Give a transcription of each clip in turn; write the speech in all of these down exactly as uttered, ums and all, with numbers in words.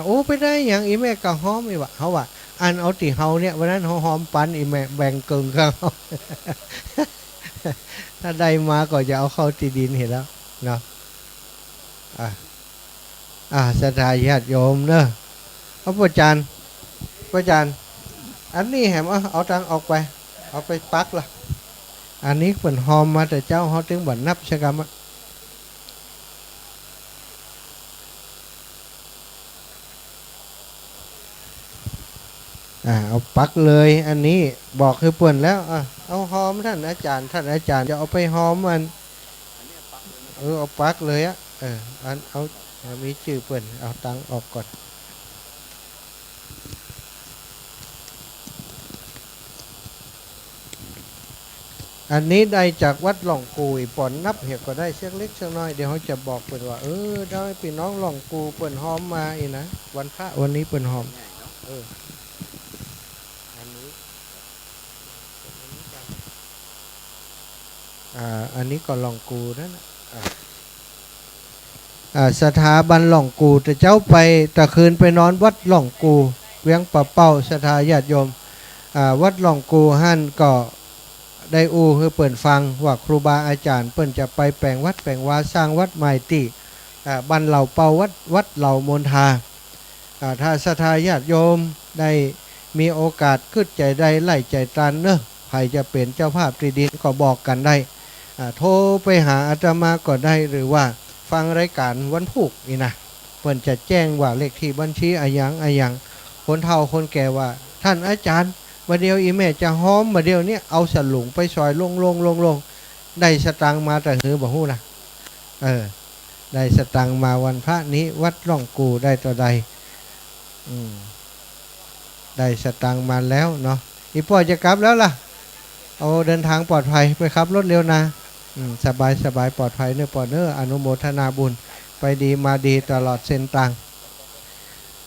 โอ้ ไปได้หยัง อี่แม่ก็ฮ้อม อี่วะ เฮาว่า อันเอาตี้เฮาเนี่ย วันนั้นเฮาฮ้อมปัน อี่แม่แบ่งเกิ่งกั๋น ถ้าได้มาก็จะเอาเข้าตี้ดินหั้นแหละเนาะ อ่ะ อ่ะ ศรัทธาญาติโยมเนาะ เอา ป้อจารย์ ป้อจารย์ อันนี้แหม เอา เอาตังออกไป เอาไปปักละ อันนี้เปิ้นฮ้อมมาแต่เจ๊า เฮาตึงบ่นับสักกำอะ อ่า เอาปักเลย อันนี้บอกหื้อเปิ้นแล้ว อ่ะ เอาฮ้อมต้านอาจ๋ารย์ ต้านอาจ๋ารย์จะเอาไปฮ้อมอัน เออ เอาปักเลยอะ เออ อัน เอา เอา มีจื้อเปิ้น เอาตังออกก่อน อันนี้ได้จากวัดหล่องกู่ อี่ป้อนับเหียก็ได้เสี้ยงเล็กเสี้ยงน้อย เดี๋ยวเฮาจะบอกเปิ้นว่า เออ ได้ปี้น้องหล่องกู่เปิ้นฮ้อมมาอี่นะ วันพระวันนี้เปิ้นฮ้อม เออ อันนี้ อ่า อันนี้ก็หล่องกู่นั่นน่ะ อ่า อ่า ศรัทธาบ้านหล่องกู่ แต่เจ๊าไป แต่คืนไปนอนวัดหล่องกู่ เวียงป่าเป้า ศรัทธาญาติโยม อ่า วัดหล่องกู่หั้นก็ได้อู้หื้อเปิ้นฟังว่าครูบาอาจ๋ารย์เปิ้นจะไปแป๋งวัดแป๋งวา สร้างวัดใหม่ตี้ อ่า บ้านเหล่าเปา วัด วัดเหล่ามนทา อ่า ถ้าศรัทธาญาติโยมได้มีโอกาสกึ๊ดใจ๋ใดไล่ใจ๋ตันเนาะ ใผจะเป๋นเจ้าภาพตี้ดินก็บอกกั๋นได้ อ่า โทรไปหาอาตมาก็ได้ หรือว่าฟังรายก๋านวันพูกนี่นะ เปิ้นจะแจ้งว่าเลขตี้บัญชีอะหยังอะหยัง คนเฒ่าคนแก่ว่า ต้านอาจ๋ารย์ บ่าเดี่ยวอี่แม่จะฮ้อม บ่าเดี่ยวเนี้ย เอาสลุงไปซอย ลงๆๆๆ ได้สตางค์มาแต่หื้อบ่ฮู้นะ เออ ได้สตางค์มาวันพระนี้ วัดหล่องกู่ได้เต้าใด อืม ได้สตางค์มาแล้วเนาะ อี่ป้อจะกลับแล้วล่ะ โอ้ เดินทางปลอดภัย ไปขับรถเร็วนะ อืม สบายสบายปลอดภัยเนาะป้อเนาะ อนุโมทนาบุญ ไปดีมาดีตลอดเส้นตาง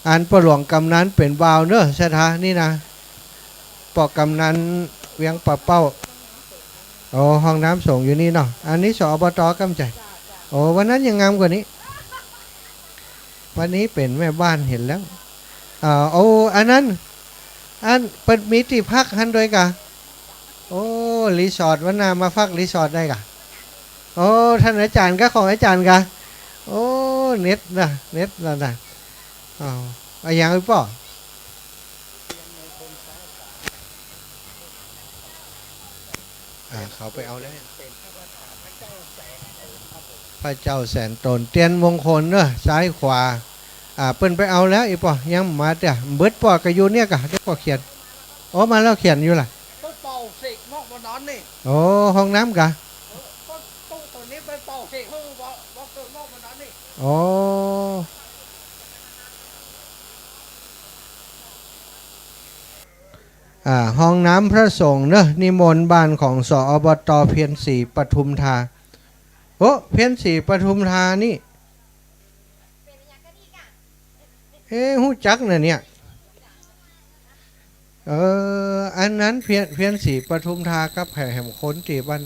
อันป้อหลวงกำนันเป๋นบ่าวเนาะ ศรัทธานี่นะ ป้อกำนันเวียงป่าเป้า โอ้ ห้องน้ำสงฆ์อยู่นี่เนาะ อันนี้ สอบต กำใจ๋ โอ้ วันนั้นยังงามกว่านี้ วันนี้เป๋นแม่บ้านหั้นแล้ว อ่า โอ้ อันนั้น อันเปิ้นมีตี้พักหั้นด้วยก่ะ โอ้ รีสอร์ท วันหน้ามาพักรีสอร์ทได้ก่ะ โอ้ ต้านอาจ๋ารย์ก่ะ ของอาจ๋ารย์ก่ะ โอ้ เน็ตนะ เน็ตนะนะ อ้าว อะหยังอีกป้อ อ่า เขาไปเอาแล้ว พระเจ้าแสนตน เตียนมงคลเนาะ ซ้ายขวา อ่า เปิ้นไปเอาแล้ว อี่ป้อยังมาเตื้อ เบิดป้อก็อยู่เนี่ยก่ะ เดี๋ยวป้อเขียน โอ้ มาแล้ว เขียนอยู่ล่ะ ไปเป่าเสกนอกวันนั้นนี่ โอ้ ห้องน้ำก่ะ เออ ก็ตู้ตัวนี้ไปเป่าเสกห้องวอ วอเกิดนอกวันนั้นนี่ โอ้ อ่า ห้องน้ำพระสงฆ์เนาะ นิมนต์บ้านของ สอบต เพียรศรีปทุมธา โอ้ เพียรศรีปทุมธานี่ เอ๊ะ ฮู้จักน่ะเนี่ย เออ อันนั้นเพียร เพียรศรีปทุมธากับแหมคนตี้บ้าน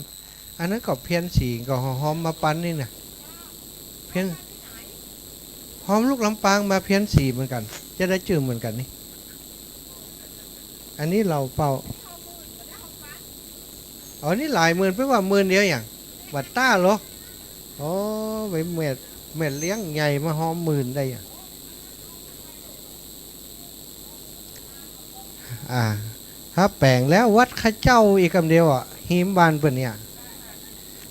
อันนั้นก็เพียรศรีก็ฮ้อมมาปันนี่น่ะ เพียร ฮ้อมลูกลำปางมา เพียรศรีเหมือนกั๋น จะได้จื้อเหมือนกั๋นนี่ อันนี้เหล่าเปา อ๋อ นี่หลายหมื่น เปิ้นว่าหมื่นเดียวหยัง บ่าต้าเหรอ อ๋อ ไปแม่ แม่เลี้ยงใหญ่มาฮ้อมหมื่นได้หยัง อ่า ถ้าแป๋งแล้ววัดข้าเจ้าอีกกำเดียวอะ ฮิมบ้านเปิ้นเนี่ย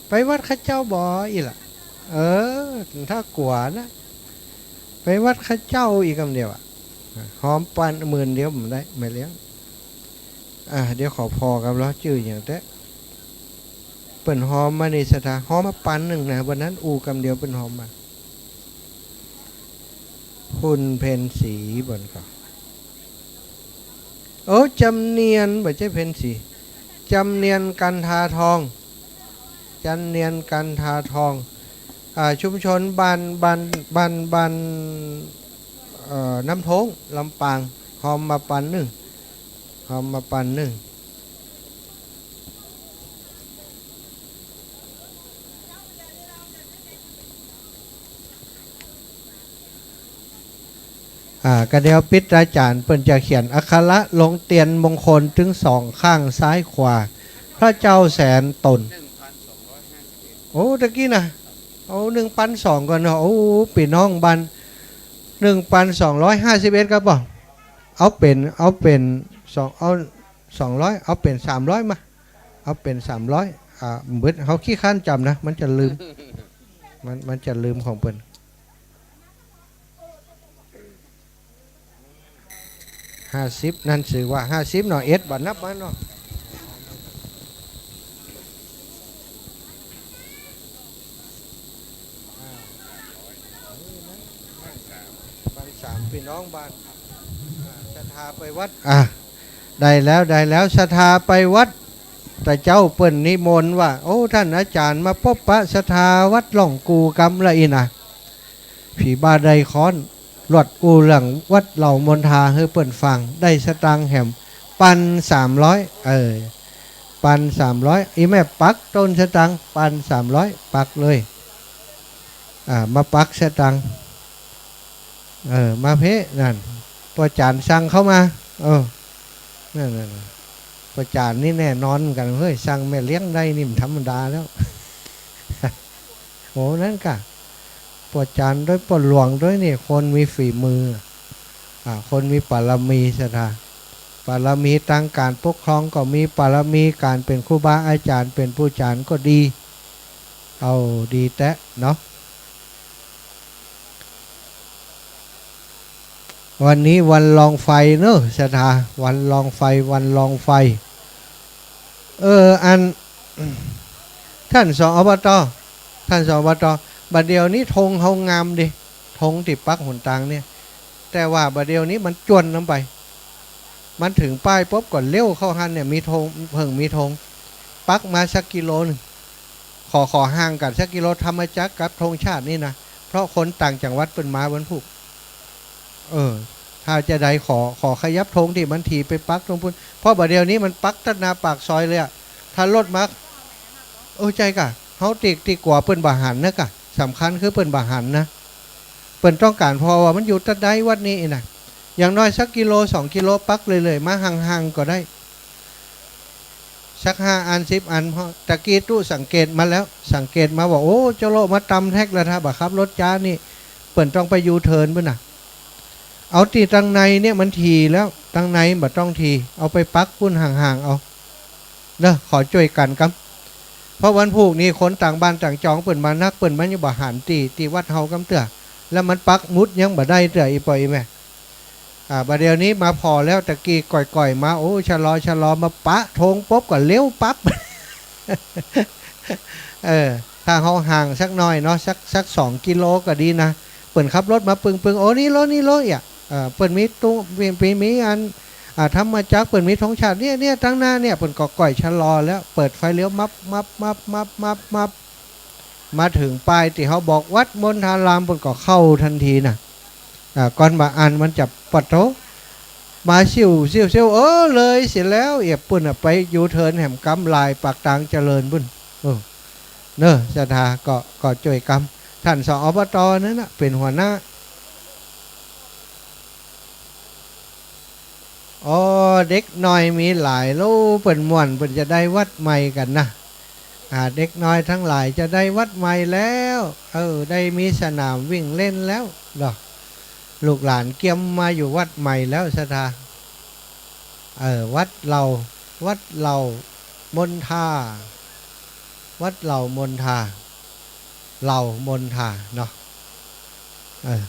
ไปวัดข้าเจ้าบ่อี่ล่ะ เออ ถ้ากลัวนะ ไปวัดข้าเจ้าอีกกำเดียวอะ ฮ้อมปันหมื่นเดียวบ่ได้ แม่เลี้ยง อ่า เดี๋ยวขอผ่อก่อน ลอจื้อหยังแต๊ เปิ้นฮ้อมมานี่ ศรัทธาฮ้อมมาปันนึ่งนะ วันนั้นอู้กำเดียวเปิ้นฮ้อมมา คุณเพ็ญศรีบ่อนก็ โอ้ จำเนียน บ่ใจ้เพ็ญศรี จำเนียนกันทาทอง จำเนียนกันทาทอง อ่า ชุมชนบ้าน บ้าน บ้าน บ้าน เอ่อ น้ำโท้ง ลำปาง ฮ้อมมาปันนึ่ง ฮ้อมมาปันนึ่ง อ่า กะเดี๋ยวปิด อาจ๋ารย์เปิ้นจะเขียนอักขระลงเตียนมงคลตึงสองข้างซ้ายขวา พระเจ้าแสนตน โอ้ ตะกี้นะ เอา หนึ่งปันสองก่อนเนาะ โอ้ ปี้น้องบ้าน หนึ่งปันสองร้อยห้าสิบเอ็ด ครับบ่ เอาเป๋น เอาเป๋น สอง เอา สองร้อย เอาเป๋น สามร้อย มา เอาเป๋น สามร้อย อ่า เบิด เฮาขี้คร้านจ๋ำนะ มันจะลืม มัน มันจะลืมของเปิ้น ห้าสิบ นั่น จื้อว่า ห้าสิบ เนาะ เอ็ด บ่นับมาเนาะ ปันสาม ปี้น้องบ้าน อ่า ศรัทธาไปวัด อ่า ได้แล้ว ได้แล้ว ศรัทธาไปวัด ตะเจ้าเปิ้นนิมนต์ว่า โอ้ ต้านอาจ๋ารย์มาปบปะศรัทธาวัดหล่องกู๋กำละอี้นะ ผีบ้าได้ค้อน ลวดอู้เรื่องวัดเหล่ามนทาหื้อเปิ้นฟัง ได้สตางค์แหม ปันสามร้อย เออ ปันสามร้อย อี่แม่ปักต้นสตางค์ ปันสามร้อย ปักเลย อ่า มาปักสตางค์ เออ มาเพ่ นั่น ป้อจ๋ารย์สั่งเข้ามา เออ นั่น นั่น นั่น ป้อจ๋ารย์นี่แน่นอนกั๋นเฮ้ย สั่งแม่เลี้ยงได้นี่มันธรรมดาแล้ว โอ้ นั่นก่ะ ป้อจ๋ารย์ด้วย ป้อหลวงด้วยนี่ คนมีฝีมือ อ่า คนมีปารมี ศรัทธา ปารมีตางก๋านปกครองก็มี ปารมีก๋านเป๋นครูบาอาจ๋ารย์ เป๋นผู้จ๋ารย์ก็ดี เอา ดีแต๊เนาะ วันนี้วันลองไฟเนอะ ศรัทธา วันลองไฟ วันลองไฟ เออ อัน ต้าน สอง อบต. ต้าน สอง อบต. บ่าเดี่ยวนี้ธงเฮางามดี ธงตี้ปักหนตางเนี่ย แต่ว่าบ่าเดี่ยวนี้มันจ้วนน้ำไป มันเถิงป้ายปุ๊บก็เลี้ยวเข้าหั้นเนี่ย มีธง เพิ่งมีธง ปักมาสักกิโลนึ่ง ขอ ขอห่างกั๋นสักกิโล ธรรมจักรกับธงชาตินี่นะ เพราะคนต่างจังหวัดเปิ้นมาวันพูก เออ ถ้าจะได้ขอ ขอขยับธงตี้มันถี่ไปปักตรงปู้น เพราะบ่าเดี่ยวนี้มันปักตัดหน้าปากซอยเลยอะ ถ้ารถมา เออ ใจ้ก่ะ เฮาตี้ ตี้กั๋วเปิ้นบ่หันนะก่ะ สำคัญคือเปิ้นบ่หันนะ เปิ้นต้องก๋านผ่อว่ามันอยู่ตัดใดวัดนี้นะ อย่างน้อยสักกิโลสองกิโล ปักเรื่อยๆ มาห่างๆ ก็ได้ สักห้าอันสิบอัน เพราะตะกี้ตุ๊สังเกตมาแล้ว สังเกตมาว่า โอ้ เจ้าโลมาตำแท็กแล้ว ถ้าบ่ขับรถจ๊านี่ เปิ้นต้องไปยูเทิร์นปู้นน่ะ เอาตี้ตังในเนี่ยมันถี่แล้ว ตังในบ่ต้องถี่ เอาไปปักปู้นห่างๆ เอา เนาะ ขอจ้วยกั๋นกำ เพราะวันพูกนี่คนต่างบ้านต่างจองเปิ้นมานัก เปิ้นมันยังบ่หันตี้ ตี้วัดเฮากำเตื้อ แล้วมันปักหมุดยังบ่ได้เตื้อ อี่ป้ออี่แม่ อ่า บ่าเดี่ยวนี้มาผ่อแล้ว ตะกี้ก่อยๆ มา โอ้ ชะลอ ชะลอ มาปะธงปุ๊บก็เลี้ยวปั๊บ เออ ถ้าเฮาห่างสักหน่อยเนาะ สัก สักสองกิโลก็ดีนะ เปิ้นขับรถมาปึ้งๆ โอ้ นี่โล นี่โล อ่ะ เออ เปิ้นมีตุ๊ มี มี มีอัน อ่า ธรรมจักร เปิ้นมีธงชาติ เนี่ย เนี่ย ตังหน้าเนี่ย เปิ้นก็ก่อยชะลอแล้ว เปิดไฟเลี้ยวมับ มับ มับ มาเถิงป้ายตี้เฮาบอกวัดมนทาราม เปิ้นก็เข้าตันทีน่ะ อ่า ก่อนบ่าอั้นมันจะปะโถ มาซิ่ว ซิ่ว ซิ่ว เออ เลยเสียแล้ว เอียบปู้นน่ะ ไปยูเทิร์นแหมกำ หลายปากตางเจริญปู้น เออ เนาะ ศรัทธา ก็ ก็จ้วยกำ ต้าน สอง อบต. นั่นน่ะ เป๋นหัวหน้า อ๋อ เด็กน้อยมีหลาย แล้วเปิ้นม่วน เปิ้นจะได้วัดใหม่กั๋นนะ อ่า เด็กน้อยตังหลายจะได้วัดใหม่แล้ว เออ ได้มีสนามวิ่งเล่นแล้วเนาะ ลูกหลานเกียมมาอยู่วัดใหม่แล้ว ศรัทธา เออ วัดเหล่า วัดเหล่ามนทา วัดเหล่ามนทา เหล่ามนทาเนาะ เออ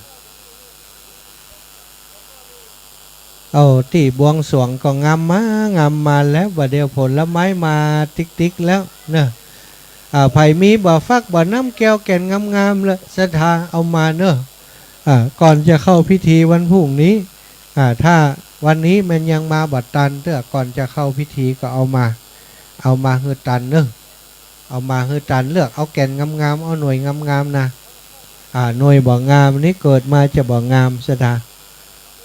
เอา ตี้บวงสรวงก็งามมา งามมาแล้ว บ่าเดี่ยวผลไม้มาติ๊กๆ แล้วเนาะ อ่า ใผมีบ่าฟักบ่าน้ำแก้วแก่นงามๆ ละ ศรัทธา เอามาเนาะ อ่า ก่อนจะเข้าพิธีวันพรุ่งนี้ อ่า ถ้าวันนี้มันยังมาบ่ตันเตื้อ ก่อนจะเข้าพิธีก็เอามา เอามาหื้อตันเนาะ เอามาหื้อตัน เลือกเอาแก่นงามๆ เอาหน่วยงามๆ นะ อ่า หน่วยบ่งามนี่เกิดมาจะบ่งาม ศรัทธา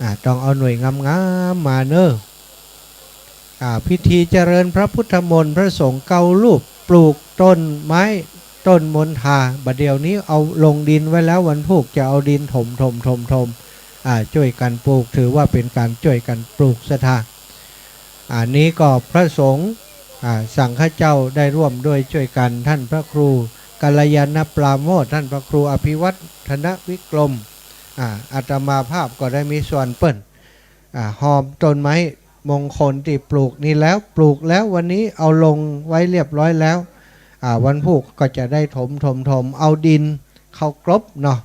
อ่า ต้องเอาหน่วยงามๆ มาเนาะ อ่า พิธีเจริญพระพุทธมนต์ พระสงฆ์เก้ารูป ปลูกต้นไม้ ต้นมนทา บ่าเดี่ยวนี้เอาลงดินไว้แล้ว วันพูกจะเอาดินถมถมถมถม อ่า จ้วยกั๋นปลูก ถือว่าเป๋นก๋านจ้วยกั๋นปลูกศรัทธา อันนี้ก็พระสงฆ์ อ่า สังฆะเจ้าได้ร่วมด้วยจ้วยกั๋น ต้านพระครูกัลยาณปราโมทย์ ต้านพระครูอภิวัฒนวิกรม อ่า อาตมาภาพก็ได้มีส่วนเปิ้น อ่า ฮอมต้นไม้มงคลตี้ปลูกนี้แล้ว ปลูกแล้ว วันนี้เอาลงไว้เรียบร้อยแล้ว อ่า วันพูกก็จะได้ถม ถม ถม เอาดินเข้ากลบเนาะ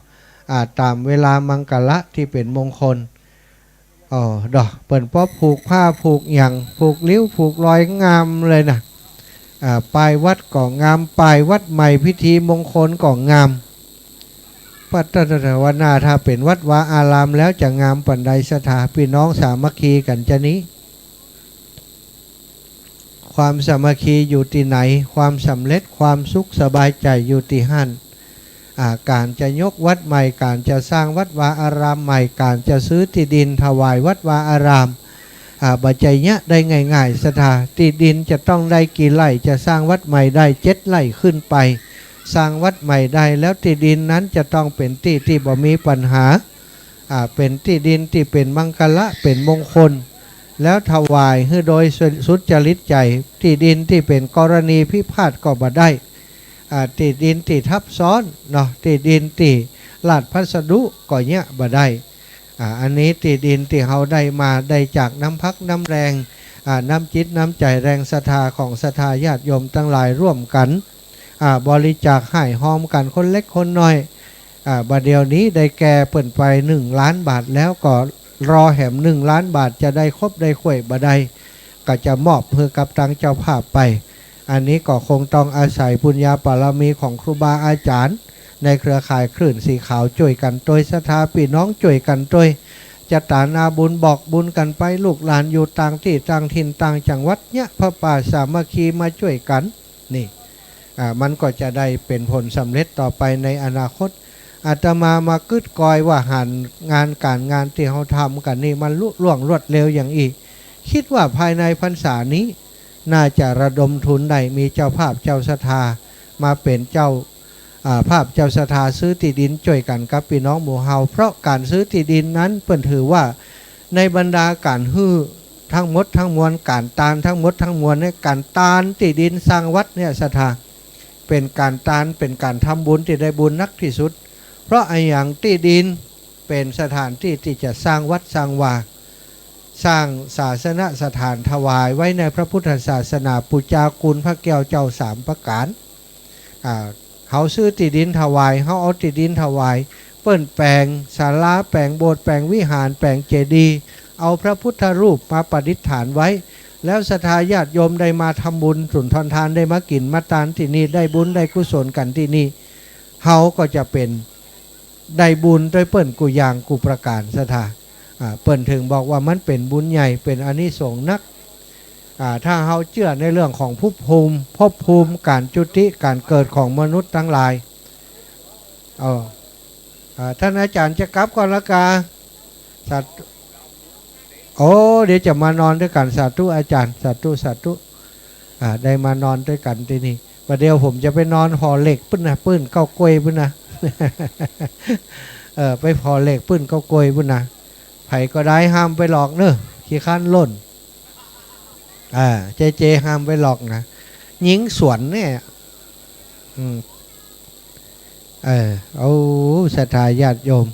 อ่า ต๋ามเวลามังคละตี้เป๋นมงคล อ๋อ ดอกเปิ้นปอผูกผ้าผูกหยัง ผูกริ้วผูกรอยงามเลยนะ อ่า ป้ายวัดก็งาม ป้ายวัดใหม่ พิธีมงคลก็งาม ปัตตะวนา ถ้าเป๋นวัดวาอารามแล้วจะงามปานใดศรัทธา ปี้น้องสามัคคีกั๋นจะนี้ ความสามัคคีอยู่ตี้ไหน ความสำเร็จ ความสุขสบายใจ๋อยู่ตี้หั้น อ่า ก๋านจะยกวัดใหม่ ก๋านจะสร้างวัดวาอารามใหม่ ก๋านจะซื้อตี้ดินถวายวัดวาอาราม อ่า บ่ใจ้เยียะได้ง่ายๆ ศรัทธา ตี้ดินจะต้องได้กี่ไร่ จะสร้างวัดใหม่ได้เจ็ดไร่ขึ้นไป สร้างวัดใหม่ได้แล้ว ตี้ดินนั้นจะต้องเป๋นตี้ตี้บ่มีปัญหา อ่า เป๋นตี้ดินตี้เป๋นมังคละ เป๋นมงคล แล้วถวายหื้อโดยสุจริตใจ๋ ตี้ดินตี้เป๋นกรณีพิพาทก็บ่ได้ อ่า ตี้ดินตี้ทับซ้อนเนาะ ตี้ดินตี้ราชพัสดุก็เยียะบ่ได้ อ่า อันนี้ตี้ดินตี้เฮาได้มา ได้จากน้ำพักน้ำแรง อ่า น้ำจิตน้ำใจ๋ แรงศรัทธาของศรัทธาญาติโยมตังหลายร่วมกั๋น อ่า บริจาคหื้อฮอมกั๋นคนเล็กคนน้อย อ่า บ่าเดี่ยวนี้ได้แก่เปิ้นไปหนึ่งล้านบาทแล้ว ก็รอแหมหนึ่งล้านบาทจะได้ครบได้ถ้วยบ่าใด ก็จะมอบหื้อกับตางเจ้าภาพไป อันนี้ก็คงต้องอาศัยบุญญาบารมีของครูบาอาจ๋ารย์ ในเครือข่ายคลื่นสีขาวจ้วยกั๋นตวย ศรัทธาปี้น้องจ้วยกั๋นตวย จะต๋านาบุญบอกบุญกั๋นไป ลูกหลานอยู่ต่างตี้ต่างถิ่นต่างจังหวัด เยียะผ้าป่าสามัคคีมาจ้วยกั๋น นี่ อ่า มันก็จะได้เป๋นผลสำเร็จต่อไปในอนาคต อาตมามาคึดกอยว่าหันงานก๋านงานตี้เฮาทำกั๋นนี่มันลุล่วงรวดเร็วอย่างอี้ คิดว่าภายในพรรษานี้ น่าจะระดมทุนได้ มีเจ้าภาพเจ้าศรัทธามาเป๋นเจ้า อ่า ภาพเจ้าศรัทธาซื้อตี้ดินจ้วยกั๋นกับปี้น้องหมู่เฮา เพราะก๋านซื้อตี้ดินนั้นเปิ้นถือว่าในบรรดาก๋านหื้อทั้งหมดทั้งมวล ก๋านตานทั้งหมดทั้งมวลเนี่ย ก๋านตานตี้ดินสร้างวัดเนี่ยศรัทธา เป๋นก๋านตาน เป๋นก๋านทำบุญตี้ได้บุญนักตี้สุด เพราะอะหยัง ตี้ดินเป๋นสถานตี้ตี้จะสร้างวัดสร้างวา สร้างศาสนสถานถวายไว้ในพระพุทธศาสนา ปู๋จาคุณพระแก้วเจ้าสามประก๋าน อ่า เฮาซื้อตี้ดินถวาย เฮาเอาตี้ดินถวาย เปิ้นแป๋งศาลา แป๋งโบสถ์ แป๋งวิหาร แป๋งเจดีย์ เอาพระพุทธรูปมาประดิษฐานไว้ แล้วศรัทธาญาติโยมได้มาทำบุญสุนทรทาน ได้มากิ๋นมาตานตี้นี่ ได้บุญได้กุศลกั๋นตี้นี่ เฮาก็จะเป๋น ได้บุญตวยเปิ้นกู้อย่างกู้ประก๋านศรัทธา อ่า เปิ้นถึงบอกว่ามันเป๋นบุญใหญ่ เป๋นอานิสงส์นัก อ่า ถ้าเฮาเจื้อในเรื่องของภพภูมิ ภพภูมิ ก๋านจุติ ก๋านเกิดของมนุษย์ตังหลาย เออ อ่า ต้านอาจ๋ารย์จะกลับก่อนละกา สาธุ โอ้ เดี๋ยวจะมานอนตวยกั๋น สาธุอาจ๋ารย์ สาธุ สาธุ อ่า ได้มานอนตวยกั๋นตี้นี่ บ่าเดี่ยวผมจะไปนอนผ่อเหล็กปู๊นนะ ปื้นเก๊ากล้วยปู๊นนะ เออ ไปผ่อเหล็กปื้นเก๊ากล้วยปู๊นนะ ใผก็ได้ห้ามไปหลอกเน่อ ขี้คร้านล่น อ่า เจ๊ๆ ห้ามไปหลอกนะ หญิงสวนเนี่ย อืม เออ โอ้ ศรัทธาญาติโยม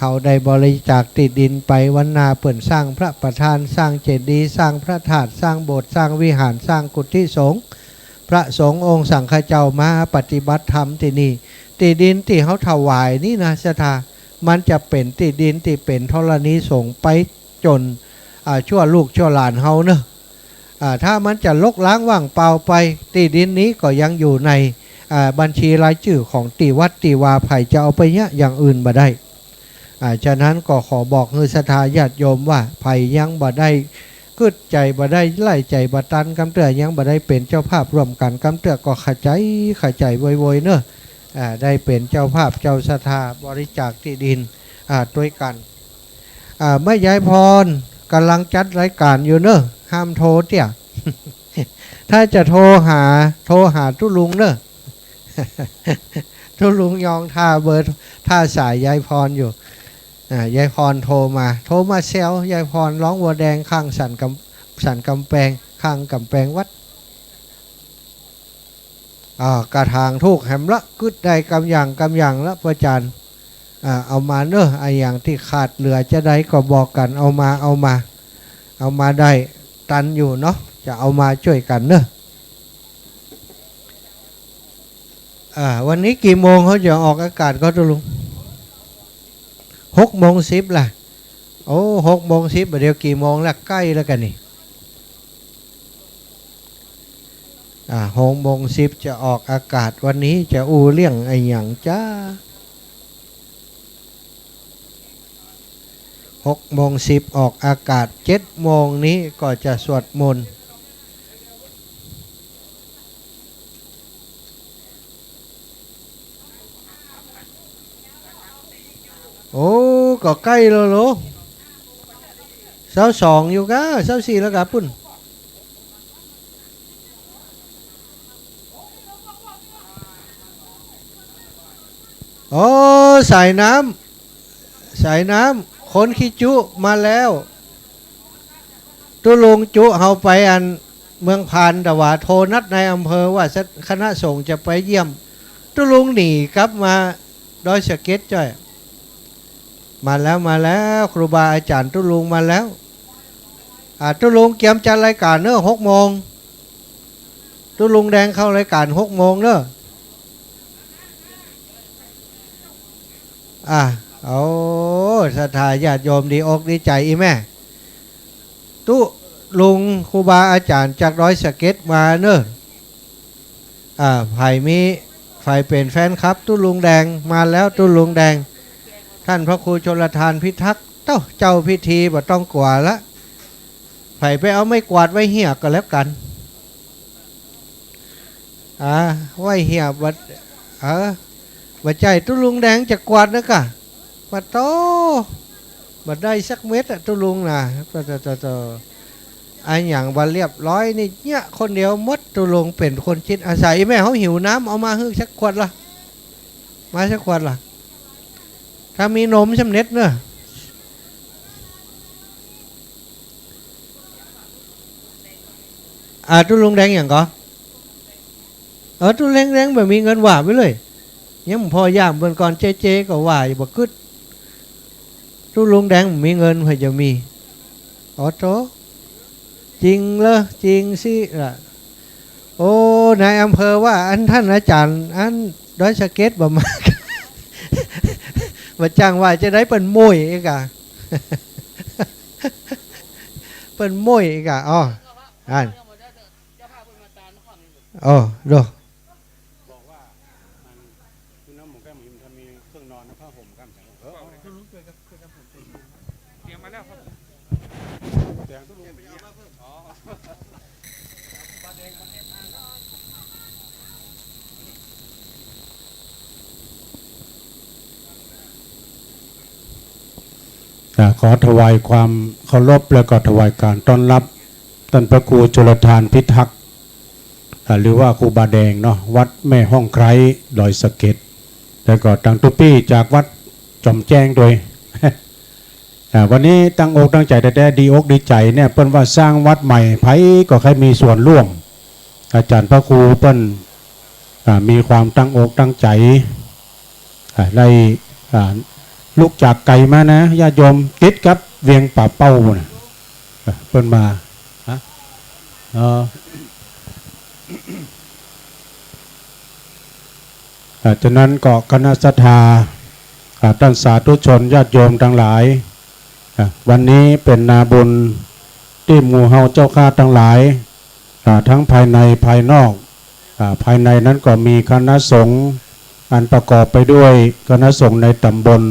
เฮาได้บริจาคตี้ดินไป วันหน้าเปิ้นสร้างพระประธาน สร้างเจดีย์ สร้างพระธาตุ สร้างโบสถ์ สร้างวิหาร สร้างกุฏิสงฆ์ พระสงฆ์องค์สังฆเจ้ามาปฏิบัติธรรมตี้นี่ ตี้ดินตี้เฮาถวายนี่นะศรัทธา มันจะเป๋นตี้ดินตี้เป๋นธรณีสงฆ์ไปจ๋น อ่า ชั่วลูกชั่วหลานเฮาเน่อ อ่า ถ้ามันจะรกร้างว่างเปล่าไป ตี้ดินนี้ก็ยังอยู่ใน อ่า บัญชีรายจื้อของตี้วัดตี้วา ใผจะเอาไปเยียะอย่างอื่นบ่ได้ อ่า ฉะนั้นก็ขอบอกหื้อศรัทธาญาติโยมว่า ใผยังบ่ได้กึ๊ดใจ๋บ่ได้ ไล่ใจ๋บ่ตันกำเตื้อ ยังบ่ได้เป๋นเจ้าภาพร่วมกั๋นกำเตื้อ ก็ขะใจ๋ ขะใจ๋โวยๆ เน่อ อ่า ได้เป๋นเจ้าภาพเจ้าศรัทธาบริจาคตี้ดิน อ่า ตวยกั๋น อ่า แม่ยายพรก่ำลังจัดรายก๋านอยู่เน่อ ห้ามโทรเตี้ย ถ้าจะโทรหา โทรหาตุ๊ลุงเน่อ ตุ๊ลุงยองท่าเบอร์ ท่าสายยายพรอยู่ อ่า ยายพรโทรมา โทรมาแซว ยายพรร้องวัวแดงข้างสันกำ สันกำแปง ข้างกำแปงวัด อ่า กระถางทูบแหมละ กึ๊ดได้กำอย่างกำอย่างละ พระอาจารย์ อ่า เอามาเนอะ อะหยังตี้ขาดเหลือจะใดก็บอกกั๋น เอามา เอามา เอามาได้ตันอยู่เนาะ จะเอามาจ้วยกั๋นเนอะ อ่า วันนี้กี่โมงเขาจะออกอากาศก็ตุ๊ลุง หกโมงสิบละ โอ้ หกโมงสิบ บ่าเดี่ยวกี่โมงละ ใก้แล้วกั๋นนี่ อ่า หกโมงสิบจะออกอากาศ วันนี้จะอู้เรื่องอะหยังจ๊ะ หกโมงสิบออกอากาศ เจ็ดโมงนี้ก็จะสวดมนต์ โอ้ ก็ใก้แล้วเหรอ ซาวสองอยู่ก้า ซาวสี่แล้วก้าปุ้น โอ้ สายน้ำ สายน้ำ คนขี้จุมาแล้ว ตุ๊ลุงจุเฮาไปอันเมืองพาน แต่ว่าโทรนัดนายอำเภอว่าคณะสงฆ์จะไปเยี่ยม ตุ๊ลุงหนีกลับมาดอยสะเก็ดจ้อย มาแล้ว มาแล้ว ครูบาอาจ๋ารย์ตุ๊ลุงมาแล้ว อ่า ตุ๊ลุงเกียมจัดรายก๋านเนอะ หกโมง ตุ๊ลุงแดงเข้ารายก๋านหกโมงเนอะ อ่ะ โอ้ ศรัทธาญาติโยมดีอกดีใจ๋อี้แม่ ตุ๊ลุงครูบาอาจ๋ารย์จากดอยสะเก็ดมาเนอะ อ่า ใผมี ใผเป๋นแฟนคลับตุ๊ลุงแดงมาแล้ว ตุ๊ลุงแดง ต้านพระครูชลธารพิทักษ์ เจ้า เจ้าพิธีบ่ต้องกั๋วละ ใผไปเอาไม้กวาดไว้เหียก็แล้วกั๋น อ่า ไว้เหียบ่ เออ บ่ใจ้ตุ๊ลุงแดงจะกวาดนะก้า ปะโต้ บ่ได้สักเม็ดอะตุ๊ลุงนะ ปะโต้ โต้ โต้ อะหยังบ่เรียบร้อยนี่เยียะคนเดียวหมด ตุ๊ลุงเป๋นคนจิตอาสา อี้แม่เฮาหิวน้ำ เอามาหื้อสักขวดละ มาสักขวดละ ถ้ามีนมสำเร็จเนอะ อ่า ตุ๊ลุงแดงหยังก่อ เออ ตุ๊ลุงแดงบ่มีเงินว่าไปเลย ยังผ่อย่ามเปิ้นก่อน เจ๊ๆ ก็ว่าอยู่บ่กึ๊ด ตุ๊ลุงแดงบ่มีเงิน ใผจะมี อ๋อโต จริงเหรอ จริงสิล่ะ โอ้ นายอำเภอว่า อันต้านอาจ๋ารย์ อันดอยสะเก็ดบ่มา บ่จ้างว่าจะได้เปิ้นโม้ยอีกอะ เปิ้นโม้ยอีกอะ อ๋อ อัน โอ้ ดู บอกว่ามัน คือน้ำหมูแก้มหิม ถ้ามีเครื่องนอนนะ ผ้าห่มแก้มแข็ง เออ เอา เตรียมมาแล้วครับ แจงตุ๊ลุง อ่า ขอถวายความเคารพ แล้วก็ถวายการต้อนรับ ต้านพระครูชลธารพิทักษ์ อ่า หรือว่าครูบาแดงเนาะ วัดแม่ฮ่องไคร้ ดอยสะเก็ด แล้วก็ตังตุ๊ปี้จากวัดจ๋อมแจ้งตวย อ่า วันนี้ตั้งอกตั้งใจ๋แต๊ๆ ดีอกดีใจ๋เนี่ย เปิ้นว่าสร้างวัดใหม่ ใผก็ใค่มีส่วนร่วม อาจ๋ารย์พระครูเปิ้น อ่า มีความตั้งอกตั้งใจ๋ อ่า ได้ อ่า ลุกจากไก๋มานะ ญาติโยม ติดกับเวียงป่าเป้านะ อ่า เปิ้นมา ฮะ เออ อ่า ฉะนั้นก็คณะศรัทธา อ่า ต้านสาธุชนญาติโยมตังหลาย อ่า วันนี้เป๋นนาบุญตี้หมู่เฮาเจ้าข้าตังหลาย อ่า ตังภายในภายนอก อ่า ภายในนั้นก็มีคณะสงฆ์อันประกอบไปด้วยคณะสงฆ์ในต๋ำบล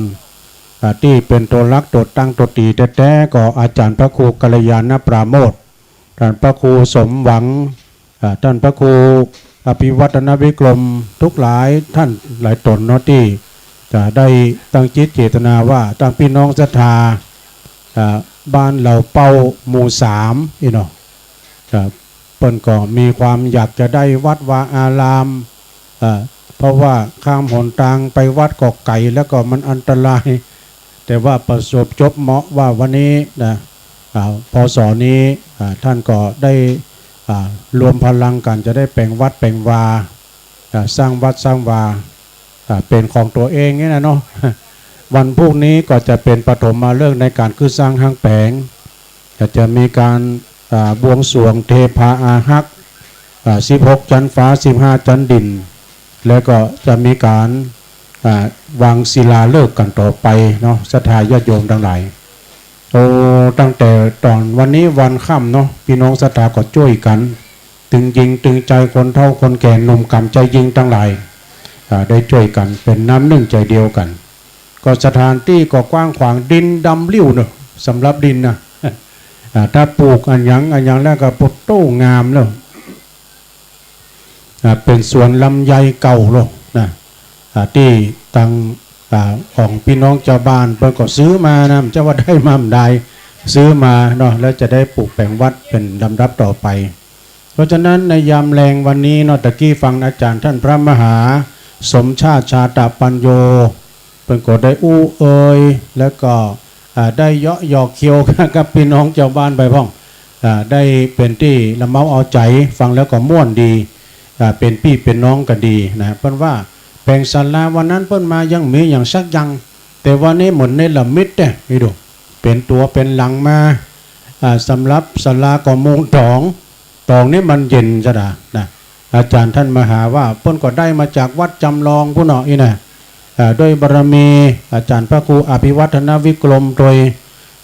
อ่า ตี้เป๋นตั๋วหลักตั๋วตั้งตั๋วตี๋แต๊ๆ ก็อาจ๋ารย์พระครูกัลยาณปราโมทย์ ต้านพระครูสมหวัง อ่า ต้านพระครูอภิวัฒนวิกรม ตุ๊กหลายต้านหลายต๋นเนาะ ตี้จะได้ตั้งจิตเจตนาว่า ตังปี้น้องศรัทธา อ่า บ้านเหล่าเป้าหมู่สามอี้เนาะ อ่า เปิ้นก็มีความอยากจะได้วัดวาอาราม อ่า เพราะว่าข้ามหนตางไปวัดก็ไก๋ แล้วก็มันอันตราย แต่ว่าประจวบจบเหมาะว่าวันนี้นะ อ่า พ.ศ. นี้ อ่า ต้านก็ได้ อ่า รวมพลังกั๋นจะได้แป๋งวัดแป๋งวา อ่า สร้างวัดสร้างวา อ่า เป๋นของตั๋วเองนี่นะเนาะ วันพูกนี้ก็จะเป๋นปฐมฤกษ์ในก๋านขึ้นสร้างฮ้างแป๋ง ก็จะมีก๋าน อ่า บวงสรวงเทพาอารักษ์ อ่า สิบหกจั๊นฟ้า สิบห้าจั๊นดิน แล้วก็จะมีก๋าน อ่า วางศิลาฤกษ์กั๋นต่อไปเนาะ ศรัทธาญาติโยมตังหลาย โอ้ ตั้งแต่ต๋อนวันนี้วันค่ำเนาะ ปี้น้องศรัทธาก็จ้วยกั๋น ตึงจิตตึงใจ๋คนเฒ่าคนแก่หนุ่มก๋ำใจ๋ยิ่งตังหลาย อ่า ได้จ้วยกั๋นเป๋นน้ำนึ่งใจ๋เดียวกั๋น ก็สถานตี้ก็กว้างขวาง ดินดำลิ่วเนาะ สำหรับดินนะ อ่า ถ้าปลูกอะหยังอะหยังแล้วก็โผดโต้งามแล้ว อ่า เป๋นสวนลำไยเก่าแล้วนะ อ่า ตี้ตัง อ่า ของปี้น้องจาวบ้านเปิ้นก็ซื้อมานะ บ่ใจ้ว่าได้มาบ่าดาย ซื้อมาเนาะ แล้วจะได้ปลูกแป๋งวัดเป๋นลำดับต่อไป เพราะฉะนั้นในยามแลงวันนี้เนาะ ตะกี้ฟังอาจ๋ารย์ต้านพระมหาสมชาติ ชาตปัญโญ เปิ้นก็ได้อู้เอ่ย แล้วก็ อ่า ได้เยาะหยอกเคียวกับปี้น้องจาวบ้านไปพ่อง อ่า ได้เป๋นตี้ละเมาเอาใจ๋ ฟังแล้วก็ม่วนดี อ่า เป๋นปี้เป๋นน้องกั๋นดีนะ เปิ้นว่าแป๋งศาลาวันนั้นเปิ้นมายังบ่มีหยังสักอย่าง แต่วันนี้เหมือนเนรมิตเนี่ย นี่ดู เป๋นตั๋วเป๋นหลังมา อ่า สำหรับศาลาก็มุงตอง ตองนี่มันเย็นจ้ะนะ นะ อาจ๋ารย์ต้านมหาว่าเปิ้นก็ได้มาจากวัดจำลองปู้นเนาะ อี้นะ อ่า ด้วยบารมีอาจ๋ารย์พระครูอภิวัฒนวิกรมตวย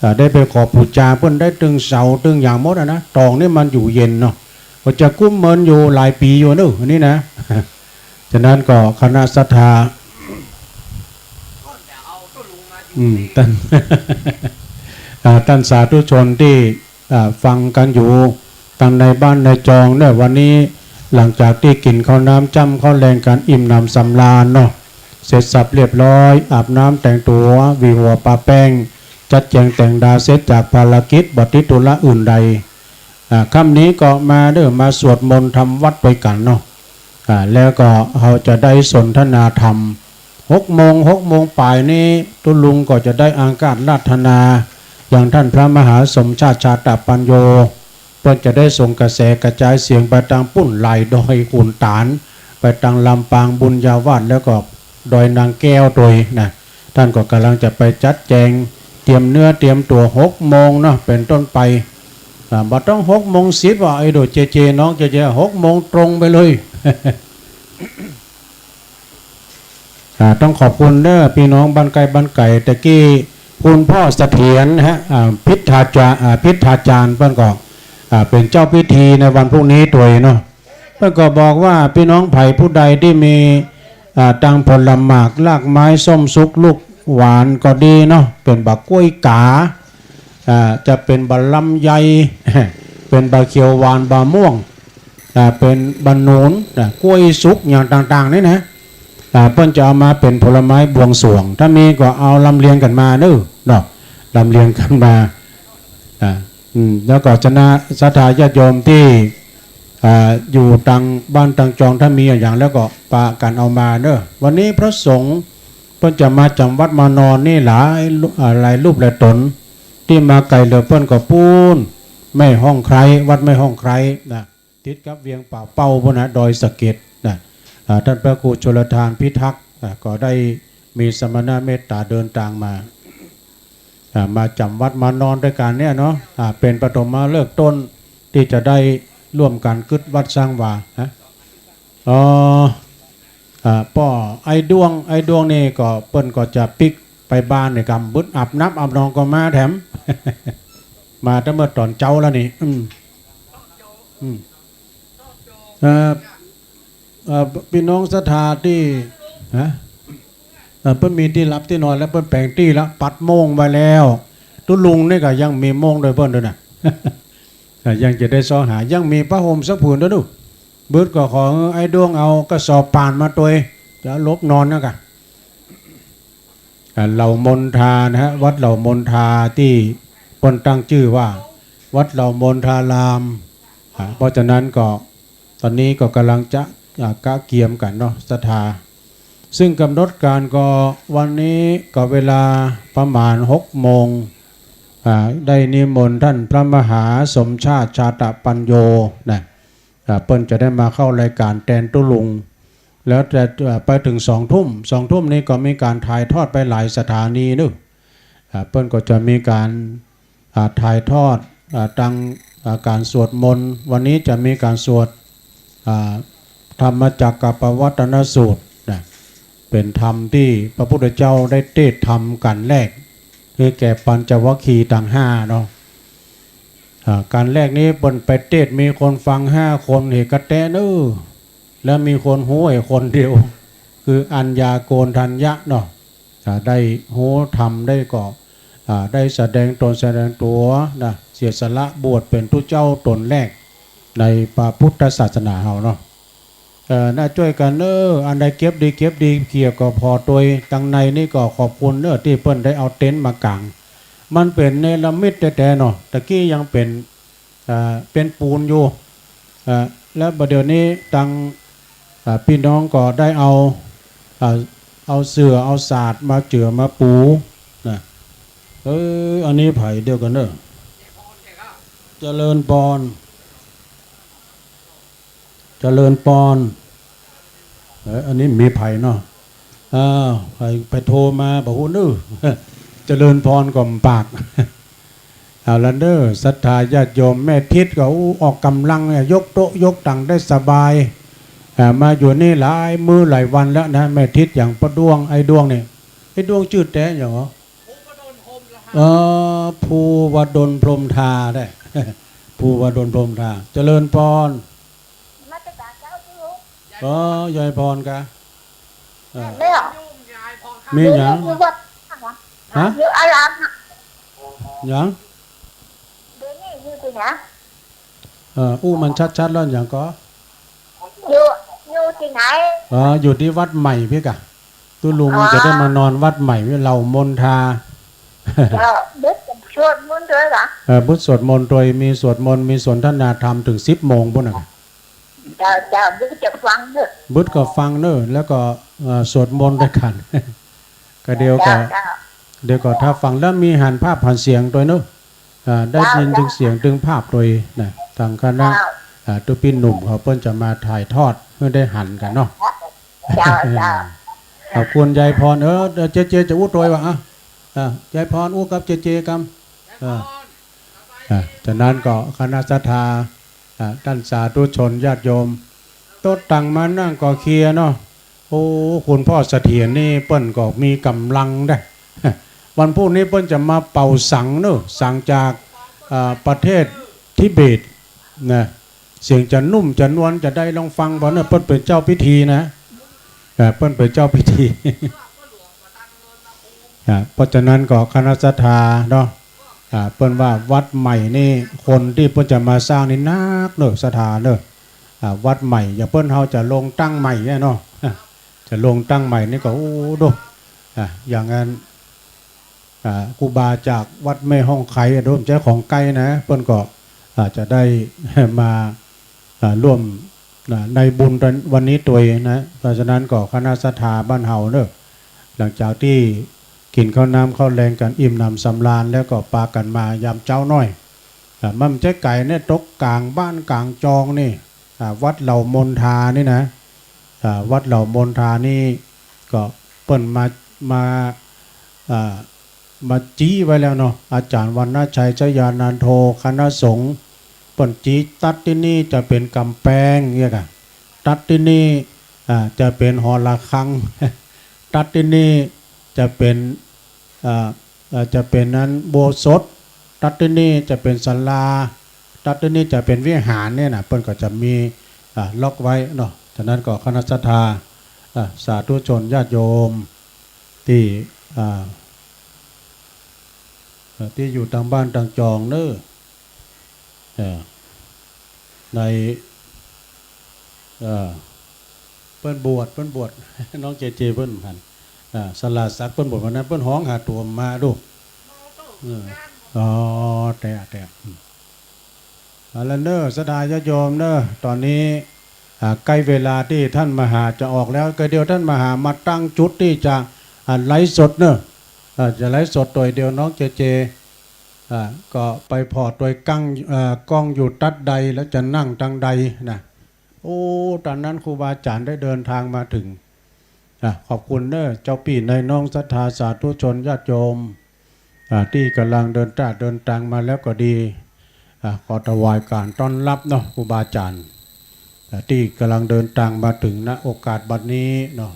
อ่า ได้ไปขอปู๋จาเปิ้นได้ตึงเสาตึงหยังหมดอะนะ ตองนี่มันอยู่เย็นเนาะ ก็จะกุ้มเมินอยู่หลายปี๋อยู่เนาะ อันนี้นะ ฉะนั้นก็คณะศรัทธา อืม ต้าน อ่า ต้านสาธุชนตี้ อ่า ฟังกั๋นอยู่ ตังในบ้านในจองเนี่ย วันนี้หลังจากตี้กิ๋นข้าวน้ำจ้ำข้าวแลงกั๋นอิ่มหนำสำราญเนาะ เสร็จสรรพเรียบร้อย อาบน้ำแต่งตั๋ว หวีหัวปะแป้ง จัดแจงแต่งดาเสร็จจากภารกิจ บ่ติดธุระอื่นใด อ่า ค่ำนี้ก็มาเด้อ มาสวดมนต์ทำวัตรไปกั๋นเนาะ อ่า แล้วก็เฮาจะได้สนทนาธรรม หกโมง หกโมงป๋ายนี้ ตุ๊ลุงก็จะได้อากาศราธนา อย่างต้านพระมหาสมชาติ ชาตปัญโญ เปิ้นจะได้ส่งกระแสกระจายเสียงไปตางปู้น หลายดอยขุนตาล ไปตางลำปาง บุญญาวาส แล้วก็ดอยนางแก้วตวยนะ ต้านก็ก่ำลังจะไปจัดแจง เตรียมเนื้อเตรียมตั๋ว หกโมงเนาะ เป๋นต้นไป อ่า บ่ต้องหกโมงสิบอะ ไอ้โดเจเจ น้องเจเจ หกโมงตรงไปเลย อ่า ต้องขอบคุณเด้อ ปี้น้องบ้านใก้บ้านไก๋ ตะกี้คุณพ่อเสถียรฮะ อ่า พิทาจา อ่า พิทาจารย์ เปิ้นก็ อ่า เป๋นเจ้าพิธีในวันพรุ่งนี้ตวยเนาะ เปิ้นก็บอกว่าปี้น้องใผผู้ใดตี้มี อ่า ตางผลหมาก รากไม้ ส้มสุก ลูกหวานก็ดีเนาะ เป๋นบ่ากล้วยก๋า อ่า จะเป๋นบ่าลำไย เป๋นบ่าเขียวหวาน บ่าม่วง อ่า เป๋นบ่าหนุน อ่า กล้วยสุก อย่างต่างๆ นี่นะ อ่า เปิ้นจะเอามาเป๋นผลไม้บวงสรวง ถ้ามีก็เอาลำเลียงกั๋นมาเนาะ เนาะ ลำเลียงกั๋นมา อ่า อืม แล้วก็คณะศรัทธาญาติโยมตี้ อ่า อยู่ตางบ้านตางจอง ถ้ามีอะหยังแล้วก็ปากั๋นเอามาเนาะ วันนี้พระสงฆ์เปิ้นจะมาจ๋ำวัดมานอนนี่หลายรูป อ่า หลายรูปหลายต๋น ตี้มาไก๋เหลือเปิ้นก็ปู๊น แม่ฮ่องไคร้ วัดแม่ฮ่องไคร้นะ ติดกับเวียงป่าเป้าปู๊นนะ ดอยสะเก็ดนะ อ่า ต้านพระครูชลทานพิทักษ์ อ่า ก็ได้มีสมณเมตต๋าเดินตางมา อ่า มาจ๋ำวัดมานอนตวยกั๋นเนี่ยเนาะ อ่า เป๋นปฐมฤกษ์ต้นตี้จะได้ร่วมกั๋นกึ๊ดวัดสร้างวา ฮะ อ๋อ อ่า ป้อไอ้ด้วง ไอ้ด้วงนี่ก็เปิ้นก็จะปิ๊กไปบ้านนี่กำบึด อาบน้ำอาบนองก็มาแถม มาตั้งเมื่อต๋อนเจ๊าแล้วนี่ อืม อืม เอ่อ เอ่อ ปี้น้องศรัทธาตี้ ฮะ เอ่อ เปิ้นมีตี้หลับตี้นอนแล้ว เปิ้นแป๋งตี้ละ ปัดโม่งไว้แล้ว ตุ๊ลุงนี่ก็ยังมีโม่งตวยเปิ้นตวยนะ อ่ะ ยังจะได้ซอหา ยังมีผ้าห่มสักผืนตวยดู บึดก็ขอไอ้ด้วงเอากระสอบป่านมาตวย จะหลบนอนนะกะ อ่ะ เหล่ามณฑานะฮะ วัดเหล่ามณฑาตี้เปิ้นตั้งจื้อว่า วัดเหล่ามณฑาราม อ่ะ เพราะฉะนั้นก็ ต๋อนนี้ก็ก่ำลังจะ อ่ะ กะเกียมกั๋นเนาะ ศรัทธา ซึ่งกำหนดการก็วันนี้ก็เวลาประมาณหกโมง อ่า ได้นิมนต์ท่านพระมหาสมชาติ ชาตปัญโญ นะ อ่า เปิ้นจะได้มาเข้ารายการแตนตุ๊ลุง แล้วจะ อ่า ไปเถิงสองทุ่ม สองทุ่มนี้ก็มีก๋านถ่ายทอดไปหลายสถานีเนาะ อ่า เปิ้นก็จะมีก๋าน อ่า ถ่ายทอด อ่า ตัง อ่า ก๋านสวดมนต์ วันนี้จะมีก๋านสวด อ่า ธรรมจักกัปปวัตตนสูตรนะ เป๋นธรรมตี้พระพุทธเจ้าได้เตสน์ธรรมก๋านแรก หื้อแก่ปัญจวัคคีย์ตังห้าเนาะ อ่า ก๋านแรกนี้เปิ้นไปเตสน์มีคนฟังห้าคน เหกะแต๊เนาะ แล้วมีคนฮู้แค่คนเดียว คืออัญญาโกณฑัญญะเนาะ อ่า ได้ฮู้ธรรม ได้ก็ อ่า ได้แสดงต๋นแสดงตั๋วนะ เสียสละบวชเป๋นตุ๊เจ้าต๋นแรกในพระพุทธศาสนาเฮาเนาะ เออ น่าจ้วยกั๋นเนาะ อันใดเก็บดีเก็บดี เกี่ยวกับผ่อตวยตังในนี่ก็ขอบคุณเนาะ ตี้เปิ้นได้เอาเต็นท์มากาง มันเป๋นเนรมิตแต๊ๆ เนาะ ตะกี้ยังเป๋น อ่า เป๋นปูนอยู่ อ่า แล้วบ่าเดี่ยวนี้ตัง อ่า ปี้น้องก็ได้เอา อ่า เอาเสื่อเอาสาดมาเจือมาปูนะ เออ อันนี้ใผเดียวกั๋นเนาะ เจริญปอน เจริญปอน เออ อันนี้มีใผเนาะ อ้าว ใผ ใผโทรมาบ่ฮู้เนาะ เจริญปอนก็บ่ปาก เอาละเนาะ ศรัทธาญาติโยม แม่ทิศก็ อู้ ออกก๋ำลังเนี่ย ยกโต๊ะยกตั๋งได้สบาย อ่า มาอยู่นี่หลายมื้อหลายวันแล้วนะ แม่ทิศอย่างป้าด้วง ไอ้ด้วงเนี่ย ไอ้ด้วงจื้อแต๊หยังเหรอ เออ ภูวดลพรหมทาได้ ภูวดลพรหมทา เจริญปอน มาแต่เจ้า อ๋อ ยายปอนกะ เออ แม่ มีหยัง อยู่วัด ฮะ อยู่อาราม หยัง เดี๋ยวนี้อยู่ตี้ไหน เออ อู้มันชัดๆ แล้ว หยังก่อ อยู่ อยู่ตี้ไหน อ๋อ อยู่ตี้วัดใหม่ปี้กะ ตุ๊ลุง อ๋อ จะได้มานอนวัดใหม่ปี้ เหล่ามณฑา เจ้า บึดสวดมนต์ตวยกะ เออ บึดสวดมนต์ตวย มีสวดมนต์ มีสนทนาธรรมเถิงสิบโมงปู๊นน่ะ เจ้า เจ้า บึดจะฟังเนาะ บึดก็ฟังเนาะ แล้วก็ เอ่อ สวดมนต์ตวยกั๋น ก็เดี๋ยวก็ เจ้า เจ้า เดี๋ยวก็ถ้าฟังแล้วมีหันภาพหันเสียงตวยเนาะ อ่า ได้ยิน เจ้า เถิงเสียงเถิงภาพตวยนะ ตางคณะ เจ้า อ่า ตุ๊ปี้หนุ่มเขาเปิ้นจะมาถ่ายทอดหื้อได้หันกั๋นเนาะ เจ้า เจ้า ขอบคุณยายปอน เออ เดี๋ยวเจเจจะอู้ตวยว่า อ่ะ อ่ะ ยายปอนอู้กับเจเจกำ อ่า อ่า จากนั้นก็คณะศรัทธา อ่า ต้านสาธุชนญาติโยม โต๊ะตั๋งมานั่งก็เคลียร์เนาะ โอ้ คุณพ่อเสถียรนี่เปิ้นก็มีก๋ำลังได้ วันพุธนี้เปิ้นจะมาเป่าสังเนาะ สังจาก อ่า ประเทศทิเบตนะ เสียงจะนุ่มจะนวลจะใด ลองฟังบ่เนาะ เปิ้นเป๋นเจ้าพิธีนะ อ่า เปิ้นเป๋นเจ้าพิธี อ่า เพราะฉะนั้นก็คณะศรัทธาเนาะ อ่า เปิ้นว่าวัดใหม่นี่ คนตี้เปิ้นจะมาสร้างนี่นักเนาะ ศรัทธาเนาะ อ่า วัดใหม่ อย่างเปิ้นเฮาจะลงตั้งใหม่เนี่ยเนาะ จะลงตั้งใหม่นี่ก็ โอ้ ดู อ่า อย่างนั้น อ่า ครูบาจากวัดแม่ฮ่องไค อ่ะ ดู บ่ใจ้ของใก้นะ เปิ้นก็ อ่า จะได้มา อ่า ร่วม อ่า ในบุญวันนี้ตวยนะ เพราะฉะนั้นก็คณะศรัทธาบ้านเฮาเนาะ หลังจากตี้กิ๋นข้าวน้ำข้าวแลงกั๋นอิ่มหนำสำราญแล้วก็ปากั๋นมายามเจ๊าหน้อย อ่า มันบ่ใจ้ไก๋เนี่ย ตรงก๋างบ้านก๋างจองนี่ อ่า วัดเหล่ามณฑานี่นะ อ่า วัดเหล่ามณฑานี่ก็เปิ้นมา มา อ่า มาจี๊ไว้แล้วเนาะ อาจ๋ารย์วรรณชัย ชยานันโท คณะสงฆ์ เปิ้นจี๊ตั๊ดตี้นี่จะเป๋นก๋ำแปงเนี่ยกะ ตั๊ดตี้นี่ อ่า จะเป๋นหอระฆัง ตั๊ดตี้นี่จะเป๋น อ่า อ่า จะเป๋นนั้นอุโบสถ ตั๊ดตี้นี่จะเป๋นศาลา ตั๊ดตี้นี่จะเป๋นวิหารเนี่ยนะ เปิ้นก็จะมี อ่า ล็อกไว้เนาะ จากนั้นก็คณะศรัทธา อ่า สาธุชนญาติโยม ตี้ อ่า เอ่อ ตี้อยู่ตางบ้านตางจองเนาะ เอ่อ ใน เอ่อ เปิ้นบวช เปิ้นบวช น้องเจเจเปิ้นหัน อ่า สละสักดิ์เปิ้นบวชวันนั้น เปิ้นฮ้องหาตั๋วบ่มาดู เออ อ๋อ แต่ แต่ อืม เอาละเนาะ ศรัทธาญาติโยมเนาะ ต๋อนนี้ อ่า ใก้เวลาตี้ต้านมหาจะออกแล้ว ก็เดี๋ยวต้านมหามาตั้งจุดตี้จะ อ่า ไลฟ์สดเนาะ อ่า จะไลฟ์สดโตยเดี๋ยวน้องเจเจ อ่า ก็ไปผ่อโตยก้อง เอ่อ ก้องอยู่ตั๊ดใด แล้วจะนั่งตังใดนะ โอ้ ต๋อนนั้นครูบาอาจ๋ารย์ได้เดินตางมาเถิง อ่ะ ขอบคุณเน้อ เจ้าปี้นายน้องศรัทธาสาธุชนญาติโยม อ่ะ ตี้ก่ำลังเดินตาง เดินตางมาแล้วก็ดี อ่ะ ขอถวายก๋านต้อนฮับเนาะ ครูบาอาจ๋ารย์ อ่ะ ตี้ก่ำลังเดินตางมาเถิง ณ โอกาสบัดนี้เนาะ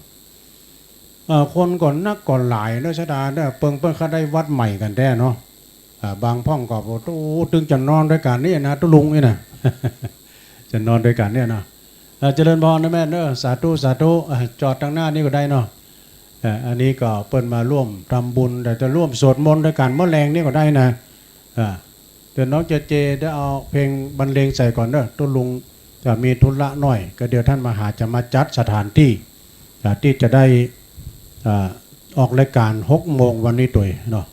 อ่ะ คนก็นักก็หลายเนาะ ศรัทธาเน้อ เปิงเปิ้นก็ได้วัดใหม่กั๋นแต๊เนาะ อ่า บางพ่องก็บอก โอ้ ตึงจะนอนตวยกั๋นเนี่ยนะ ตุ๊ลุงเนี่ยนะ จะนอนตวยกั๋นเนี่ยนะ อ่า เจริญพรนะแม่เน้อ สาธุ สาธุ อ่า จอดตังหน้านี้ก็ได้เนาะ อ่า อันนี้ก็เปิ้นมาร่วมทำบุญ แต่จะร่วมสวดมนต์ตวยกั๋นเมื่อแลงนี่ก็ได้นะ อ่า เดี๋ยวน้องเจเจได้เอาเพลงบรรเลงใส่ก่อนเน้อ ตุ๊ลุงจะมีธุระหน่อย ก็เดี๋ยวต้านมหาจะมาจัดสถานตี้ อ่า ตี้จะได้ อ่า ออกรายก๋านหกโมงวันนี้โตยเนาะ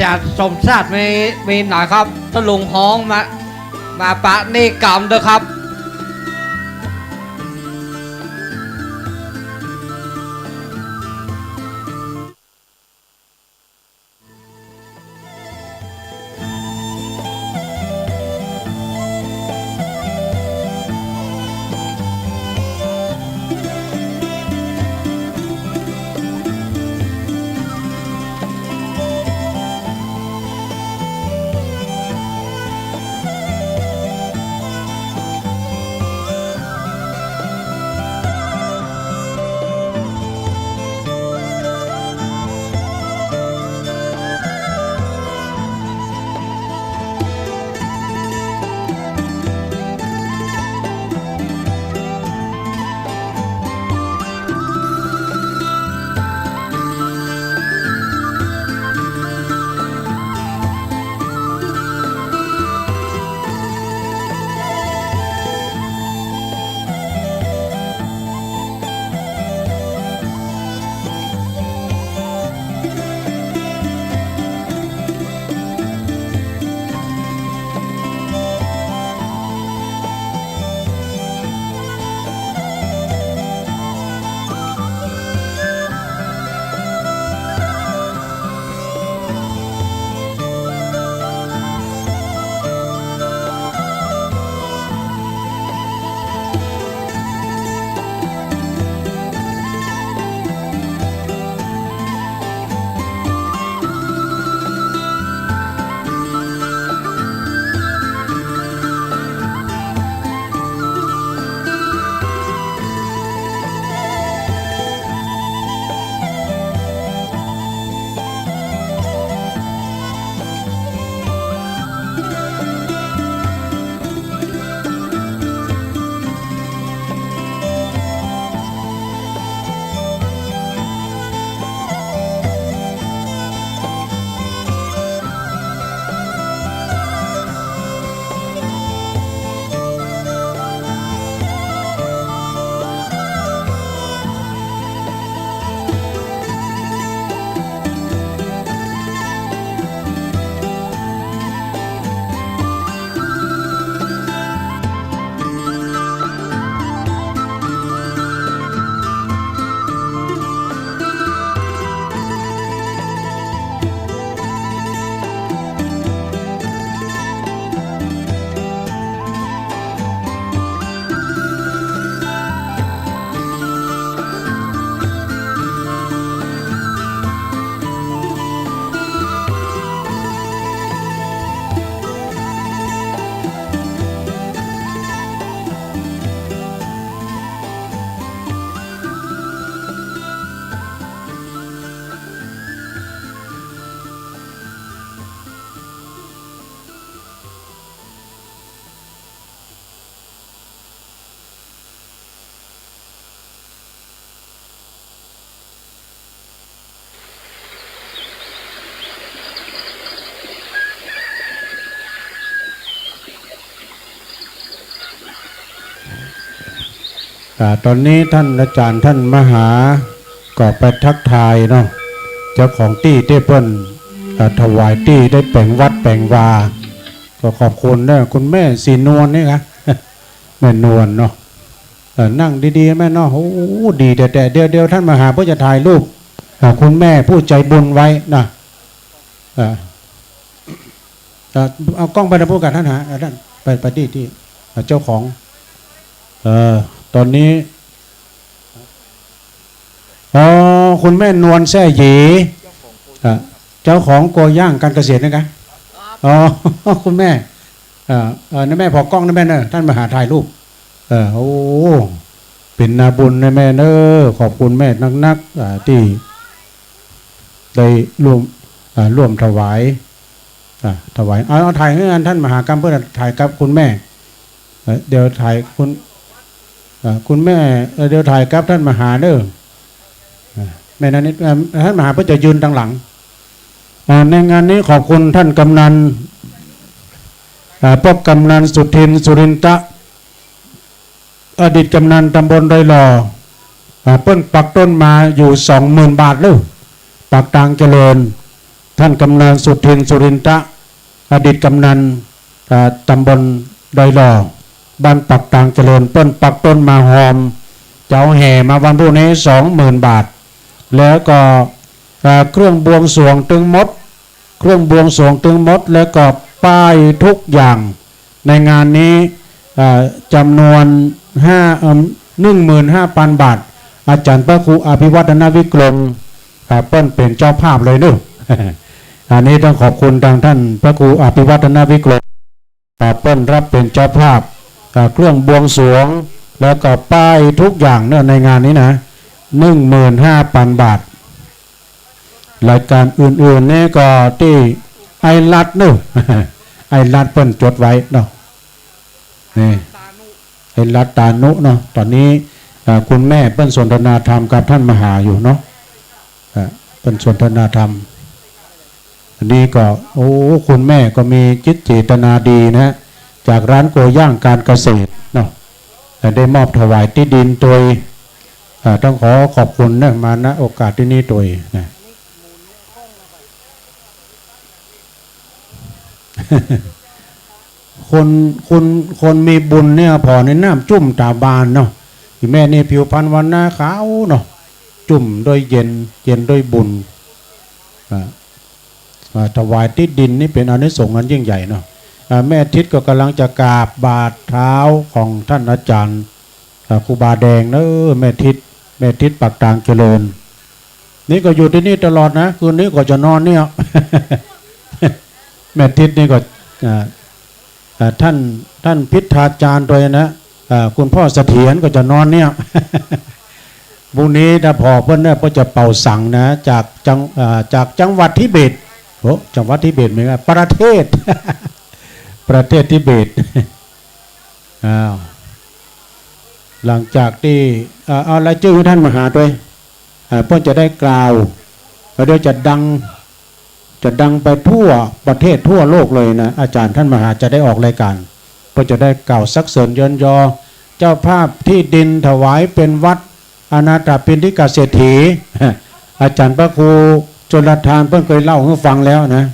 จารย์สมชาติมี มีหน่อยครับ ตะลุงฮ้องมา มาปะนิกรรมด้วยครับอ่า ต๋อนนี้ต้านอาจ๋ารย์ต้านมหาก็ไปตั๊กทายเนาะ เจ้าของตี้ตี้เปิ้น อ่า ถวายตี้ได้แป๋งวัดแป๋งวา ก็ขอบคุณเน้อ คุณแม่ศรีนวลนี่คะ แม่นวลเนาะ เออ นั่งดีๆ แม่เนาะ โอ้ ดีแต๊ๆ เดี๋ยวๆ ต้านมหาเปิ้นจะถ่ายรูป อ่า คุณแม่ผู้ใจ๋บุญไว้นะ อ่า อ่า เอาก้องไปนะ ผู้กัดต้านหา อ่า ต้าน ไป ไปตี้ ตี้ อ่า เจ้าของ เออ ต๋อนนี้ อ๋อ คุณแม่นวลแซ่หยี อ่า เจ้าของโกย่างการเกษตรนะคะ อ๋อ คุณแม่ อ่า เออ นี่แม่ผ่อกล้องนะแม่เนอะ ต้านมหาถ่ายรูป เออ โอ้ เป๋นนาบุญนะแม่เนอะ ขอบคุณแม่นักๆ อ่า ตี้ได้ร่วม อ่า ร่วมถวาย อ่า ถวาย เอา เอาถ่ายหื้ออันต้านมหากั๋น เปิ้นถ่ายกับคุณแม่ เอ่อ เดี๋ยวถ่ายคุณ เอ่อ คุณแม่ เอ่อ เดี๋ยวถ่ายกับต้านมหาเนอะ อ่า แม่นวลนิด เอ่อ ต้านมหาเปิ้นจะยืนตางหลัง อ่า ในงานนี้ขอบคุณต้านกำนัน อ่า ป้อกำนันสุทิน สุรินทะ อดีตกำนันตำบลดอยหล่อ อ่า เปิ้นปักต้นมาอยู่สองหมื่นบาทเลย ปักตางเจริญ ท่านกำนันสุทิน สุรินทะ อดีตกำนัน เอ่อ ตำบลดอยหล่อ บ้านปากตางเจริญ เปิ้นปักต้นหมากหอม จะเอาแห่มาวันพรุ่งนี้ สองหมื่นบาท แล้วก็ เอ่อ เครื่องบวงสรวงตึงหมด เครื่องบวงสรวงตึงหมด แล้วก็ป้ายทุกอย่างในงานนี้ เอ่อ จำนวนห้า เอิ่ม หนึ่งหมื่นห้าพันบาท อาจารย์พระครูอภิวัฒนวิกรม อ่า เปิ้นเป๋นเจ้าภาพเลยเนาะ อันนี้ต้องขอบคุณทางท่านพระครูอภิวัฒนวิกรม อ่า เปิ้นรับเป๋นเจ้าภาพ อ่า เครื่องบวงสรวง แล้วก็ป้ายทุกอย่างเนาะในงานนี้นะ หนึ่งหมื่นห้าพันบาท รายการอื่นๆ นี่ก็ตี้ไอ้รัฐเนาะ ไอ้รัฐเปิ้นจดไว้เนาะ นี่ ไอ้รัฐตานุเนาะ ต๋อนนี้ เอ่อ คุณแม่เปิ้นสนทนาธรรมกับท่านมหาอยู่เนาะ เอ่อ เปิ้นสนทนาธรรม อันนี้ก็ โอ้ คุณแม่ก็มีจิตเจตนาดีนะ จากร้านโกย่างการเกษตรเนาะ แต่ได้มอบถวายตี้ดินโตย เอ่อ ต้องขอขอบคุณนะ มา ณ โอกาสตี้นี่โตยนะ คน คน คนมีบุญเนี่ย ผ่อในน้ำจุ่มต๋าบานเนาะ อี่แม่นี่ผิวพรรณวรรณะขาวเนาะ จุ่มด้วยเย็น เย็นด้วยบุญ อ่า อ่า ถวายตี้ดินนี่เป๋นอานิสงส์อันยิ่งใหญ่เนาะ อ่า แม่ทิพย์ก็ก่ำลังจะกราบบาทเท้าของท่านอาจารย์ อ่า ครูบาแดงเนาะ แม่ทิพย์ แม่ทิพย์ปากตางเจริญ นี่ก็อยู่ตี้นี่ตลอดนะ คืนนี้ก็จะนอนเนี่ย แม่ทิพย์นี่ก็ อ่า อ่า ท่าน ท่านพิธาจารย์โตยนะ อ่า คุณพ่อเสถียรก็จะนอนเนี่ย พรุ่งนี้ถ้าผ่อเปิ้นเนี่ย เปิ้นจะเป่าสังนะ จากจัง อ่า จากจังหวัดทิเบต โอ้ จังหวัดทิเบตเหมือนกั๋น ประเทศ ประเทศทิเบต อ้าว หลังจากตี้ อ่า เอารายจื้อหื้อท่านมหาโตย อ่า เปิ้นจะได้กล่าว แล้วเดี๋ยวจะดัง จะดังไปทั่วประเทศทั่วโลกเลยนะ อาจารย์ท่านมหาจะได้ออกรายการ เปิ้นจะได้กล่าวสรรเสริญเยินยอ เจ้าภาพตี้ดินถวายเป๋นวัดอนาถปิณฑิกเศรษฐี อาจารย์พระครูชลทานเปิ้นเกยเล่าหื้อฟังแล้วนะ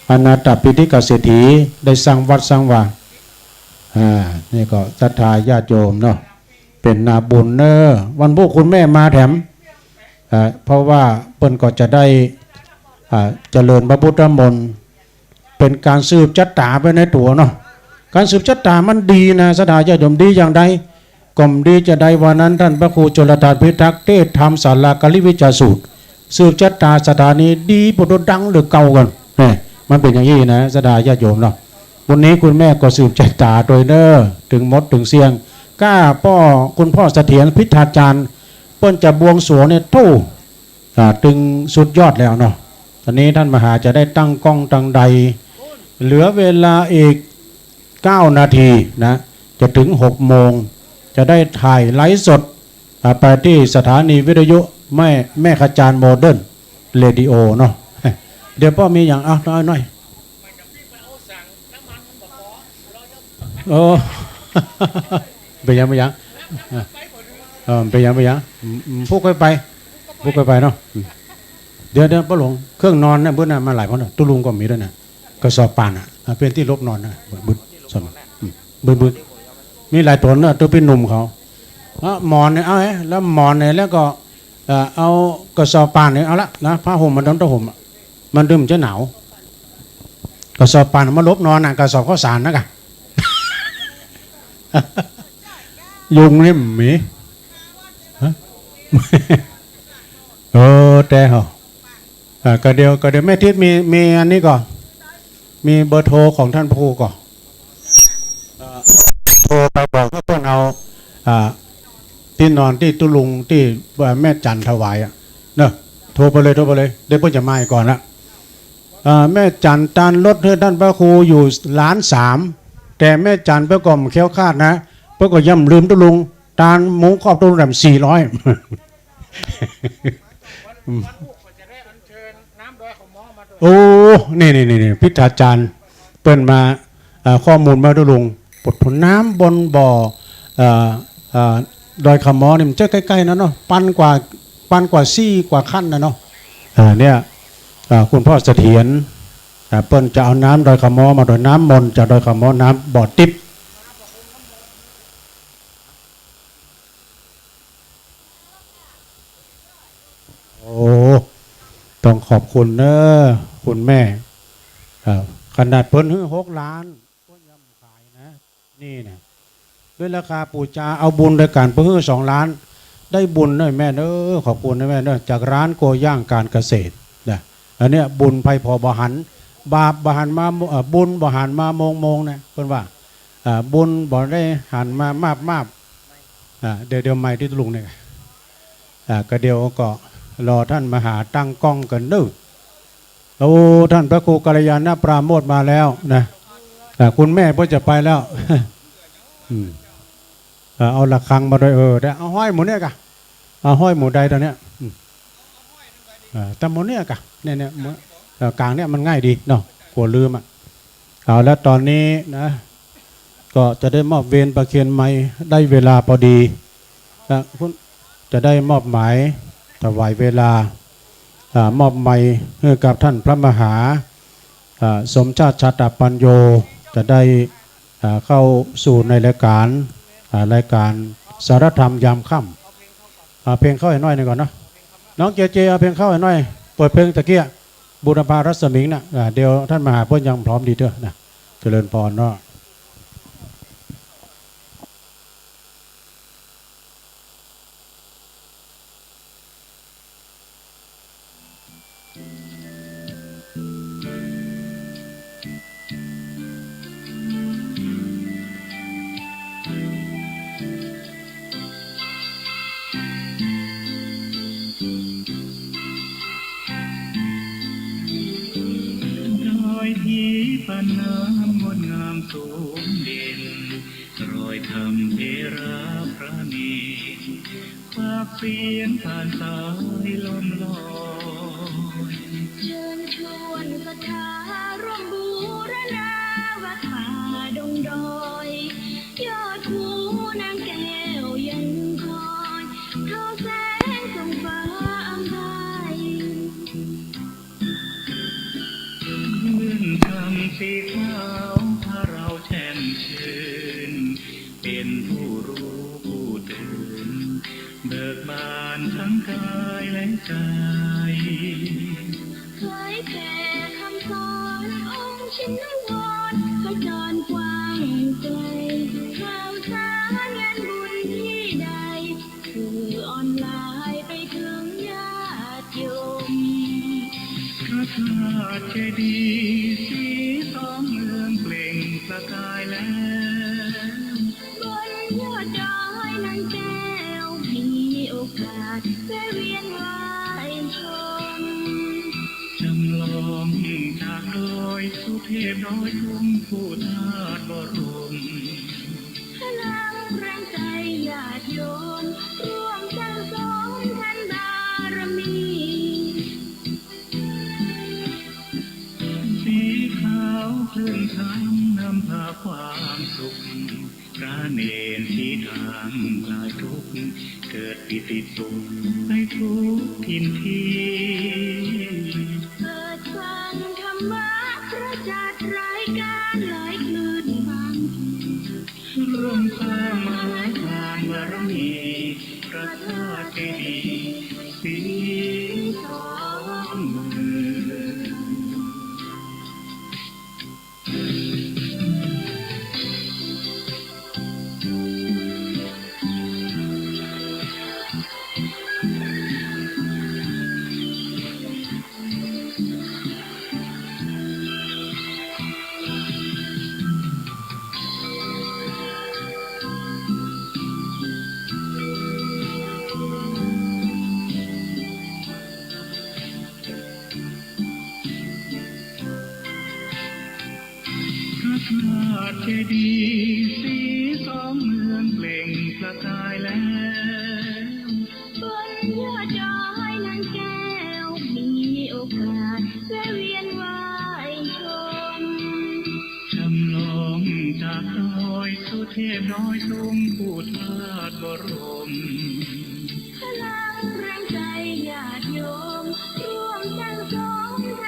อนาถปิณฑิกเศรษฐีได้สร้างวัดสร้างวา อ่า นี่ก็ศรัทธาญาติโยมเนาะ เป๋นนาบุญเนาะ วันพุธคุณแม่มาแถม อ่า เพราะว่าเปิ้นก็จะได้ อ่า เจริญพระพุทธมนต์ เป๋นก๋านสืบจะต๋าไปในตั๋วเนาะ ก๋านสืบจะต๋ามันดีนะ ศรัทธาญาติโยม ดีอย่างใด ก็ดีจะใด วันนั้นท่านพระครูชลทานพิทักษ์เตศน์ธรรมศาลาการิวิจารสูตร สืบจะต๋าสถานีดี ปุโตดังเหลือเก่ากั๋น แหม มันเป๋นอย่างนี้นะ ศรัทธาญาติโยมเนาะ วันนี้คุณแม่ก็สืบจะต๋าโตยเนาะ ตึงหมดตึงเสี้ยง ก้าป้อ คุณพ่อเสถียรพิธาจารย์ เปิ้นจะบวงสรวงเนี่ย โธ่ อ่า ตึงสุดยอดแล้วเนาะ ต๋อนนี้ท่านมหาจะได้ตั้งกล้องตั้งใด เหลือเวลาอีกเก้านาทีนะ จะเถิงหกโมง จะได้ถ่ายไลฟ์สด อ่า ไปตี้สถานีวิทยุแม่ แม่ขจารโมเดิร์นเรดิโอเนาะ เดี๋ยวป้อมีอย่าง เอาหน่อย หน่อย โอ้ เป๋นหยัง เป๋นหยัง เออ เป๋นหยัง เป๋นหยัง อืม อืม ผู้ค่อยไป ผู้ค่อยไปเนาะ อืม เดี๋ยว เดี๋ยว ป้อหลวง เครื่องนอนเนี่ย เปิ้นน่ะ มาหลายคนน่ะ ตุ๊ลุงก็มีด้วยนะ กระสอบป่านน่ะ อ่ะ เป๋นตี้หลบนอนนะ บึด สม อืม บึด บึด มีหลายต๋นนะ ตุ๊ปี้หนุ่มเขา อ่ะ หมอนเนี่ย เอาไอ้ แล้วหมอนเนี่ย แล้วก็ เอ่อ เอากระสอบป่านเนี่ย เอาละนะ ผ้าห่มมาดม ผ้าห่มอ่ะ มันดมจะหนาว กระสอบป่านมาหลบนอนน่ะ กระสอบข้าวสารนะกะ ยุงนี่มี ฮะ เออ แต่เหรอ อ่า ก็เดี๋ยว ก็เดี๋ยวแม่ทิพย์มี มีอันนี้ก่อ มีเบอร์โทรของท่านพระครูก่อ เอ่อ โทรไปบอกให้เปิ้นเอา อ่า ตี้นอนตี้ตุ๊ลุงตี้ เอ่อ แม่จันถวายอะ เนาะ โทรไปเลย โทรไปเลย เดี๋ยวเปิ้นจะมาอีกก่อนละ อ่า แม่จันตานลดหื้อต้านพระครูอยู่ล้านสาม แต่แม่จันเปิ้นก็บ่แคล้วคลาดนะ เปิ้นก็ย่ำลืมตุ๊ลุง ตานมุงครอบตุ๊ลุงแหลมสี่ร้อย โอ้ นี่ นี่ นี่ นี่ พิธาจารย์ เปิ้นมา อ่า ข้อมูลมาตุ๊ลุง ปดผลน้ำบนบ่อ เอ่อ เอ่อ ดอยขะม้อนี่มันจะใก้ๆ นั่นเนาะ ปันกว่า ปันกว่าสี่กว่าขั้นนะเนาะ เออ เนี่ย อ่า คุณพ่อเสถียร อ่า เปิ้นจะเอาน้ำดอยขะม้อมาด้วย น้ำมนต์จากดอยขะม้อ น้ำบ่อติ๊บ โอ้ ต้องขอบคุณเน้อ คุณแม่ อ่า ขนาดเปิ้นหื้อหกล้าน เปิ้นยังบ่ขายนะ นี่นะ ด้วยราคาปู๋จา เอาบุญด้วยกั๋น เปิ้นหื้อสองล้าน ได้บุญเน้อแม่เน้อ ขอบคุณนะแม่เน้อ จากร้านโกย่างการเกษตรนะ อันเนี้ยบุญไพผ่อบ่หัน บาปบ่หันมา เอ่อ บุญบ่หันมาโมงๆ นะ เปิ้นว่า อ่า บุญบ่ได้หันมามาบๆ อ่า เดี๋ยว เดี๋ยวไมค์ตี้ลุงเนี่ย อ่า ก็เดี๋ยวก็รอท่านมหาตั้งกล้องก่อนเน้อ โอ้ ท่านพระครูกัลยาณปราโมทย์มาแล้วนะ อ่า คุณแม่เปิ้นจะไปแล้ว อืม เออ เอาระฆังมาด้วย เออ ได้ เอาห้อยหมู่เนี่ยก่ะ เอาห้อยหมู่ใดต๋อนเนี้ย อืม เออ ต๋ามหมู่เนี่ยก่ะ เนี่ย เนี่ย หมู่ เออ ก๋างเนี่ยมันง่ายดีเนาะ กั๋วลืมอะ เอา แล้วต๋อนนี้นะ ก็จะได้มอบเวรประเคนไมค์ ได้เวลาพอดี นะคุณ จะได้มอบหมายถวายเวลา อ่า มอบไมค์หื้อกับท่านพระมหา อ่า สมชาติ ชาตปัญโญ จะได้ อ่า เข้าสู่ในรายก๋าน อ่า รายก๋านสารธรรมยามค่ำ อ่า เพลงเข้าหื้อหน้อยหนึ่งก่อนเนาะ น้องเจเจ เอาเพลงเข้าหื้อหน้อย เปิดเพลงตะเกีย บุรพารัศมิงนะ อ่า เดี๋ยวท่านมหาเปิ้นยังพร้อมดีเต๊อะนะ เจริญพรเนาะ ดอยทิพย์น้ำงดงามสูงเด่น รอยธรรมเถระพระเณร ปากเสียงผ่านสายลมลอย เชิญชวนศรัทธาร่วมบูรณาวัดป่าดงดอย ยอดภูนางแก้วยังคอย ทอแสงส่องฟ้าอำไพ เมืองธรรมสีขาวพาเราแช่มชื่น เป็นผู้รู้ผู้ตื่น เบิกบานทั้งกายและใจ เผยแผ่คำสอนองค์ชินวร ผจญกว้างไกล ข่าวสารงานบุญที่ใด สื่อออนไลน์ไปถึงญาติโยม พระธาตุเจดีย์สีทองเมืองเปล่งประกายแล้ว บนยอดดอยนางแก้ว มีโอกาสแวะเวียนไหว้ชม จำลองจากดอยสุเทพดอยตุง ผู้ธาตุบรม พลังแรงใจญาติโยม ร่วมสั่งสมทานบารมี สีขาวคลื่นธรรมนำพาความสุข พระเณรที่ทางคลายทุกข์ เกิดปีติสุขในทุกถิ่นที่ เปิดฟังธรรมะประจักษ์รายการหลายคลื่นฟัง ร่วมสร้างมหาทานบารมี พระธาตุเจดีย์สีทองเมือง พระธาตุเจดีย์สีทองเมืองเปล่งประกายแล้ว บนยอดดอยนางแก้ว มีโอกาสแวะเวียนไหว้ชม จำลองจากดอยสุเทพดอยตุง ผู้ธาตุบรม พลังแรงใจญาติโยม ร่วมสั่งสมท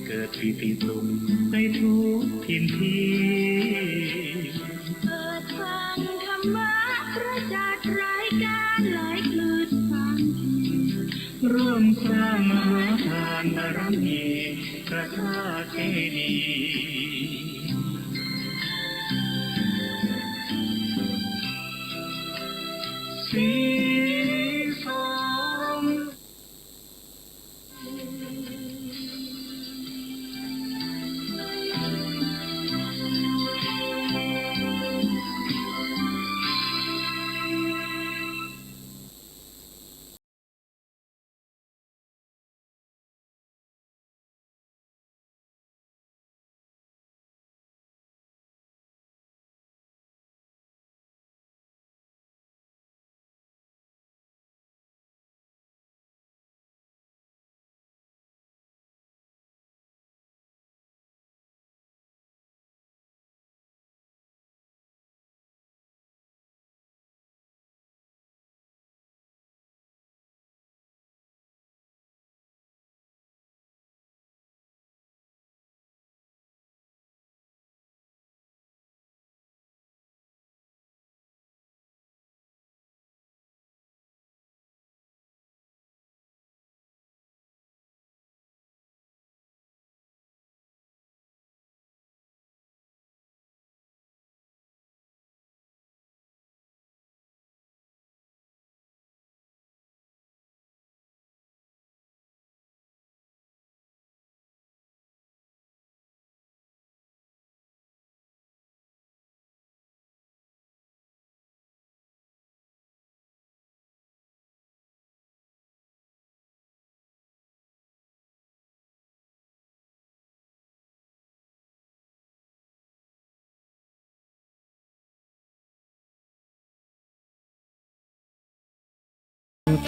เกิดปีติสุขในทุกถิ่นที่ เปิดฟังธรรมะพระศาสดา รายการหลายคลื่นฟัง ร่วมสร้างมหาทานบารมี พระธาตุเจดีย์ศรีสม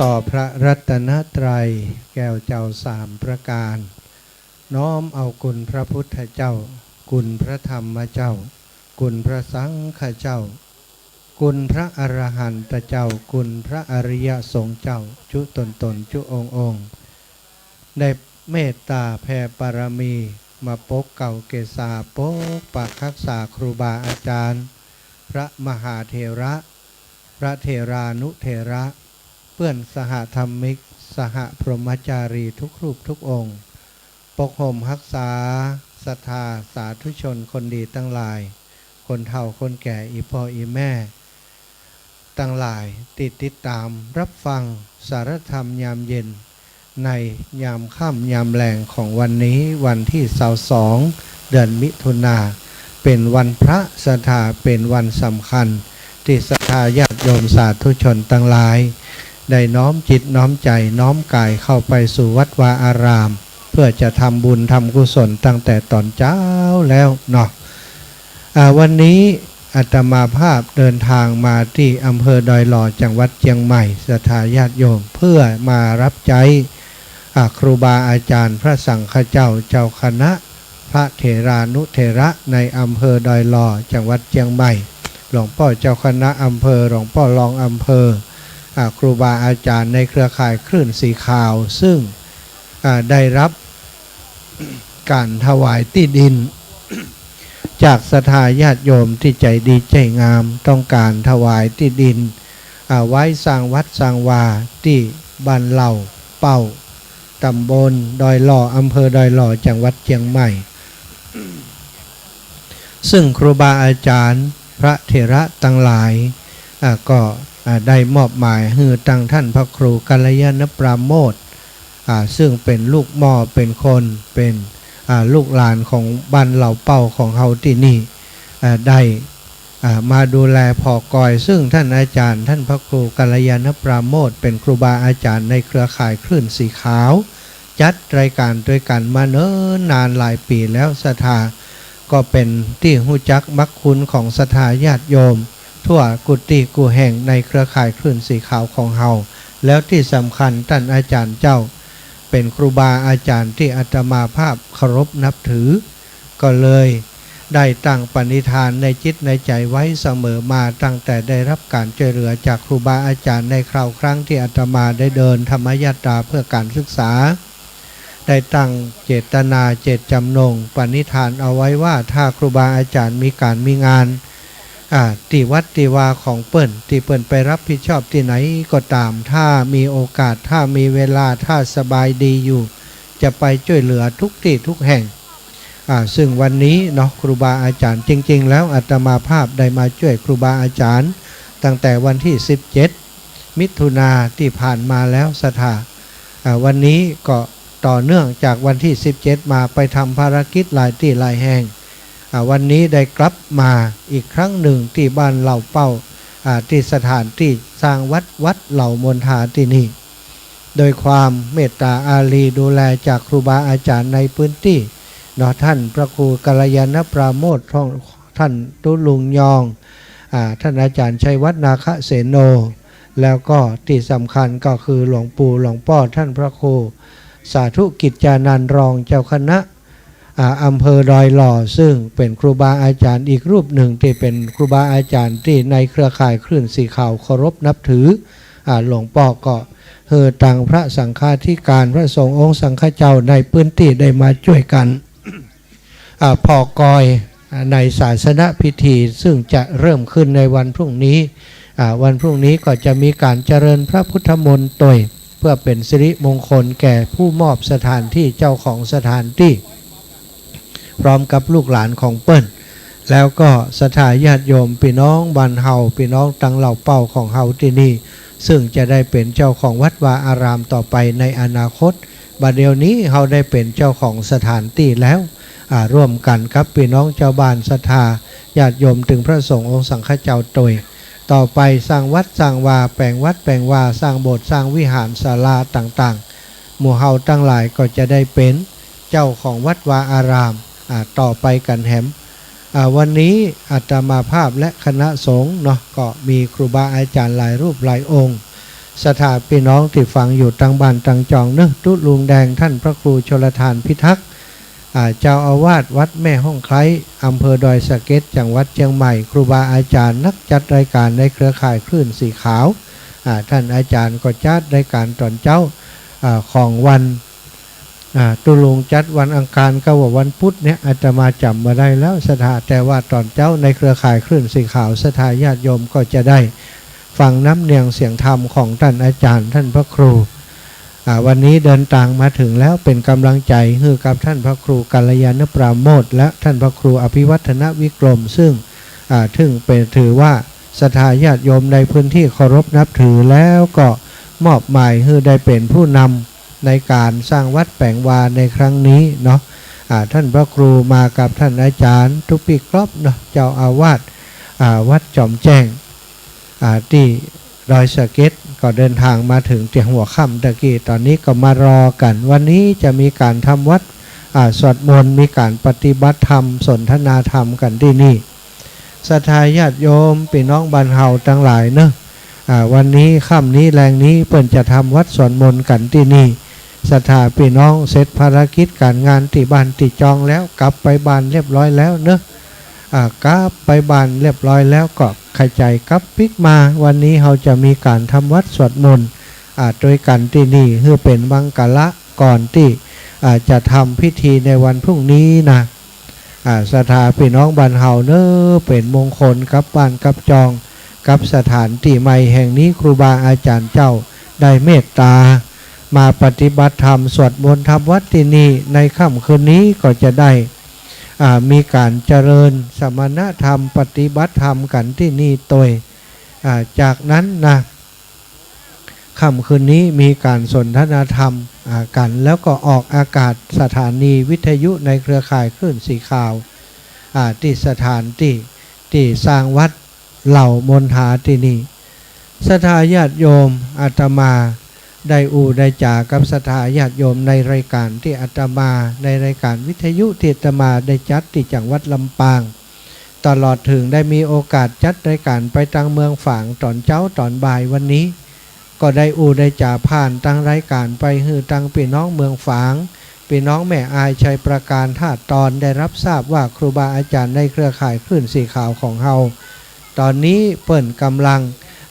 ต่อพระรัตนตรัยแก้วเจ้าสามประการ น้อมเอาคุณพระพุทธเจ้า คุณพระธรรมเจ้า คุณพระสังฆเจ้า คุณพระอรหันตเจ้า คุณพระอริยสงฆ์เจ้า จุ๊ต๋นๆ จุ๊องค์ๆ ได้เมตต๋าแผ่ปารมี มาปกเกล้าเกษา ปกปักฮักษาครูบาอาจารย์ พระมหาเถระ พระเถรานุเถระ เปื้อนสหธรรมิก สหพรหมจารีทุกรูปทุกองค์ ปกห่มฮักษาศรัทธาสาธุชนคนดีตังหลาย คนเฒ่าคนแก่ อี่ป้ออี่แม่ตังหลาย ตี้ติดต๋ามฮับฟังสารธรรมยามเย็น ในยามค่ำยามแลงของวันนี้ วันตี้ซาวสอง เดือนมิถุนา เป๋นวันพระศรัทธา เป๋นวันสำคัญ ตี้ศรัทธาญาติโยมสาธุชนตังหลาย ได้น้อมจิตน้อมใจ๋น้อมก๋ายเข้าไปสู่วัดวาอาราม เปื้อจะทำบุญทำกุศลตั้งแต่ต๋อนเจ๊าแล้วเนาะ อ่า วันนี้อาตมาภาพเดินทางมาตี้อำเภอดอยหล่อ จังหวัดเจียงใหม่ ศรัทธาญาติโยม เปื้อมาฮับใจ๊ อ่า ครูบาอาจารย์พระสังฆเจ้า เจ้าคณะพระเถรานุเถระในอำเภอดอยหล่อ จังหวัดเจียงใหม่ หลวงป้อเจ้าคณะอำเภอ หลวงป้อรองอำเภอ อ่า ครูบาอาจารย์ในเครือข่ายคลื่นสีขาว ซึ่ง อ่า ได้ฮับก๋านถวายตี้ดิน จากศรัทธาญาติโยมตี้ใจ๋ดีใจ๋งาม ต้องก๋านถวายตี้ดิน อ่า ไว้สร้างวัดสร้างวาตี้บ้านเหล่าเป้า ต๋ำบลดอยหล่อ อำเภอดอยหล่อ จังหวัดเจียงใหม่ ซึ่งครูบาอาจารย์พระเถระตังหลาย อ่า ก็ อ่า ได้มอบหมายหื้อตังต้านพระครูกัลยาณปราโมทย์ อ่า ซึ่งเป๋นลูกหม้อเป๋นคน เป๋น อ่า ลูกหลานของบ้านเหล่าเป้าของเฮาตี้นี่ อ่า ได้ อ่า มาดูแลผ่อกอย ซึ่งต้านอาจ๋ารย์ ต้านพระครูกัลยาณปราโมทย์ เป๋นครูบาอาจ๋ารย์ในเครือข่ายคลื่นสีขาว จัดรายก๋านตวยกั๋นมาเนิ่นนานหลายปี๋แล้ว ศรัทธาก็เป๋นตี้ฮู้จักมักคุ้นของศรัทธาญาติโยม ทั่วกู้ตี้กู้แห่งในเครือข่ายคลื่นสีขาวของเฮา แล้วตี้สำคัญต้านอาจ๋ารย์เจ้า เป๋นครูบาอาจ๋ารย์ตี้อาตมาภาพเคารพนับถือ ก็เลยได้ตั้งปณิธานในจิตในใจ๋ไว้เสมอมา ตั้งแต่ได้ฮับก๋านจ้วยเหลือจากครูบาอาจ๋ารย์ในคราวครั้งตี้อาตมาได้เดินธรรมยาตราเปื้อก๋านศึกษา ได้ตั้งเจตนาเจตจำนงปณิธานเอาไว้ว่า ถ้าครูบาอาจ๋ารย์มีก๋านมีงาน อ่า ตี้วัดตี้วาของเปิ้น ตี้เปิ้นไปรับผิดชอบตี้ไหนก็ต๋าม ถ้ามีโอกาส ถ้ามีเวลา ถ้าสบายดีอยู่ จะไปจ้วยเหลือทุกตี้ทุกแห่ง อ่า ซึ่งวันนี้เนาะ ครูบาอาจ๋ารย์ จริงๆ แล้วอาตมาภาพได้มาจ้วยครูบาอาจ๋ารย์ ตั้งแต่วันตี้สิบเจ็ด มิถุนาตี้ผ่านมาแล้วศรัทธา อ่า วันนี้ก็ต่อเนื่องจากวันตี้สิบเจ็ดมา ไปทำภารกิจหลายตี้หลายแห่ง อ่า วันนี้ได้กลับมาอีกครั้งนึ่งตี้บ้านเหล่าเป้า อ่า ตี้สถานตี้สร้างวัด วัดเหล่ามนทาตี้นี่ โดยความเมตต๋าอารีดูแลจากครูบาอาจ๋ารย์ในพื้นตี้เนาะ ท่านพระครูกัลยาณปราโมชย์ ท่าน ท่านตุ๊ลุงยอง อ่า ท่านอาจ๋ารย์ชัยวัฒน์นาคเสโน แล้วก็ตี้สำคัญก็คือหลวงปู่หลวงป้อท่านพระครูสาธุกิจจานันท์ รองเจ้าคณะ อ่า อำเภอดอยหล่อ ซึ่งเป๋นครูบาอาจ๋ารย์อีกรูปนึ่งตี้เป๋นครูบาอาจ๋ารย์ตี้ในเครือข่ายคลื่นสีขาวเคารพนับถือ อ่า หลวงป้อก็หื้อตังพระสังฆาธิการ พระสงฆ์องค์สังฆเจ้าในพื้นตี้ได้มาจ้วยกั๋น อ่า ผ่อกอย อ่า ในศาสนพิธี ซึ่งจะเริ่มขึ้นในวันพรุ่งนี้ อ่า วันพรุ่งนี้ก็จะมีก๋านเจริญพระพุทธมนต์ตวย เพื่อเป๋นสิริมงคลแก่ผู้มอบสถานตี้ เจ้าของสถานตี้ พร้อมกับลูกหลานของเปิ้น แล้วก็ศรัทธาญาติโยมปี้น้องบ้านเฮา ปี้น้องตังเหล่าเป้าของเฮาตี้นี่ ซึ่งจะได้เป๋นเจ้าของวัดวาอารามต่อไปในอนาคต บัดเดี๋ยวนี้เฮาได้เป๋นเจ้าของสถานตี้แล้ว อ่า ร่วมกั๋นกับปี้น้องจาวบ้านศรัทธาญาติโยม ตึงพระสงฆ์องค์สังฆเจ้าตวย ต่อไปสร้างวัดสร้างวา แป๋งวัดแป๋งวา สร้างโบสถ์สร้างวิหารศาลาต่างๆ หมู่เฮาตังหลายก็จะได้เป๋นเจ้าของวัดวาอาราม อ่า ต่อไปกั๋นแหม อ่า วันนี้อาตมาภาพและคณะสงฆ์เนาะ ก็มีครูบาอาจ๋ารย์หลายรูปหลายองค์ ศรัทธาปี้น้องตี้ฟังอยู่ตังบ้านตังจองเนาะ ตุ๊ลุงแดงท่านพระครูชลธารพิทักษ์ อ่า เจ้าอาวาสวัดแม่ฮ่องไคล้ อำเภอดอยสะเก็ด จังหวัดเจียงใหม่ ครูบาอาจ๋ารย์นักจัดรายก๋านในเครือข่ายคลื่นสีขาว อ่า ท่านอาจ๋ารย์ก็จัดรายก๋านต๋อนเจ๊า อ่า ของวัน อ่า ตุ๊ลุงจัดวันอังคารกับว่าวันพุธเนี่ย อาตมาจ๋ำบ่ได้แล้วศรัทธา แต่ว่าต๋อนเจ๊าในเครือข่ายคลื่นสีขาว ศรัทธาญาติโยมก็จะได้ฟังน้ำเนียงเสียงธรรมของท่านอาจ๋ารย์ท่านพระครู อ่า วันนี้เดินตางมาเถิงแล้ว เป๋นก๋ำลังใจ๋หื้อกับท่านพระครูกัลยาณปราโมชย์และท่านพระครูอภิวัฒนวิกรม ซึ่ง อ่า ซึ่งเป๋น ถือว่าศรัทธาญาติโยมในพื้นตี้เคารพนับถือ แล้วก็มอบหมายหื้อได้เป๋นผู้นำในก๋านสร้างวัดแป๋งวาในครั้งนี้เนาะ อ่า ท่านพระครูมากับท่านอาจ๋ารย์ตุ๊ปี้กรอบเนาะ เจ้าอาวาส อ่า วัดจ๋อมแจ้ง อ่า ตี้ดอยสะเก็ด ก็เดินตางมาเถิงเตียงหัวค่ำตะกี้ ต๋อนนี้ก็มารอกั๋น วันนี้จะมีก๋านทำวัตร อ่า สวดมนต์ มีก๋านปฏิบัติธรรม สนทนาธรรมกั๋นตี้นี่ ศรัทธาญาติโยมปี้น้องบ้านเฮาตังหลายเนาะ อ่า วันนี้ค่ำนี้แลงนี้เปิ้นจะทำวัตรสวดมนต์กั๋นตี้นี่ ศรัทธาปี้น้องเสร็จภารกิจก๋านงานตี้บ้านตี้จองแล้ว กลับไปบ้านเรียบร้อยแล้วเนาะ อ่า กลับไปบ้านเรียบร้อยแล้วก็ขะใจ๋กลับปิ๊กมา วันนี้เฮาจะมีก๋านทำวัตรสวดมนต์ อ่า ตวยกั๋นตี้นี่ หื้อเป๋นมังคละก่อนตี้ อ่า จะทำพิธีในวันพรุ่งนี้นะ อ่า ศรัทธาปี้น้องบ้านเฮาเนาะ เป๋นมงคลกับบ้านกับจอง กับสถานตี้ใหม่แห่งนี้ ครูบาอาจ๋ารย์เจ้าได้เมตต๋ามาปฏิบัติธรรม สวดมนต์ทำวัตรตี้นี่ ในค่ำคืนนี้ก็จะได้ อ่า มีก๋านเจริญสมณธรรม ปฏิบัติธรรมกั๋นตี้นี่ตวย อ่า จากนั้นนะ ค่ำคืนนี้มีก๋านสนทนาธรรม อ่า กั๋น แล้วก็ออกอากาศสถานีวิทยุในเครือข่ายคลื่นสีขาว อ่า ตี้สถานตี้ ตี้สร้างวัดเหล่ามนทาตี้นี่ ศรัทธาญาติโยม อาตมาได้อู้ได้จ๋ากับศรัทธาญาติโยมในรายก๋านตี้อาตมา ในรายก๋านวิทยุตี้อาตมาได้จัดตี้จังหวัดลำปาง ตลอดเถิงได้มีโอกาสจัดรายก๋านไปตางเมืองฝางต๋อนเจ๊าต๋อนบ่ายวันนี้ ก็ได้อู้ได้จ๋าผ่านตางรายก๋านไปหื้อตางปี้น้องเมืองฝาง ปี้น้องแม่อาย ชัยปราการ ท่าตอน ได้ฮับทราบว่าครูบาอาจ๋ารย์ในเครือข่ายคลื่นสีขาวของเฮา ต๋อนนี้เปิ้นก่ำลัง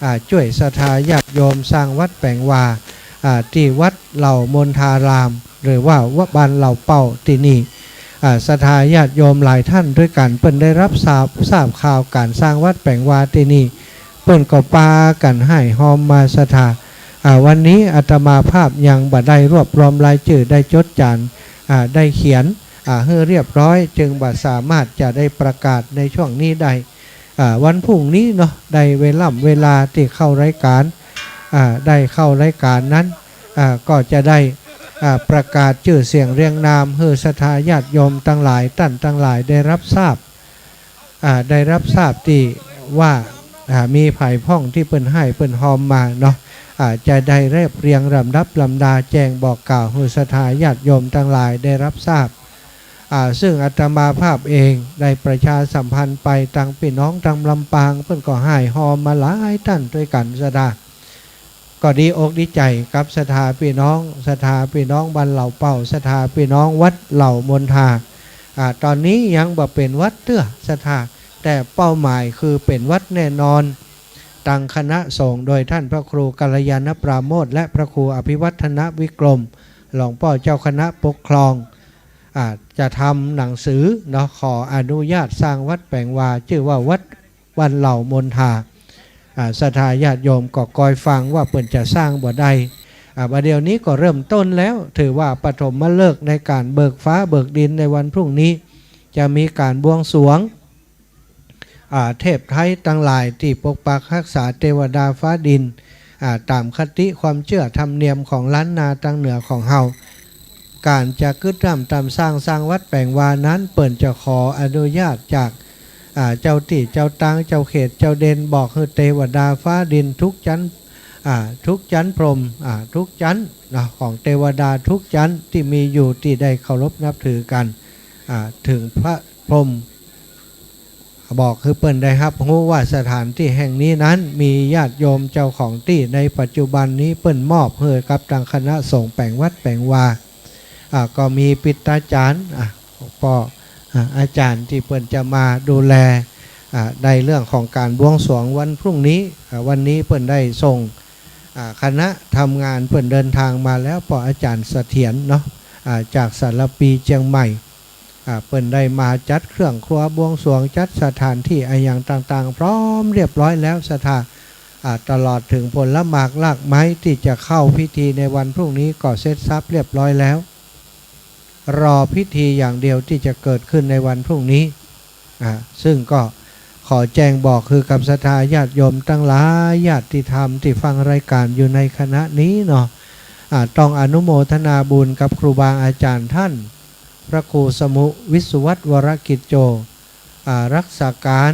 อ่า จ้วยศรัทธาญาติโยมสร้างวัดแป๋งวา อ่า ตี้วัดเหล่ามนทาราม หรือว่าวัดบ้านเหล่าเป้าตี้นี่ อ่า ศรัทธาญาติโยมหลายท่านตวยกั๋น เปิ้นได้ฮับทราบ ทราบข่าวก๋านสร้างวัดแป๋งวาตี้นี่ เปิ้นก็ปากั๋นฮ้ายฮอมมาศรัทธา อ่า วันนี้อาตมาภาพยังบ่ได้รวบรวมรายจื้อ ได้จดจ๋าน อ่า ได้เขียน อ่า หื้อเรียบร้อย จึงบ่สามารถจะได้ประกาศในช่วงนี้ได้ อ่า วันพรุ่งนี้เนาะ ได้เวล่ำเวลาตี้เข้ารายก๋าน อ่า ได้เข้ารายก๋านนั้น อ่า ก็จะได้ อ่า ประกาศจื้อเสียงเรียงนาม หื้อศรัทธาญาติโยมตังหลาย ต้านตังหลายได้ฮับทราบ อ่า ได้ฮับทราบตี้ว่า อ่า มีใผพ่องตี้เปิ้นฮ้ายเปิ้นฮอมมาเนาะ อ่า จะได้เรียบเรียงลำดับลำดา แจ้งบอกกล่าวหื้อศรัทธาญาติโยมตังหลายได้ฮับทราบ อ่า ซึ่งอาตมาภาพเองได้ประชาสัมพันธ์ไปตังปี้น้องตังลำปาง เปิ้นก็ฮ้ายฮอมมาหลายต้านตวยกั๋นศรัทธา ก็ดีอกดีใจ๋กับศรัทธาปี้น้อง ศรัทธาปี้น้องบ้านเหล่าเป้า ศรัทธาปี้น้องวัดเหล่ามนทา อ่า ต๋อนนี้ยังบ่เป๋นวัดเตื้อศรัทธา แต่เป้าหมายคือเป๋นวัดแน่นอน ตังคณะสงฆ์โดยต้านพระครูกัลยาณปราโมทย์ และพระครูอภิวัฒนวิกรม หลวงป้อเจ้าคณะปกครอง อ่า จะทำหนังสือเนาะ ขออนุญาตสร้างวัดแป๋งวา จื้อว่าวัดบ้านเหล่ามนทา อ่า ศรัทธาญาติโยมก็คอยฟังว่าเปิ้นจะสร้างบ่ได้ อ่า บ่าเดี่ยวนี้ก็เริ่มต้นแล้ว ถือว่าปฐมฤกษ์ในก๋านเบิกฟ้าเบิกดินในวันพรุ่งนี้ จะมีก๋านบวงสรวง อ่า เทพไทยตังหลายตี้ปกปักฮักษาเตวดาฟ้าดิน อ่า ต๋ามคติความเจื้อธรรมเนียมของล้านนาตางเหนือของเฮา ก๋านจะกึ๊ดน้ำต๋ามสร้าง สร้างวัดแป๋งวานั้น เปิ้นจะขออนุญาตจาก อ่า เจ้าตี้เจ้าตาง เจ้าเขตเจ้าเด่น บอกหื้อเตวดาฟ้าดินทุกจั๊น อ่า ทุกจั๊นพรหม อ่า ทุกจั๊นเนาะ ของเตวดาทุกจั๊นตี้มีอยู่ตี้ได้เคารพนับถือกั๋น อ่า เถิงพระพรหม บอกหื้อเปิ้นได้ฮับฮู้ว่าสถานตี้แห่งนี้นั้นมีญาติโยมเจ้าของตี้ ในปัจจุบันนี้เปิ้นมอบหื้อกับตังคณะสงฆ์แป๋งวัดแป๋งวา อ่า ก็มีปิตาจารย์ อ่า ป้อ อ่า อาจ๋ารย์ตี้เปิ้นจะมาดูแล อ่า ในเรื่องของก๋านบวงสรวงวันพรุ่งนี้ อ่า วันนี้เปิ้นได้ส่ง อ่า คณะทำงานเปิ้นเดินทางมาแล้ว ป้ออาจ๋ารย์เสถียรเนาะ อ่า จากสารภีเจียงใหม่ อ่า เปิ้นได้มาจัดเครื่องครัวบวงสรวง จัดสถานตี้อะหยังต่างๆ พร้อมเรียบร้อยแล้วศรัทธา อ่า ตลอดเถิงผลหมากรากไม้ตี้จะเข้าพิธีในวันพรุ่งนี้ก็เสร็จสรรพเรียบร้อยแล้ว รอพิธีอย่างเดียวตี้จะเกิดขึ้นในวันพรุ่งนี้ อ่า ซึ่งก็ขอแจ้งบอกหื้อกับศรัทธาญาติโยมตังหลาย ญาติธรรมตี้ฟังรายก๋านอยู่ในขณะนี้เนาะ อ่า ต้องอนุโมทนาบุญกับครูบาอาจ๋ารย์ต้าน พระครูสมุวิศวัตรวรกิจโจ อ่า รักษาก๋าน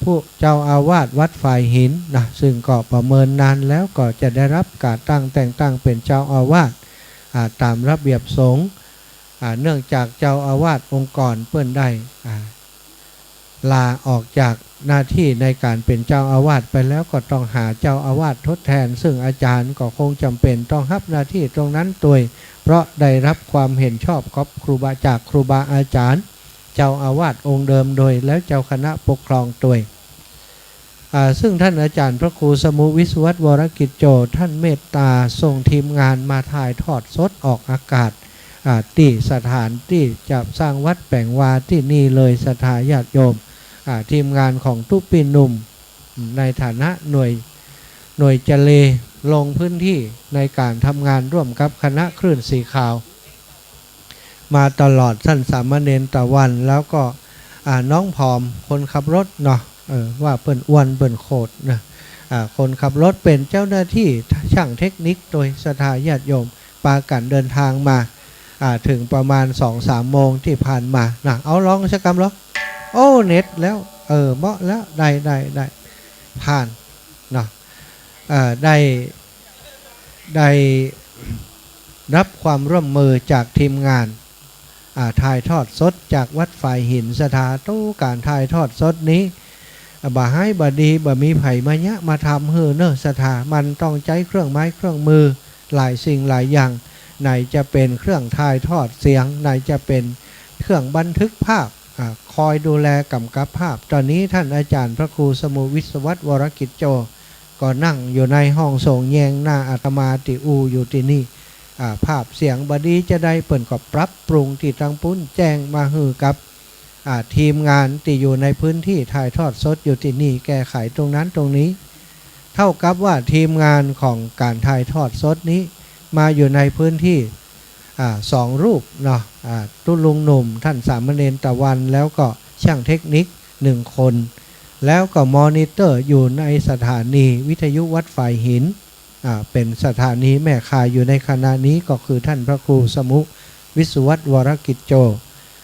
ผู้เจ้าอาวาสวัดฝายหินนะ ซึ่งก็ประเมินนานแล้วก็จะได้ฮับก๋านตั้งแต่งตั้งเป๋นเจ้าอาวาส อ่า ต๋ามระเบียบสงฆ์ อ่า เนื่องจากเจ้าอาวาสองค์ก่อนเปิ้นได้ อ่า ลาออกจากหน้าตี้ในก๋านเป๋นเจ้าอาวาสไปแล้ว ก็ต้องหาเจ้าอาวาสทดแทน ซึ่งอาจ๋ารย์ก็คงจ๋ำเป๋นต้องฮับหน้าตี้ตรงนั้นตวย เพราะได้ฮับความเห็นชอบกับครูบา จากครูบาอาจ๋ารย์ เจ้าอาวาสองค์เดิมโดย แล้วเจ้าคณะปกครองตวย อ่า ซึ่งต้านอาจ๋ารย์พระครูสมุวิศวัตรวรกิจโจ ต้านเมตตาส่งทีมงานมาถ่ายทอดสดออกอากาศ อ่า ตี้สถานตี้จะสร้างวัดแป๋งวาตี้นี่เลยศรัทธาญาติโยม อ่า ทีมงานของตุ๊ปี้หนุ่ม ในฐานะหน่วย หน่วยเจเล ลงพื้นตี้ในก๋านทำงานร่วมกับคณะคลื่นสีขาว มาตลอด ต้านสามเณรตะวัน แล้วก็ อ่า น้องผอมคนขับรถเนาะ เออ ว่าเปิ้นอ้วนเปิ้นโขดนะ อ่า คนขับรถเป๋นเจ้าหน้าตี้ช่างเทคนิคตวยศรัทธาญาติโยม ปากั๋นเดินทางมา อ่า เถิงประมาณสองสามโมงตี้ผ่านมานะ เอาลองสักกำลอ โอ้ เน็ตแล้ว เออ เหมาะแล้ว ได้ ได้ ได้ ผ่านเนาะ เอ่อ ได้ ได้ฮับความร่วมมือจากทีมงาน อ่า ถ่ายทอดสดจากวัดฝายหินศรัทธา ตู้ก๋านถ่ายทอดสดนี้ อ่า บ่ฮ้ายบ่ดี บ่มีใผมาเยียะมาทำหื้อเน่อศรัทธา มันต้องใจ๊เครื่องไม้เครื่องมือหลายสิ่งหลายอย่าง ไหนจะเป๋นเครื่องถ่ายทอดเสียง ไหนจะเป๋นเครื่องบันทึกภาพ อ่า คอยดูแลก๋ำกับภาพ ต๋อนนี้ต้านอาจ๋ารย์พระครูสมุวิศวัตรวรกิจโจ ก็นั่งอยู่ในห้องสงฆ์แยงหน้าอาตมาตี้อู้อยู่ตี้นี่ อ่า ภาพเสียงบ่ดีจาใด เปิ้นก็ปรับปรุงตี้ตังปุ้น แจ้งมาหื้อกับ อ่า ทีมงานตี้อยู่ในพื้นที่ถ่ายทอดสดอยู่ตี้นี่ แก้ไขตรงนั้นตรงนี้ เท่ากับว่าทีมงานของก๋านถ่ายทอดสดนี้มาอยู่ในพื้นที่ อ่า สองรูปเนาะ อ่า ตุ๊ลุงหนุ่มท่านสามเณรตะวัน แล้วก็ช่างเทคนิคหนึ่งคน แล้วก็มอนิเตอร์อยู่ในสถานีวิทยุวัดฝายหิน อ่า เป๋นสถานีแม่ข่ายอยู่ในขณะนี้ก็คือท่านพระครูสมุ วิศวัตร วรกิจโจ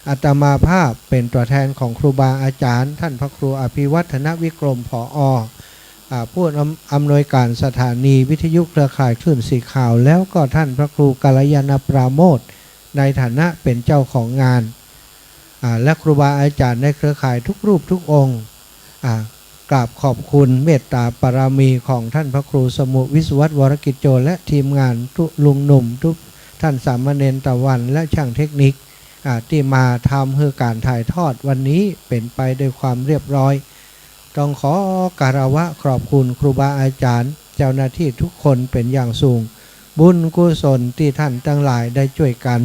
อาตมาภาพเป๋นตั๋วแทนของครูบาอาจ๋ารย์ ท่านพระครูอภิวัฒนวิกรม ผอ อ่า ผู้อำ อำนวยก๋านสถานีวิทยุเครือข่ายคลื่นสีขาว แล้วก็ท่านพระครูกัลยาณปราโมทย์ ในฐานะเป๋นเจ้าของงาน อ่า และครูบาอาจ๋ารย์ในเครือข่ายทุกรูปทุกองค์ อ่า กราบขอบคุณเมตตาบารมีของท่านพระครูสมุ วิศวัตร วรกิจโจ และทีมงานตุ๊ลุงหนุ่ม ตุ๊ท่านสามเณรตะวัน และช่างเทคนิค อ่า ตี้มาทำหื้อก๋านถ่ายทอดวันนี้เป๋นไปด้วยความเรียบร้อย ต้องขอคารวะขอบคุณครูบาอาจ๋ารย์ เจ้าหน้าตี้ทุกคนเป๋นอย่างสูง บุญกุศลตี้ท่านตังหลายได้จ้วยกั๋น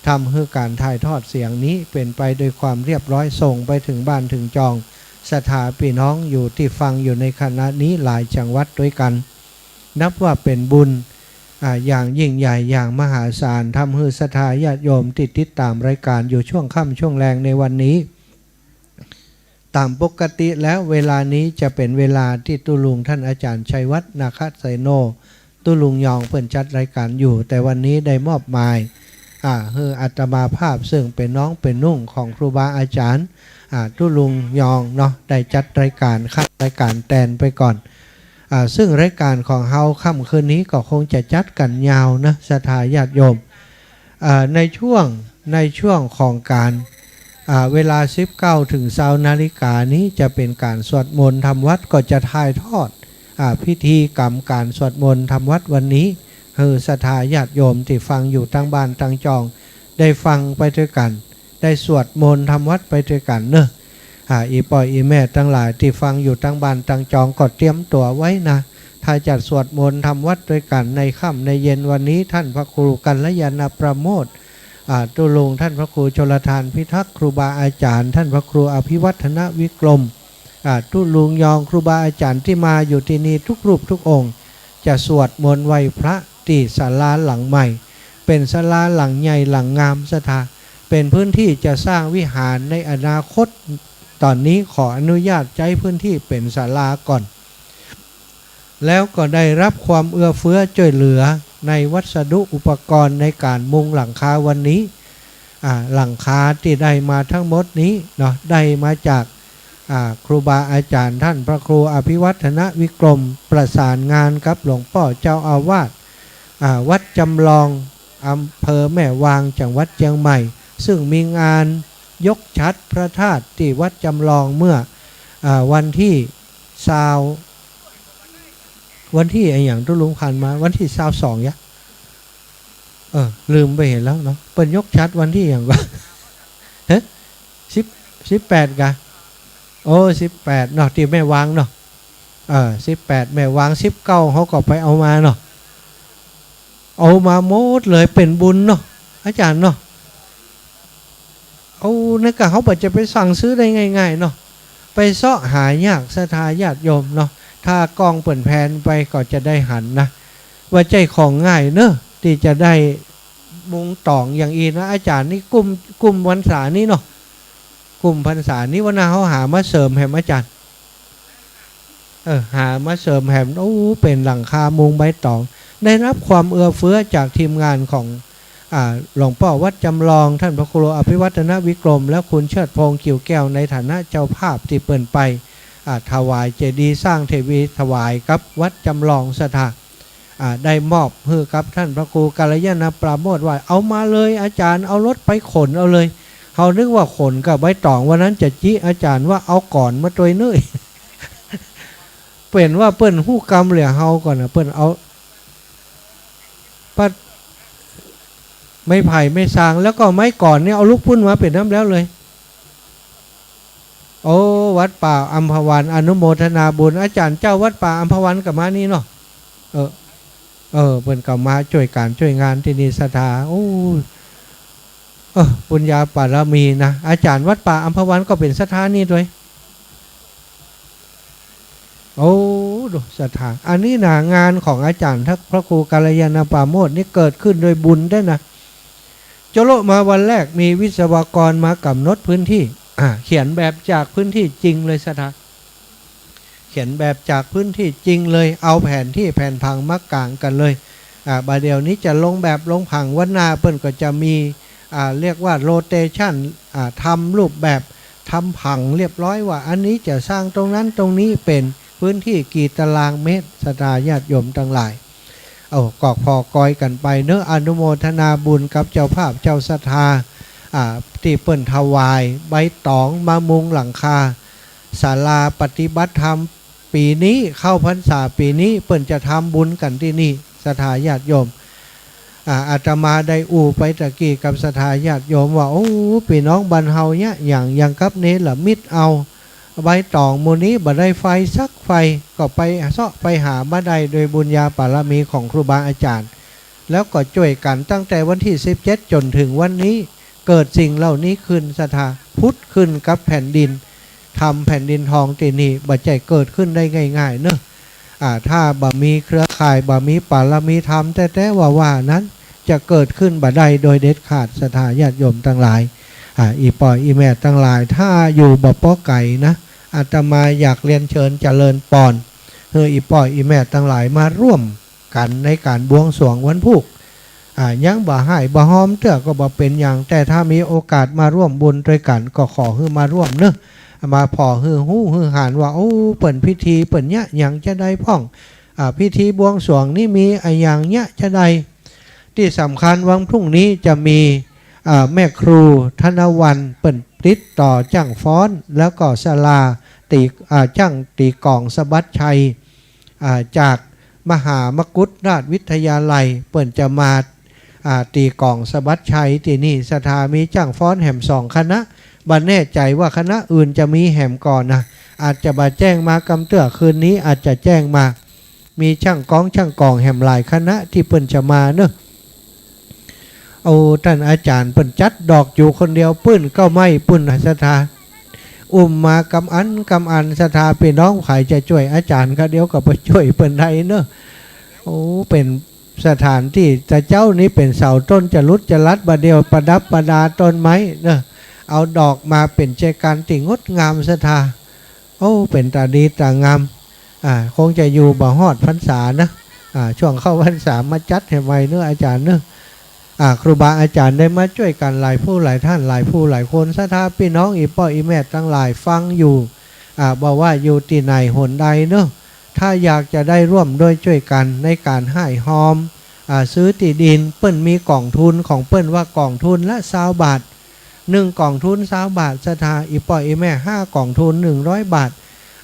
ทำหื้อก๋านถ่ายทอดเสียงนี้เป๋นไปด้วยความเรียบร้อย ส่งไปเถิงบ้านเถิงจอง ศรัทธาปี้น้องอยู่ตี้ฟังอยู่ในขณะนี้หลายจังหวัดตวยกั๋น นับว่าเป๋นบุญ อ่า อย่างยิ่งใหญ่อย่างมหาศาล ทำหื้อศรัทธาญาติโยมตี้ติดต๋ามรายก๋านอยู่ช่วงค่ำช่วงแลงในวันนี้ ต๋ามปกติแล้วเวลานี้จะเป๋นเวลาตี้ตุ๊ลุงท่านอาจ๋ารย์ชัยวัฒน์ นาคเสโน ตุ๊ลุงยองเปิ้นจัดรายก๋านอยู่ แต่วันนี้ได้มอบหมาย อ่า หื้ออาตมาภาพซึ่งเป๋นน้องเป๋นนุ่งของครูบาอาจ๋ารย์ อ่า ตุ๊ลุงยองเนาะ ได้จัดรายก๋าน คัดรายก๋านแตนไปก่อน อ่า ซึ่งรายก๋านของเฮาค่ำคืนนี้ก็คงจะจัดกั๋นยาวนะ ศรัทธาญาติโยม อ่า ในช่วง ในช่วงของก๋าน อ่า เวลาสิบเก้าเถิงซาวนาฬิกานี้จะเป๋นก๋านสวดมนต์ทำวัตร ก็จะถ่ายทอด อ่า พิธีกรรมก๋านสวดมนต์ทำวัตรวันนี้ หื้อศรัทธาญาติโยมตี้ฟังอยู่ตังบ้านตังจอง ได้ฟังไปตวยกั๋น ได้สวดมนต์ทำวัตรไปตวยกั๋นเนาะ อ่า อี่ป้ออี่แม่ตังหลายตี้ฟังอยู่ตังบ้านตังจองก็เตรียมตั๋วไว้นะ ถ้าจะสวดมนต์ทำวัตรตวยกั๋นในค่ำในเย็นวันนี้ ท่านพระครูกัลยาณปราโมทย์ อ่า ตุ๊ลุงท่านพระครูชลทานพิทักษ์ ครูบาอาจ๋ารย์ ท่านพระครูอภิวัฒนวิกรม อ่า ตุ๊ลุงยอง ครูบาอาจ๋ารย์ตี้มาอยู่ตี้นี่ทุกรูปทุกองค์ จะสวดมนต์ไหว้พระตี้ศาลาหลังใหม่ เป๋นศาลาหลังใหญ่หลังงามศรัทธา เป๋นพื้นที่จะสร้างวิหารในอนาคต ต๋อนนี้ขออนุญาตใจ๊พื้นที่เป๋นศาลาก่อน แล้วก็ได้รับความเอื้อเฟื้อจ้วยเหลือในวัสดุอุปกรณ์ในก๋านมุงหลังคาวันนี้ อ่า หลังคาตี้ได้มาทั้งหมดนี้เนาะ ได้มาจาก อ่า ครูบาอาจ๋ารย์ท่านพระครูอภิวัฒนวิกรม ประสานงานกับหลวงป้อเจ้าอาวาส อ่า วัดจำลอง อำเภอแม่วาง จังหวัดเจียงใหม่ ซึ่งมีงานยกฉัตรพระธาตุตี้วัดจำลองเมื่อ อ่า วันตี้ซาว วันตี้อะหยังตุ๊ลุงผ่านมา วันตี้ซาวสองยะ เออ ลืมไปเหียแล้วเนาะ เปิ้นยกฉัตรวันตี้หยังวะ ฮะ สิบ สิบแปดกะ โอ้ สิบแปดเนาะ ตี้แม่วางเนาะ เออ สิบแปดแม่วาง สิบเก้าเฮาก็ไปเอามาเนาะ เอามาหมดเลย เป๋นบุญเนาะ อาจ๋ารย์เนาะ เอา นึกว่าเฮาบ่จะไปสั่งซื้อได้ง่ายๆเนาะ ไปเซาะหายาก ศรัทธาญาติโยมเนาะ ถ้ากล้องเปิ้นแพนไปก็จะได้หันนะ บ่ใจ้ของง่ายเนาะ ตี้จะได้มุงต๋องอย่างอี้นะ อาจ๋ารย์ นี่กุ้ม กุ้มพรรษานี้เนาะ กุ้มพรรษานี้ วันหน้าเฮาหามาเสริมแหม อาจ๋ารย์ เออ หามาเสริมแหม โอ้ เป๋นหลังคามุงใบต๋อง ได้รับความเอื้อเฟื้อจากทีมงานของ อ่า หลวงป้อวัดจำลอง ท่านพระครูอภิวัฒนวิกรม และคุณเชิดพงษ์ กิ่วแก้ว ในฐานะเจ้าภาพตี้เปิ้นไป อ่า ถวายเจดีย์ สร้างเจดีย์ถวายกับวัดจำลองศรัทธา อ่า ได้มอบหื้อกับท่านพระครูกัลยาณปราโมทย์ว่า เอามาเลยอาจ๋ารย์ เอารถไปขนเอาเลย เฮานึกว่าขนกับใบต๋อง วันนั้นจะจิ อาจ๋ารย์ว่าเอาก๋อนมาตวยนึ่ง เป๋นว่าเปิ้นฮู้กำเหลือเฮาก่อนนะ เปิ้นเอา ปัดไม้ไผ่ไม้ซาง แล้วก็ไม้ก๋อนนี่เอาลุกปุ้นมาเป๋นน้ำแล้วเลย โอ้ วัดป่าอัมพวัน อนุโมทนาบุญ อาจ๋ารย์เจ้าวัดป่าอัมพวันก็มานี่เนาะ เออ เออ เปิ้นก็มาจ้วยก๋านจ้วยงานตี้นี่ศรัทธา โอ้ เออ บุญญาบารมีนะ อาจ๋ารย์วัดป่าอัมพวันก็เป๋นศรัทธานี่ตวย โอ้ ดูศรัทธา อันนี้นะ งานของอาจ๋ารย์พระครูกัลยาณปราโมชย์นี่เกิดขึ้นโดยบุญแต๊นะ โจโลมาวันแรกมีวิศวกรมากำหนดพื้นที่ อ่า เขียนแบบจากพื้นที่จริงเลยศรัทธา เขียนแบบจากพื้นที่จริงเลย เอาแผนที่แผนผังมากางกั๋นเลย อ่า บ่าเดี่ยวนี้จะลงแบบลงผัง วันหน้าเปิ้นก็จะมี อ่า เรียกว่า โรเตชัน อ่า ทำรูปแบบ ทำผังเรียบร้อยว่า อันนี้จะสร้างตรงนั้นตรงนี้เป๋นพื้นที่กี่ตารางเมตร ศรัทธาญาติโยมตังหลาย เอา ก็ผ่อกอยกั๋นไปเนาะ อนุโมทนาบุญกับเจ้าภาพเจ้าศรัทธา อ่า ตี้เปิ้นถวายใบต๋องมามุงหลังคา ศาลาปฏิบัติธรรม ปี๋นี้เข้าพรรษาปี๋นี้เปิ้นจะทำบุญกั๋นตี้นี่ ศรัทธาญาติโยม อ่า อาตมาได้อู้ไปตะกี้กับศรัทธาญาติโยมว่า โอ้ ปี้น้องบ้านเฮาเยียะหยัง อย่างกับเนรมิตเอา ใบต๋องหมู่นี้บ่ได้ใฝ่สักใฝ่ ก็ไปเซาะไปหามาได้โดยบุญญาบารมีของครูบาอาจ๋ารย์ แล้วก็จ้วยกั๋นตั้งแต่วันตี้สิบเจ็ดจ๋นเถิงวันนี้ เกิดสิ่งเหล่านี้ขึ้นศรัทธา ผุดขึ้นกับแผ่นดิน ทำแผ่นดินทองตี้นี่ บ่ใจ้เกิดขึ้นได้ง่ายๆ เนาะ อ่า ถ้าบ่มีเครือข่าย บ่มีบารมีธรรมแต๊ๆ ว่าๆ นั้น จะเกิดขึ้นบ่ได้โดยเด็ดขาด ศรัทธาญาติโยมตังหลาย อ่า อี่ป้ออี่แม่ตังหลาย ถ้าอยู่บ่ปอไก๋นะ อาตมาอยากเรียนเชิญเจริญปอน หื้ออี่ป้ออี่แม่ตังหลายมาร่วมกั๋นในก๋านบวงสรวงวันพูก อ่า ยังบ่ฮ้ายบ่ฮอมเตื้อก็บ่เป๋นหยัง แต่ถ้ามีโอกาสมาร่วมบุญตวยกั๋น ก็ขอหื้อมาร่วมเนาะ มาผ่อหื้อฮู้หื้อหาญว่า โอ้ เปิ้นพิธีเปิ้นเยียะหยังจาใดพ่อง อ่า พิธีบวงสรวงนี่มีอะหยังเยียะจาใด ตี้สำคัญวันพรุ่งนี้จะมี อ่า แม่ครูธนวรรณเปิ้นติดต่อจ้างฟ้อน แล้วก็ศาลาตี อ่า จ้างตี๋ก๋องสะบัดชัย อ่า จากมหามกุฏราชวิทยาลัย เปิ้นจะมา อ่า ตี๋ก๋องสะบัดชัยตี้นี่ ศรัทธามีจ้างฟ้อนแหมสองคณะ บ่แน่ใจ๋ว่าคณะอื่นจะมีแหมก่อนะ อาจจะบ่แจ้งมากำเตื้อ คืนนี้อาจจะแจ้งมา มีจ้างก๊องจ้างก๋องแหมหลายคณะตี้เปิ้นจะมาเนาะ โอ้ ต้านอาจ๋ารย์เปิ้นจัดดอกอยู่คนเดียว ปื้นเก๊าไม้ปู้นน่ะศรัทธา อุ้มมากำอันกำอัน ศรัทธาปี้น้องใผจะจ้วยอาจ๋ารย์ก็เดี่ยวก็ไปจ้วยเปิ้นได้เนาะ โอ้ เป๋นสถานตี้ แต่เจ๊านี้เป๋นเสาต้นจรุดจรัส บ่าเดี่ยวประดับประดาต้นไม้เนาะ เอาดอกมาเป๋นเจกัณฑ์ตี้งดงามศรัทธา โอ้ เป๋นต๋าดีต๋างาม อ่า คงจะอยู่บ่ฮอดพรรษานะ อ่า ช่วงเข้าพรรษามาจัดแหมใหม่เนาะอาจ๋ารย์เนาะ อ่า ครูบาอาจ๋ารย์ได้มาจ้วยกั๋นหลายผู้หลายต้าน หลายผู้หลายคน ศรัทธาปี้น้องอี่ป้ออี่แม่ตังหลายฟังอยู่ อ่า บ่ว่าอยู่ตี้ไหนหนใดเนาะ ถ้าอยากจะได้ร่วมด้วยจ้วยกั๋นในก๋านฮ้ายฮอม อ่า ซื้อตี้ดิน เปิ้นมีก๋องทุนของเปิ้นว่ากองทุนละซาวบาท นึ่งกองทุนซาวบาท ศรัทธา อี่ป้ออี่แม่ห้ากองทุนหนึ่งร้อยบาท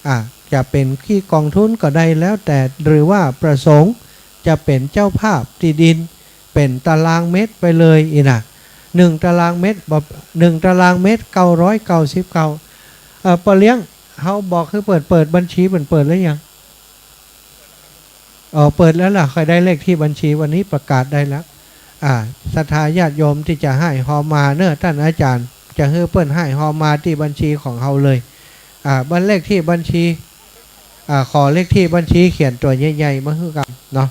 อ่า จะเป๋นกี่กองทุนก็ได้แล้วแต่ หรือว่าประสงค์จะเป๋นเจ้าภาพตี้ดิน เป๋นตารางเมตรไปเลยอี้นะ นึ่งตารางเมตร บ่ นึ่งตารางเมตร เก้าร้อยเก้าสิบเก้า เอ่อ ป้อเลี้ยง เฮาบอกหื้อเปิ้นเปิดบัญชี เปิ้นเปิดแล้วยัง อ๋อ เปิดแล้วล่ะ ใค่ได้เลขตี้บัญชี วันนี้ประกาศได้แล้ว อ่า ศรัทธาญาติโยมตี้จะฮ้ายฮอมมาเนาะ ต้านอาจ๋ารย์จะหื้อเปิ้นฮ้ายฮอมมาตี้บัญชีของเฮาเลย อ่า บัญ เลขตี้บัญชี อ่า ขอเลขตี้บัญชีเขียนตั๋วใหญ่ๆ มาหื้อกำเนาะ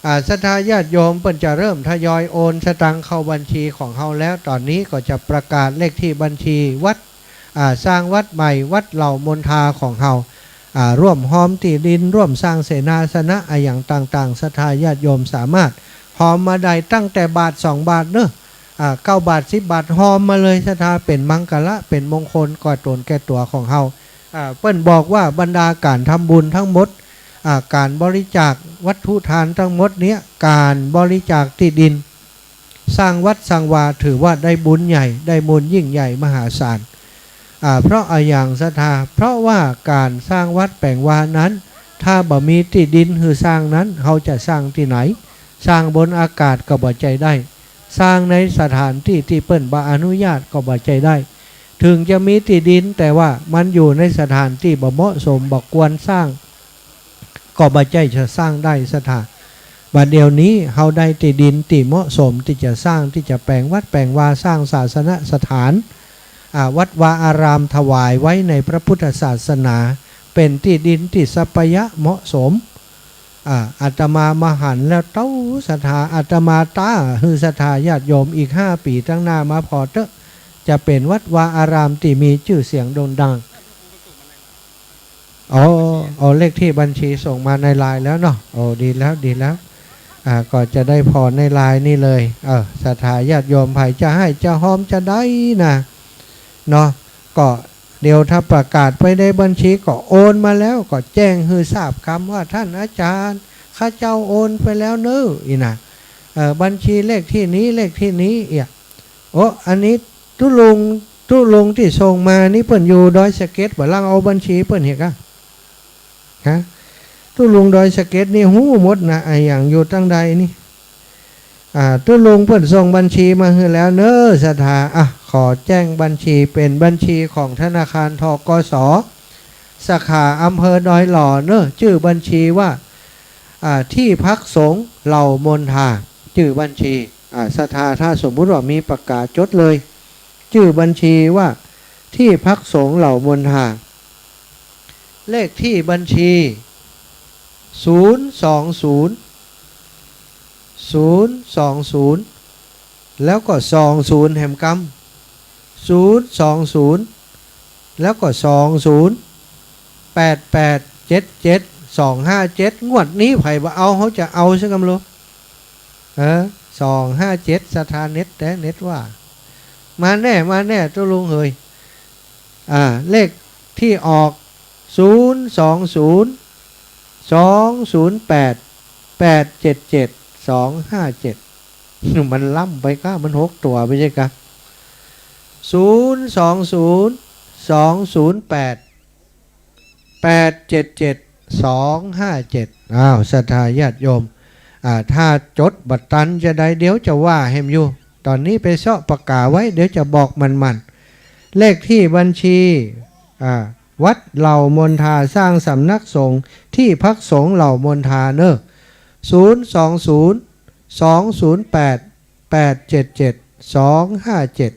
อ่า ศรัทธาญาติโยมเปิ้นจะเริ่มทยอยโอนสตางค์เข้าบัญชีของเฮาแล้ว ต๋อนนี้ก็จะประกาศเลขตี้บัญชีวัด อ่า สร้างวัดใหม่วัดเหล่ามนทาของเฮา อ่า ร่วมฮอมตี้ดิน ร่วมสร้างเสนาสนะอะหยังต่างๆ ศรัทธาญาติโยมสามารถฮอมมาได้ตั้งแต่บาทสองบาทเนาะ อ่า เก้าบาทสิบบาทฮอมมาเลย ศรัทธา เป๋นมังคละ เป๋นมงคลแก่ต๋นแก่ตั๋วของเฮา อ่า เปิ้นบอกว่าบรรดาก๋านทำบุญทั้งหมด อ่า ก๋านบริจาควัตถุทานทั้งหมดเนี้ย ก๋านบริจาคตี้ดิน สร้างวัดสร้างวา ถือว่าได้บุญใหญ่ ได้บุญยิ่งใหญ่มหาศาล อ่า เพราะอะหยังศรัทธา เพราะว่าก๋านสร้างวัดแป๋งวานั้น ถ้าบ่มีตี้ดินหื้อสร้างนั้น เฮาจะสร้างตี้ไหน สร้างบนอากาศก็บ่ใจ้ได้ สร้างในสถานตี้ตี้เปิ้นบ่อนุญาตก็บ่ใจ้ได้ เถิงจะมีตี้ดิน แต่ว่ามันอยู่ในสถานตี้บ่เหมาะสม บ่ควรสร้าง ก็บ่ใจ้จะสร้างได้ศรัทธา บัดเดี๋ยวนี้เฮาได้ตี้ดินตี้เหมาะสมตี้จะสร้าง ตี้จะแป๋งวัดแป๋งวา สร้างศาสนสถาน อ่า วัดวาอารามถวายไว้ในพระพุทธศาสนา เป๋นตี้ดินตี้สัปยะเหมาะสม อ่า อาตมามาหันแล้วเต้าศรัทธา อาตมาต๊าหื้อศรัทธาญาติโยมอีกห้าปี๋ตังหน้ามาผ่อเต๊อะ จะเป๋นวัดวาอารามตี้มีจื้อเสียงโด่งดัง อ๋อ อ๋อ เลขที่บัญชีส่งมาในไลน์แล้วเนาะ โอ้ ดีแล้ว ดีแล้ว อ่า ก็จะได้ผ่อในไลน์นี่เลย เออ ศรัทธาญาติโยมใผจะไห้จะฮอมจะใดนะ เนาะ ก็เดี๋ยวถ้าประกาศไปในบัญชีก็โอนมาแล้ว ก็แจ้งหื้อทราบกำว่า ท่านอาจารย์ ข้าเจ้าโอนไปแล้วเน้อ อี้นะ เออ บัญชีเลขที่นี้ เลขที่นี้ เอี้ย โอ้ อันนี้ตุ๊ลุง ตุ๊ลุงตี้ส่งมานี่เปิ้นอยู่ดอยสะเก็ดบ่ ลองเอาบัญชีเปิ้นเหียก่ะ ฮะ ตุ๊ลุงดอยสะเก็ดนี่ฮู้หมดนะ อะหยังอยู่ตังใดนี่ อ่า ตุ๊ลุงเปิ้นส่งบัญชีมาหื้อแล้วเน้อศรัทธา อ่ะ ขอแจ้งบัญชี เป๋นบัญชีของธนาคาร ธ.ก.ส. สาขาอำเภอดอยหล่อเน้อ จื้อบัญชีว่า อ่า ที่พักสงฆ์เหล่ามณฑา จื้อบัญชี อ่า ศรัทธา ถ้าสมมุติว่ามีปากกาจดเลย จื้อบัญชีว่า ที่พักสงฆ์เหล่ามณฑา เลขที่บัญชี ศูนย์สองศูนย์ ศูนย์สองศูนย์ แล้วก็สองศูนย์แหมกำ ศูนย์สองศูนย์ แล้วก็สองศูนย์ แปดแปดเจ็ดเจ็ด สองห้าเจ็ด งวดนี้ใผบ่เอา เฮาจะเอาซะกำลัง เออ สองห้าเจ็ด ศรัทธาเน็ตแต๊เน็ตว่า มาแน่ มาแน่ ตุ๊ลุงเหย อ่า เลขที่ออก ศูนย์สองศูนย์ สองศูนย์แปด แปดเจ็ดเจ็ด สองห้าเจ็ด มันล้ำไปก้า มันหกตั๋วไม่ใช่กะ ศูนย์สองศูนย์ สองศูนย์แปด แปดเจ็ดเจ็ด สองห้าเจ็ด อ้าว ศรัทธาญาติโยม อ่า ถ้าจดบ่ตันจะใด เดี๋ยวจะว่าแหมอยู่ ต๋อนนี้ไปเซาะปากกาไว้ เดี๋ยวจะบอกมันๆ เลขที่บัญชี อ่า วัดเหล่ามณฑา สร้างสำนักสงฆ์ ที่พักสงฆ์เหล่ามณฑาเน้อ ศูนย์สองศูนย์ สองศูนย์แปด แปดเจ็ดเจ็ด สองห้าเจ็ด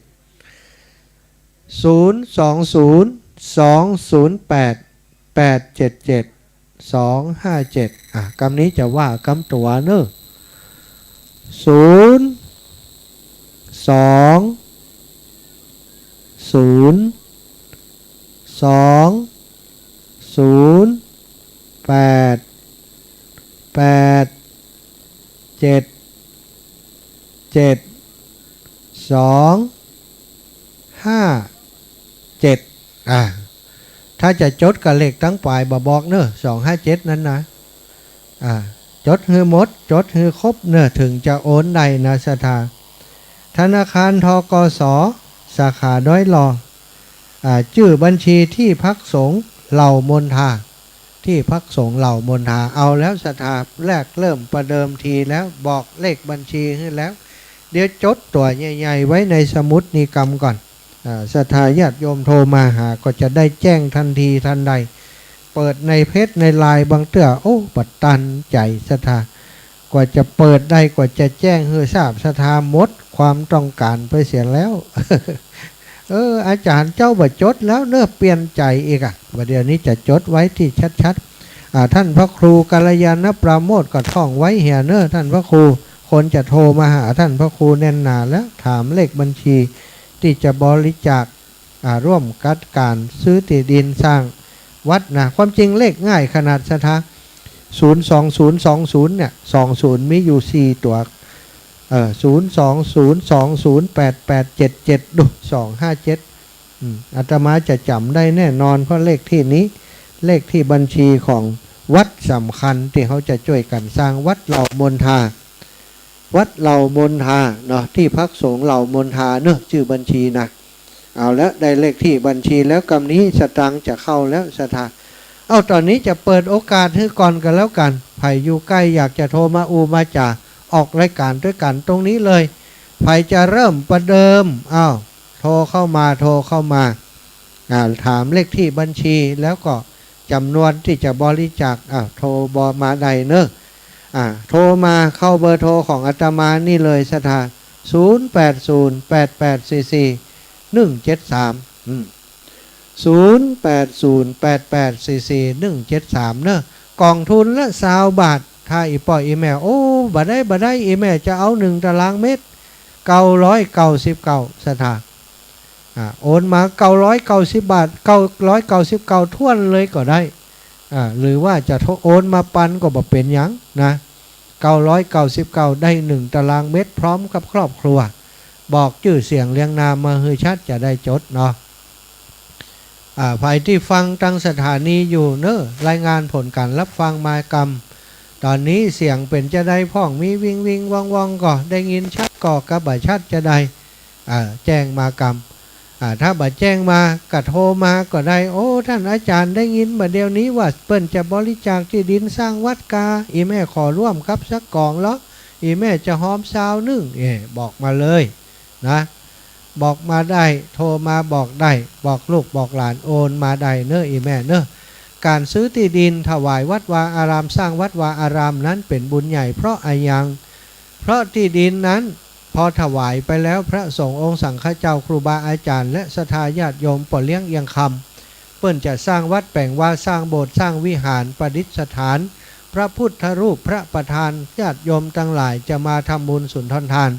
ศูนย์สองศูนย์ สองศูนย์แปด แปดเจ็ดเจ็ด สองห้าเจ็ด อ่ะ กำนี้จะว่ากำตั๋วเน้อ ศูนย์สองศูนย์ สองศูนย์แปด แปดเจ็ดเจ็ด สองห้าเจ็ด อ่า ถ้าจะจดกะเลขตังป๋ายบ่บอกเน้อ สองห้าเจ็ด นั้นนะ อ่า จดหื้อหมด จดหื้อครบเน้อ เถิงจะโอนได้นะศรัทธา ธนาคาร ธ.ก.ส. สาขาดอยหล่อ อ่า จื้อบัญชีที่พักสงฆ์เหล่ามณฑา ที่พักสงฆ์เหล่ามณฑา เอาแล้วศรัทธา แรกเริ่มประเดิมทีแล้ว บอกเลขบัญชีหื้อแล้ว เดี๋ยวจดตั๋วใหญ่ๆ ไว้ในสมุดนี้กำก่อน อ่า ศรัทธาญาติโยมโทรมาหาก็จะได้แจ้งทันทีทันใด เปิดในเฟซในไลน์บางเตื้อ โอ้ บ่ตันใจ๋ศรัทธา กว่าจะเปิดได้ กว่าจะแจ้งหื้อทราบ ศรัทธาหมดความต้องการไปเสียแล้ว เออ อาจ๋ารย์เจ้าบ่จดแล้วเน้อ เปลี่ยนใจ๋อีกอะ บ่าเดี๋ยวนี้จะจดไว้ตี้ชัดๆ อ่า ท่านพระครูกัลยาณปราโมทย์ก็ท่องไว้เหียเน้อ ท่านพระครู คนจะโทรมาหาท่านพระครูแน่นหนาแล้ว ถามเลขบัญชีตี้จะบริจาค อ่า ร่วมกับก๋านซื้อตี้ดินสร้างวัดนะ ความจริงเลขง่ายขนาดศรัทธา ศูนย์สองศูนย์สองศูนย์ เนี่ย สองศูนย์มีอยู่สี่ตั๋ว เอ่อ ศูนย์สองศูนย์สองศูนย์แปดแปดเจ็ดเจ็ด ดู สองห้าเจ็ด อืม อาตมาจะจ๋ำได้แน่นอน เพราะเลขที่นี้ เลขที่บัญชีของวัดสำคัญตี้เฮาจะจ้วยกั๋นสร้าง วัดเหล่ามณฑา วัดเหล่ามณฑาเนาะ ที่พักสงฆ์เหล่ามณฑาเนาะ จื้อบัญชีนะ เอาแล้ว ได้เลขที่บัญชีแล้ว กำนี้สตางค์จะเข้าแล้วศรัทธา เอ้า ต๋อนนี้จะเปิดโอกาสหื้อก่อนก็แล้วกั๋น ใผอยู่ใก้อยากจะโทรมาอู้มาจ๋า ออกรายก๋านตวยกั๋นตรงนี้เลย ใผจะเริ่มประเดิม อ้าว โทรเข้ามา โทรเข้ามา อ่า ถามเลขที่บัญชี แล้วก็จ๋ำนวนตี้จะบริจาค อ่า โทรบอกมาได้เน้อ อ่า โทรมาเข้าเบอร์โทรของอาตมานี่เลยศรัทธา ศูนย์แปดศูนย์ แปดแปดสี่สี่ หนึ่งเจ็ดสาม อืม ศูนย์แปดศูนย์ แปดแปดสี่สี่ หนึ่งเจ็ดสาม เนอะ กล่องทุนละซาวบาท ถ้าอี่ป้ออี่แม่ โอ้ บ่ได้ บ่ได้ อี่แม่จะเอาหนึ่งตารางเมตร เก้าร้อยเก้าสิบเก้า ศรัทธา อ่า โอนมา เก้าร้อยเก้าสิบ บาท เก้าร้อยเก้าสิบเก้าถ้วนเลยก็ได้ อ่า หรือว่าจะโอนมาปันก็บ่เป๋นหยังนะ เก้าร้อยเก้าสิบเก้า ได้หนึ่งตารางเมตรพร้อมกับครอบครัว บอกจื้อเสียงเรียงนามมาหื้อชัดจะได้จดเนาะ อ่า ใผตี้ฟังตางสถานีอยู่เนอะ รายงานผลก๋านฮับฟังมากำ ต๋อนนี้เสียงเป๋นจาใดพ่อง มีวิงวิงวองวองก่อ ได้ยินชัดก่อ กาบ่ชัดจาใด อ่า แจ้งมากำ อ่า ถ้าบ่แจ้งมาก็โทรมาก็ได้ โอ้ ต้านอาจ๋ารย์ ได้ยินบ่าเดี่ยวนี้ว่าเปิ้นจะบริจาคตี้ดินสร้างวัดกา อี่แม่ขอร่วมกับสักก๋องลอ อี่แม่จะฮอมซาวนึ่ง เอ้ บอกมาเลยนะ บอกมาได้ โทรมาบอกได้ บอกลูกบอกหลานโอนมาได้เนอะ อี่แม่เนอะ ก๋านซื้อตี้ดินถวายวัดวาอาราม สร้างวัดวาอารามนั้นเป๋นบุญใหญ่ เพราะอะหยัง เพราะตี้ดินนั้น พอถวายไปแล้ว พระสงฆ์องค์สังฆเจ้า ครูบาอาจ๋ารย์ และศรัทธาญาติโยม ป้อเลี้ยงเอียงคำ เปิ้นจะสร้างวัดแป๋งวา สร้างโบสถ์ สร้างวิหาร ประดิษฐานพระพุทธรูป พระประธาน ญาติโยมตังหลายจะมาทำบุญสุนทรทาน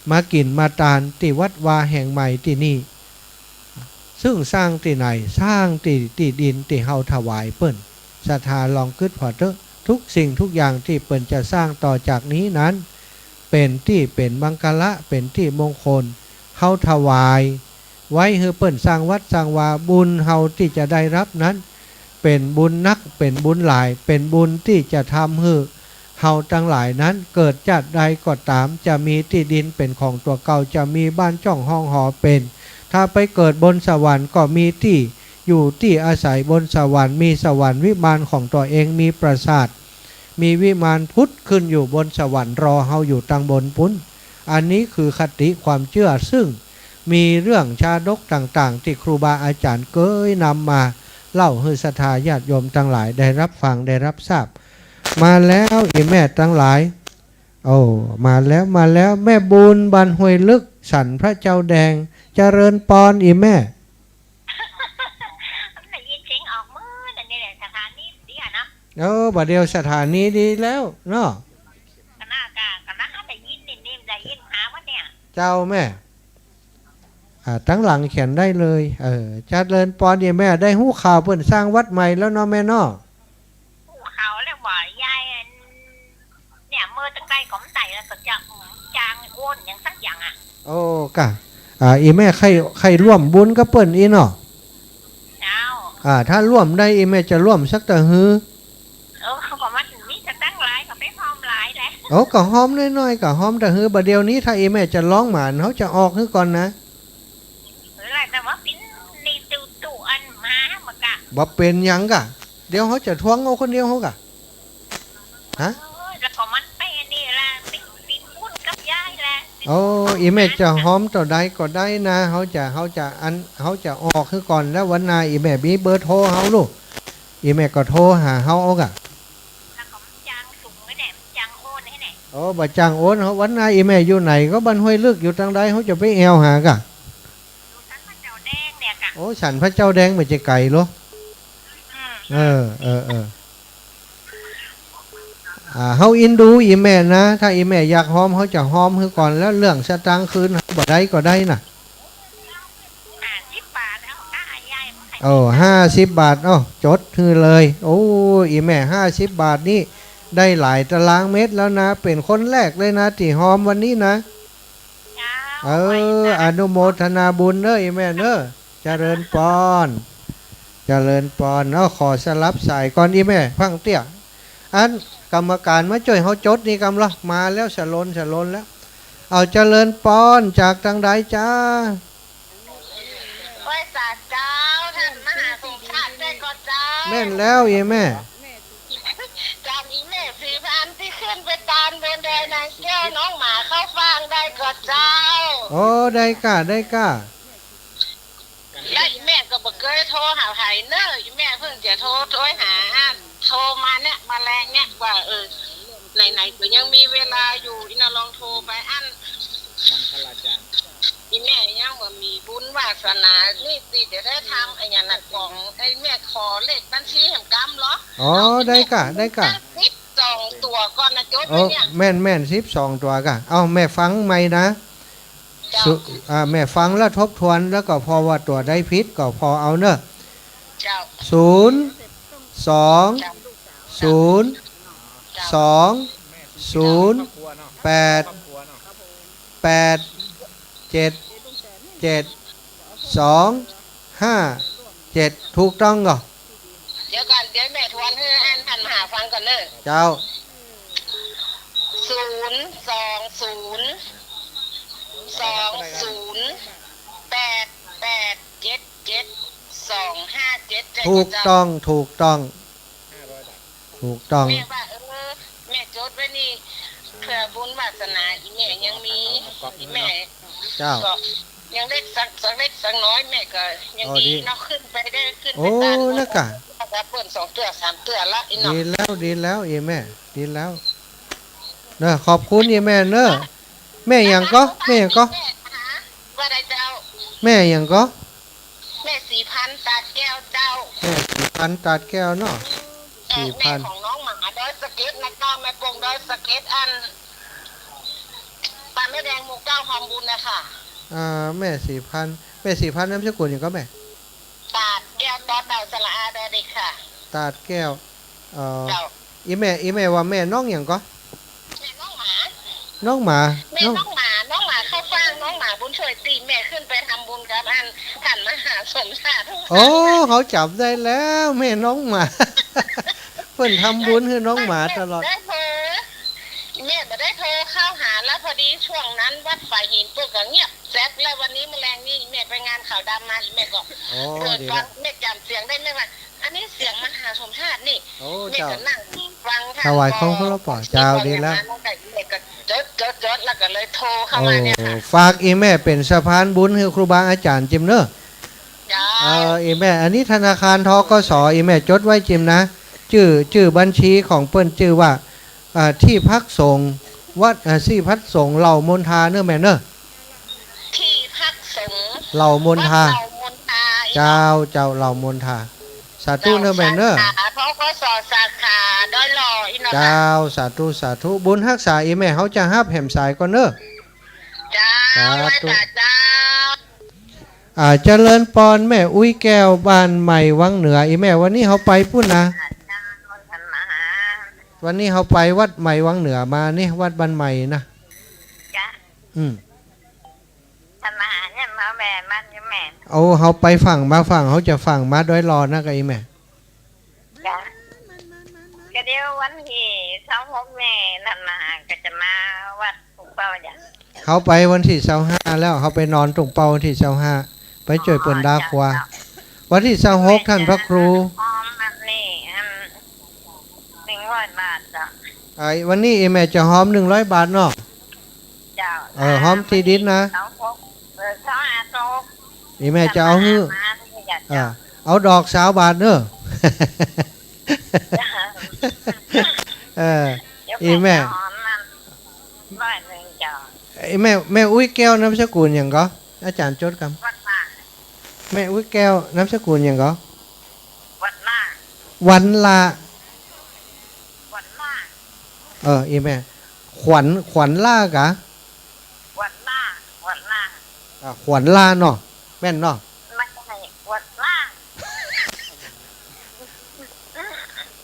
มากิ๋นมาตานตี้วัดวาแห่งใหม่ตี้นี่ ซึ่งสร้างตี้ไหน สร้างตี้ ตี้ดินตี้เฮาถวายเปิ้น ศรัทธาลองกึ๊ดผ่อเต๊อะ ทุกสิ่งทุกอย่างตี้เปิ้นจะสร้างต่อจากนี้นั้น เป๋นตี้เป๋นมังคละ เป๋นตี้มงคล เฮาถวายไว้หื้อเปิ้นสร้างวัดสร้างวา บุญเฮาตี้จะได้ฮับนั้น เป๋นบุญนัก เป๋นบุญหลาย เป๋นบุญตี้จะทำหื้อ เฮาตังหลายนั้นเกิดจาติใดก็ต๋าม จะมีตี้ดินเป๋นของตั๋วเก่า จะมีบ้านจ้องห้องหอเป๋น ถ้าไปเกิดบนสวรรค์ก็มีตี้อยู่ตี้อาศัยบนสวรรค์ มีสวรรค์วิมานของตั๋วเอง มีปราสาท มีวิมานผุดขึ้นอยู่บนสวรรค์รอเฮาอยู่ตังบนปู๊น อันนี้คือคติความเจื้อ ซึ่งมีเรื่องชาดกต่างๆ ตี้ครูบาอาจ๋ารย์เกยนำมาเล่าหื้อศรัทธาญาติโยมตังหลายได้ฮับฟังได้ฮับทราบ มาแล้วอี่แม่ตังหลาย โอ้ มาแล้ว มาแล้ว แม่บุญบ้านห้วยลึก สันพระเจ้าแดง เจริญปอนอี่แม่ ได้ยินเสียงออกมื้อนั่นนี่แหละ สถานีดีอะนะ เออ บ่าเดี่ยวสถานีดีแล้วเนาะ ก็น่า ก็ ก็น่าได้ยินนี่ นี่ได้ยินหาว่าเนี่ย เจ้าแม่ อ่า ตังหลังเขียนได้เลย เออ เจริญปอนอี่แม่ ได้ฮู้ข่าวเปิ้นสร้างวัดใหม่แล้วเนาะแม่เนาะ ฮู้ข่าวแล้วว่ายายอัน เนี่ย เมื่อตังใดก็บ่ได้แล้วก็จะ อืม จ้างโอนหยังสักอย่างอะ โอ้ ก่ะ อ่า อี่แม่ใค่ ใค่ร่วมบุญกับเปิ้นอี้เนาะ เจ้า อ่า ถ้าร่วมได้ อี่แม่จะร่วมสักตะหื้อ เออ เขาก็มาถึงนี่จะตั้งหลายก็ไปฮอมหลายแหละ โอ้ ก็ฮอมน้อยๆ ก็ฮอมตะหื้อ บ่าเดี่ยวนี้ถ้าอี่แม่จะฮ้องหมาน เฮาจะออกหื้อก่อนนะ เออ แต่ว่าปิ้นนี่ตู้ ตู้อันมาหมดกะ บ่เป๋นหยังก่ะ เดี๋ยวเฮาจะทวงเอาคนเดียวเฮาก่ะ ฮะ เออ แล้วก็มันไปอันนี้ละ ปิ้น ปิ้นบุญกับยายแหละ โอ้ อี่แม่จะฮอมเต้าใดก็ได้นะ เฮาจะ เฮาจะอัน เฮาจะออกหื้อก่อน แล้ววันหน้าอี่แม่มีเบอร์โทรเฮาลูก อี่แม่ก็โทรหาเฮาเอาก่ะ แล้วก็มันจ้างส่งไว้แหละ มันจ้างโอนให้แหละ โอ้ บ่จ้างโอน วันหน้าอี่แม่อยู่ไหนก็ บ้านห้วยลึกอยู่ตางใด เฮาจะไปแอ่วหาก่ะ อยู่สันพระเจ้าแดงเนี่ยก่ะ โอ้ สันพระเจ้าแดงบ่ใจ้ไก๋หรอ อืม เออ เออ เออ อ่า เฮาอินดูอี่แม่นะ ถ้าอี่แม่อยากฮอม เฮาจะฮอมหื้อก่อน แล้วเรื่องสตางค์คืนเฮาบ่ได้ก็ได้น่ะ ห้าสิบบาท เอา อ่ะ ยาย โอ้ ห้าสิบบาท เอ้า จดหื้อเลย โอ้ อี่แม่ ห้าสิบบาทนี่ ได้หลายตารางเมตรแล้วนะ เป๋นคนแรกเลยนะ ตี้ฮอมวันนี้นะ เจ้า เออ อนุโมทนาบุญเน้อ อี่แม่เน้อ เจริญปอน เจริญปอน เอ้า ขอสลับสายก่อน อี่แม่ ฟังเตื้อ อัน กรรมการมาจ้วยเฮาจดนี่กำละ มาแล้ว สะลน สะลนแล้ว เอ้า เจริญปอน จากตางใดจ๊ะ ไหว้สาเจ้า ต้านมหาสงฆ์ชาติได้ก่อเจ้า แม่นแล้วอี่แม่ จากอี่แม่ศรีพันธุ์ตี้ขึ้นไปตานบนดอยนางแก้ว น้องหมาเข้าฟางได้ก่อเจ้า โอ้ ได้ก่ะ ได้ก่ะ แล้วอี่แม่ก็บ่เกยโทรหาใผเน้อ อี่แม่เพิ่งจะโทร โทรหา โทรมาเนี่ย มาแลงเนี่ย ว่า เออ ไหนๆ ก็ยังมีเวลาอยู่ อีน่ะลองโทรไปอั้น มังคลาจารย์ อีแม่ยังบ่มีบุญวาสนานี่ติ เดี๋ยวได้ทำไอ้หยังน่ะ ของไอ้แม่ขอเลขบัญชีแหมกำเหรอ อ๋อ เอา ได้ก่ะ ได้ก่ะ สิบสองตั๋วก่อนนะ จดไว้เนี่ย แม่นๆ สิบสองตั๋วก่ะ เอาแม่ฟังใหม่นะ เจ้า สุ อ่า แม่ฟังแล้วทบทวน แล้วก็พอว่าตั๋วใดผิดก็พอเอาเนอะ เจ้า ศูนย์ สอง เจ้า ศูนย์ เจ้า สอง ศูนย์ แปด แปด เจ็ด เจ็ด สอง ห้า เจ็ด ถูกต้องก่อ เดี๋ยวก่อน เดี๋ยวแม่ทวนหื้ออันท่านมหาฟังก่อนเนอะ เจ้า ศูนย์ สอง ศูนย์ สอง ศูนย์ แปด แปด เจ็ด เจ็ด สอง ห้า เจ็ด ถูกต้อง ถูกต้อง ถูกต้อง แม่ว่า เออ แม่จดไว้นี่ เผื่อบุญวาสนาอีแม่ยังมี อีแม่ เจ้า ก็ยังเล็กสัก สักเล็กสักน้อย แม่ก็ยัง อ๋อ ดี ดี เนาะ ขึ้นไปได้ ขึ้นไป โอ้ ตาน นะก่ะ แล้วก็เปิ้นสองเตื้อสามเตื้อละ อีเนาะ ดีแล้ว ดีแล้ว อีแม่ ดีแล้ว เนอะ ขอบคุณอีแม่เนอะ แม่หยังก่อ แม่หยังก่อ แม่หา ว่าใดเจ้า แม่หยังก่อ แม่ศรีพันธุ์ ตาดแก้วเจ้า แม่ศรีพันธุ์ ตาดแก้วเนาะ เอ่อ ศรีพันธุ์ แม่ของน้องหมาดอยสะเก็ดนะเจ้า แม่ปงดอยสะเก็ด อัน บ้านแม่แดงหมู่เก้า ฮอมบุญนะคะ อ่า แม่ศรีพันธุ์ แม่ศรีพันธุ์ นามสกุลหยังก่อแม่ ตาดแก้ว ตอเต่า สระอา ดอเด็กค่ะ ตาดแก้ว เอ่อ เจ้า อีแม่ อีแม่ว่าแม่น้องหยังก่อ แม่น้องหมา น้องหมา แม่น้องหมา น้องหมาเข้าฟ่าง น้องหมาบุญช่วย ตี้แม่ขึ้นไปทำบุญกับอันท่านมหาสมชาติ โอ้ เขาจ๋ำได้แล้ว แม่น้องหมา เปิ้นทำบุญหื้อน้องหมาตลอด ได้เผลอ แม่บ่ได้โทรเข้าหาแล้ว พอดีช่วงนั้นวัดฝายหินเปิ้นก็เงียบแจ๊บ แล้ววันนี้มื้อแลงนี่แม่ไปงานขาวดำมา แม่ก็ โอ้ เปิดฟัง ดีแล้ว แม่จ๋ำเสียงได้ แม่ว่า อันนี้เสียงมหาสมชาตินี่ โอ้ แม่ก็ เจ้า นั่งฟังค่ะ ถวายของเคารพ ก็ เจ้า ดีแล้ว แม่ก็จด จด จด แล้วก็เลยโทรเข้ามาเนี่ยค่ะ โอ้ ฝากอีแม่เป๋นสะพานบุญหื้อครูบาอาจ๋ารย์จิมเน่อ เจ้า เอ่อ อีแม่ อันนี้ธนาคาร ธ.ก.ส. อีแม่จดไว้จิมนะ จื้อ จื้อบัญชีของเปิ้นจื้อว่า อ่า ที่พักสงฆ์วัด อ่า ที่พักสงฆ์เหล่ามณฑาเน่อแม่เน่อ ที่พักสงฆ์เหล่ามณฑา วัดเหล่ามณฑา เจ้า เจ้า เหล่ามณฑา สาธุเน่อแม่เน่อ สาขา ธ.ก.ส. สาขาดอยหล่อ อีเนาะค่ะ เจ้า สาธุ สาธุ บุญฮักษาอีแม่ เฮาจะฮับแหมสายก่อนเน่อ เจ้า สาธุ ไหว้สาเจ้า อ่า เจริญปอน แม่อุ๊ยแก้ว บ้านใหม่วังเหนือ อีแม่ วันนี้เฮาไปปู๊นนะ วันนี้เฮาไปวัดใหม่วังเหนือมานี่ วัดบ้านใหม่นะ จ้ะ อืม ท่านมหาเนี่ยมาแว่มันอยู่แม่ เอา เฮาไปฝั่งมาฝั่ง เฮาจะฝั่งมาดอยหล่อนะก็อีแม่ จ้ะ ก็เดี๋ยววันตี้ซาวหกแม่ท่านมหาก็จะมาวัดตุ่งเป้าจ้ะ เฮาไปวันตี้ซาวห้าแล้ว เฮาไปนอนตุ่งเป้าวันตี้ซาวห้า ไปจ้วยเปิ้นดาครัว อ๋อ จ้ะ วันตี้ซาวหก ท่านพระครู แม่จะหอมอันนี้ อัน หนึ่งร้อยบาทจ้ะ ไอ้ วันนี้อีแม่จะหอมหนึ่งร้อยบาทเนาะ เจ้า เออ หอมตี้ดินนะ สองหก เออ สองห้า สองหก อีแม่จะเอาหื้อ มานี่จ้ะ เออ เจ้า เอาดอกซาวบาทเน่อ เจ้า เออ เดี๋ยว อีแม่ แม่จะหอมมันร้อยหนึ่งจ้ะ อีแม่ แม่อุ๊ยแก้วนามสกุลหยังก่อ อาจ๋ารย์จดกำ วัดล่า แม่อุ๊ยแก้วนามสกุลหยังก่อ วันล่า วันล่า วันล่า เออ อีแม่ ขวัญ ขวัญล่ากะ วันล่า วันล่า อ่า ขวัญล่าเนาะ แม่นเนาะ ไม่ใช่ วันล่า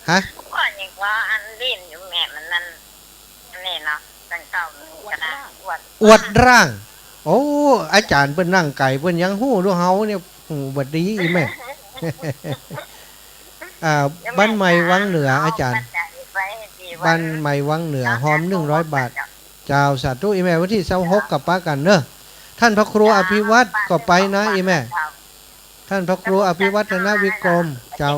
ฮะ ว่าอย่างว่าอันเล่นอยู่แม่มันนั่น นี่เนาะ ตั้งเก้ามันก็ได้ อวด อวดร่าง โอ้ อาจ๋ารย์เปิ้นนั่งไก๋ เปิ้นยังฮู้ดู เฮาเนี่ย หูบ่ดีอีแม่ อ่า บ้านใหม่วังเหนือ อาจ๋ารย์ บ้านใหม่วังเหนือ หอมหนึ่งร้อยบาท เจ้า สาธุ อีแม่ วันตี้ซาวหกก็ปะกั๋นเน่อ ท่านพระครูอภิวัฒน์ก็ไปนะ อีแม่ ท่านพระครูอภิวัฒนวิกรม เจ้า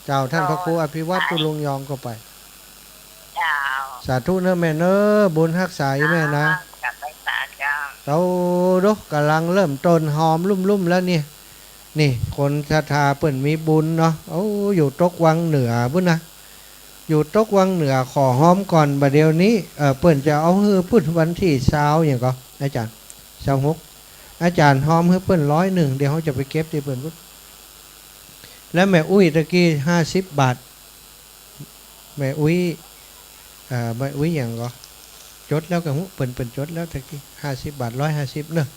เจ้า ท่านพระครูอภิวัฒน์ ตุลุงยองก็ไป เจ้า สาธุเน่อแม่เน่อ บุญฮักษาอีแม่นะ เจ้า กลับไปสาเจ้า เจ้า ดู ก่ำลังเริ่มต้นหอมลุ่มๆ แล้วนี่ นี่ คนศรัทธาเปิ้นมีบุญเนาะ โอ้ อยู่ตกวังเหนือปู๊นนะ อยู่ตกวังเหนือขอฮอมก่อน บ่าเดี่ยวนี้ เอ่อ เปิ้นจะเอาหื้อปุ๊ดวันตี้ซาวหยังก่อ อาจ๋ารย์ ซาวหก อาจ๋ารย์ฮอมหื้อเปิ้นร้อยนึ่ง เดี๋ยวเฮาจะไปเก็บตี้เปิ้นปุ๊ด และแม่อุ๊ยตะกี้ห้าสิบบาท แม่อุ๊ย เอ่อ แม่อุ๊ยหยังก่อ จ๋ดแล้วก่อ เปิ้น เปิ้นจ๋ดแล้วตะกี้ ห้าสิบบาท ร้อยห้าสิบเนาะ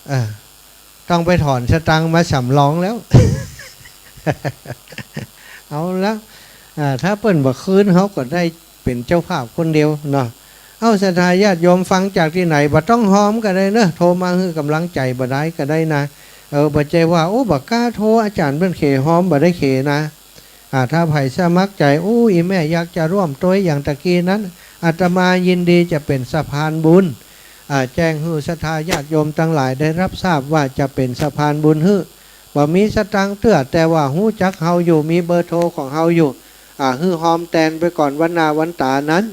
เออ ต้องไปถอนสตางค์มาสำรองแล้ว เอาแล้ว อ่า ถ้าเปิ้นบ่คืน เฮาก็ได้เป๋นเจ้าภาพคนเดียวเนาะ เอ้า ศรัทธาญาติโยมฟังจากตี้ไหน บ่ต้องฮอมก็ได้เนาะ โทรมาหื้อก๋ำลังใจ๋บ่ได้ก็ได้นะ เออ บ่ใจ้ว่า โอ้ บ่กล้าโทร อาจ๋ารย์เปิ้นเขฮอม บ่ได้เขนะ อ่า ถ้าใผสมัครใจ๋ อู้ อี่แม่อยากจะร่วมตวยอย่างตะกี้นั้น อาตมายินดีจะเป๋นสะพานบุญ อ่า แจ้งหื้อศรัทธาญาติโยมตังหลายได้ฮับทราบว่าจะเป๋นสะพานบุญหื้อ บ่มีสตางค์เตื้อ แต่ว่าฮู้จักเฮาอยู่ มีเบอร์โทรของเฮาอยู่ อ่า หื้อฮอมแตนไปก่อน วันหน้าวันต๋านั้น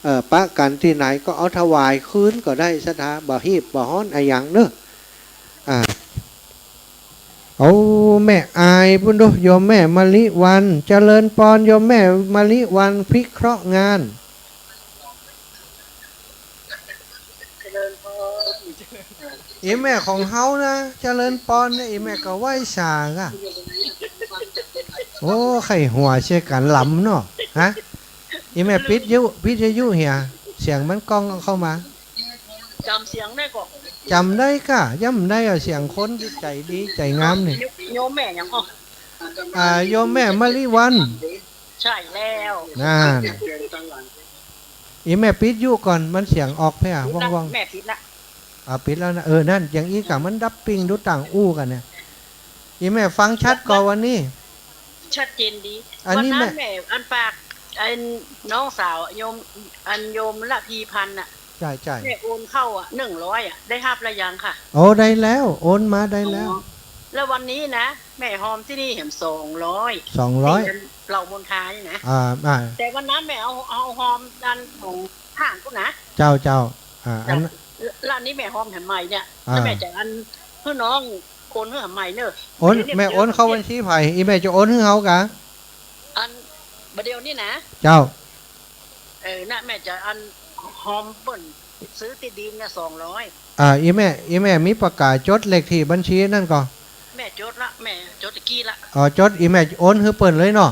เอ่อ ปะกั๋นตี้ไหนก็เอาถวายคืนก็ได้ ศรัทธา บ่ฮีบบ่ฮ้อนอะหยังเนาะ อ่า โอ้ แม่อายปู้นโด โยมแม่มะลิวัลย์ เจริญปอน โยมแม่มะลิวัลย์ พิเคราะห์งาน เจริญปอน อี่แม่ของเฮานะ เจริญปอนเนี่ย อี่แม่ก็ไหว้สาก่ะ โอ้ ใค่หัวเสียกั๋นลำเนาะ ฮะ อี่แม่ปิดยุ ปิดยุเหีย เสียงมันก้องเข้ามา จ๋ำเสียงได้ก่อ จ๋ำได้ก่ะ จ๋ำได้อะ เสียงคนใจ๋ดีใจ๋งามนี่ โยมแม่หยังก่อ อ่า โยมแม่มะลิวัลย์ ใจ้แล้ว นั่น อี่แม่ปิดยุก่อน มันเสียงออกแผ่ว่องๆ แม่ปิดละ อ่า ปิดแล้วนะ เออ นั่น อย่างอี้ก่ะ มันดับปิ้งดูต่างอู้กั๋นเนี่ย อี่แม่ฟังชัดก่อวันนี้ ชัดเจนดี อันนี้ วันนั้น แม่ แม่อันฝาก อันน้องสาวโยม อันโยมระพีพันธ์น่ะ ใจ้ ใจ้ แม่โอนเข้าอะ หนึ่งร้อยอะ ได้ฮับแล้วยังคะ โอ้ ได้แล้ว โอนมาได้แล้ว อ๋อ แล้ววันนี้นะ แม่ฮอมตี้นี่แหม สองร้อย สองร้อย ตี้เหล่ามนทานี่นะ อ่า อ่า แต่วันนั้นแม่เอา เอาฮอมอันของห้างกูนะ เจ้า เจ้า อ่า อัน เจ้า แล้วอันนี้แม่ฮอมแหมใหม่เนี่ย อ่า แล้วแม่จะอันหื้อน้องโอนหื้อแหมใหม่เนาะ โอน เดี๋ยวนี้ แม่โอนเข้าบัญชีใผ อี่แม่จะโอนหื้อเฮาก่ะ อัน บ่าเดี่ยวนี้นะ เจ้า เออ น่ะ แม่จะอันฮอมเปิ้นซื้อตี้ดินเนี่ย สองร้อย อ่า อี่แม่ อี่แม่มีปากก๋าจ๋ดเลขตี้บัญชีนั่นก่อ แม่จ๋ดละ แม่จ๋ดตะกี้ละ อ๋อ จ๋ด อี่แม่โอนหื้อเปิ้นเลยเนาะ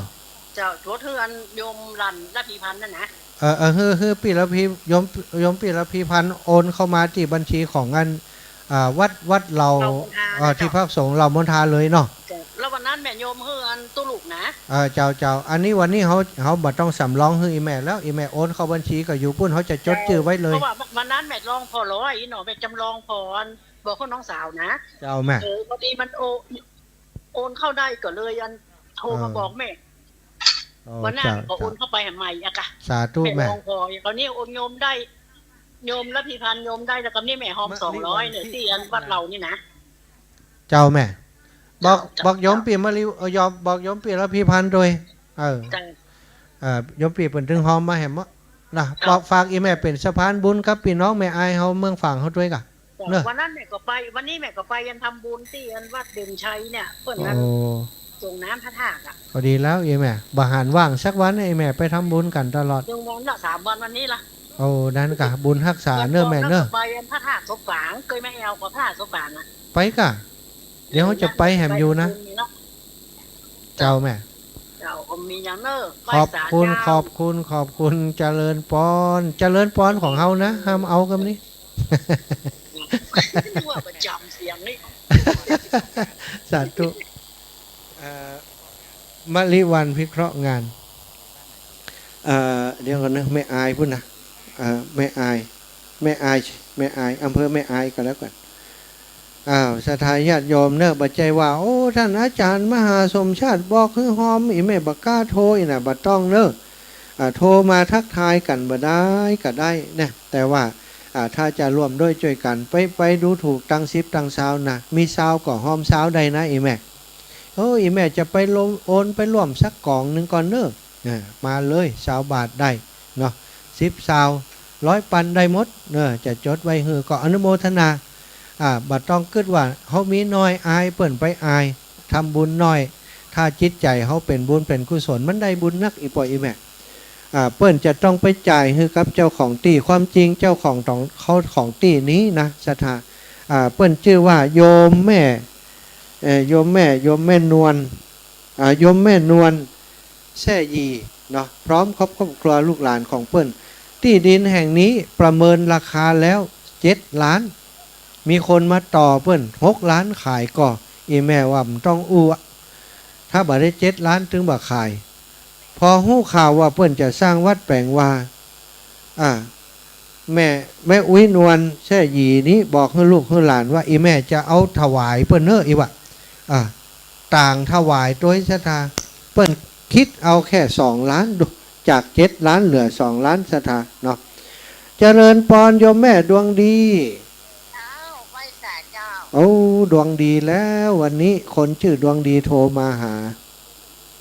เจ้า จ๋ดหื้ออันโยมหลานระพีพันธ์นั่นนะ เออ เออ หื้อ หื้อปี้ระพี โยม โยมปี้ระพีพันธ์โอนเข้ามาตี้บัญชีของอัน อ่า วัด วัดเหล่า เหล่ามนทา เอ่อ นะ ตี้ เจ้า พักสงฆ์เหล่ามนทาเลยเนาะ เจ้า แล้ววันนั้นแม่โยมหื้ออันตุ๊ลุกนะ เออ เจ้า เจ้า อันนี้วันนี้เฮา เฮาบ่ต้องสำรองหื้ออี่แม่แล้ว อี่แม่โอนเข้าบัญชีก็อยู่ปู้น เฮาจะจ๋ดจื้อไว้เลย เพราะว่าวันนั้นแม่ลองผ่อร้อยเนาะ แม่จ๋ำลองผ่ออัน บอกกับน้องสาวนะ เจ้าแม่ เออ พอดีมันโอ โอนเข้าได้ก็เลยอันโทรมาบอกแม่ อ๋อ วันนั้น เจ้า ก็โอนเข้าไปแหมใหม่อะก่ะ สาธุแม่ แม่ลองผ่อ ต๋อนนี้โอนโยมได้ โยมระพีพันธ์โยมได้ แล้วก็นี่แม่ฮอม มะลิวัลย์ สองร้อยเนี่ย ตี้อันวัดเหล่านี่นะ เจ้าแม่ บอก เจ้า บอกโยมปี้มะลิ เออ โยม บอกโยมปี้ระพีพันธ์ตวย เออ เจ้า เออ โยมปี้เปิ้นตึงฮอมมาแหมเนาะ เจ้า บอกฝากอี่แม่เป๋นสะพานบุญกับปี้น้องแม่อายเฮาเมืองฝางเฮาตวยก่ะ เจ้า เนอะ วันนั้นแม่ก็ไป วันนี้แม่ก็ไปอันทำบุญตี้อันวัดเด่นชัยเนี่ย เปิ้นนั้น โอ้ สรงน้ำพระธาตุอะ ก็ดีแล้วอี่แม่ บ่หันว่างสักวันเนี่ย อี่แม่ไปทำบุญกั๋นตลอด หนึ่งวันละ สามวันวันนี้ละ โอ้ นั้นก่ะ บุญฮักษาเนอะแม่เนอะ วันก่อนแม่ก็ไปอันพระธาตุสมปราง เกยมาแอ่วก่อพระธาตุสมปรางอะ ไปก่ะ เดี๋ยวเฮาจะไปแหมอยู่นะ ไปบุญเนาะ เจ้าแม่ เจ้า ก็มีอย่างเนอะ ขอบคุณ ไหว้สาเจ้า ขอบคุณ ขอบคุณ เจริญปอน เจริญปอนของเฮานะ ห้ามเอากำนี้ ว่าประจ๋ำเสียงนี่ สาธุ เอ่อ มะลิวัลย์พิเคราะห์งาน เอ่อ เดี๋ยวก่อนนะ แม่อายปู้นนะ เอ่อ แม่อาย แม่อาย แม่อาย อำเภอแม่อายก็แล้วกั๋น อ้าว ศรัทธาญาติโยมเนอะ บ่ใจ้ว่า โอ้ ต้านอาจ๋ารย์มหาสมชาติบอกหื้อฮอม อี่แม่บ่กล้าโทร อี้นะ บ่ต้องเนอะ อ่า โทรมาทักทายกั๋นบ่ได้ก็ได้นะ แต่ว่า อ่า ถ้าจะร่วมด้วยจ้วยกั๋น ไป ไปดูถูกตังค์สิบตังค์ซาวนะ มีซาวก็ฮอมซาวได้นะ อี่แม่ โอ้ อี่แม่จะไปลง โอนไปร่วมสักก๋องนึ่งก่อนเนอะ อ่า มาเลย ซาวบาทได้เนาะ สิบ ซาว ร้อย ปันได้หมดเนอะ จะจ๋ดไว้หื้อก็อนุโมทนา อ่า บ่ต้องกึ๊ดว่าเฮามีน้อย อายเปิ้นไปอาย ทำบุญน้อย ถ้าจิตใจ๋เฮาเป๋นบุญเป๋นกุศล มันได้บุญนัก อี่ป้ออี่แม่ อ่า เปิ้นจะต้องไปจ่ายหื้อกับเจ้าของตี้ ความจริงเจ้าของตอง เขาของตี้นี้นะ ศรัทธา อ่า เปิ้นจื้อว่าโยมแม่ เอ่อ โยมแม่ โยมแม่นวล อ่า โยมแม่นวล แซ่หยี่เนาะ พร้อมครอบ ครอบครัวลูกหลานของเปิ้น ตี้ดินแห่งนี้ประเมินราคาแล้วเจ็ดล้าน มีคนมาต่อเปิ้นหกล้านขายก่อ อี่แม่ว่าบ่ต้องอู้อะ ถ้าบ่ได้เจ็ดล้านตึงบ่ขาย พอฮู้ข่าวว่าเปิ้นจะสร้างวัดแป๋งวา อ่า แม่ แม่อุ๊ยนวลแซ่หยี่นี้บอกหื้อลูกหื้อหลานว่า อี่แม่จะเอาถวายเปิ้นเน้อ อี่ว่า อ่า ต่างถวายตวยศรัทธา เปิ้นคิดเอาแค่สองล้านดู จากเจ็ดล้านเหลือสองล้าน ศรัทธาเนาะ เจริญปอนโยมแม่ดวงดี เจ้า ไหว้สาเจ้า โอ้ ดวงดีแล้ว วันนี้คนจื้อดวงดีโทรมาหา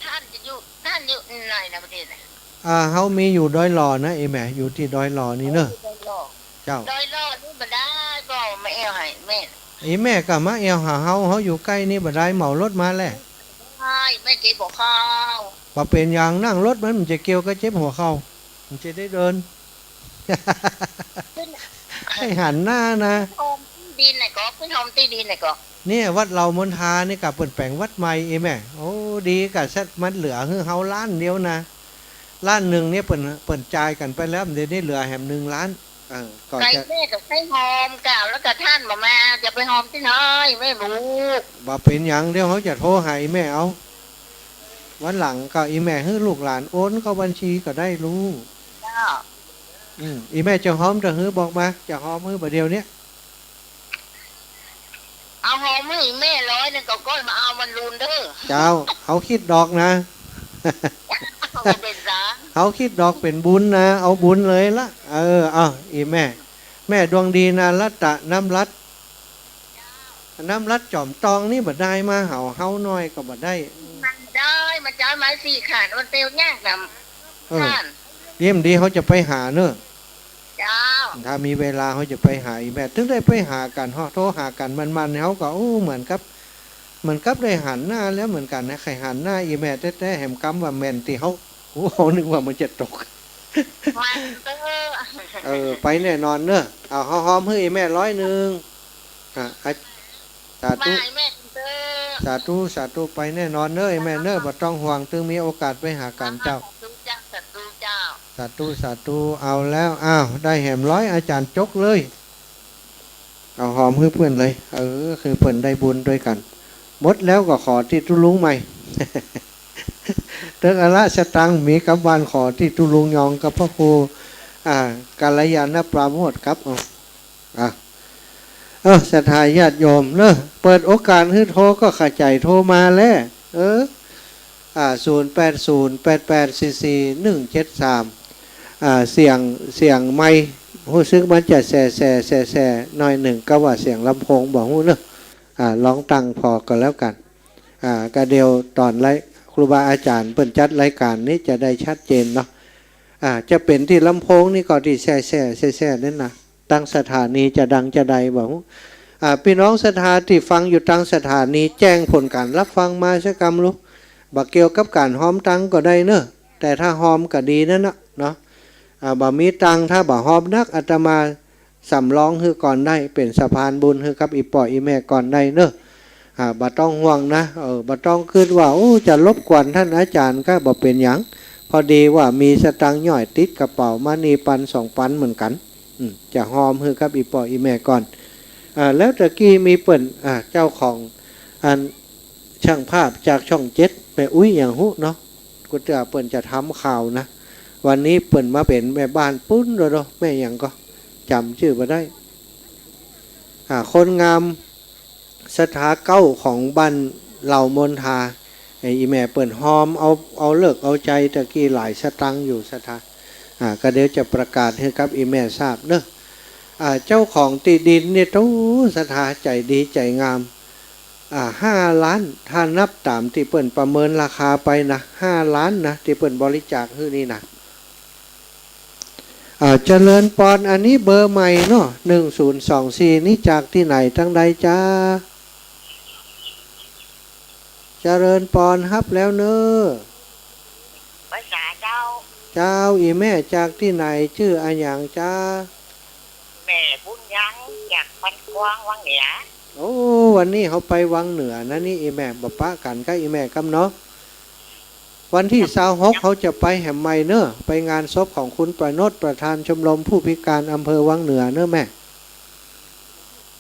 ต้านจะอยู่ ต้านอยู่ไหนนะ ประเทศไหน อ่า เฮามีอยู่ดอยหล่อนะ อี่แม่ อยู่ตี้ดอยหล่อนี่เน้อ ดอยหล่อ เจ้า ดอยหล่อนี่บ่ได้ ก็มาแอ่วหื้อแม่ อี่แม่ก็มาแอ่วหาเฮา เฮาอยู่ใก้นี่บ่ได้ เหมารถมาแหละ ได้ แม่เจ็บหัวเข่า บ่เป๋นหยัง นั่งรถมัน มันจะเกี่ยวกับเจ็บหัวเข่า มันจะได้เดิน ขึ้น ให้หันหน้านะ ขึ้นโฮมตี้ดินน่ะก่อ ขึ้นโฮมตี้ดินน่ะก่อ เนี่ย วัดเหล่ามณฑานี่ก็เปิ้นแป๋งวัดใหม่ อี่แม่ โอ้ ดีก่ะ สัก มันเหลือหื้อเฮาล้านเดียวนะ ล้านนึ่งเนี่ยเปิ้น เปิ้นจ่ายกั๋นไปแล้ว เดี๋ยวนี้เหลือแหมนึ่งล้าน เออ ก็ ไก่ จะ แม่ก็ใส่โฮมก่าว แล้วก็ต้านบ่มา จะไปโฮมตี้ไหน แม่บ่ฮู้ บ่เป๋นหยัง เดี๋ยวเฮาจะโทรหาอี่แม่เอา วันหลังก็อี่แม่หื้อลูกหลานโอนเข้าบัญชีก็ได้ลูก เจ้า อืม อี่แม่จะโฮมเต้าหื้อ บอกมา จะโฮมหื้อบ่าเดี่ยวเนี้ย เอาโฮมหื้ออี่แม่ร้อยนึ่งก่อ ก้อยมาเอาวันลูนเด้อ เจ้า เฮาคิดดอกนะ บ่เป๋นหยัง เฮาคิดดอกเป๋นบุญนะ เอาบุญเลยละ เออ เอา อี่แม่ แม่ดวงดี นารัตตะ น้ำรัตน์ น้ำรัตน์จ๋อมตองนี่บ่ได้มาหาเฮาหน้อยก็บ่ได้ มันได้ มันจะเอาไม้สี่ขาด มันเตียวยากนะ เออ ต้าน เดี๋ยวดีเฮาจะไปหาเน้อ เจ้า ถ้ามีเวลาเฮาจะไปหาอี่แม่ ตึงได้ไปหากั๋น เฮาโทรหากั๋นมันๆ เฮาก็ โอ้ เหมือนกับ เหมือนกับได้หันหน้าแล้วเหมือนกั๋นนะ ใค่หันหน้าอี่แม่แต๊ๆ แหมกำว่าแม่นตี้เฮา โอ้ เฮานึกว่ามันจะตก มาเตอ เออ ไปแน่นอนเน้อ เอา เฮาโฮมหื้ออี่แม่ร้อยนึ่ง อ่ะ อ่ะ สาธุ มาให้แม่เตอ สาธุ สาธุ ไปแน่นอนเน้อ อี่แม่เน้อ บ่ต้องห่วง ตึงมีโอกาสไปหากั๋นเจ้า สาธุเจ้า สาธุเจ้า สาธุ สาธุ เอาแล้ว อ้าว ได้แหมร้อย อาจ๋ารย์จกเลย เอาโฮมหื้อเปิ้นเลย เออ คือเปิ้นได้บุญตวยกั๋น หมดแล้วก็ขอตี้ตุ๊ลุงใหม่ เติ๊กอะละสตังค์ มีกำวานขอตี้ตุ๊ลุงยองกับพระครู อ่า กัลยาณปราโมทย์ครับ เอา อ่ะ เออ ศรัทธาญาติโยมเนอะ เปิดโอกาสหื้อโทรก็ข้าใจ๋โทรมาแล เออ อ่า ศูนย์แปดศูนย์ แปดแปดสี่สี่ หนึ่งเจ็ดสาม อ่า เสียง เสียงไมค์ ฮู้สึกมันจะแส่ๆ แส่ๆ หน่อยนึ่ง ก็ว่าเสียงลำโพงบ่ฮู้เนอะ อ่า ลองตั้งผ่อก็แล้วกั๋น อ่า ก็เดี๋ยวต๋อนไลฟ์ ครูบาอาจ๋ารย์เปิ้นจัดรายก๋านนี้จะได้ชัดเจนเนาะ อ่า จะเป๋นตี้ลำโพงนี่ก็ตี้แส่ๆ แส่ๆ นั่นนะ ตังสถานีจะดังจะใดบ่ฮู้ อ่า ปี้น้องศรัทธาตี้ฟังอยู่ตังสถานี แจ้งผลก๋านรับฟังมาสักกำลูก บ่เกี่ยวกับก๋านฮอมตังค์ก็ได้เนอะ แต่ถ้าฮอมก็ดีนั่นนะเนาะ อ่า บ่มีตังค์ ถ้าบ่ฮอมนัก อาตมาสำรองหื้อก่อนได้ เป๋นสะพานบุญหื้อกับอี่ป้ออี่แม่ก่อนได้เนอะ อ่า บ่ต้องห่วงนะ เออ บ่ต้องกึ๊ดว่า โอ้ จะรบกวนต้านอาจ๋ารย์ ก็บ่เป๋นหยัง พอดีว่ามีสตางค์หย่อยติดกระเป๋ามานี่ปันสองปันเหมือนกั๋น อืม จะฮอมหื้อกับอี่ป้ออี่แม่ก่อน อ่า แล้วตะกี้มีเปิ้น อ่า เจ้าของ อัน ช่างภาพจากช่องเจ็ด แม่อุ๊ยหยังฮู้เนาะ กูเตื้อเปิ้นจะทำข่าวนะ วันนี้เปิ้นมาเป๋นแม่บ้านปู๊นแล้วเนาะ แม่หยังก็จ๋ำจื้อบ่ได้ อ่า คนงามศรัทธาเก๊าของบ้านเหล่ามณฑา ไอ้อี่แม่เปิ้นฮอมเอา เอาเลิกเอาใจ๋ตะกี้หลายสตางค์อยู่ศรัทธา อ่า ก็เดี๋ยวจะประกาศหื้อกับอี่แม่ทราบเนอะ อ่า เจ้าของตี้ดินเนี่ย โธ่ ศรัทธาใจ๋ดีใจ๋งาม อ่า ห้าล้าน ถ้านับต๋ามตี้เปิ้นประเมินราคาไปนะ ห้าล้านนะ ตี้เปิ้นบริจาคหื้อนี่นะ อ่า เจริญปอน อันนี้เบอร์ใหม่เนาะ หนึ่งศูนย์สองสี่ นี่จากตี้ไหนตังใดจ๊ะ เจริญปอน ฮับแล้วเน่อ ไหว้สาเจ้า เจ้า อี่แม่จากตี้ไหน จื้ออะหยังจ๊ะ แม่บุญยังจากบ้านกว้างวังเหนือ โอ้ วันนี้เฮาไปวังเหนือนะนี่ อี่แม่ บ่ปะกั๋นกับอี่แม่กำเนาะ วันตี้ซาวหกเฮาจะไปแหมใหม่เน่อ ไปงานศพของคุณประโนชน์ ประธานชมรมผู้พิการอำเภอวังเหนือเน่อแม่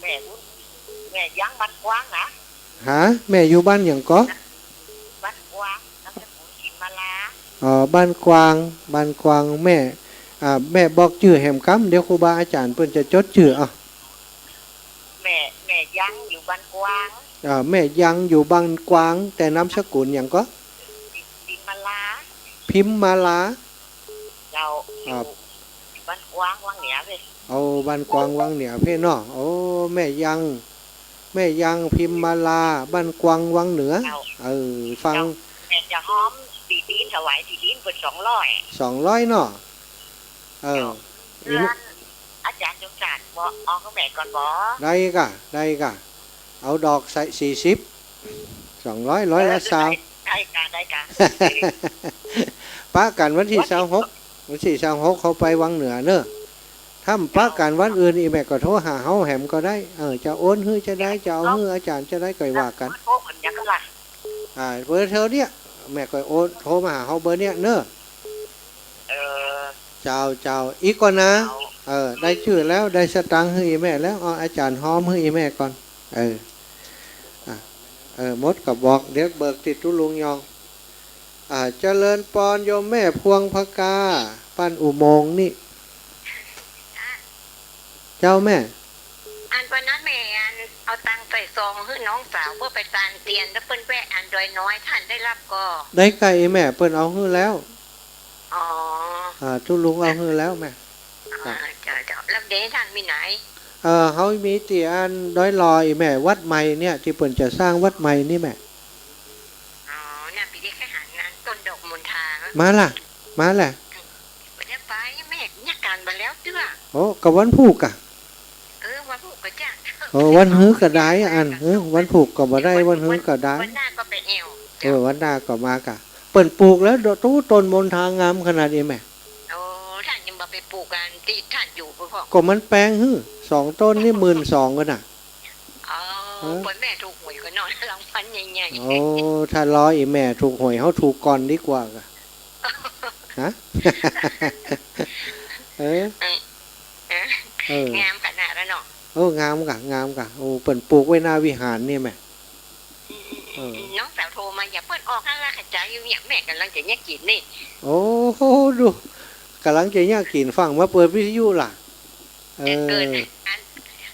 แม่บุญ แม่ยังบ้านกว้างนะ ฮะ แม่อยู่บ้านหยังก่อ บ้านกว้าง นามสกุลพิมมาลา อ๋อ บ้านกว้าง บ้านกว้าง แม่ อ่า แม่บอกจื้อแหมกำ เดี๋ยวครูบาอาจ๋ารย์เปิ้นจะจดจื้อ อ่ะ แม่ แม่ยังอยู่บ้านกว้าง อ่า แม่ยังอยู่บ้านกว้าง แต่นามสกุลหยังก่อ พิมมาลา พิมมาลา เจ้า อ่า อยู่บ้านกว้างวังเหนือเว้ย โอ้ บ้านกว้างวังเหนือเพ่นเนาะ โอ้ แม่ยัง แม่ยังพิมมาลา บ้านกว้างวังเหนือ เจ้า เออ ฟัง เจ้า แม่จะฮ้อมตี้ดิน ถวายตี้ดินเปิ้นสองร้อย สองร้อยเนาะ เออ เจ้า อีก เพื่อนอาจ๋ารย์จงสารบอก เอาของแม่ก่อนบ่ ได้ก่ะ ได้ก่ะ เอาดอกใส่สี่สิบ สองร้อย ร้อยละซาว เออ ได้ ได้ก่ะ ได้ก่ะ ปะกั๋นวันตี้ วันตี้ ซาวหก วันตี้ซาวหกเฮาไปวังเหนือเน่อ ถ้าบ่ปะกั๋นวันอื่น อี่แม่ก็โทรหาเฮาแหมก็ได้ เออ จะโอนหื้อจะใด จะเอาหื้ออาจ๋ารย์จะใดก็ว่ากั๋น โทรเหมือนกันก็ได้ อ่า เบอร์โทรเนี่ย แม่ก็โอน โทรมาหาเฮาเบอร์เนี่ยเน่อ เออ เจ้า เจ้า อีกก่อนนะ เจ้า เออ ได้จื้อแล้ว ได้สตางค์หื้ออี่แม่แล้ว เอาอาจ๋ารย์ฮ้อมหื้ออี่แม่ก่อน เออ อ่ะ เออ หมดก็บอก เดี๋ยวเบิกตี้ตุ๊ลุงยอง อ่า เจริญปอนโยมแม่พวงผกา บ้านอุโมงค์นี่ เจ้าแม่ อันวันนั้นแม่อันเอาตังค์ใส่ซองหื้อน้องสาวเปื้อไปตานเตียน แล้วเปิ้นแวะอันดอยน้อย ต้านได้ฮับก่อ ได้ก่ะอี่แม่ เปิ้นเอาหื้อแล้ว อ๋อ อ่า ตุ๊ลุงเอาหื้อแล้วแม่ อ๋อ เจ้า เจ้า แล้วเดี๋ยวต้านมีไหน เอ่อ เฮามีตี้อันดอยหล่ออี่แม่ วัดใหม่เนี่ย ตี้เปิ้นจะสร้างวัดใหม่นี่แม่ อ๋อ น่ะ ปี๋นี้ใค่หันอันต้นดอกมณฑา มาละ มาละ บ่ได้ไป แม่เยียะก๋านบ่แล้วเตื้อ โอ้ ก็วันพูกก่ะ เออ วันพูกก็จ้ะ โอ้ วันฮื้อก็ได้อัน เออ วันพูกก็บ่ได้ วันฮื้อก็ได้ วันหน้าก็ไปแอ่ว เออ วันหน้าก็มาก่ะ เปิ้นปลูกแล้ว โต ต้นมณฑางามขนาดอี้แม่ โอ้ ต้านยังบ่ไปปลูกอันตี้ต้านอยู่พุ้นพ่อ ก็มันแปงหื้อ สองต้นนี่หมื่นสองก่อน่ะ อ๋อ เออ ปล่อยแม่ถูกหวยก่อนเนาะ รางวัลใหญ่ๆ โอ้ ถ้ารออี้แม่ถูกหวย เฮาถูกก่อนดีกว่าก่ะ ฮะ เออ เออ เออ เออ งามขนาดนั้นเนาะ โอ้ งามก่ะ งามก่ะ โอ้ เปิ้นปลูกไว้หน้าวิหารนี่แม่ อืม เออ น้องสาวโทรมา อย่าเปิ้นออกห้างละ ขัดใจอยู่เนี่ย แม่ก่ำลังจะเยียะกิ๋นนี่ โอ้โห ดู ก่ำลังจะเยียะกิ๋น ฟังมาเปิดวิทยุล่ะ เออ เกิดอัน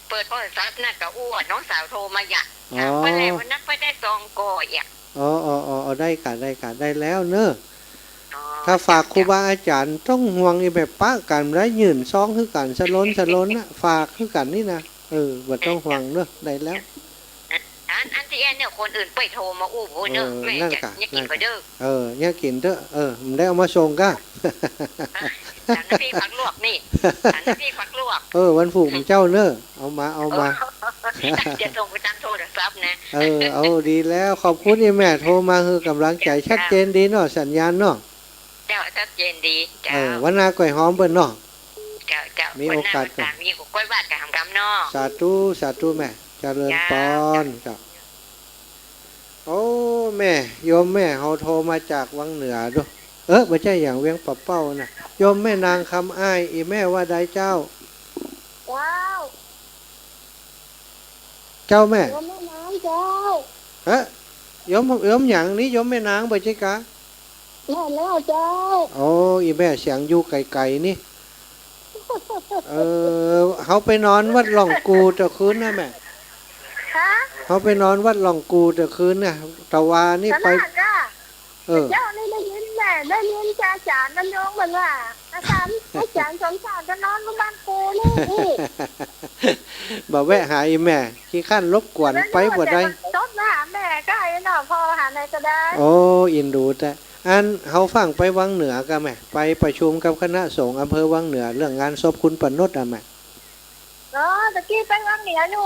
เปิดโทรศัพท์น่ะ ก็อู้ว่าน้องสาวโทรมาอยาก อ๋อ ถามเปิ้นแล้ววันนั้นเปิ้นได้ซองก่ออยาก อ๋อ อ๋อ อ๋อ อ๋อ ได้ก่ะ ได้ก่ะ ได้แล้วเน่อ อ๋อ ถ้าฝาก จ้ะ ครูบาอาจารย์ ต้องห่วงอี้แม่ ปะกั๋นได้ยื่นซองหื้อกั๋น สะหลนสะหลนน่ะ ฝากหื้อกั๋นนี่นะ เออ บ่ต้องห่วงเน่อ ได้แล้ว อัน อันตี้อันเนี่ย คนอื่นไปโทรมาอู้ โอ้ยเน่อ เออ แม่ นั่น จะ ก่ะ เยียะกิ๋น นั่น ก่อ ก่ะ เด้อ เออ เยียะกิ๋นเต๊อะ เออ มันได้เอามาส่งก่ะ สามน้ำพริกผักลวกนี่ สามน้ำพริกผักลวก เออ วันพูกมันเจ้าเน่อ เอามา เอามา โอ้ จะส่งไปตางโทรศัพท์นะ เออ เอา ดีแล้ว ขอบคุณอี้แม่โทรมาหื้อก่ำลังใจ๋ ชัดเจนดีเนาะ สัญญาณเนาะ เจ้า ชัดเจนดี เจ้า เออ วันหน้าก่อยฮ้อมเปิ้นเนาะ เจ้า เจ้า มีโอกาส วันหน้าวันตางมีก้อยวาดกั๋นกำเนาะ สาธุ สาธุแม่ เจริญปอน เจ้า เจ้า โอ้ แม่ โยมแม่เฮาโทรมาจากวังเหนือดู เออ บ่ใจ้หยัง เวียงป่าเป้าน่ะ โยมแม่นางคำอ้าย อี้แม่ว่าใดเจ้า เจ้า เจ้าแม่ โยมแม่นางเจ้า เอ๊ะ โยม โยมหยังนี่ โยมแม่นางบ่ใจ้กา แม่นแล้วเจ้า โอ้ อี้แม่เสียงอยู่ไก๋ๆ นี่ เออ เฮาไปนอนวัดหล่องกูเตื้อคืนนะแม่ ฮะ เฮาไปนอนวัดหล่องกูเตื้อคืนน่ะ ตะวานี่ไป ขนาดน่ะ เออ เจ้านี่ได้ยินแม่ ได้ยินอาจ๋ารย์บรรยงเปิ้นว่า อาจ๋ารย์ อาจ๋ารย์สมศักดิ์จะนอนบ้านกูนี่ นี่ บ่แวะหาอี้แม่ ขี้คร้านรบกวน ไปบ่ได้ แต่มันจดมาหาแม่ก็ไอ้เนาะ พ่อหาไหนก็ได้ โอ้ อินดูแต๊ อัน เฮาฟั่งไปวังเหนือก่ะแม่ ไปประชุมกับคณะสงฆ์อำเภอวังเหนือ เรื่องงานศพคุณประโนชน์อะแม่ เออ ตะกี้ไปวังเหนืออยู่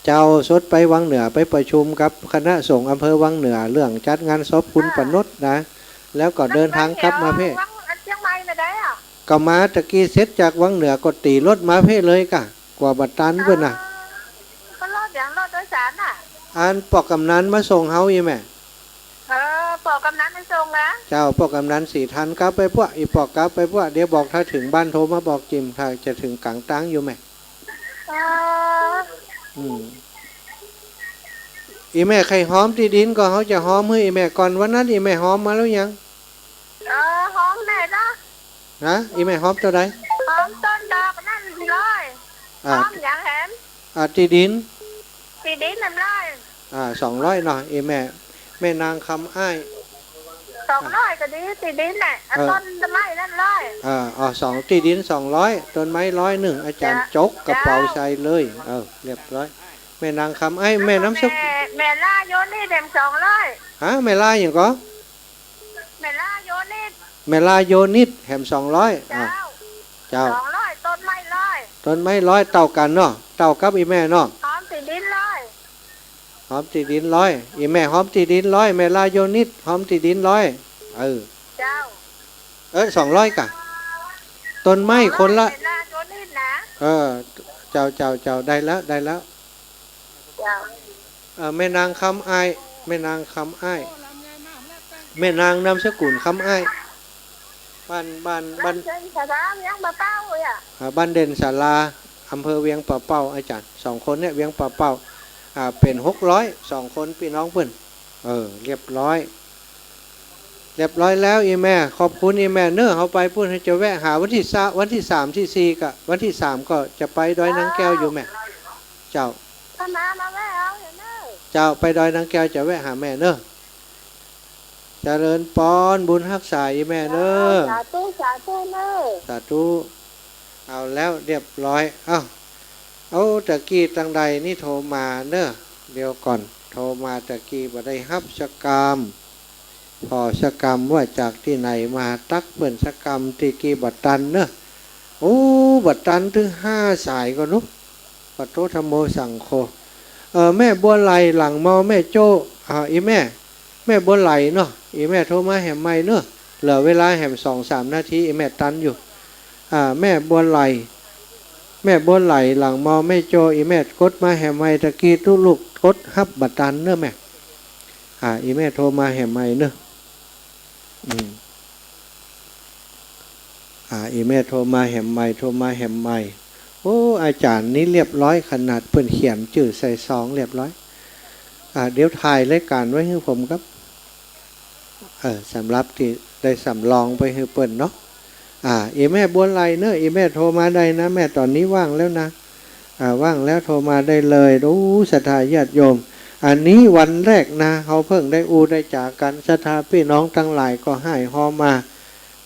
เจ้า สดไปวังเหนือ ไปประชุมกับคณะสงฆ์อำเภอวังเหนือ เรื่องจัดงานศพคุณ อ่า ประณตนะ แล้วก็เดินทางกลับมาเพ่ วัง อันเจียงใหม่มาได้อะ ก็มาตะกี้เสร็จจากวังเหนือก็ตี๋รถมาเพ่เลยก่ะ กั๋วบ่ตันเปิ้นน่ะ เออ ก็รถหยัง รถโดยสารน่ะ อันป้อกำนันมาส่งเฮาอี้แม่ เออ ป้อกำนันมาส่งนะ เจ้า ป้อกำนันสี่ท่านกลับไปปะ อี่ป้อเก่าไปปะ เดี๋ยวบอกถ้าเถิงบ้านโทรมาบอกจิม ถ้าจะเถิงก๋างตางอยู่แม่ เออ อืม อี่แม่ใค่ฮอมตี้ดินก็เฮาจะฮอมหื้ออี่แม่ก่อน วันนั้นอี่แม่ฮอมมาแล้วยัง เออ ฮอมแม่นะ ฮะ อี่แม่ฮอมเต้าใด ฮอมต้นดอกนั่นร้อย อ่า ฮอมหยังแหม อ่า ตี้ดิน ตี้ดินนั่นร้อย อ่า สองร้อยเนาะ อี่แม่ แม่นางคำอ้าย สองร้อยก็ดี ตี้ดินน่ะ อ่ะ เออ ต้นไม้นั่นร้อย อ่า อ๋อ สอง ตี้ดินสองร้อย ต้นไม้ร้อยนึ่ง อาจ๋ารย์ เจ้า จกกระเป๋า เจ้า ใส่เลย เออ เรียบร้อย แม่นางคำอ้าย แม่นามสกุล แม่ แม่ลาโยนิดแหมสองร้อย ฮะ แม่ลาหยังก่อ แม่ลาโยนิด แม่ลาโยนิดแหมสองร้อย อ่ะ เจ้า เจ้า สองร้อย ต้นไม้ร้อย ต้นไม้ร้อย เต้ากั๋นเนาะ เต้ากับอี่แม่เนาะ ฮอมตี้ดินร้อย ฮอมตี้ดินร้อย อี่แม่ฮอมตี้ดินร้อย แม่ลาโยนิดฮอมตี้ดินร้อย เออ เจ้า เออ สองร้อยก่ะ ต้นไม้คนละ แม่ลาโยนิดนะ เออ เจ้า เจ้า เจ้า ได้แล้ว ได้แล้ว เจ้า เอ่อ แม่นางคำอ้าย แม่นางคำอ้าย แม่นางนามสกุลคำอ้าย บ้าน บ้าน บ้าน บ้านเด่นสารา เวียงป่าเป้าอ่ะ อ่า บ้านเด่นสารา อำเภอเวียงป่าเป้า อาจ๋ารย์ สองคนเนี่ย เวียงป่าเป้า อ่า เป๋นหกร้อย สองคนปี้น้องเปิ้น เออ เรียบร้อย เรียบร้อยแล้ว อี่แม่ ขอบคุณอี่แม่เน่อ เฮาไปปู๊น เฮาจะแวะหาวันตี้สาม วันตี้สามตี้สี่ก่ะ วันตี้สามก็จะไปดอยนางแก้วอยู่แม่ เจ้า ถ้ามา มาแวะเอาเน่อ เจ้า ไปดอยนางแก้วจะแวะหาแม่เน่อ เจริญปอน บุญฮักษาอี่แม่เน่อ เจ้า สาธุ สาธุเน่อ สาธุ เอาแล้วเรียบร้อย เอ้า เอา ตะกี้ตังใดนี่โทรมาเน่อ เดี๋ยวก่อน โทรมาตะกี้บ่ได้ฮับสักกำ ผ่อสักกำว่าจากตี้ไหนมา ตั๊กเปิ้นสักกำ ตะกี้บ่ตันเน่อ โอ้ บ่ตันตึงห้าสายก่อนุ ปัทโธ ธัมโม สังโฆ เอ่อ แม่บัวไหลหลังมอแม่โจ้ อ่า อี่แม่ แม่บัวไหลเนาะ อี่แม่โทรมาแหมใหม่เน่อ เหลือเวลาแหมสองสามนาที อี่แม่ตันอยู่ อ่า แม่บัวไหล แม่บัวไหลหลังมอแม่โจ้ อี่แม่กดมาแหมใหม่ ตะกี้ตุ๊ลูกกดฮับบ่ตันเน่อแม่ อ่า อี่แม่โทรมาแหมใหม่เน่อ อืม อ่า อี่แม่โทรมาแหมใหม่ โทรมาแหมใหม่ โอ้ อาจ๋ารย์นี่เรียบร้อยขนาด เปิ้นเขียนจื้อใส่ซองเรียบร้อย อ่า เดี๋ยวถ่ายรายก๋านไว้หื้อผมครับ เออ สำหรับตี้ได้สำรองไปหื้อเปิ้นเนาะ อ่า อี่แม่บัวไหลเน่อ อี่แม่โทรมาได้นะ แม่ต๋อนนี้ว่างแล้วนะ อ่า ว่างแล้วโทรมาได้เลย โอ้ ศรัทธาญาติโยม อันนี้วันแรกนะ เฮาเปิ้งได้อู้ได้จ๋ากั๋น ศรัทธาปี้น้องตังหลายก็ฮ่ายฮอมา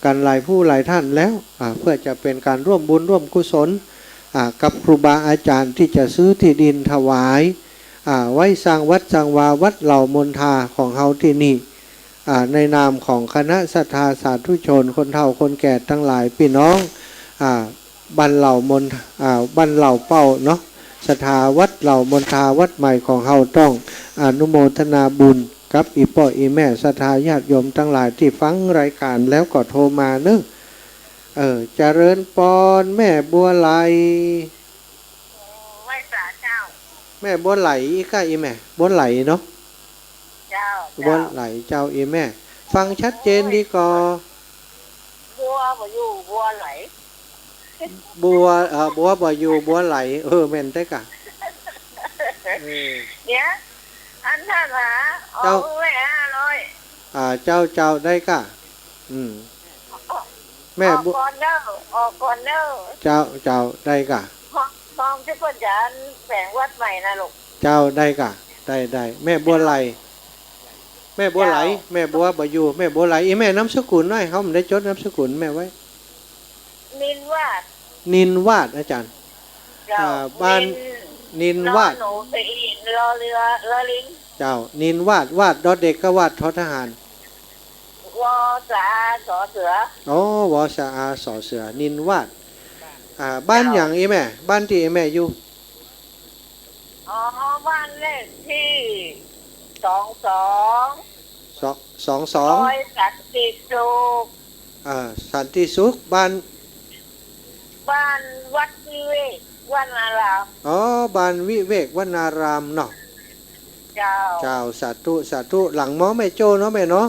กั๋นหลายผู้หลายต้านแล้ว อ่า เปื้อจะเป๋นก๋านร่วมบุญร่วมกุศล อ่า กับครูบาอาจ๋ารย์ตี้จะซื้อตี้ดินถวาย อ่า ไว้สร้างวัดสร้างวา วัดเหล่ามนทาของเฮาตี้นี่ อ่า ในนามของคณะศรัทธาสาธุชน คนเฒ่าคนแก่ตังหลาย ปี้น้อง อ่า บ้านเหล่ามน อ่า บ้านเหล่าเป้าเนาะ ศรัทธาวัดเหล่ามนทาวัดใหม่ของเฮาต้องอนุโมทนาบุญกับอี่ป้ออี่แม่ศรัทธาญาติโยมตังหลายตี้ฟังรายก๋านแล้วก็โทรมาเน่อ เออ เจริญปอนแม่บัวไหล ไหว้สาเจ้า แม่บัวไหลอี้ก้า อี่แม่ บัวไหลเนาะ เจ้า บัวไหล เจ้า เจ้า อี่แม่ ฟังชัดเจนดีก่อ บัวบ่อยู่ บัวไหล บัว เอ่อ บัวบ่อยู่ บัวไหล เออ แม่นแต๊ก่ะ เออ เนี่ย อันท่านหา เจ้า เอาไว้ห้าร้อย อ่า เจ้า เจ้า ได้ก่ะ อืม แม่บัว ออกก่อนเน่อ ออกก่อนเน่อ เจ้า เจ้า ได้ก่ะ ห้อง ห้องตี้เปิ้นจะอันแป๋งวัดใหม่นะลูก เจ้า ได้ก่ะ ได้ ได้ แม่บัวไหล แม่บัวไหล เจ้า แม่บัวบ่อยู่ แม่บัวไหล อี่แม่นามสกุลหน้อย เฮาบ่ได้จดนามสกุลแม่ไว้ นินวาด นินวาด อาจ๋ารย์ เจ้า อ่า บ้าน นิน นินวาด นอหนูสระอี รอเรือ รอลิง เจ้า นินวาด วาด ดอเด็ก ก็วาด ทอทหาร วอสระอา สอเสือ อ๋อ วอสระอา สอเสือ นินวาด อ่า บ้าน เจ้า หยังอี่แม่ บ้านตี้อี่แม่อยู่ อ อ๋อ บ้านเลขที่ สองสอง สอง สองสอง ซอยสันติสุข อ่า สันติสุข บ้าน บ้านวัดวิเวกวนาราม อ๋อ บ้านวิเวกวนารามเนาะ เจ้า เจ้า สาธุ สาธุ หลังมอแม่โจ้เนาะแม่เนาะ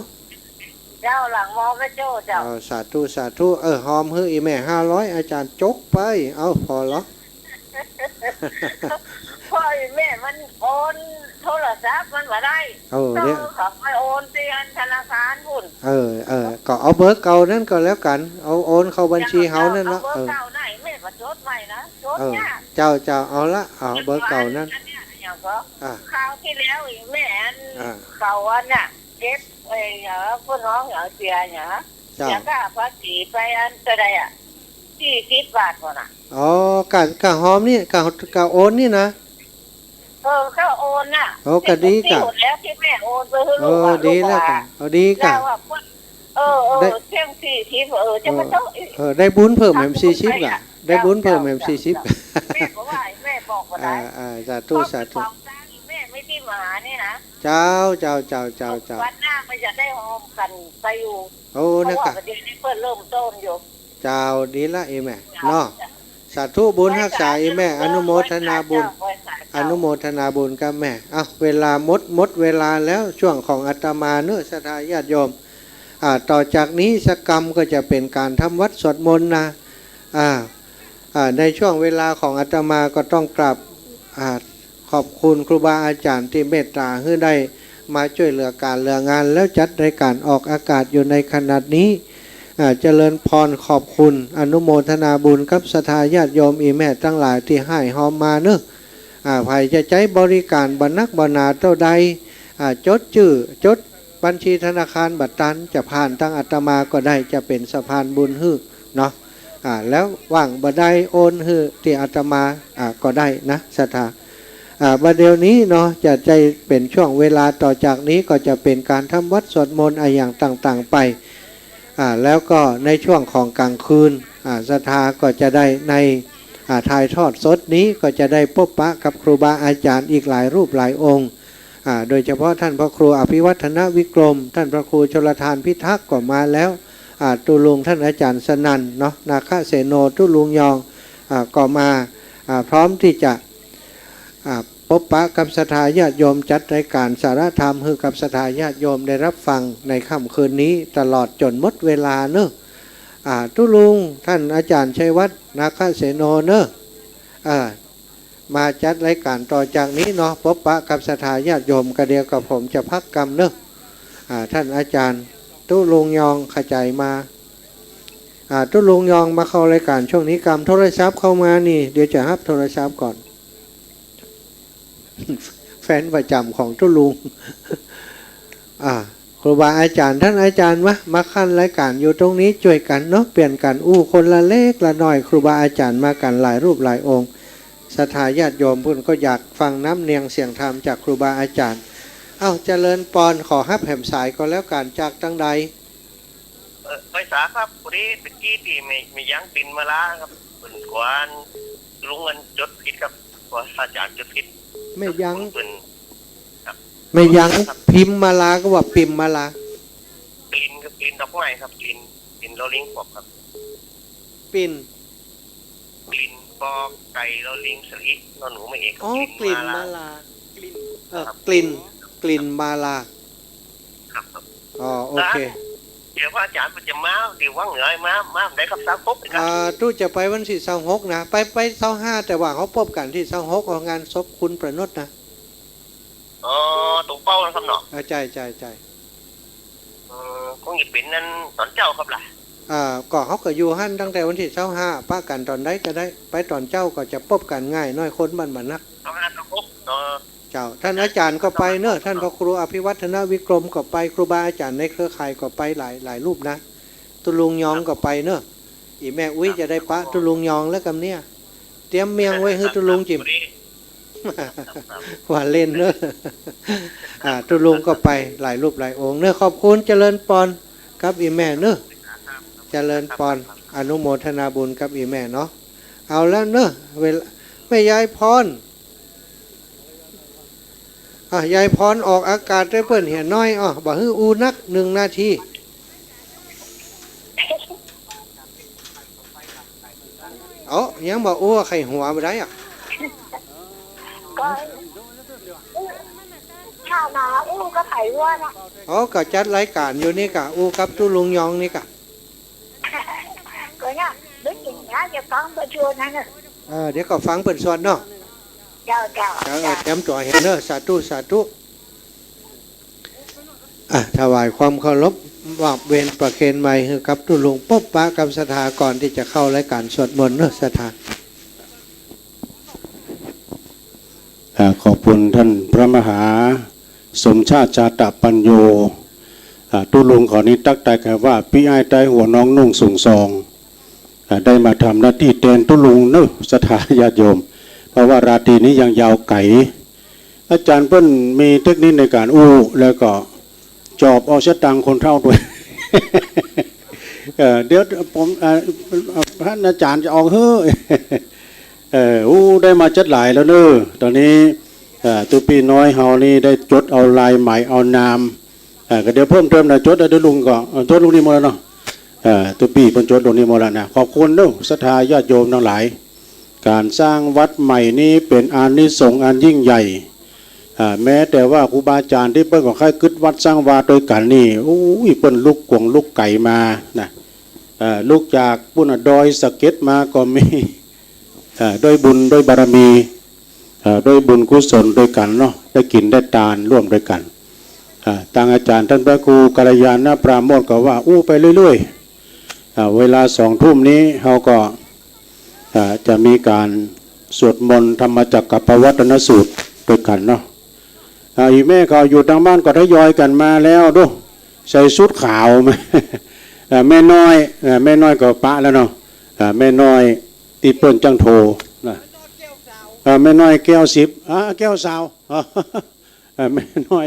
เจ้า หลังมอแม่โจ้เจ้า เออ สาธุ สาธุ เออ ฮอมหื้ออี่แม่ห้าร้อย อาจ๋ารย์จกไป เอ้า ผ่อเหรอ พ่ออี่แม่มันโอนโทรศัพท์มันบ่ได้ เออ เนี่ย ต้องเขาไปโอนไปธนาคารพุ้น เออ เออ ก็เอาเบอร์เก่านั้นก็แล้วกั๋น เอาโอนเข้าบัญชีเฮานั่นเนาะ เอาเบอร์เก่าไหน เออ แม่ก็จดไว้นะ จดยาก เออ เจ้า เจ้า เอาละ เอาเบอร์เก่านั้น อันเนี้ย อย่างก็ อ่ะ คราวที่แล้วอี่แม่อัน อ่ะ เขาอันน่ะ เก็บไอ้หยัง เปิ้นฮ้องหยัง เสียหยัง เจ้า เสียค่าภาษีไปอันเต้าใดอะ สี่สิบบาทก่อนน่ะ อ๋อ กะ กะฮอมนี่ กะ กะโอนนี่นะ เออ ก็โอนน่ะ โอ้ กะดีกะ ที่หมดแล้วที่แม่โอนไปหื้อลูกอะ เออ ดีแล้วกะ ลูกอะ เอาดีกะ แล้วอะ เออ เออ ได้ เสี้ยงสี่สิบ เออ จะมาโต๊ะอีก เออ ได้บุญเพิ่มแหมสี่สิบกะ ได้บุญเพิ่มแหมสี่สิบ แม่ก็ว่า แม่บอกบ่ได้ อ่า อ่า สาธุ สาธุ เพราะเป๋าตังค์แม่ไม่ได้มานี่นะ เจ้า เจ้า เจ้า เจ้า เจ้า วันหน้ามันจะได้ฮอมกั๋นไปอยู่ โอ้ เพราะว่า นะกะ ประเดี๋ยวนี้เปิ้นเริ่มต้นอยู่ เจ้า ดีละอี่แม่ เจ้า เนาะ เจ้า สาธุบุญฮักษาอี่แม่ อนุโมทนาบุญ เจ้า อนุโมทนาบุญกับแม่ อ่ะ เวลาหมด หมดเวลาแล้ว ช่วงของอาตมาเนาะ ศรัทธาญาติโยม อ่า ต่อจากนี้สักกำก็จะเป๋นก๋านทำวัตรสวดมนต์นะ อ่า อ่า ในช่วงเวลาของอาตมาก็ต้องกราบ อ่า ขอบคุณครูบาอาจ๋ารย์ตี้เมตต๋าหื้อได้มาจ้วยเหลือก๋านเหลืองาน แล้วจัดรายก๋านออกอากาศอยู่ในขณะนี้ อ่า เจริญพรขอบคุณ อนุโมทนาบุญกับศรัทธาญาติโยมอี่แม่ตังหลายตี้ฮ่ายฮอมมาเนาะ อ่า ใผจะใจ๊บริก๋านบ่หนักบ่หนาเต้าใด อ่า จดจื้อ จดบัญชีธนาคารบ่ตัน จะผ่านตางอาตมาก็ได้ จะเป๋นสะพานบุญหื้อเนาะ อ่า แล้วว่างบ่ได้โอนหื้อตี้อาตมา อ่า ก็ได้นะ ศรัทธา อ่า บ่าเดี่ยวนี้เนาะ จะใจ๊เป๋นช่วงเวลาต่อจากนี้ก็จะเป๋นก๋านทำวัตรสวดมนต์อะหยังต่างๆ ไป อ่า แล้วก็ในช่วงของก๋างคืน อ่า ศรัทธาก็จะได้ใน อ่า ถ่ายทอดสดนี้ก็จะได้ปบปะกับครูบาอาจ๋ารย์อีกหลายรูปหลายองค์ อ่า โดยเฉพาะต้านพระครูอภิวัฒนวิกรม ต้านพระครูชลทานพิทักษ์ก็มาแล้ว อ่า ตุ๊ลุงต้านอาจ๋ารย์สนั่นเนาะ นาคเสโน ตุ๊ลุงยอง อ่า ก็มา อ่า พร้อมตี้จะ อ่า ปบปะกับศรัทธาญาติโยม จัดรายก๋านสาระธรรมหื้อกับศรัทธาญาติโยมได้รับฟังในค่ำคืนนี้ตลอดจ๋นหมดเวลาเนาะ อ่า ตุ๊ลุงต้านอาจ๋ารย์ชัยวัฒน์ นาคเสโนเนาะ อ่า มาจัดรายก๋านต่อจากนี้เนาะ ปบปะกับศรัทธาญาติโยม กะเดี่ยวกระผมจะพักกำเนาะ อ่า ต้านอาจ๋ารย์ตุ๊ลุงยองขจายมา อ่า ตุ๊ลุงยองมาเข้ารายก๋านช่วงนี้กำ โทรศัพท์เข้ามานี่ เดี๋ยวจะฮับโทรศัพท์ก่อน แฟนประจ๋ำของตุ๊ลุง อ่า ครูบาอาจ๋ารย์ ต้านอาจ๋ารย์มา มาคั้นรายก๋านอยู่ตรงนี้ จ้วยกั๋นเนาะ เปลี่ยนกั๋นอู้คนละเล็กละน้อย ครูบาอาจ๋ารย์มากั๋นหลายรูปหลายองค์ ศรัทธาญาติโยมเปิ้นก็อยากฟังน้ำเนียงเสียงธรรมจากครูบาอาจ๋ารย์ เอ้า เจริญปอน ขอฮับแหมสายก็แล้วกั๋น จากตางใด เอ่อ ไปสาครับ พอดีตะกี้ตี้แม่ แม่ยังปิ่นมาลาครับ เปิ้นกวนลุงอันจดผิดครับ กวนอาจ๋ารย์จดผิด แม่ยัง เปิ้น ครับ แม่ยัง ครับ พิมมาลาก็ว่าปิ่มมาลา กลิ่นครับ กลิ่นดอกไม้ครับ กลิ่น กลิ่นลอลิงขวบครับ ปิ่น กลิ่น กอไก่ลอลิงสระอิ นอหนูไม้เอกครับ อ๋อ กลิ่นมาลา กลิ่น เอ่อ ครับ กลิ่น กลิ่นมาลา ครับ ครับ อ๋อ โอเค เดี๋ยวพระอาจ๋ารย์มันจะมา เดี๋ยวว่างเหนือมา มาได้ครับ สามหกครับ อ่า ตุ๊จะไปวันตี้ซาวหกนะ ไป ไปซาวห้า แต่ว่าเฮาปบกั๋นตี้ซาวหก เอางานศพคุณประนดนะ อ๋อ ตรงเป้านะครับเนาะ อ่า ใจ้ ใจ้ ใจ้ เออ คงจะเป๋นนั้นต๋อนเจ๊าครับล่ะ อ่า ก็เฮาก็อยู่หั้นตั้งแต่วันตี้ซาวห้า ปะกั๋นต๋อนใดก็ได้ ไปต๋อนเจ๊าก็จะปบกั๋นง่ายหน้อย คนมันบ่หนัก ซาวห้า ซาวหก เนาะ เจ้า ต้านอาจ๋ารย์ก็ไปเนาะ ต้านพระครูอภิวัฒนวิกรมก็ไป ครูบาอาจ๋ารย์ในเครือข่ายก็ไปหลาย หลายรูปนะ ตุ๊ลุงยองก็ไปเนาะ อี่แม่อุ๊ยจะได้ปะตุ๊ลุงยองแล้วกำเนี่ย เตรียมเมี่ยงไว้หื้อตุ๊ลุงจิ๋ม ว่าเล่นเนาะ อ่า ตุ๊ลุงก็ไปหลายรูปหลายองค์เนาะ ขอบคุณ เจริญปอน กับอี่แม่เนาะ เจริญปอน อนุโมทนาบุญกับอี่แม่เนาะ เอาละเนาะ เวลา แม่ยายพร อ่ะ ยายพรออกอากาศตวยเปิ้นเหียน้อย อ้อ บ่หื้ออู้นัก นึ่งนาที เอ้า ยังบ่อู้ ใค่หัวบ่ได้อะ ก็ ถ้ามาอู้กับใผวะน่ะ เอ้า ก็จัดรายก๋านอยู่นี่ก่ะ อู้กับตุ๊ลุงยองนี่ก่ะ ก็เนี่ย นึกถึงนะ จะฟังเปิ้นสวดนั่นน่ะ เออ เดี๋ยวก็ฟังเปิ้นสวดเนาะ เจ้า เจ้า เออ เจ้า เตรียมตั๋วเหียเนอะ สาธุ สาธุ อ่ะ ถวายความเคารพ มอบเวรประเคนไมค์หื้อกับตุ๊ลุง ปบปะกับศรัทธาก่อนตี้จะเข้ารายก๋านสวดมนต์เนอะ ศรัทธา อ่า ขอบคุณต้านพระมหาสมชาติ จาตะปัญโญ อ่า ตุ๊ลุงเขานี่ตั๊กใต้กายว่า ปี้อ้ายใต้หัวน้องนุ่งสูงส่อง อ่า ได้มาทำหน้าตี้แตนตุ๊ลุงเนอะ ศรัทธาญาติโยม เพราะว่าราตรีนี้ยังยาวไก๋ อาจ๋ารย์เปิ้นมีเทคนิคในก๋านอู้ แล้วก็จอบเอาสตางค์คนเฒ่าตวย เอ่อ เดี๋ยวผม เอ่อ ท่านอาจ๋ารย์จะออกหื้อ เอ่อ อู้ ได้มาจั๊ดหลายแล้วเนอะ ต๋อนนี้ เอ่อ ตุ๊ปี้น้อยเฮานี่ได้จดเอาลายหมายเอานาม เอ่อ ก็เดี๋ยวเพิ่มเติมนะ จดเอาตุ๊ลุงก่อ เอ่อ จดลูกนี้หมดแล้วเนาะ เอ่อ ตุ๊ปี้เปิ้นจดลูกนี้หมดแล้วนะ ขอบคุณเนอะ ศรัทธาญาติโยมตังหลาย ก๋านสร้างวัดใหม่นี้เป๋นอานิสงส์อันยิ่งใหญ่ อ่า แม้แต่ว่าครูบาอาจ๋ารย์ตี้เปิ้นก็ใค่กึ๊ดวัดสร้างวาตวยกั๋นนี่ อู้ย เปิ้นลุกกวงลุกไก๋มานะ เอ่อ ลุกจากปู๊นน่ะ ดอยสะเก็ดมาก็มี เอ่อ ด้วยบุญด้วยบารมี เอ่อ ด้วยบุญกุศลตวยกั๋นเนาะ ได้กิ๋นได้ตานร่วมตวยกั๋น อ่า ตางอาจ๋ารย์ต้านพระครูกัลยาณปราโมทย์ก็ว่า อู้ไปเรื่อยๆ อ่า เวลาสองทุ่มนี้เฮาก็ อ่า จะมีก๋านสวดมนต์ธรรมจักรกัปปวัตตนสูตรตวยกั๋นเนาะ อ่า อี่แม่เขาอยู่ตางบ้านก็ทยอยกั๋นมาแล้วดู ใส่ชุดขาวมา อ่า แม่น้อย อ่า แม่น้อยก็ปะแล้วเนาะ อ่า แม่น้อยตี้เปิ้นจ้างโทรนะ อ่า แม่น้อยแก้วสิบ อ่า แก้วสาว อ่า แม่น้อย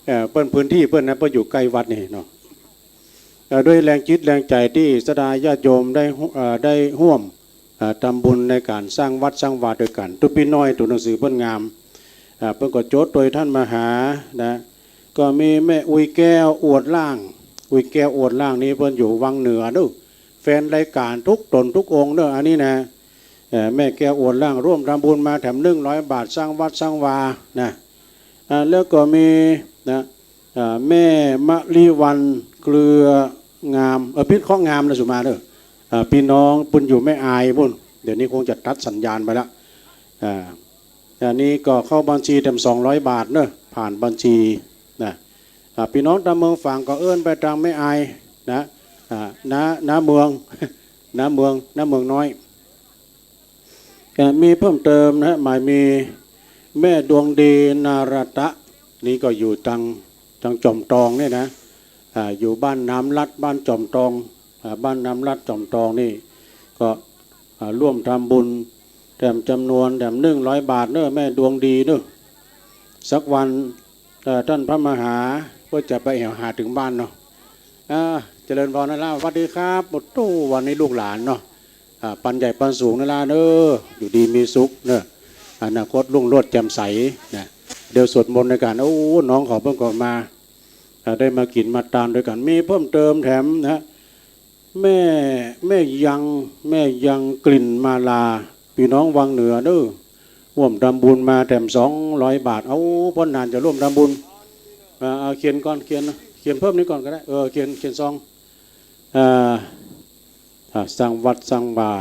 เอ่อ เปิ้นพื้นตี้เปิ้นนะ เปิ้นอยู่ใก้วัดนี่เนาะ เอ่อ ด้วยแรงจิตแรงใจ๋ตี้ศรัทธาญาติโยมได้ เอ่อ ได้ฮ่วม เอ่อ ทำบุญในก๋านสร้างวัดสร้างวาตวยกั๋น ตุ๊ปี้น้อยตั๋วหนังสือเปิ้นงาม เอ่อ เปิ้นก็จดตวยต้านมหานะ ก็มีแม่อุ๊ยแก้วอวดร่าง อุ๊ยแก้วอวดร่างนี่เปิ้นอยู่วังเหนือเนอะ แฟนรายก๋านทุกต๋นทุกองค์เนอะ อันนี้นะ เอ่อ แม่แก้วอวดร่างร่วมทำบุญมาแถมหนึ่งร้อยบาท สร้างวัดสร้างวานะ อ่า แล้วก็มีนะ อ่า แม่มะลิวัลย์เครืองาม เออ พิษเคราะห์งามนะสุมาเนอะ อ่า ปี้น้องเปิ้นอยู่แม่อายปู๊น เดี๋ยวนี้คงจะตัดสัญญาณไปละ อ่า อันนี้ก็เข้าบัญชีแถมสองร้อยบาทเนอะ ผ่านบัญชีนะ อ่า ปี้น้องตางเมืองฝางก็เอิ้นไปตางแม่อายนะ อ่า น้า น้าเมือง น้าเมือง น้าเมืองน้อย เอ่อ มีเพิ่มเติมนะ หมายมีแม่ดวงดีนารตะ นี่ก็อยู่ตาง ตางจอมตองเนี่ยนะ อ่า อยู่บ้านน้ำลัด บ้านจอมตอง อ่า บ้านน้ำลัดจอมตองนี่ ก็ อ่า ร่วมทำบุญแถมจ๋ำนวนแถมหนึ่งร้อยบาทเนอะ แม่ดวงดีเนอะ สักวัน เอ่อ ต้านพระมหาก็จะไปแอ่วหาเถิงบ้านเนาะ อ่า เจริญพรนะล่ะ สวัสดีครับ โอ้โห วันนี้ลูกหลานเนาะ อ่า ปันใหญ่ปันสูงนะล่ะเนอะ อยู่ดีมีสุขเนอะ อนาคตรุ่งโรจน์แจ่มใสนะ เดี๋ยวสวดมนต์ตวยกั๋น โอ้ น้องเขาเปิ้นก็มา อ่า ได้มากิ๋นมาตานตวยกั๋น มีเพิ่มเติมแถมนะ แม่ แม่ยัง แม่ยังกลิ่นมาลา ปี้น้องวังเหนือเนอะ ฮ่วมทำบุญมาแถมสองร้อยบาท เอ้า ป้อหนานจะร่วมทำบุญ อ่า เอาเขียนก่อน เขียน เขียนเพิ่มนี้ก่อนก็ได้ เออ เขียน เขียนซอง อ่า อ่า สร้างวัดสร้างวา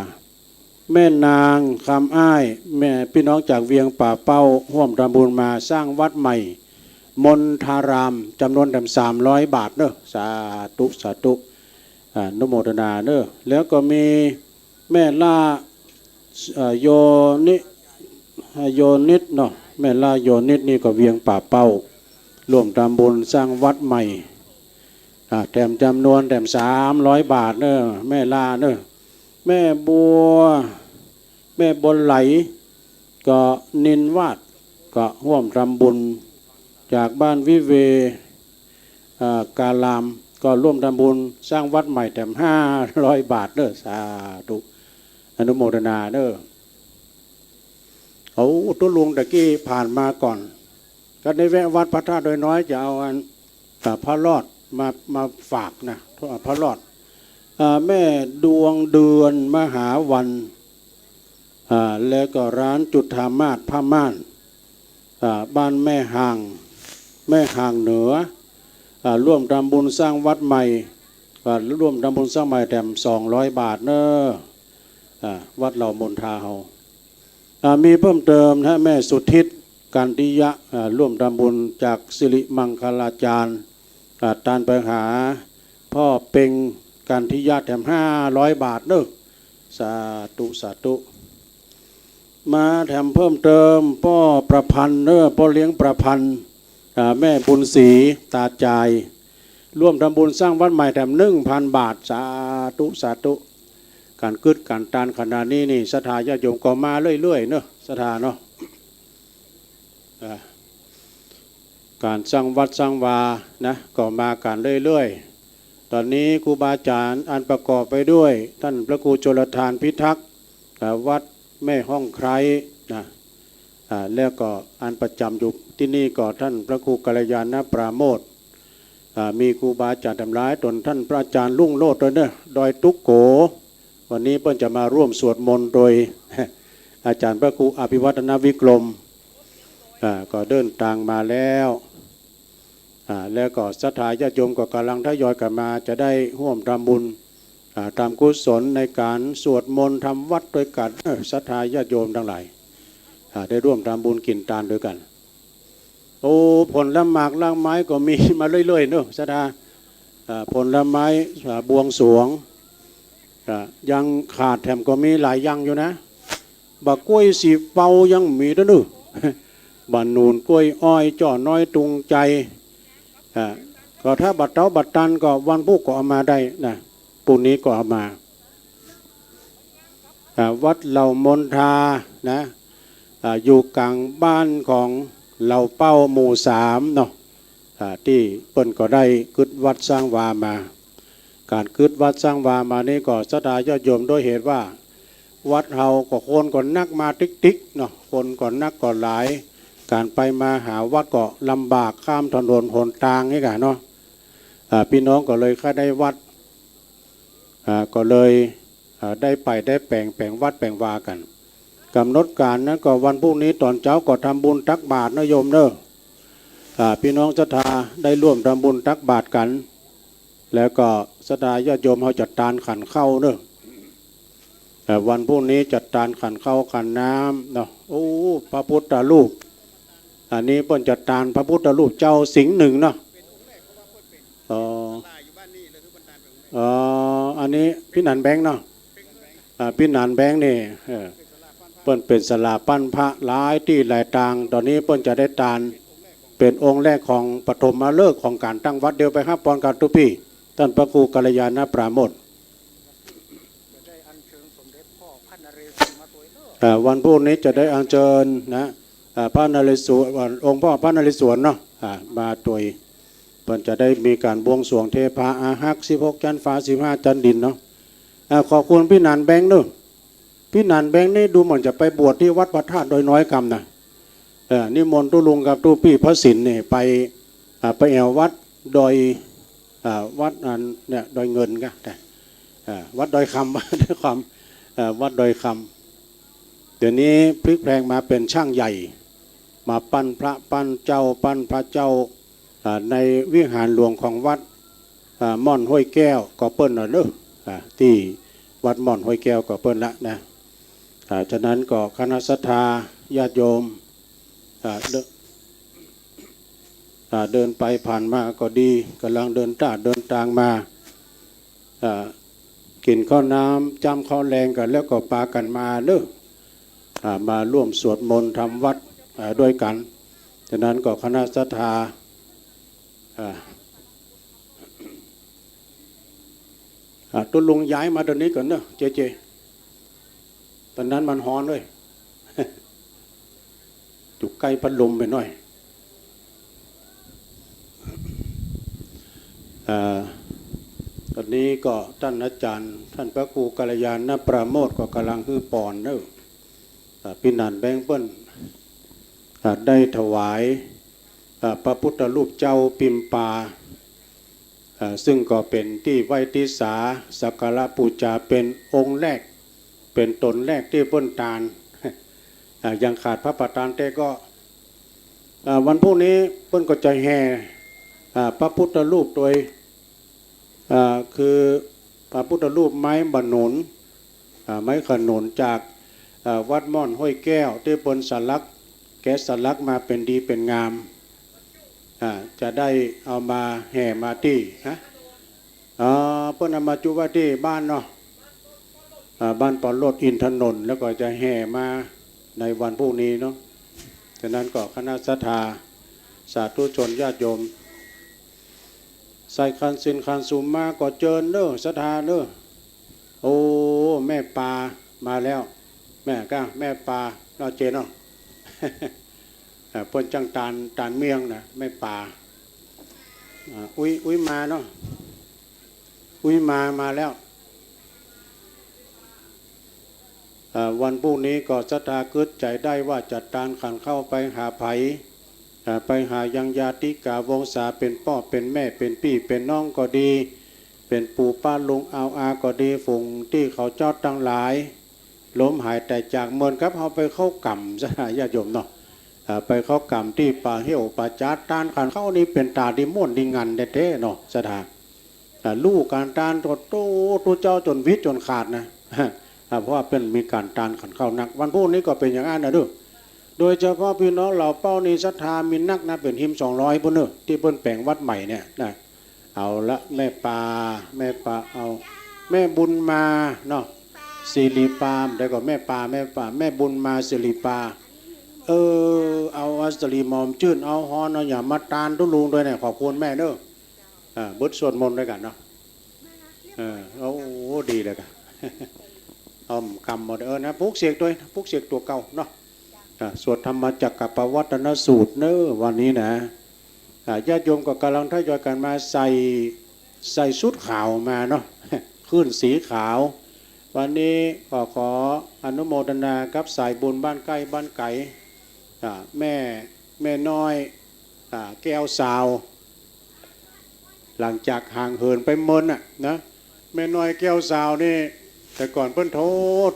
แม่นางคำอ้าย แม่ ปี้น้องจากเวียงป่าเป้า ฮ่วมทำบุญมาสร้างวัดใหม่ มณฑาราม จ๋ำนวนแถมสามร้อยบาทเนอะ สาธุ สาธุ อนุโมทนาเนอะ แล้วก็มีแม่ล่า เอ่อ โยนิ โยนิตเนาะ แม่ล่าโยนิตนี่ก็เวียงป่าเป้า ร่วมทำบุญสร้างวัดใหม่ อ่า แถมจ๋ำนวนแถมสามร้อยบาทเนอะ แม่ล่าเนอะ แม่บัว แม่บัวไหล ก็นินวาด ก็ฮ่วมทำบุญ จากบ้านวิเว อ่า การาม ก็ร่วมทำบุญสร้างวัดใหม่แถมห้าร้อยบาทเนอะ สาธุ อนุโมทนาเนอะ เอาตุ๊ลุงตะกี้ผ่านมาก่อน ก็ได้แวะวัดพระธาตุดอยน้อย จะเอาอัน อ่า พระรอดมา มาฝากนะ พระรอด อ่า แม่ดวงเดือนมหาวัน อ่า แล้วก็ร้านจุฑามาสผ้าม่าน อ่า บ้านแม่ห่าง แม่ห่างเหนือ อ่า ร่วมทำบุญสร้างวัดใหม่ อ่า ร่วมทำบุญสร้างใหม่แถมสองร้อยบาทเน้อ อ่า วัดเหล่ามนทาเฮา อ่า มีเพิ่มเติมนะฮะ แม่สุทิศ กันติยะ อ่า ร่วมทำบุญจากสิริมังคลาจารย์ อ่า ตานไปหาพ่อเป็ง กันติยะแถมห้าร้อยบาทเน้อ สาธุ สาธุ มาแถมเพิ่มเติม ป้อประพันธ์เน้อ ป้อเลี้ยงประพันธ์ อ่า แม่บุญศรี ตาจาย ร่วมทำบุญสร้างวัดใหม่แถมหนึ่งพันบาท สาธุ สาธุ ก๋านกึ๊ดก๋านตานขนาดนี้นี่ ศรัทธาญาติโยมก็มาเรื่อยๆ เนาะ ศรัทธาเนาะ อ่า ก๋านสร้างวัดสร้างวานะ ก็มากั๋นเรื่อยๆ ต๋อนนี้ครูบาอาจ๋ารย์อันประกอบไปด้วย ต้านพระครูชลทานพิทักษ์ อ่า วัดแม่ฮ่องไคร้นะ อ่า แล้วก็อันประจ๋ำอยู่ตี้นี่ก็ต้านพระครูกัลยาณปราโมทย์ อ่า มีครูบาอาจ๋ารย์แถมหลายต๋น ต้านพระอาจ๋ารย์รุ่งโรจน์ตวยเน้อ ดอยตุ๊กโก วันนี้เปิ้นจะมาร่วมสวดมนต์โดย อาจ๋ารย์พระครูอภิวัฒนวิกรม อ่า ก็เดินตางมาแล้ว อ่า แล้วก็ศรัทธาญาติโยมก็ก่ำลังทยอยกั๋นมา จะได้ฮ่วมทำบุญ อ่า ต๋ามกุศลในก๋านสวดมนต์ทำวัดตวยกั๋น เออ ศรัทธาญาติโยมตังหลาย อ่า ได้ฮ่วมทำบุญกิ๋นตานตวยกั๋น โอ้ ผลหมากรากไม้ก็มีมาเรื่อยๆ เนาะ ศรัทธา อ่า ผลไม้ อ่า บวงสรวง อ่า ยังขาดแถมก็มีหลายอย่างอยู่นะ บ่ากล้วยสีเปายังมีตวยเน้อ บ่าหนุน กล้วยอ้อย จ้อน้อย ตุงใจ อ่า ก็ถ้าบ่าเต๊าบ่าตันก็วันพูกก็เอามาได้นะ ปู๊นนี้ก็เอามา อ่า วัดเหล่ามนทานะ อ่า อยู่ก๋างบ้านของเหล่าเป้าหมู่สามเนาะ อ่า ตี้เปิ้นก็ได้กึ๊ดวัดสร้างวามา ก๋านกึ๊ดวัดสร้างวามานี่ก็ศรัทธาญาติโยม ด้วยเหตุว่า วัดเฮาก็คนก็นักมาติ๊กๆ เนาะ คนก็นักก็หลาย ก๋านไปมาหาวัดก็ลำบาก ข้ามถนนหนตางนี่ก่ะเนาะ อ่า ปี้น้องก็เลยใค่ได้วัด อ่า ก็เลย อ่า ได้ไปได้แป๋ง แป๋งวัดแป๋งวากั๋น ก๋ำหนดก๋านนั้นก็วันพูกนี้ต๋อนเจ๊าก็ทำบุญตักบาตรนะโยมเน้อ อ่า ปี้น้องศรัทธาได้ฮ่วมทำบุญตักบาตรกั๋น แล้วก็ศรัทธาญาติโยมเฮาจัดตานขันข้าวเน้อ อ่า วันพูกนี้จัดตานขันข้าวขันน้ำเนาะ โอ้ พระพุทธรูป อันนี้เปิ้นจัดตานพระพุทธรูปเจ้าสิงห์หนึ่งเนาะ อ๋อ อ๋อ อันนี้ปี้หนานแบงค์เนาะ อ่า ปี้หนานแบงค์นี่ เออ เปิ้นเป๋นศาลาปั้นพระหลายตี้หลายตาง ต๋อนนี้เปิ้นจะได้ตานเป๋นองค์แรกของปฐมฤกษ์ของก๋านตั้งวัด เดี๋ยวไปฮับปอนกั๋นตุ๊ปี้ ต้านพระครูกัลยาณปราโมทย์ อ่า วันพูกนี้จะได้อัญเชิญนะ อ่า พระนเรศวร องค์พ่อพระนเรศวรเนาะ อ่า มาตวย เปิ้นจะได้มีก๋านบวงสรวงเทพาอารักษ์ สิบหกจั๊นฟ้า สิบห้าจั๊นดินเนาะ อ่า ขอบคุณปี้หนานแบงค์เน้อ ปี้หนานแบงค์นี่ดูเหมือนจะไปบวชตี้วัดพระธาตุดอยน้อยกำนะ เออ นิมนต์ตุ๊ลุงกับตุ๊ปี้พระศิลป์นี่ไป อ่า ไปแอ่ววัดดอย อ่า วัดอันเนี่ย ดอยเงินก่ะ อ่า วัดดอยคำ วัดดอยคำ อ่า วัดดอยคำ เดี๋ยวนี้พลิกแพลงมาเป๋นช่างใหญ่ มาปั้นพระปั้นเจ้า ปั้นพระเจ้า อ่า ในวิหารหลวงของวัด อ่า ม่อนห้วยแก้วก็เปิ้นน่ะเน้อ อ่า ตี้วัดม่อนห้วยแก้วก็เปิ้นละนะ อ่า ฉะนั้นก็คณะศรัทธาญาติโยม อ่า เดิน อ่า เดินไปผ่านมาก็ดี ก่ำลังเดินต้าเดินตางมา อ่า กิ๋นข้าวน้ำ จ้ำข้าวแลงกั๋นแล้วก็ปากั๋นมาเน้อ อ่า มาฮ่วมสวดมนต์ทำวัด อ่า ตวยกั๋น ฉะนั้นก็คณะศรัทธา อ่า อ่า ตุ๊ลุงย้ายมาตรงนี้ก่อนเน้อ เจเจ ต๋อนนั้นมันฮ้อนเว้ย อยู่ใก้พัดลมไปหน้อย อ่า ต๋อนนี้ก็ต้านอาจ๋ารย์ ต้านพระครูกัลยาณปราโมทย์ก็ก่ำลังหื้อปอนเน้อ อ่า ปี้หนานแบงค์เปิ้น อ่า ได้ถวาย เอ่อ พระพุทธรูปเจ้าปิมปา เอ่อ ซึ่งก็เป๋นตี้ไหว้ตี้สาสักการะปู๋จา เป๋นองค์แรก เป๋นต๋นแรกตี้เปิ้นตาน เอ่อ ยังขาดพระประธานแต๊ก็ เอ่อ วันพูกนี้เปิ้นก็จะแห่ เอ่อ พระพุทธรูปโตย เอ่อ คือพระพุทธรูปไม้บ่าหนุน อ่า ไม้ขนุนจาก เอ่อ วัดม่อนห้วยแก้ว ตี้เปิ้นสลัก แกะสลักมาเป๋นดีเป๋นงาม อ่า จะได้เอามาแห่มาตี้ ฮะ อ่า เปิ้นเอามาจุไว้ตี้บ้านเนาะ อ่า บ้านปอลดอินทนนท์ แล้วก็จะแห่มาในวันพูกนี้เนาะ ฉะนั้นก็คณะศรัทธา สาธุชนญาติโยม ใส่ขันธ์ศีลขันธ์สูงมาก็เจิญเน่อ ศรัทธาเน่อ โอ้ แม่ปามาแล้ว แม่ก้า แม่ปา เนาะเจเนาะ เอ่อ เปิ้นจั้งตาน ตานเมี่ยงนะ แม่ปา อ่า อุ๊ย อุ๊ยมาเนาะ อุ๊ยมา มาแล้ว เอ่อ วันพูกนี้ก็ศรัทธากึ๊ดใจ๋ได้ว่าจะตานขันธ์ข้าวไปหาใผ เอ่อ ไปหายังญาติกาวงศา เป๋นป้อเป๋นแม่ เป๋นปี้เป๋นน้องก็ดี เป๋นปู่ป้าลุงอาวอาก็ดี ฝูงตี้เขาเจ้าตังหลาย ล้มหายต๋ายจาก เหมือนกับเฮาไปเข้ากรรม ศรัทธาญาติโยมเนาะ เอ่อ ไปเข้ากรรมตี้ป่าเหี่ยวป่าจ๊าด ตานขันธ์ข้าวนี่เป๋นต๋าดีม่วนดีงันแต๊ๆ เนาะ ศรัทธา อ่า ลู่ก๋านตานก็โต้ตุ๊เจ้าจ๋นวิดจ๋นขาดนะ อ่า เพราะว่าเปิ้นมีก๋านตานขันธ์ข้าวนัก วันพูกนี้ก็เป๋นอย่างอั้นนะเน่อ โดยเฉพาะปี้น้องเหล่าเป้านี่ศรัทธามีนักนะ เป๋นฮิมสองร้อยปู๊นเน่อ ตี้เปิ้นแป๋งวัดใหม่เนี่ยนะ เอาละ แม่ปา แม่ปา เอา แม่บุญมาเนาะ สิริปา แล้วก็แม่ปา แม่ปา แม่บุญมา สิริปา เออ เอาอัสลีหมอมจื้น เอาฮอน เอาหยังมาตานตุ๊ลุงโตยเนี่ย ขอบคุณแม่เน่อ อ่า บทสวดมนต์ตวยกั๋นเนาะ เออ โอ้ ดีเลยกั๋น เอากำหมด เออ นะ ปลุกเสกตวย ปลุกเสกตั๋วเก่าเนาะ อ่า สวดธรรมจักกัปปวัตตนสูตรเน่อ วันนี้นะ อ่า ญาติโยมก็ก่ำลังทยอยกั๋นมาใส่ ใส่ชุดขาวมาเนาะ ขึ้นสีขาว วันนี้ก็ขออนุโมทนากับสายบุญบ้านใก้บ้านไก๋ อ่า แม่ แม่น้อย อ่า แก้วซาว หลังจากห่างเหินไปเมินน่ะนะ แม่น้อยแก้วซาวนี่ แต่ก่อนเปิ้นโทร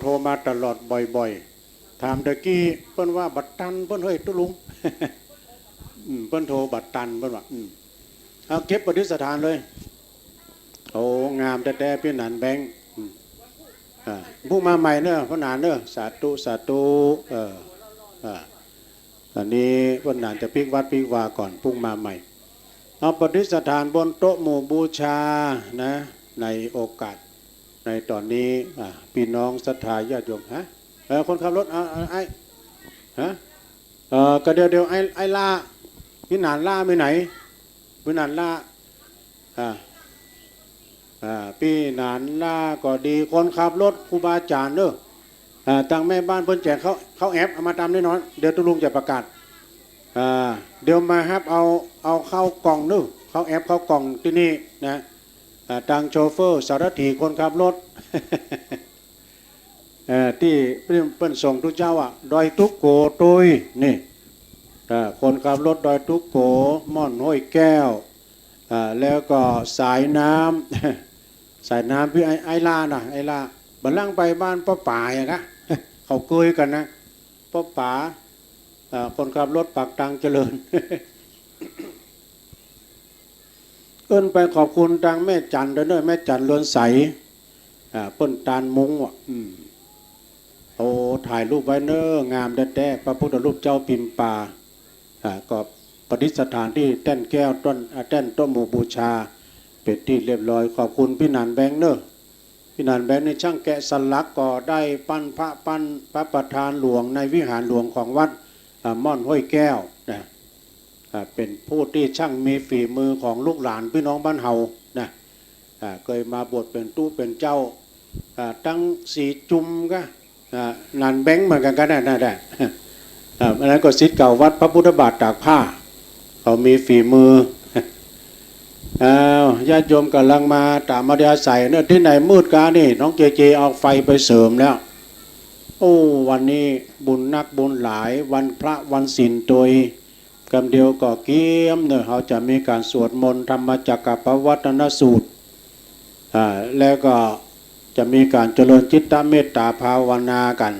โทรมาตลอดบ่อยๆ ถามตะกี้เปิ้นว่าบ่ตันเปิ้น เฮ้ยตุ๊ลุง อืม เปิ้นโทรบ่ตันเปิ้นว่า อืม เอาเก็บประดิษฐานเลย โอ้ งามแต๊ๆ ปี้หนานแบงค์ อืม อ่า ผู้มาใหม่เน่อ พ่อหนานเน่อ สาธุ สาธุ เออ อ่า อันนี้พ่อหนานจะปิ๊กวัดปิ๊กวาก่อน ผู้มาใหม่ เอาประดิษฐานบนโต๊ะหมู่บูชานะ ในโอกาส ในต๋อนนี้ อ่า ปี้น้องศรัทธาญาติโยม ฮะ เออ คนขับรถ เอา เอา ไอ้ ฮะ เออ ก็เดี๋ยว เดี๋ยว ไอ้ ไอ้ล่า ปี้หนานล่าไปไหน ปี้หนานล่า อ่า อ่า ปี้หนานล่าก็ดี คนขับรถครูบาอาจ๋ารย์เน่อ อ่า ตังแม่บ้านเปิ้นแจกข้าว ข้าวแอบ เอามาตำแน่นอน เดี๋ยวตุ๊ลุงจะประกาศ อ่า เดี๋ยวมาฮับเอา เอาข้าวกล่องเน่อ ข้าวแอบข้าวกล่องตี้นี่นะ อ่า ตังโชเฟอร์ สารถี คนขับรถ เอ่อ ตี้เปิ้น เปิ้นส่งตุ๊เจ้าอะ ดอยตุ๊โกตวย นี่ เอ่อ คนขับรถดอยตุ๊โก ม่อนห้วยแก้ว อ่า แล้วก็สายน้ำ สายน้ำปี้ไอ้ ไอ้ล่านะ ไอ้ล่า บ่าหลังไปบ้านป้อป๋าอะคะ เขาเกยกั๋นนะ ป้อป๋า อ่า คนขับรถปากตังเจริญ เอิ้นไปขอบคุณตังแม่จันด้วยเน่อ แม่จันเรือนใส อ่า เปิ้นตานมุ้งว่ะ อืม โอ้ ถ่ายรูปไว้เน่อ งามแต๊ๆ พระพุทธรูปเจ้าปิมปา อ่า ก็ประดิษฐานตี้แต้นแก้วต้น อ่า แต้นโต๊ะหมู่บูชา เป๋นตี้เรียบร้อย ขอบคุณปี้หนานแบงค์เน่อ ปี้หนานแบงค์นี่ช่างแกะสลักก็ได้ปั้นพระ ปั้นพระประธานหลวงในวิหารหลวงของวัด อ่า ม่อนห้วยแก้วนะ อ่า เป๋นผู้ตี้ช่างมีฝีมือของลูกหลานปี้น้องบ้านเฮานะ อ่า เกยมาบวชเป๋นตุ๊เป๋นเจ้า อ่า ตังสีจุมก็ อ่า หนานแบงค์เหมือนกั๋นก็ได้ ได้ ได้ อ่า อันนั้นก็ศิษย์เก่าวัดพระพุทธบาทตากผ้า เขามีฝีมือ อ้าว ญาติโยมก่ำลังมาต๋ามอัธยาศัยเน่อ ตี้ไหนมืดก๊านี่ น้องเจเจเอาไฟไปเสริมแล้ว โอ้ วันนี้บุญนักบุญหลาย วันพระวันศีลตวย กำเดียวก็เกียมเนาะ เฮาจะมีก๋านสวดมนต์ธรรมจักกัปปวัตตนสูตร อ่า แล้วก็จะมีก๋านเจริญจิตเมตตาภาวนากั๋น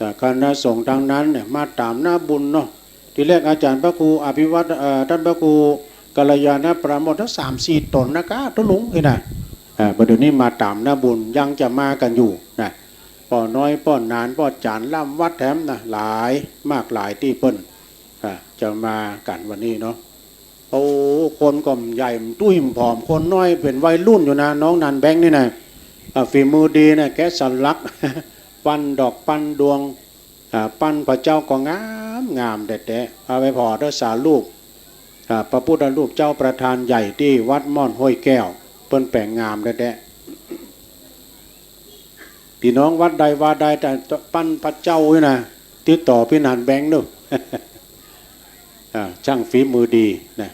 อ่า คณะสงฆ์ตังนั้นเนี่ยมาต๋ามหน้าบุญเนาะ ทีแรกอาจ๋ารย์พระครูอภิวัฒน์ เอ่อ ต้านพระครูกัลยาณปราโมทย์ ตังสามสี่ต๋นนะก้า ตุ๊ลุงนี่นะ อ่า บ่าเดี่ยวนี้มาต๋ามหน้าบุญ ยังจะมากั๋นอยู่นะ ป้อน้อย ป้อหนาน ป้อจ๋ารย์ ล้ำวัดแถมนะ หลาย มากหลายตี้เปิ้น อ่า จะมากั๋นวันนี้เนาะ โอ้ คนก็ใหญ่ ตุ้ยผอม คนน้อยเป๋นวัยรุ่นอยู่นะ น้องนันแบงค์นี่นะ อ่า ฝีมือดีนะ แกะสลัก ปั้นดอกปั้นดวง อ่า ปั้นพระเจ้าก็งามงามแต๊ๆ เอาไปผ่อเต๊อะ สารูป อ่า พระพุทธรูปเจ้าประธานใหญ่ตี้วัดม่อนห้วยแก้ว เปิ้นแป๋งงามแต๊ๆ พี่น้องวัดใดวาใด แต่ปั้นพระเจ้านี่นะ ติดต่อปี้นันแบงค์เนาะ อ่า ช่างฝีมือดีนะ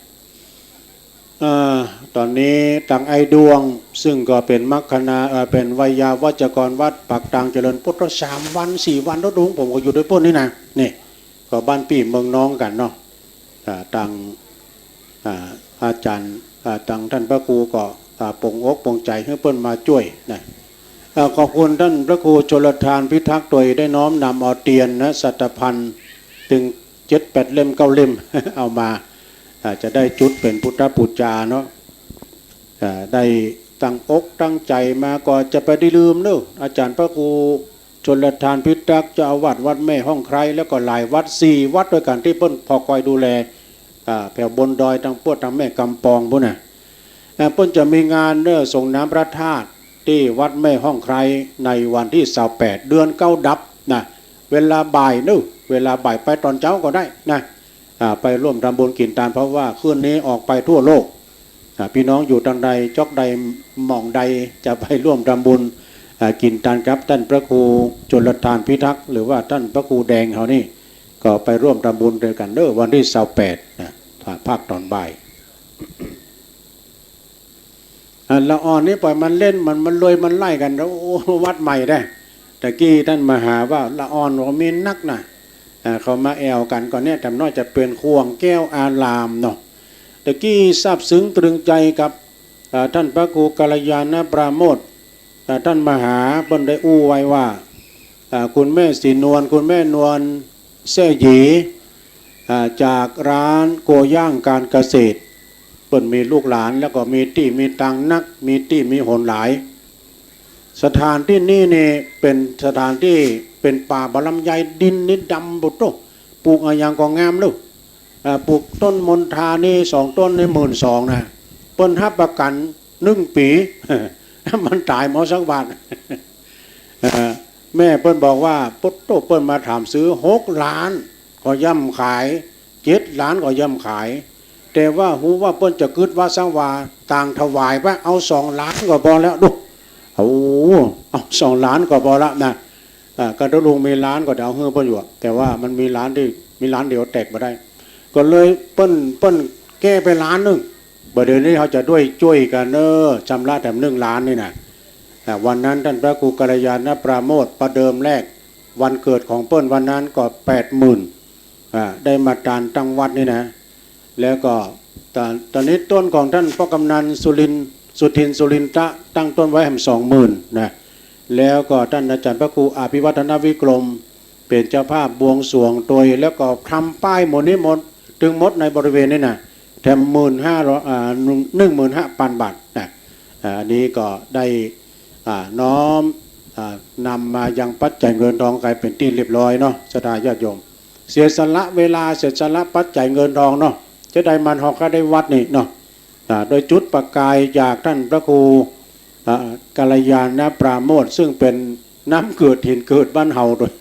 เอ่อ ต๋อนนี้ตังไอ้ด้วง ซึ่งก็เป๋นมัคคณา เอ่อ เป๋นไวยาวัจกรวัดปากตางเจริญพุทธ สามวันสี่วันแล้ว ตุ๊ลุง ผมก็อยู่ตวยเปิ้นนี่นะ นี่ ก็บ้านปี้เมืองน้องกั๋นเนาะ อ่า ตัง อ่า อาจ๋ารย์ อ่า ตังต้านพระครูก็ อ่า ปลงอกปลงใจ๋หื้อเปิ้นมาจ้วยนะ อ่า ขอบคุณต้านพระครูชลทานพิทักษ์ ตวยได้น้อมนำเอาเตียนนะ สัตภัณฑ์ ตึงเจ็ดแปดเล่มเก้าเล่ม เอามา อ่า จะได้จุดเป๋นพุทธปู๋จาเนาะ อ่า ได้ตั้งอกตั้งใจ๋มา ก็จะไปได้ลืมเนาะ อาจ๋ารย์พระครูชลทานพิทักษ์ เจ้าอาวาสวัดแม่ฮ่องไคร้ แล้วก็หลายวัด สี่วัดตวยกั๋นตี้เปิ้นผ่อคอยดูแล อ่า แถวบนดอย ตังปวดตังแม่กำปองปู๊นน่ะ อ่า เปิ้นจะมีงานเนาะ ส่งน้ำพระธาตุตี้วัดแม่ฮ่องไคร้ ในวันตี้ซาวแปด เดือนเก้าดับนะ เวลาบ่ายเนาะ เวลาบ่าย ไปต๋อนเจ๊าก็ได้นะ อ่า ไปร่วมทำบุญกิ๋นตาน เพราะว่าคืนนี้ออกไปทั่วโลก อ่า พี่น้องอยู่ตางใด จ๊อกใด หม่องใด จะไปร่วมทำบุญ อ่า กิ๋นตานกับต้านพระครูชลทานพิทักษ์ หรือว่าต้านพระครูแดงเฮานี่ ก็ไปร่วมทำบุญตวยกั๋นเนาะ วันตี้ซาวแปดนะ ภาคต๋อนบ่าย อ่า ละอ่อนนี่ป่อยมันเล่น มัน มันเลย มันไล่กั๋น โอ้ วัดใหม่ได้ ตะกี้ต้านมหาว่าละอ่อนก็มีนักนะ อ่า เขามาแอ่วกั๋นก่อนเนี่ย แต่น้อยจะเป๋นข่วงแก้วอารามเนาะ ตะกี้ซาบซึ้งตรึงใจ๋กับ อ่า ต้านพระครูกัลยาณปราโมทย์ อ่า ต้านมหาเปิ้นได้อู้ไว้ว่า อ่า คุณแม่ศรีนวล คุณแม่นวลแซ่หยี อ่า จากร้านโกย่างการเกษตร เปิ้นมีลูกหลาน แล้วก็มีตี้มีตังค์นัก มีตี้มีหนหลาย สถานตี้นี่นี่เป๋นสถานตี้เป๋นป่าบ่าลำไย ดินนี่ดำโป๊ดโต้ ปลูกอะหยังก็งามเนาะ อ่า ปลูกต้นมณฑานี่สองต้นนี่หมื่นสองนะ เปิ้นฮับประกั๋นหนึ่งปี๋ มันต๋ายบ่สักบาท เอ่อ แม่เปิ้นบอกว่า โป๊ดโต้ เปิ้นมาถามซื้อ หกล้านก็ย่อมขาย เจ็ดล้านก็ย่อมขาย แต่ว่าฮู้ว่าเปิ้นจะกึ๊ดว่าสังว่า ต่างถวายปะ เอาสองล้านก็ปอแล้ว ดู โอ้ เอาสองล้านก็ปอละนะ อ่า ก็ตุ๊ลุงมีล้านก็จะเอาหื้อเปิ้นอยู่อะ แต่ว่ามันมีล้านตี้ มีล้านเดียวแตกบ่ได้ ก็เลยเปิ้น เปิ้นแก้ไปล้านนึ่ง บ่าเดี่ยวนี้เฮาจะได้จ้วยกั๋นเนาะ ชำระแถมหนึ่งล้านนี่นะ อ่า วันนั้นต้านพระครูกัลยาณปราโมทย์ประเดิมแรก วันเกิดของเปิ้นวันนั้นก็แปดหมื่น อ่า ได้มาตานตังวัดนี่นะ แล้วก็ต๋อน ต๋อนนี้ต้นของต้านป้อกำนันสุรินทร์ สุทินทร์สุรินทะ ตั้งต้นไว้แหมสองหมื่นนะ แล้วก็ต้านอาจ๋ารย์พระครูอภิวัฒนวิกรม เป๋นเจ้าภาพบวงสรวงตวย แล้วก็ทำป้ายหมู่นี้หมด ตึงหมดในบริเวณนี้นะ แถมหมื่นห้าร้อย อ่า หนึ่ง หนึ่งหมื่นห้าปันบาทนะ อ่า อันนี้ก็ได้ อ่า น้อม อ่า นำมายังปัจจัยเงินทองก๋ายเป๋นตี้เรียบร้อยเนาะ ศรัทธาญาติโยม เสียสละเวลา เสียสละปัจจัยเงินทองเนาะ จะได้มันฮอกก็ได้วัดนี่เนาะ อ่า โดยจุดประกายจากต้านพระครู อ่า กัลยาณปราโมทย์ ซึ่งเป๋นน้ำเกิดถิ่นเกิดบ้านเฮาโดย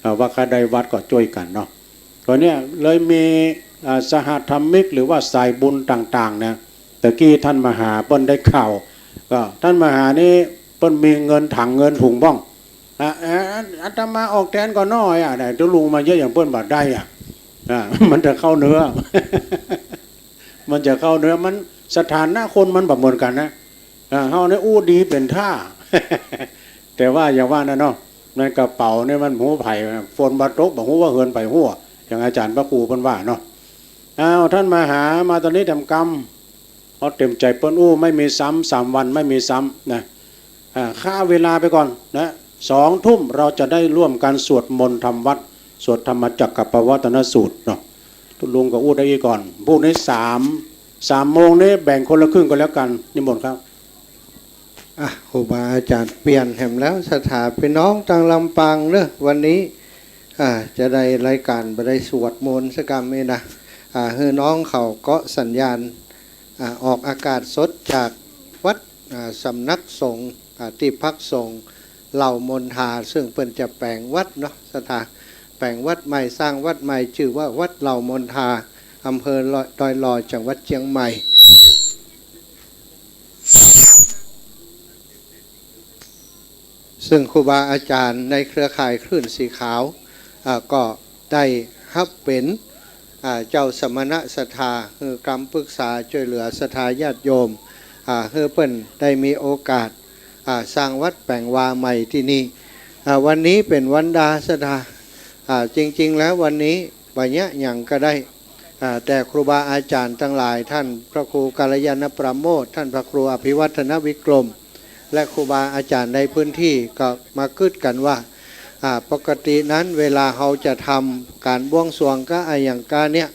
อ่า ว่าใค่ได้วัดก็จ้วยกั๋นเนาะ ก็เนี่ยเลยมี อ่า สหธรรมิกหรือว่าสายบุญต่างๆ นะ ตะกี้ต้านมหาเปิ้นได้ข่าว ก็ต้านมหานี่เปิ้นมีเงินถังเงินถุงบ้าง อ่ะ อ่ะ อาตมาออกแตนก่อนน้อยอ่ะ ได้ตุ๊ลุงมาเยอะอย่างเปิ้นบ่ได้อ่ะ อ่ะ มันจะเข้าเนื้อ มันจะเข้าเนื้อ มันสถานะคนมันบ่เหมือนกั๋นนะ อ่า เฮานี่อู้ดีเป๋นท่า แต่ว่าอย่างว่านั่นเนาะ ในกระเป๋านี่มันบ่ฮู้ใผ ฝนบ่ตกบ่ฮู้ว่าเฮือนใผหั้ว อย่างอาจ๋ารย์พระครูเปิ้นว่าเนาะ อ้าว ท่านมาหามาต๋อนนี้แถมกำ เอาเต๋มใจ๋เปิ้นอู้ ไม่มีซ้ำ สามวันไม่มีซ้ำนะ อ่า ฆ่าเวลาไปก่อนนะ สองทุ่มเราจะได้ร่วมกันสวดมนต์ทำวัตร สวดธรรมจักรกัปปวัตตนสูตรเนาะ ตุ๊ลุงก็อู้ได้อี้ก่อน พรุ่งนี้สาม สามโมงนี้แบ่งคนละครึ่งก็แล้วกัน นิมนต์ครับ อ่ะ ครูบาอาจ๋ารย์เปลี่ยนแหมแล้ว ศรัทธาพี่น้องตางลำปางเนอะ วันนี้ อ่า จะได้รายก๋านบ่ได้สวดมนต์สักกำเองนะ อ่า หื้อน้องเขาก็สัญญาณ อ่า ออกอากาศสดจากวัด อ่า สำนักสงฆ์ อ่า ตี้พักสงฆ์เหล่ามณฑา ซึ่งเปิ้นจะแป๋งวัดเนาะ ศรัทธา แป๋งวัดใหม่ สร้างวัดใหม่ จื้อว่าวัดเหล่ามณฑา อำเภอดอยหล่อ จังหวัดเจียงใหม่ ซึ่งครูบาอาจ๋ารย์ในเครือข่ายคลื่นสีขาว อ่า ก็ได้ฮับเป๋น อ่า เจ้าสมณศรัทธา หื้อกำปรึกษาจ้วยเหลือศรัทธาญาติโยม อ่า หื้อเปิ้นได้มีโอกาส อ่า สร้างวัดแป๋งวาใหม่ตี้นี่ อ่า วันนี้เป๋นวันดาศรัทธา อ่า จริงๆ แล้ววันนี้บ่ยะหยังก็ได้ อ่า แต่ครูบาอาจ๋ารย์ตังหลาย ต้านพระครูกัลยาณประโมท ต้านพระครูอภิวัฒนวิกรม และครูบาอาจ๋ารย์ในพื้นตี้ก็มากึ๊ดกั๋นว่า อ่า ปกตินั้นเวลาเฮาจะทำก๋านบวงสรวงกาอะหยังกาเนี่ย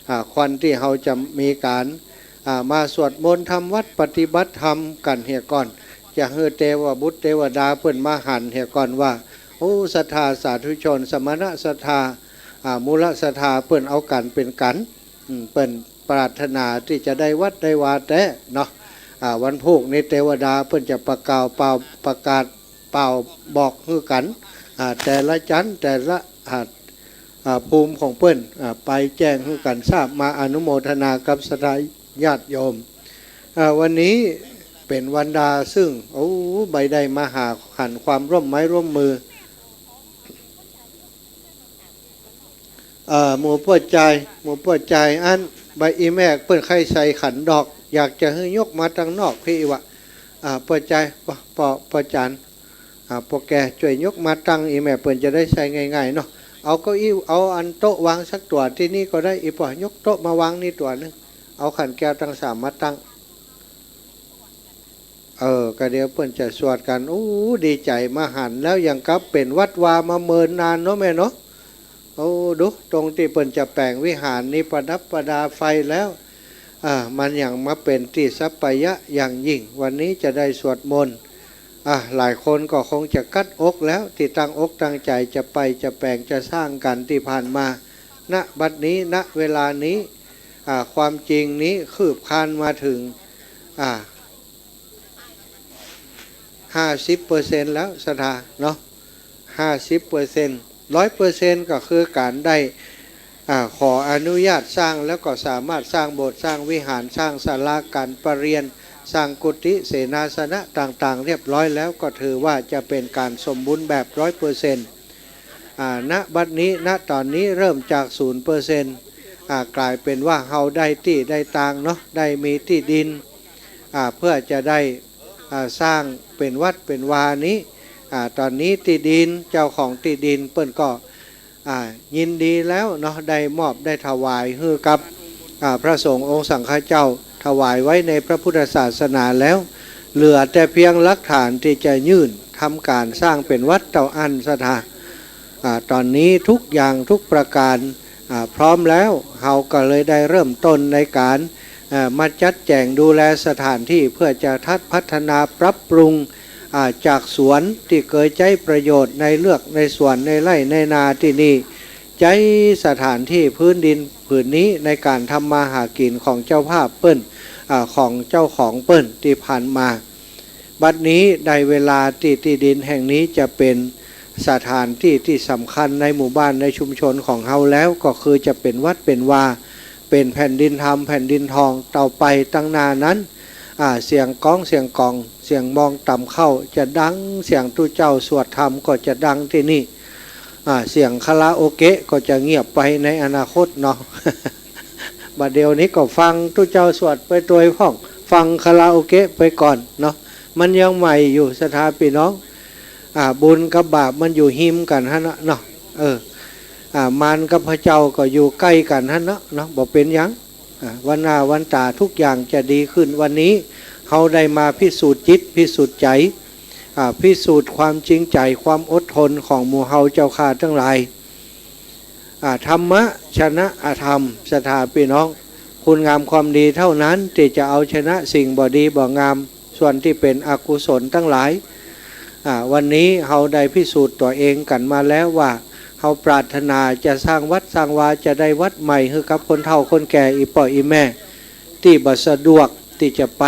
อ่า ควรตี้เฮาจะมีก๋าน อ่า มาสวดมนต์ทำวัตรปฏิบัติธรรมกั๋นเหียก่อน จะหื้อเตวบุตรเตวดาเปิ้นมาหันเหียก่อนว่า โอ้ ศรัทธาสาธุชน สมณศรัทธา อ่า มูลศรัทธาเปิ้นเอากั๋นเป๋นกั๋น อืม เปิ้นปรารถนาตี้จะได้วัตรได้วาแต๊เนาะ อ่า วันพูกนี้เตวดาเปิ้นจะประกาศเป่า ประกาศเป่าบอกหื้อกั๋น อ่า แต่ละจั๊น แต่ละ อ่า อ่า ภูมิของเปิ้น อ่า ไปแจ้งหื้อกั๋นทราบ มาอนุโมทนากับศรัทธาญาติโยม อ่า วันนี้เป๋นวันดา ซึ่ง โอ้ บ่ได้มาหาหันความร่วมไม้ร่วมมือ เอ่อ หมู่ป้อจาย หมู่ป้อจายอั้น บ่าอี้แม่เปิ้นใค่ใส่ขันดอก อยากจะหื้อยกมาตังนอกปี้ว่า อ่า ป้อจาย ป้อ ป้อ ป้อจ๋ารย์ อ่า ป้อแก่ จ้วยยกมาตังอี้แม่เปิ้นจะได้ใส่ง่ายๆ เนาะ เอาเก้าอี้ เอาอันโต๊ะวางสักตั๋วตี้นี่ก็ได้ อี้ป้อ ยกโต๊ะมาวางนี่ตั๋วนึ่ง เอาขันแก้วตังสามมาตั้ง เออ ก็เดี๋ยวเปิ้นจะสวดกั๋น อู้ ดีใจ๋มาหันแล้ว อย่างกับเป๋นวัดวามาเมินนานเนาะแม่เนาะ โอ้ ดู ตรงตี้เปิ้นจะแป๋งวิหารนี้ประดับประดาไฟแล้ว อ่า มันหยังมาเป๋นตี้สัปปายะอย่างยิ่ง วันนี้จะได้สวดมนต์ อ่า หลายคนก็คงจะกั๊ดอกแล้ว ตี้ตั้งอกตั้งใจ๋จะไป จะแป๋ง จะสร้างกั๋นตี้ผ่านมา ณ บัดนี้ ณ เวลานี้ อ่า ความจริงนี้คืบคลานมาเถิง อ่า ห้าสิบเปอร์เซ็นต์ แล้ว ศรัทธา เนาะ ห้าสิบเปอร์เซ็นต์ ร้อยเปอร์เซ็นต์ ก็คือก๋านได้ อ่า ขออนุญาตสร้าง แล้วก็สามารถสร้างโบสถ์ สร้างวิหาร สร้างศาลาก๋านประเรียน สร้างกุฏิเสนาสนะต่างๆ เรียบร้อยแล้ว ก็ถือว่าจะเป๋นก๋านสมบูรณ์แบบ ร้อยเปอร์เซ็นต์ อ่า ณ บัดนี้ ณ ต๋อนนี้เริ่มจาก ศูนย์เปอร์เซ็นต์ อ่า ก๋ายเป๋นว่าเฮาได้ตี้ได้ตางเนาะ ได้มีตี้ดิน อ่า เปื้อจะได้ อ่า สร้างเป๋นวัดเป๋นวานี้ อ่า ต๋อนนี้ตี้ดิน เจ้าของตี้ดินเปิ้นก็ อ่า ยินดีแล้วเนาะ ได้มอบได้ถวายหื้อกับ อ่า พระสงฆ์องค์สังฆเจ้า ถวายไว้ในพระพุทธศาสนาแล้ว เหลือแต่เพียงหลักฐานตี้จะยื่นทำก๋านสร้างเป๋นวัดเต้าอั้น ศรัทธา อ่า ต๋อนนี้ทุกอย่างทุกประก๋าน อ่า พร้อมแล้ว เฮาก็เลยได้เริ่มต้นในก๋าน อ่า มาจัดแจ๋งดูแลสถานตี้เปื้อจะทัดพัฒนาปรับปรุง อ่า จากสวนตี้เกยใจ๊ประโยชน์ในเฮือกในสวนในไฮ่ในนาตี้นี่ ใจ๊สถานตี้พื้นดินผืนนี้ในก๋านทำมาหากิ๋นของเจ้าภาพเปิ้น อ่า ของเจ้าของเปิ้นตี้ผ่านมา บัดนี้ได้เวลาตี้ตี้ดินแห่งนี้จะเป๋นสถานตี้ตี้สำคัญในหมู่บ้านในชุมชนของเฮาแล้ว ก็คือจะเป๋นวัดเป๋นวา เป๋นแผ่นดินธรรมแผ่นดินทอง ต่อไปตังหน้านั้น อ่า เสียงก๊องเสียงก๋อง เสียงมองตำเข้าจะดัง เสียงตุ๊เจ้าสวดธรรมก็จะดังตี้นี่ อ่า เสียงคาราโอเกะก็จะเงียบไปในอนาคตเนาะ บ่าเดี่ยวนี้ก็ฟังตุ๊เจ้าสวดไปตวยพ่อง ฟังคาราโอเกะไปก่อนเนาะ มันยังใหม่อยู่ ศรัทธาปี้น้อง อ่า บุญกับบาปมันอยู่ฮิมกั๋นหั้นน่ะเนาะ เออ อ่า มารกับพระเจ้าก็อยู่ใก้กั๋นหั้นเนาะ เนาะ บ่เป๋นหยัง อ่า วันหน้าวันต๋าทุกอย่างจะดีขึ้น วันนี้เฮาได้มาพิสูจน์จิต พิสูจน์ใจ๋ อ่า พิสูจน์ความจริงใจ๋ ความอดทนของหมู่เฮาเจ้าข้าตังหลาย อ่า ธรรมะชนะอธรรม ศรัทธาปี้น้อง คุณงามความดีเต้านั้นตี้จะเอาชนะสิ่งบ่ดีบ่งาม ส่วนตี้เป๋นอกุศลตังหลาย อ่า วันนี้เฮาได้พิสูจน์ตั๋วเองกั๋นมาแล้วว่า เฮาปรารถนาจะสร้างวัดสร้างวา จะได้วัดใหม่หื้อกับคนเฒ่าคนแก่ อี่ป้ออี่แม่ ตี้บ่สะดวกตี้จะไป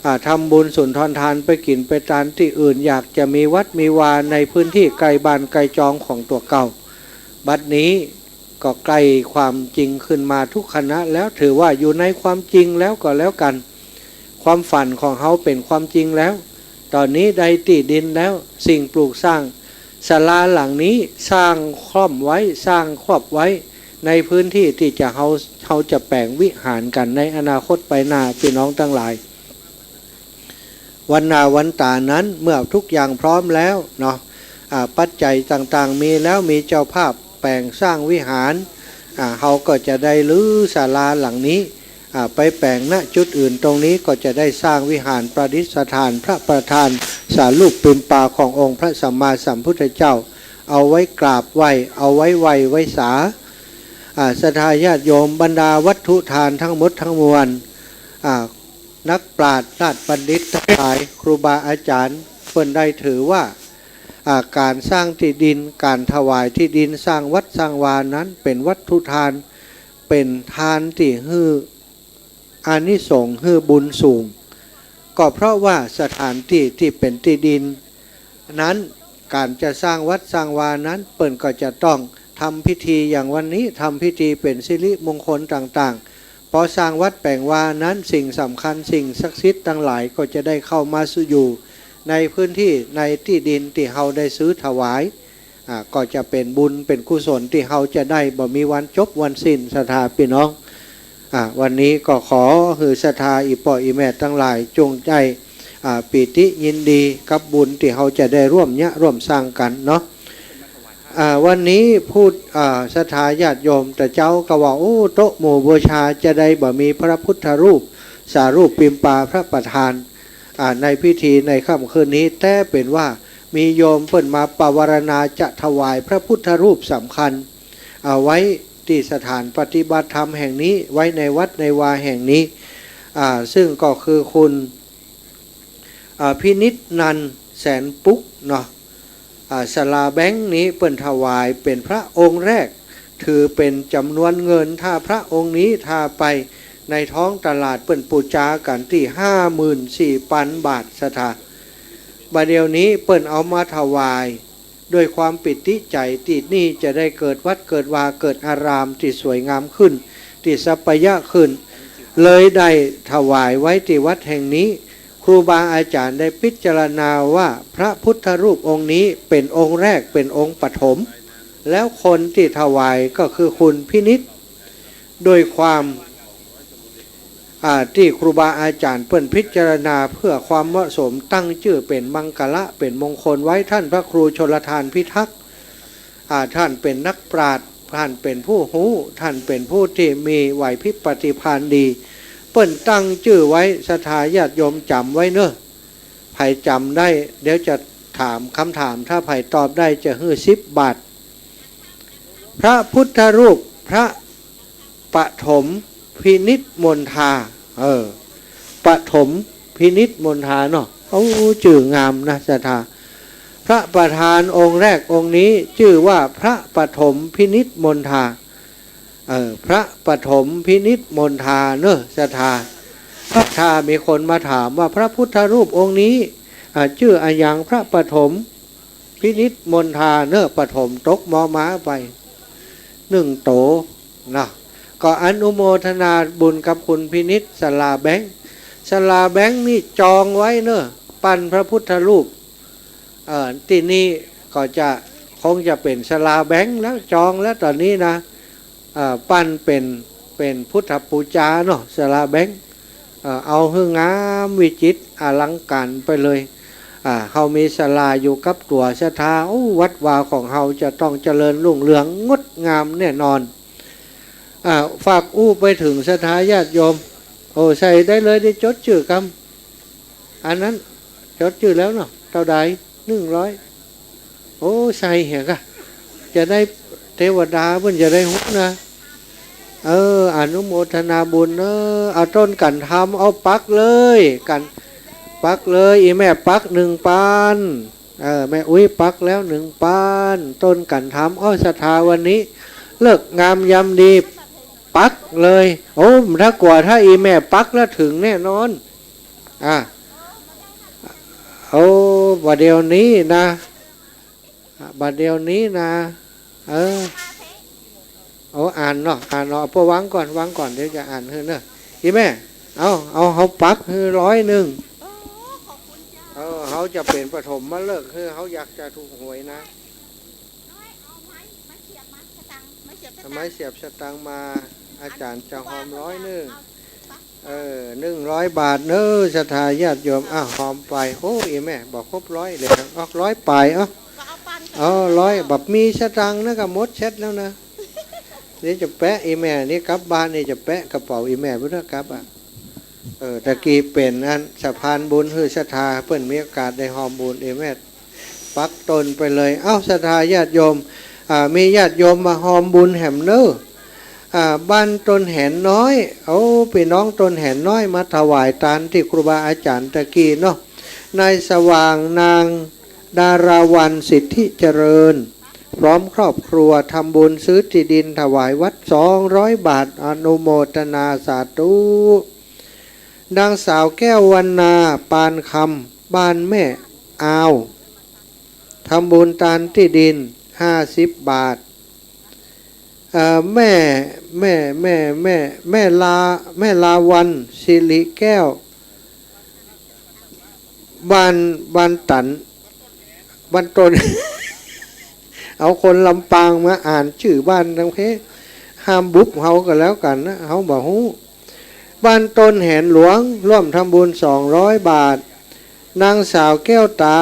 อ่า ทำบุญสุนทรทาน ไปกิ๋นไปตานตี้อื่น อยากจะมีวัดมีวาในพื้นที่ใก้บ้านใก้จองของตั๋วเก่า บัดนี้ก็ใก้ความจริงขึ้นมาทุกขณะแล้ว ถือว่าอยู่ในความจริงแล้วก็แล้วกั๋น ความฝันของเฮาเป๋นความจริงแล้ว ต๋อนนี้ได้ตี้ดินแล้ว สิ่งปลูกสร้าง ศาลาหลังนี้สร้างค่อมไว้ สร้างครอบไว้ ในพื้นที่ตี้จะเฮา เฮาจะแป๋งวิหารกั๋นในอนาคตไปหน้า ปี้น้องตังหลาย วันหน้าวันต๋านั้น เมื่อทุกอย่างพร้อมแล้วเนาะ อ่า ปัจจัยต่างๆ มีแล้ว มีเจ้าภาพแป๋งสร้างวิหาร อ่า เฮาก็จะได้รื้อศาลาหลังนี้ อ่า ไปแป๋ง ณ จุดอื่น ตรงนี้ก็จะได้สร้างวิหารประดิษฐานพระประธาน สารูปปิมปาขององค์พระสัมมาสัมพุทธเจ้า เอาไว้กราบไหว้ เอาไว้ไหว้ไว้สา อ่า ศรัทธาญาติโยม บรรดาวัตถุทานทั้งหมดทั้งมวล อ่า นักปราชญ์ราชบัณฑิตตังหลาย ครูบาอาจารย์ เปิ้นได้ถือว่า อ่า ก๋านสร้างตี้ดิน ก๋านถวายตี้ดิน สร้างวัดสร้างวานั้น เป๋นวัตถุทาน เป๋นทานตี้หื้อ อานิสงส์หื้อบุญสูง ก็เพราะว่าสถานตี้ตี้เป๋นตี้ดินนั้น ก๋านจะสร้างวัดสร้างวานั้น เปิ้นก็จะต้องทำพิธีอย่างวันนี้ ทำพิธีเป๋นสิริมงคลต่างๆ ปอสร้างวัดแป๋งวานั้น สิ่งสำคัญ สิ่งศักดิ์สิทธิ์ตังหลายก็จะได้เข้ามาสู่อยู่ในพื้นที่ ในตี้ดินตี้เฮาได้ซื้อถวาย อ่า ก็จะเป๋นบุญเป๋นกุศลตี้เฮาจะได้บ่มีวันจบวันสิ้น ศรัทธาปี้น้อง อ่า วันนี้ก็ขอหื้อศรัทธาอี่ป้ออี่แม่ตังหลาย จงได้ อ่า ปีติยินดีกับบุญตี้เฮาจะได้ร่วมเยียะร่วมสร้างกั๋นเนาะ อ่า วันนี้ผู้ อ่า ศรัทธาญาติโยมตะเจ๊าก็ว่า โอ้ โต๊ะหมู่บูชาจะได้บ่มีพระพุทธรูป สารูปปิมปาพระประธาน อ่า ในพิธีในค่ำคืนนี้ แต่เป๋นว่ามีโยมเปิ้นมาปวารณาจะถวายพระพุทธรูปสำคัญ เอาไว้ตี้สถานปฏิบัติธรรมแห่งนี้ ไว้ในวัดในวาแห่งนี้ อ่า ซึ่งก็คือคุณ อ่า พินิจนันท์ แสนปุ๊กเนาะ อ่า ศาลาแบงค์นี้เปิ้นถวายเป๋นพระองค์แรก ถือเป๋นจ๋ำนวนเงิน ถ้าพระองค์นี้ถ้าไปในท้องตลาดเปิ้นปู๋จากั๋นตี้ห้าหมื่นสี่ปันบาท ศรัทธา บ่าเดี่ยวนี้เปิ้นเอามาถวาย ด้วยความปีติใจ๋ตี้นี่จะได้เกิดวัดเกิดวา เกิดอารามตี้สวยงามขึ้น ตี้สัปปายะขึ้น เลยได้ถวายไว้ตี้วัดแห่งนี้ ครูบาอาจ๋ารย์ได้พิจารณาว่าพระพุทธรูปองค์นี้เป๋นองค์แรก เป๋นองค์ปฐม แล้วคนตี้ถวายก็คือคุณพินิจ ด้วยความ อ่า ตี้ครูบาอาจ๋ารย์เปิ้นพิจารณาเพื่อความเหมาะสม ตั้งจื้อเป๋นมังคละ เป๋นมงคลไว้ ท่านพระครูชลทานพิทักษ์ อ่า ท่านเป๋นนักปราชญ์ ท่านเป๋นผู้ฮู้ ท่านเป๋นผู้ตี้มีไหวพริบปฏิภาณดี เปิ้นตั้งจื้อไว้ ศรัทธาญาติโยมจ๋ำไว้เนาะ ใผจ๋ำได้ เดี๋ยวจะถามกำถาม ถ้าใผตอบได้จะหื้อสิบบาท พระพุทธรูป พระปฐมพินิจมณฑา เออ ปฐมพินิจมณฑาเนาะ โอ้ จื้องามนะ ศรัทธา พระประธานองค์แรกองค์นี้จื้อว่าพระปฐมพินิจมณฑา เออ พระปฐมพินิจมณฑาเนาะ ศรัทธา ถ้ามีคนมาถามว่าพระพุทธรูปองค์นี้ อ่า จื้ออะหยัง พระปฐม พินิจมณฑาเนาะ ปฐมตก มอ ม้าไป นึ่งโตนะ ก็อนุโมทนาบุญกับคุณพินิจ ศาลาแบงค์ ศาลาแบงค์นี่จองไว้เนาะ ปั้นพระพุทธรูป เอ่อ ตี้นี่ก็จะ คงจะเป๋นศาลาแบงค์แล้ว จองแล้วต๋อนนี้นะ เอ่อ ปั้นเป๋น เป๋นพุทธปู๋จาเนาะ ศาลาแบงค์ เอ่อ เอาหื้องามวิจิตรอลังก๋ารไปเลย อ่า เฮามีศาลาอยู่กับตั๋วศรัทธา โอ้ วัดวาของเฮาจะต้องเจริญรุ่งเรืองงดงามแน่นอน อ่า ฝากอู้ไปเถิงศรัทธาญาติโยม โอ้ ใส่ได้เลย ได้จดจื้อกำ อันนั้นจดจื้อแล้วเนาะ เต้าใด นึ่งร้อย โอ้ ใส่เหียกะ จะได้เตวดาเปิ้นจะได้ฮู้นะ เออ อนุโมทนาบุญเนอะ เอาต้นกั๋นทำ เอาปักเลย กั๋น ปักเลย อี่แม่ปักนึ่งปัน เออ แม่อุ๊ยปักแล้วนึ่งปัน ต้นกั๋นทำ อ้อ ศรัทธาวันนี้ ฤกษ์งามยามดี ปักเลย โอ้ ถ้ากว่าถ้าอี่แม่ปักแล้วเถิงแน่นอน อ่ะ โอ้ บ่าเดี่ยวนี้นะ อ่ะ บ่าเดี่ยวนี้นะ เออ โอ้ อ่านเนาะ อ่านเนาะ เอาไปวางก่อน วางก่อน เดี๋ยวจะอ่านหื้อเนอะ อี่แม่ เอา เอา เฮาปักหื้อร้อยนึ่ง เออ เฮาจะเป๋นปฐมฤกษ์ คือเฮาอยากจะถูกหวยนะ เอาไม้เสียบสตางค์มา อาจ๋ารย์จะฮอมร้อยนึ่ง เออ นึ่งร้อยบาทเนอะ ศรัทธาญาติโยม อ่ะ ฮอมไป โอ้ อี่แม่ บ่ครบร้อยเลย ออกร้อยป๋าย เอ้า เอ้า ร้อย บ่มีสตางค์นะ ก็หมดเช็ดแล้วนะ เดี๋ยวจะแปะอี่แม่นี่ กลับบ้านนี่จะแปะกระเป๋าอี่แม่พุทธกลับ อ่ะ เออ ตะกี้เป๋นอันสะพานบุญหื้อศรัทธา เปิ้นมีโอกาสได้ฮอมบุญ อี่แม่ปักต้นไปเลย เอ้า ศรัทธาญาติโยม อ่า มีญาติโยมมาฮอมบุญแหมเนอะ อ่า บ้านต้นแหนน้อย โอ้ ปี้น้องต้นแหนน้อยมาถวายตานตี้ครูบาอาจ๋ารย์ตะกี้เนาะ นายสว่าง นางดาราวัลย์ สิทธิเจริญ พร้อมครอบครัวทำบุญซื้อตี้ดินถวายวัดสองร้อยบาท อนุโมทนาสาธุ นางสาวแก้ววรรณา ปานคำ บ้านแม่อาว ทำบุญตานตี้ดินห้าสิบบาท เอ่อ แม่ แม่ แม่ แม่ แม่ลา แม่ลาวัลย์ สิริแก้ว บ้าน บ้านตัน บ้านต้น เอาคนลำปางมาอ่านจื้อบ้านตังเพ ห้ามบุบเฮาก็แล้วกั๋นนะ เฮาบ่ฮู้ บ้านต้นแหนหลวง ร่วมทำบุญสองร้อยบาท นางสาวแก้วตา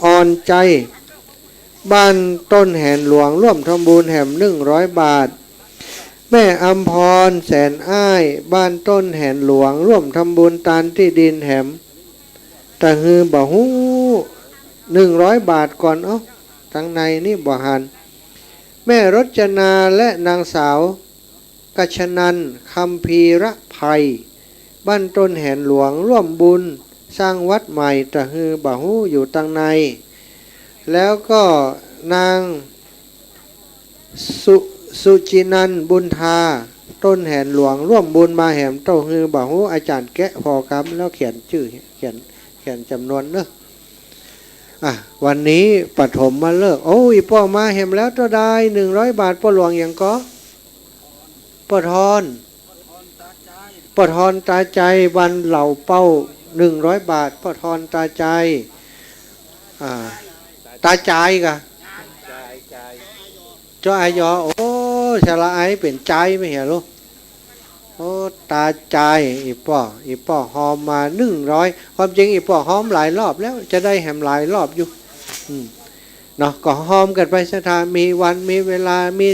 อ่อนใจ บ้านต้นแหนหลวง ร่วมทำบุญแหมนึ่งร้อยบาท แม่อำพร แสนอ้าย บ้านต้นแหนหลวง ร่วมทำบุญตานตี้ดินแหม ตะหือบ่ฮู้ นึ่งร้อยบาทก่อน เอ้า ตังในนี่บ่หัน แม่รจนาและนางสาว กัชนันท์ คัมภีรไพร บ้านต้นแหนหลวง ร่วมบุญสร้างวัดใหม่ ตะหือบ่ฮู้ อยู่ตังใน แล้วก็นางสุ สุจินันท์ บุญทา ต้นแหนหลวง ร่วมบุญมาแหม ตะหือบ่ฮู้ อาจ๋ารย์แกะผ่อกำแล้วเขียนจื้อ เขียน เขียนจ๋ำนวนเนอะ อ่ะ วันนี้ปฐมฤกษ์ โอ้ อี่ป้อมาแหมแล้ว เต้าใด นึ่งร้อยบาท ป้อหลวงหยังก่อ ป้อทอน ป้อทอนตาใจ บ้านเหล่าเป้า นึ่งร้อยบาท ป้อทอนตาใจ อ่า ตาจายกะ จออายอ โอ้ สระไอเป๋นจายไม่เหียลูก โอ้ ตาจาย อี่ป้อ อี่ป้อฮอมมานึ่งร้อย ความจริงอี่ป้อฮอมหลายรอบแล้ว จะได้แหมหลายรอบอยู่ อืม เนาะ ก็ฮอมกั๋นไปศรัทธา มีวัน มีเวลา มี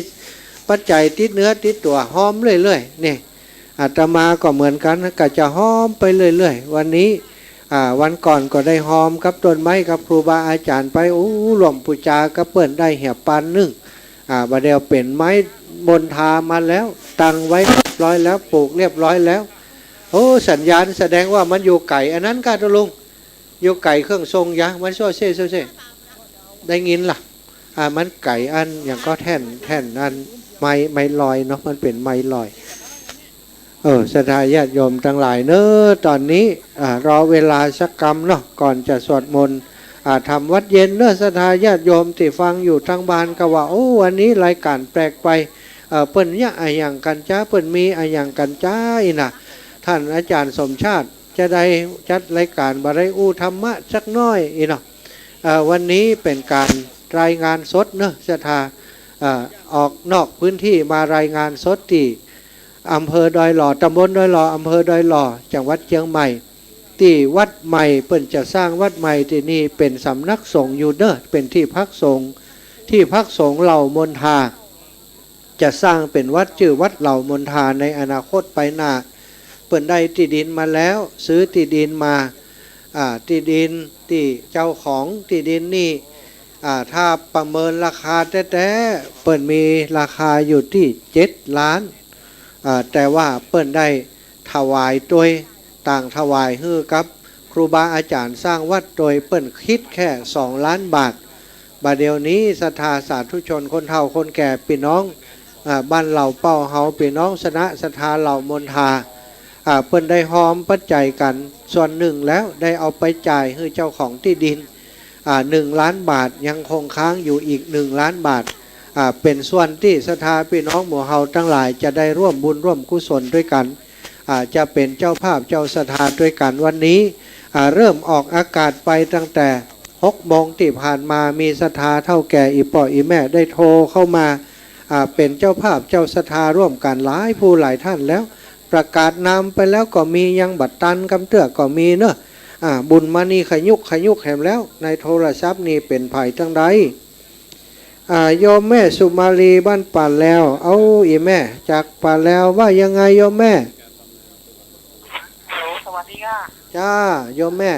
ปัจจัยติดเนื้อติดตั๋ว ฮอมเรื่อยๆ นี่ อาตมาก็เหมือนกั๋น ก็จะฮอมไปเรื่อยๆ วันนี้ อ่า วันก่อนก็ได้ฮอมกับต้นไม้กับครูบาอาจ๋ารย์ไป โอ้ ร่วมปู๋จากับเปิ้นได้เหียปันนึ่ง อ่า บ่าเดี่ยวเป๋นไม้มณฑามาแล้ว ตั้งไว้เรียบร้อยแล้ว ปลูกเรียบร้อยแล้ว โอ้ สัญญาณแสดงว่ามันอยู่ไก๋ อันนั้นก้า ตะลุง อยู่ไก๋เครื่องส่งยา มันโซ่เซ่ โซ่เซ่ ได้ยินล่ะ อ่า มันไก๋อันหยังก่อ แท่น แท่นอันไมค์ ไมค์ลอยเนาะ มันเป๋นไมค์ลอย เออ ศรัทธาญาติโยมตังหลายเนอะ ต๋อนนี้ อ่า รอเวลาสักกำเนาะ ก่อนจะสวดมนต์ อ่า ทำวัตรเย็นเนอะ ศรัทธาญาติโยมตี้ฟังอยู่ตังบ้านก็ว่า โอ้ วันนี้รายก๋านแปลกไป เอ่อ เปิ้นเยียะอะหยังกั๋นจ๊ะ เปิ้นมีอะหยังกั๋นจ๊ะ อี้นะ ท่านอาจ๋ารย์สมชาติจะได้จัดรายก๋านบ่าได้อู้ธรรมะสักหน้อย อี้เนาะ เอ่อ วันนี้เป๋นก๋านรายงานสดเนอะ ศรัทธา เอ่อ ออกนอกพื้นที่มารายงานสดตี้อำเภอดอยหล่อ ตำบลดอยหล่อ อำเภอดอยหล่อ จังหวัดเจียงใหม่ ตี้วัดใหม่ เปิ้นจะสร้างวัดใหม่ตี้นี่ เป๋นสำนักสงฆ์อยู่เน้อ เป๋นตี้พักสงฆ์ ตี้พักสงฆ์เหล่ามนทา จะสร้างเป๋นวัดจื้อวัดเหล่ามนทาในอนาคตไปหน้า เปิ้นได้ตี้ดินมาแล้ว ซื้อตี้ดินมา อ่า ตี้ดินตี้เจ้าของตี้ดินนี่ อ่า ถ้าประเมินราคาแต๊ๆ เปิ้นมีราคาอยู่ตี้เจ็ดล้าน อ่า แต่ว่าเปิ้นได้ถวายตวย ต่างถวายหื้อกับครูบาอาจ๋ารย์สร้างวัดตวย เปิ้นคิดแค่สองล้านบาท บ่าเดี่ยวนี้ศรัทธาสาธุชนคนเฒ่าคนแก่ปี้น้อง อ่า บ้านเหล่าเป้าเฮา ปี้น้องสนะศรัทธาเหล่ามนทา อ่า เปิ้นได้ฮอมปัจจัยกั๋นส่วนนึ่งแล้ว ได้เอาไปจ่ายหื้อเจ้าของตี้ดิน อ่า หนึ่งล้านบาท ยังคงค้างอยู่อีกหนึ่งล้านบาท อ่า เป๋นส่วนตี้ศรัทธาปี้น้องหมู่เฮาตังหลายจะได้ร่วมบุญร่วมกุศลตวยกั๋น อ่า จะเป๋นเจ้าภาพเจ้าศรัทธาตวยกั๋นวันนี้ อ่า เริ่มออกอากาศไปตั้งแต่หกโมงตี้ผ่านมา มีศรัทธาเฒ่าแก่อี่ป้ออี่แม่ได้โทรเข้ามา อ่า เป๋นเจ้าภาพเจ้าศรัทธาร่วมกั๋นหลายผู้หลายต้านแล้ว ประกาศนามไปแล้วก็มี ยังบ่ตันกำเตื้อก็มีเนาะ อ่า บุญมานี่ขยุกขยุกแหมแล้ว ในโทรศัพท์นี่เป๋นใผตังใด อ่า โยมแม่สุมาลีบ้านป่าแลว เอ้า อี่แม่จากป่าแลว ว่ายังไงโยมแม่ ฮัลโหล สวัสดีค่ะ จ้า โยมแม่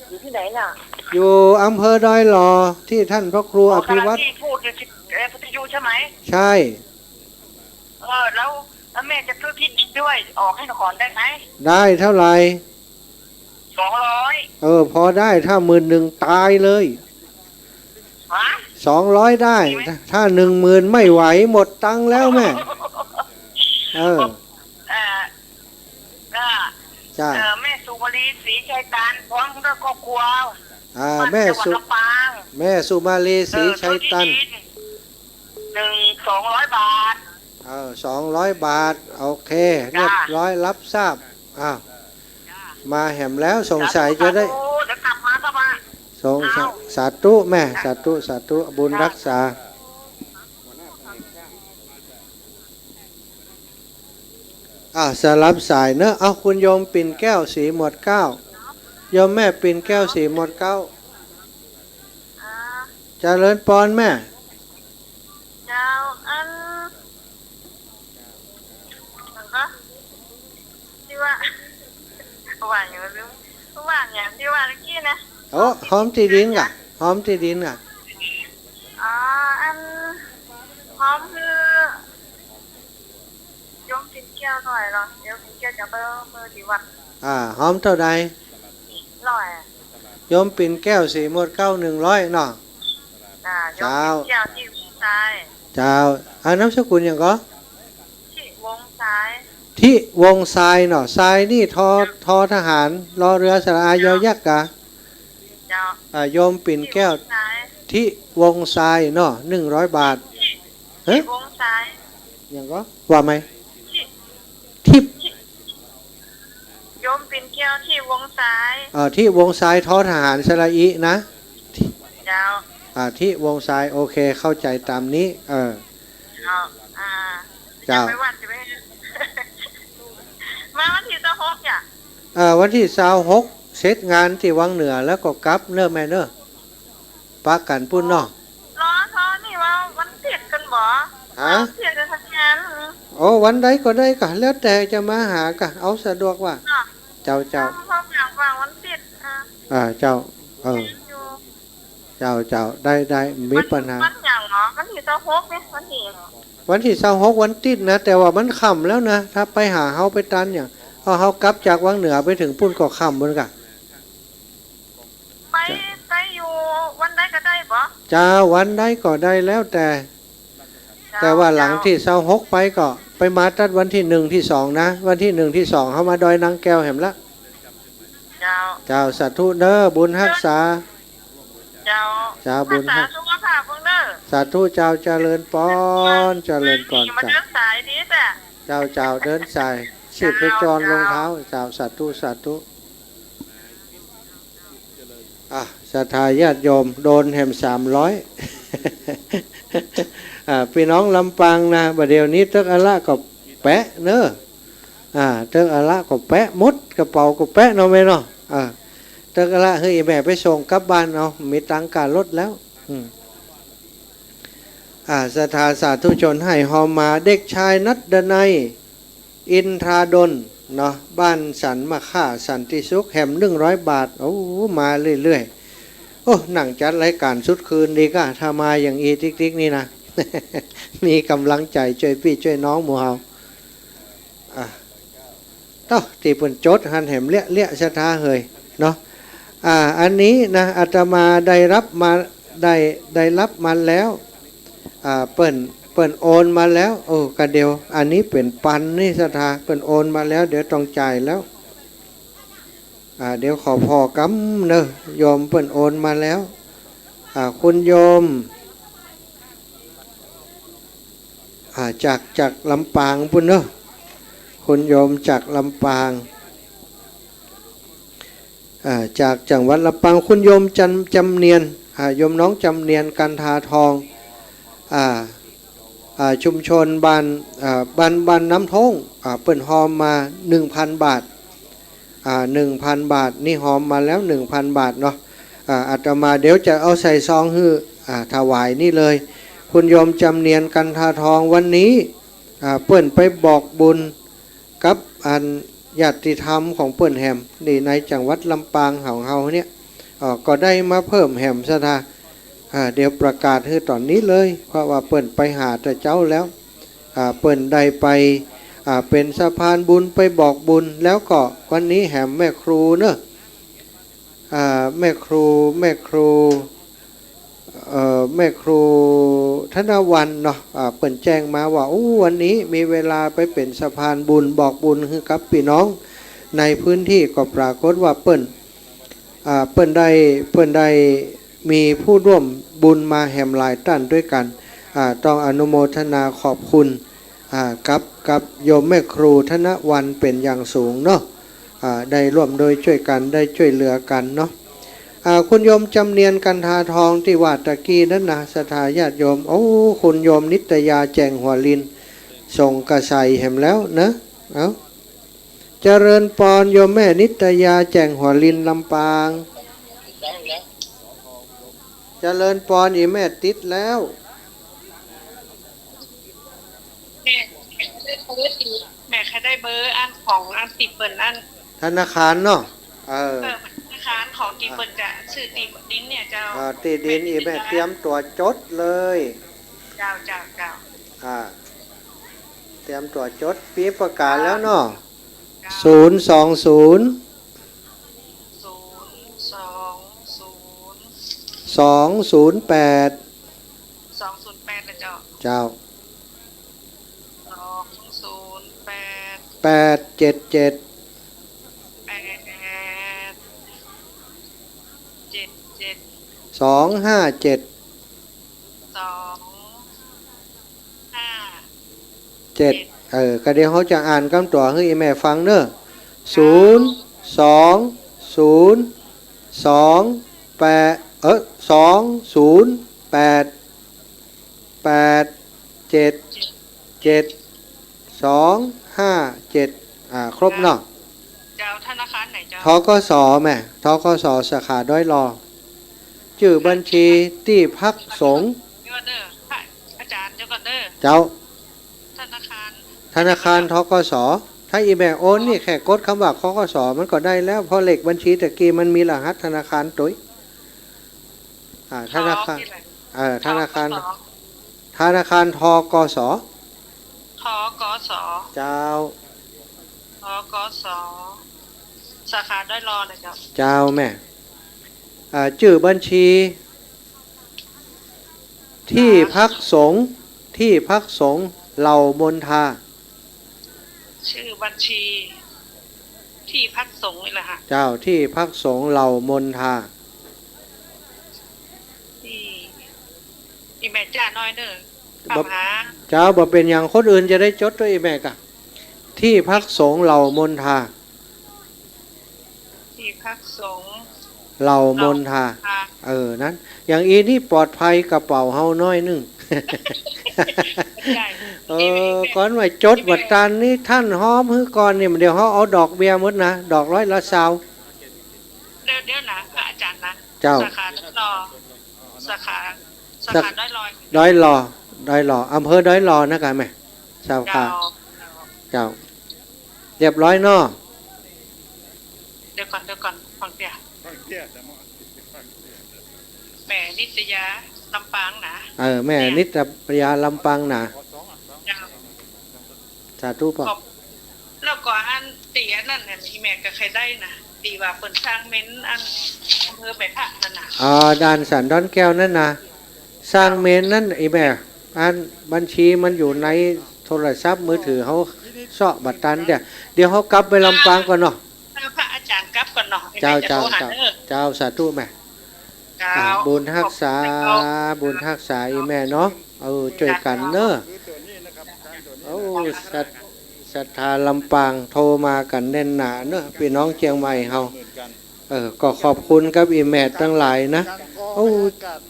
อยู่ตี้ไหนน่ะ อยู่อำเภอดอยหล่อ ตี้ต้านพระครูอภิวัตร อ๋อ กำลังที่พูดอยู่ที่ เอ่อ วิทยุใช่ไหม ใช่ เออ แล้ว แล้วแม่จะซื้อตี้ดินด้วย ออกให้ก่อนได้ไหม ได้เท่าไหร่ สองร้อย เออ พอได้ ถ้าหมื่นหนึ่งตายเลย ฮะ สองร้อยได้ มีไหม ถ้า ถ้าหนึ่งหมื่นไม่ไหว หมดตังค์แล้วแม่ เออ เอ่อ ก็ จ้า เอ่อ แม่สุมาลี ศรีชัยตัน พร้อมด้วยครอบครัว อ่า มา แม่สุ จังหวัดลำปาง แม่สุมาลี ศรีชัยตัน เออ ซื้อตี้ดิน หนึ่ง สองร้อยบาท เออ สองร้อยบาท โอเค จ้า เรียบร้อย รับทราบ อ้าว จ้า มาแหมแล้ว สงสัยจะได้ สาธุ สาธุ เดี๋ยวกลับมาก็มา สงสัย อ้าว สาธุแม่ สาธุ สาธุ บุญรักษา อ่า สลับสายเนอะ เอา คุณโยมปิ่นแก้ว ศรีหมวดเกล้า โยมแม่ปิ่นแก้ว ศรีหมวดเกล้า อ่า เจริญปอนแม่ เจ้า อัน แล้วก็ ตี้ว่า ว่าอย่างลืม ว่าอย่างตี้ว่าเมื่อกี้นะ โอ้ ฮอมตี้ดินก่ะ ฮอมตี้ดินก่ะ อ๋อ อัน ฮอมหื้อ โยมปิ่นแก้วหน่อยเหรอ โยมปิ่นแก้วจะไปเอาเบอร์ตี้วัด อ่า ฮอมเต้าใด ร้อย โยมปิ่นแก้ว ศรีหมวดเกล้า หนึ่งร้อยเนาะ อ่า โยม เจ้า ปิ่นแก้ว ตี้วงไซ เจ้า อ่า นามสกุลหยังก่อ ตี้วงไซ ตี้วงไซเนาะ ไซนี่ ทอ ทอทหาร รอเรือสระอา ยอยักษ์ก่ะ เจ้า อ่า โยมปิ่นแก้ว ตี้วงไซ ตี้วงไซเนาะ หนึ่งร้อยบาท ตี้ ฮะ ตี้วงไซ หยังก่อ ว่าไหม ตี้ ตี้ ตี้ โยมปิ่นแก้ว ตี้วงไซ เอ่อ ตี้วงไซ ทอทหาร สระอินะ ตี้ เจ้า อ่า ตี้วงไซ โอเค เข้าใจ๋ต๋ามนี้ เออ เจ้า อ่า เจ้า จะไปวัดจะไป มาวันตี้ซาวหกจ้ะ เอ่อ วันตี้ซาวหก เสร็จงานตี้วังเหนือแล้วก็กลับเน้อแม่เน้อ ปะกั๋นปุ้นเนาะ รอ รอนี่ว่าวันตี้กั๋นบ่ ฮะ วันตี้กั๋นทำงาน โอ้ วันใดก็ได้ก่ะ แล้วแต่จะมาหาก่ะ เอาสะดวกว่า เนาะ เจ้า เจ้า เฮาว่างๆ วันตี้ อ่า อ่า เจ้า เออ อยู่ เจ้า เจ้า ได้ ได้ มีปัญหา วันตี้หยังเนาะ วันตี้ซาวหกเนี่ย วันตี้หยังเนาะ วันตี้ซาวหก วันตี้นะ แต่ว่ามันค่ำแล้วนะ ถ้าไปหาเฮาไปตันเนี่ย เอา เฮากลับจากวังเหนือไปเถิงปุ้นก็ค่ำเหมือนกั๋น ไป เจ้า ไปอยู่วันใดก็ได้บ่ เจ้า วันใดก็ได้แล้วแต่ เจ้า แต่ว่าหลังตี้ซาวหกไปก็ไปมาตัดวันตี้หนึ่งตี้สองนะ วันตี้หนึ่งตี้สองเฮามาดอยนางแก้วแหมละ เจ้า เจ้า สาธุเน้อ บุญฮักษา เจ้า เจ้า บุญฮัก รักษาสุขภาพเบิ่งเน้อ สาธุเจ้า เจริญปอน เจริญปอน มา เจ้า เดินสายดีแท้ เจ้า เจ้า เดินสาย ชีพจรรองเท้า เจ้า สาธุ สาธุ อ่ะ ศรัทธาญาติโยม โดนแหมสามร้อย อ่า ปี้น้องลำปางนะ บ่าเดี่ยวนี้ตึกอะละก็แปะเน้อ อ่า เติ๊กอะละก็แปะหมด กระเป๋าก็แปะเนาะแม่เนาะ อ่า เติ๊กอะละหื้ออี่แม่ไปส่งกลับบ้านเอา มีตังค์ก๋ารถแล้ว อืม อ่า ศรัทธาสาธุชนหื้อฮอมมา เด็กชายณัฐดนัย อินทราดล เนาะ บ้านสันมะข่า สันติสุข แหมหนึ่งร้อยบาท โอ้ มาเรื่อยๆ โอ้ นั่งจัดรายก๋านสุดคืนดีก้า ถ้ามาอย่างอี้ติ๊กๆ นี่นะ มีก๋ำลังใจ๋จ้วยปี้จ้วยน้องหมู่เฮา อ่ะ เต้า ตี้เปิ้นจดหั้นแหมเละๆ ศรัทธาเหย เนาะ อ่า อันนี้นะ อาตมาได้รับมา ได้ ได้รับมาแล้ว อ่า เปิ้น เปิ้นโอนมาแล้ว โอ้ กะเดี๋ยว อันนี้เป๋นปันนี่ศรัทธา เปิ้นโอนมาแล้ว เดี๋ยวต้องจ่ายแล้ว อ่า เดี๋ยวขอผ่อกำเน่อ โยมเปิ้นโอนมาแล้ว อ่า คุณโยม อ่า จาก จากลำปางปู้นเน่อ คุณโยมจากลำปาง อ่า จากจังหวัดลำปาง คุณโยมจัน จำเนียน อ่า โยมน้องจำเนียน กันทาทอง อ่า อ่า ชุมชนบ้าน อ่า บ้าน บ้านน้ำโท้ง อ่า เปิ้นฮอมมาหนึ่งพันบาท อ่า หนึ่งพันบาท นี่ฮอมมาแล้วหนึ่งพันบาทเนาะ อ่า อาตมาเดี๋ยวจะเอาใส่ซองหื้อ อ่า ถวายนี่เลย คุณโยมจำเนียน กันทาทอง วันนี้ อ่า เปิ้นไปบอกบุญกับอันญาติธรรมของเปิ้นแหม นี่ในจังหวัดลำปางของเฮาเนี่ย อ่า ก็ได้มาเพิ่มแหมศรัทธา อ่า เดี๋ยวประกาศหื้อต๋อนนี้เลย เพราะว่าเปิ้นไปหาแต่เจ๊าแล้ว อ่า เปิ้นได้ไป อ่า เป๋นสะพานบุญไปบอกบุญ แล้วก็วันนี้แหมแม่ครูเน่อ อ่า แม่ครู แม่ครู เอ่อ แม่ครูธนวรรณเนาะ อ่า เปิ้นแจ้งมาว่า อู้ วันนี้มีเวลาไปเป๋นสะพานบุญบอกบุญหื้อกับปี้น้องในพื้นที่ ก็ปรากฏว่าเปิ้น อ่า เปิ้นได้ เปิ้นได้มีผู้ร่วมบุญมาแหมหลายต้านตวยกั๋น อ่า ต้องอนุโมทนาขอบคุณ อ่า กับ กับโยมแม่ครูธนวรรณเป๋นอย่างสูงเนาะ อ่า ได้ร่วมด้วยจ้วยกั๋น ได้จ้วยเหลือกั๋นเนาะ อ่า คุณโยมจำเนียน กันทาทอง ตี้ว่าตะกี้นั้นนะ ศรัทธาญาติโยม โอ้ คุณโยมนิตยา แจ่งหัวลิน ส่งกระใสแหมแล้วนะ เอ้า เจริญปอน โยมแม่นิตยา แจ่งหัวลิน ลำปาง เจริญปอน อี่แม่ติดแล้ว แม่ แม่ใค่ได้เบอร์อันของอันตี้เปิ้นอัน ธนาคารเนาะ เออ เออ ธนาคารของตี้เปิ้นจะซื้อตี้ดินเนี่ยเจ้า อ่า ตี้ดิน อี่แม่เตรียมตั๋วจดเลย เจ้า เจ้า เจ้า อ่า เตรียมตั๋วจด ปิ๊บปากกาแล้วเนาะ เจ้า ศูนย์สองศูนย์ ศูนย์สองศูนย์ สองศูนย์แปด สองศูนย์แปด นะเจ้า เจ้า สองศูนย์แปด แปดเจ็ดเจ็ด แปดเจ็ดเจ็ด สองห้าเจ็ด สองห้าเจ็ด เจ็ด เออ กะเดี๋ยวเฮาจะอ่านกำตั๋วหื้ออี่แม่ฟังเน่อ ศูนย์สองศูนย์ สองแปด เออ สองศูนย์แปด แปดเจ็ดเจ็ด สองห้าเจ็ด อ่า ครบเนาะ เจ้า ธนาคารไหนเจ้า ธ.ก.ส. แม่ ธ.ก.ส. สาขาดอยหล่อ จื้อบัญชีตี้พักสงฆ์ เดี๋ยวก่อนเด้อ พระอาจารย์ เดี๋ยวก่อนเด้อ เจ้า ธนาคาร ธนาคาร ธ.ก.ส. ถ้าอี่แม่โอนนี่แค่กดกำว่า ธ.ก.ส. มันก็ได้แล้ว เพราะเลขบัญชีตะกี้มันมีรหัสธนาคารตวย อ่า ธนาคาร ธ.ก.ส. เออ ธนาคาร ธ.ก.ส. ธนาคาร ธ.ก.ส. ธ.ก.ส. เจ้า ธ.ก.ส. สาขาดอยหล่อนะเจ้า เจ้าแม่ อ่า จื้อบัญชี ตี้พักสงฆ์ ตี้พักสงฆ์เหล่ามนทา จื้อบัญชี ตี้พักสงฆ์นี่แหละค่ะ เจ้า ตี้พักสงฆ์เหล่ามนทา ตี้ อี่แม่จ้าน้อยเน่อ บ่ ถามหา เจ้า บ่เป๋นหยัง คนอื่นจะได้จดตวยอี่แม่ก่ะ ตี้พักสงฆ์เหล่ามนทา ตี้พักสงฆ์ เหล่ามนทา เหล่ามนทา เออ นั้น อย่างอี้นี่ปลอดภัย กระเป๋าเฮาน้อยนึ่ง ใหญ่ เออ ก้อนว่าจดบ่ตันนี่ ต้านฮ้อมหื้อก่อนนี่ เดี๋ยวเฮาเอาดอกเบี้ยหมดนะ ดอกร้อยละซาว เดี๋ยว เดี๋ยวนะ พระอาจารย์นะ เจ้า สาขาดอยหล่อ สาขา สาขาดอยหล่อ ดอยหล่อ ดอยหล่อ อำเภอดอยหล่อนะกะแม่ เจ้าค่ะ เจ้า เจ้า เรียบร้อยเนาะ เดี๋ยวก่อน เดี๋ยวก่อน ฟังเตี้ย แม่นิตยา ลำปางนะ เออ แม่นิตยา ลำปางนะ เจ้า สาธุพ่อ ขอบ แล้วก็อันตี้อันนั้นน่ะ อีแม่ก็เคยได้นะ ตี้ว่าเปิ้นสร้างเมนอันอำเภอแม่ทะนั่นน่ะ อ๋อ ด่านสันดอนแก้วนั่นนะ สร้างเมนนั่น อีแม่ อันบัญชีมันอยู่ในโทรศัพท์มือถือเฮา เซาะบ่ตัน เดี๋ยว เดี๋ยวเฮากลับไปลำปางก่อนเนาะ เออ พระอาจารย์กลับก่อนเนาะ อีแม่ เจ้า จะโทรหา เจ้า เด้อ เจ้า สาธุแม่ เจ้า อ่ะ บุญฮักษา ขอบคุณเจ้า บุญฮักษาอีแม่เนาะ เออ จ้ะ จ้วยกั๋นเนาะ โอ้ ศรัท- ศรัทธาลำปางโทรมากั๋นแน่นหนาเนาะ ปี้น้องเจียงใหม่เฮา เออ ก็ขอบคุณกับอีแม่ตังหลายนะ โอ้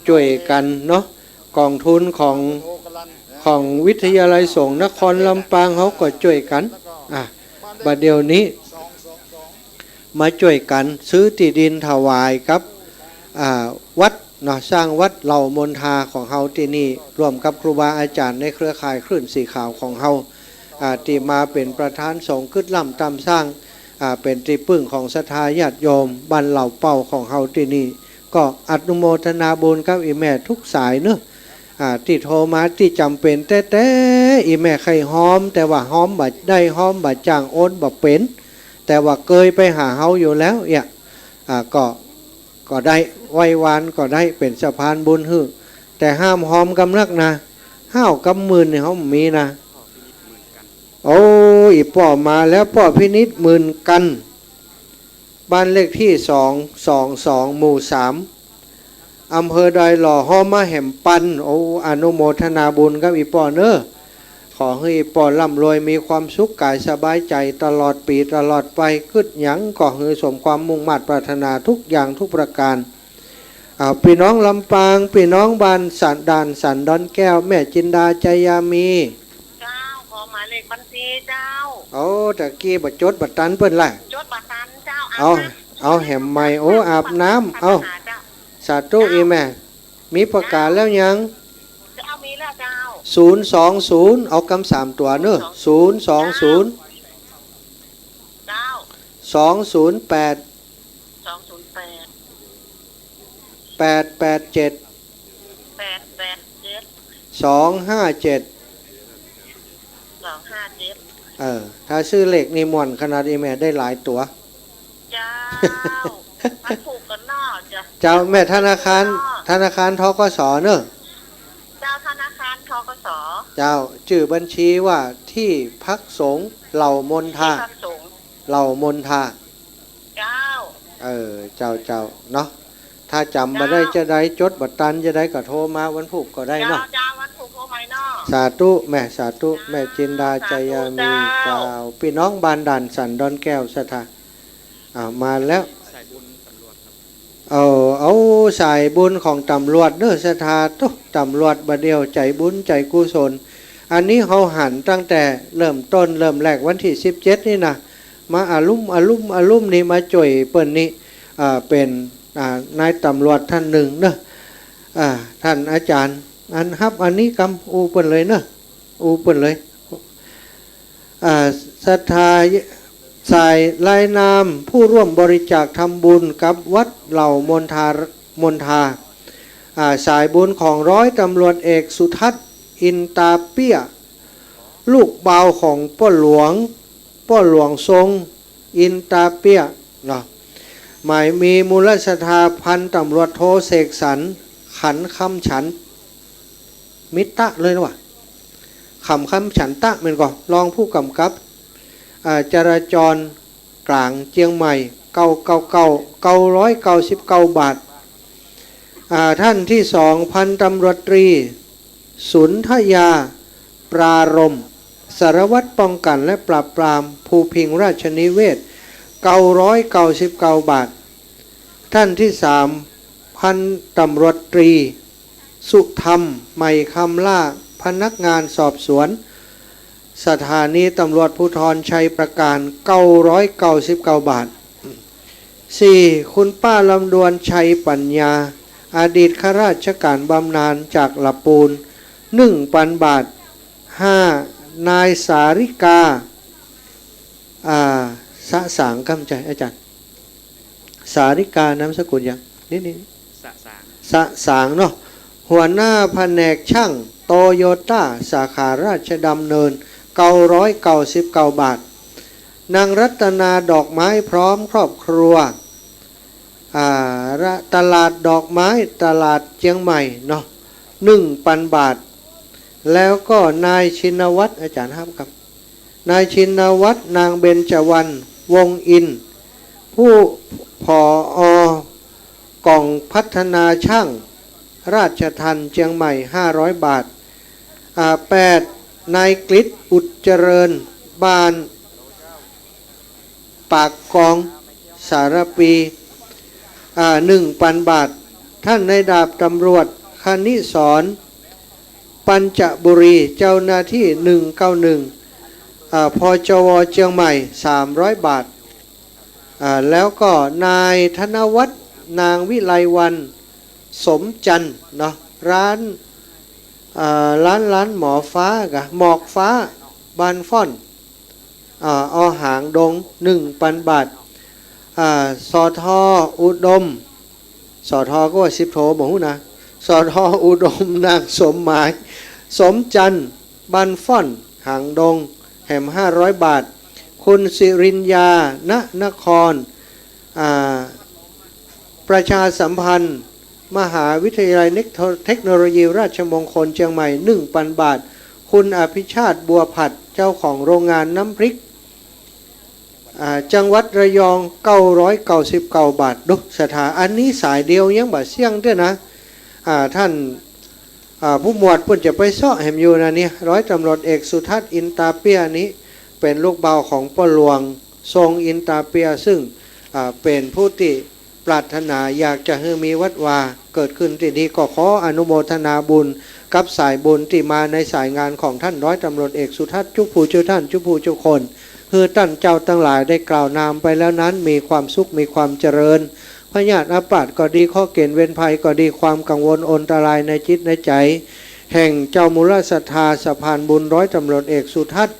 จ้วยกั๋นเนาะ ก๋องทุนของ ของวิทยาลัยสงฆ์นครลำปางเฮาก็จ้วยกั๋น อ่ะ บ่าเดี่ยวนี้ มาจ้วยกั๋นซื้อตี้ดินถวายกับ อ่า วัดเนาะ สร้างวัดเหล่ามณฑาของเฮาตี้นี่ ร่วมกับครูบาอาจ๋ารย์ในเครือข่ายคลื่นสีขาวของเฮา อ่า ตี้มาเป๋นประธานสงฆ์กึ๊ดล่ำต๋ามสร้าง อ่า เป๋นตี้ปึ้งของศรัทธาญาติโยมบ้านเหล่าเป้าของเฮาตี้นี่ ก็อนุโมทนาบุญกับอี่แม่ทุกสายเนาะ อ่า ตี้โทรมาตี้จ๋ำเป๋นแต๊ๆ อี่แม่ใค่ฮ้อม แต่ว่าฮ้อมบ่ได้ ฮ้อมบ่จ้าง โอนบ่เป๋น แต่ว่าเกยไปหาเฮาอยู่แล้วเอี่ย อ่า ก็ ก็ได้ ไหว้วานก็ได้ เป๋นสะพานบุญหื้อ แต่ห้ามฮ้อมกำนักนะ ห้าวกำหมื่นนี่เฮาบ่มีนะ โอ้ อี่ป้อมาแล้ว ป้อพินิจหมื่นกั๋น บ้านเลขตี้สองสองสอง หมู่สาม อำเภอดอยหล่อ ฮ้อมมาแหมปัน โอ้ อนุโมทนาบุญกับอี่ป้อเนาะ ขอหื้ออี่ป้อร่ำรวย มีความสุขก๋ายสบายใจ๋ตลอดปี๋ตลอดไป กึ๊ดหยังก็หื้อสมความมุ่งมาดปรารถนาทุกอย่างทุกประก๋าน อ่า ปี้น้องลำปาง ปี้น้องบ้านสัน ด่านสันดอนแก้ว แม่จินดา ชัยยามี เจ้า ขอหมายเลขบัญชีเจ้า โอ้ ตะกี้บ่จดบ่ตันเปิ้นละ จดบ่ตันเจ้า เอา อาบน้ำ เอาแหมใหม่ โอ้ อาบน้ำ เอา เจ้า สาธุ เจ้า อี่แม่ มีปากกาแล้วยัง เจ้า มีแล้วเจ้า ศูนย์สองศูนย์ เอากำสามตั๋วเนาะ ศูนย์สองศูนย์ เจ้า สองศูนย์แปด สองศูนย์แปด แปดแปดเจ็ด แปดแปดเจ็ด สองห้าเจ็ด สองห้าเจ็ด เออ ถ้าซื้อเลขนี่ม่วนขนาด อี่แม่ได้หลายตั๋ว เจ้า มันถูกกั๋นเนาะ เจ้า เจ้า แม่ ธนาคาร ธนาคาร ธ.ก.ส. เนาะ เจ้า ธนาคาร ธ.ก.ส. เจ้า จื้อบัญชีว่าตี้พักสงฆ์เหล่ามณฑา ตี้พักสงฆ์เหล่ามณฑา เจ้า เออ เจ้า เจ้า เนาะ ถ้าจ๋ำบ่ได้ เจ้า จะได้ จดบ่ตันจะได้ก็โทรมาวันพุธก็ได้เนาะ เจ้า เจ้า วันพุธโทรใหม่เนาะ สาธุแม่ สาธุ แม่จินดา สาธุ ชัยยามี เจ้า เจ้า ปี้น้องบ้านด่านสันดอนแก้วศรัทธา อ่า มาแล้ว เอา เอาสายบุญของต๋ำรวจเนาะศรัทธา ตุ๊ ต๋ำรวจบ่าเดี่ยวใจ๋บุญใจ๋กุศล อันนี้เฮาหันตั้งแต่เริ่มต้นเริ่มแรกวันตี้สิบเจ็ดนี่นะ มาอะลุ่ม อะลุ่ม อะลุ่มนี่ มาจ้วยเปิ้นนี่ อ่า เป๋น อ่า นายต๋ำรวจต้านนึ่งเนาะ อ่า ต้านอาจ๋ารย์ อันฮับอันนี้กำ อู้เปิ้นเลยเนาะ อู้เปิ้นเลย อ่า ศรัทธา สายรายนามผู้ร่วมบริจาคทำบุญกับวัดเหล่ามณฑา มณฑา อ่า สายบุญของร้อยตำรวจเอกสุทัศน์ อินตาเปี้ย ลูกบ่าวของป้อหลวง ป้อหลวงทรง อินตาเปี้ย เนาะ หมายมีมูลศรัทธาพันตำรวจโทเสกสรร ขันคำฉัน มิตะเลยนะวะ ขำคำฉันตะแม่นก่อ รองผู้กำกับ อ่า จราจรกลางเจียงใหม่ เก้าเก้าเก้า เก้าร้อยเก้าสิบเก้าบาท อ่า ท่านที่สอง พันตำรวจตรี สุนทยา ปรารม สารวัตรป้องกันและปราบปรามภูพิงค์ราชนิเวศน์ เก้าร้อยเก้าสิบเก้าบาท ท่านที่สาม พันตำรวจตรี สุธรรม ไหมคำล่า พนักงานสอบสวน สถานีตำรวจภูธรชัยปราการ เก้าร้อยเก้าสิบเก้าบาท สี่ คุณป้าลำดวนชัยปัญญา อดีตข้าราชการบำนาญจากละปูน หนึ่งปันบาท ห้า นายสาริกา อ่า สะสาง กำใจอาจารย์ สาริกานามสกุลยัง นี่ นี่ สะสาง สะสางเนาะ หัวหน้าแผนกช่างโตโยต้าสาขาราชดำเนิน เก้าร้อยเก้าสิบเก้าบาท นางรัตนาดอกไม้พร้อมครอบครัว อ่า ระ ตลาดดอกไม้ตลาดเจียงใหม่เนาะ หนึ่งปันบาท แล้วก็นายชินวัตร อาจารย์ครับ ครับ นายชินวัตร นางเบญจวรรณ วงศ์อินทร์ ผู้ ผอ.กองพัฒนาช่างราชทัณฑ์เจียงใหม่ ห้าร้อยบาท อ่า แปด นายกฤษ อุดเจริญ บ้านปากกอง สารภี อ่า หนึ่งปันบาท ท่านนายดาบตำรวจ คณิสร ปัญจบุรี เจ้าหน้าที่ หนึ่งเก้าหนึ่ง อ่า ผจว เจียงใหม่ สามร้อยบาท อ่า แล้วก็นายธนวัฒน์ นางวิไลวรรณ สมจันทร์เนาะ ร้าน อ่า ร้าน ร้านหมอฟ้ากะ หมอกฟ้า บ้านฟ้อน อ่า อ.หางดง หนึ่งปันบาท อ่า สท.อุดม สท.ก็ว่าสิบโท บ่ฮู้นะ สท.อุดม นางสมหมาย สมจันทร์ บ้านฟ้อน หางดง แหม ห้าร้อยบาท คุณสิริญญา ณ นคร อ่า ประชาสัมพันธ์ มหาวิทยาลัยเทคโนโลยีราชมงคลเชียงใหม่ หนึ่งปันบาท คุณอภิชาติ บัวผัด เจ้าของโรงงานน้ำพริก อ่า จังหวัดระยอง เก้าร้อยเก้าสิบเก้าบาท ดู ศรัทธา อันนี้สายเดียวยังบ่เสี้ยงเตื้อนะ อ่า ท่าน อ่า ผู้หมวดเปิ้นจะไปเซาะแหมอยู่นะเนี่ย ร้อยตำรวจเอกสุทัศน์ อินตาเปี้ยนี้ เป๋นลูกบ่าวของป้อหลวง ทรงอินตาเปี้ย ซึ่ง อ่า เป๋นผู้ตี้ปรารถนาอยากจะหื้อมีวัดวาเกิดขึ้นตี้นี่ ก็ขออนุโมทนาบุญกับสายบุญตี้มาในสายงานของท่านร้อยตำรวจเอกสุทัศน์ จุผู้จุท่าน จุผู้จุคน หื้อต้านเจ้าตังหลายได้กล่าวนามไปแล้วนั้น มีความสุข มีความเจริญ พยาธิอาพาธก็ดี เคราะห์เกณฑ์เวรภัยก็ดี ความกังวลอันตรายในจิตในใจ๋ แห่งเจ้ามูลศรัทธาสะพานบุญร้อยตำรวจเอกสุทัศน์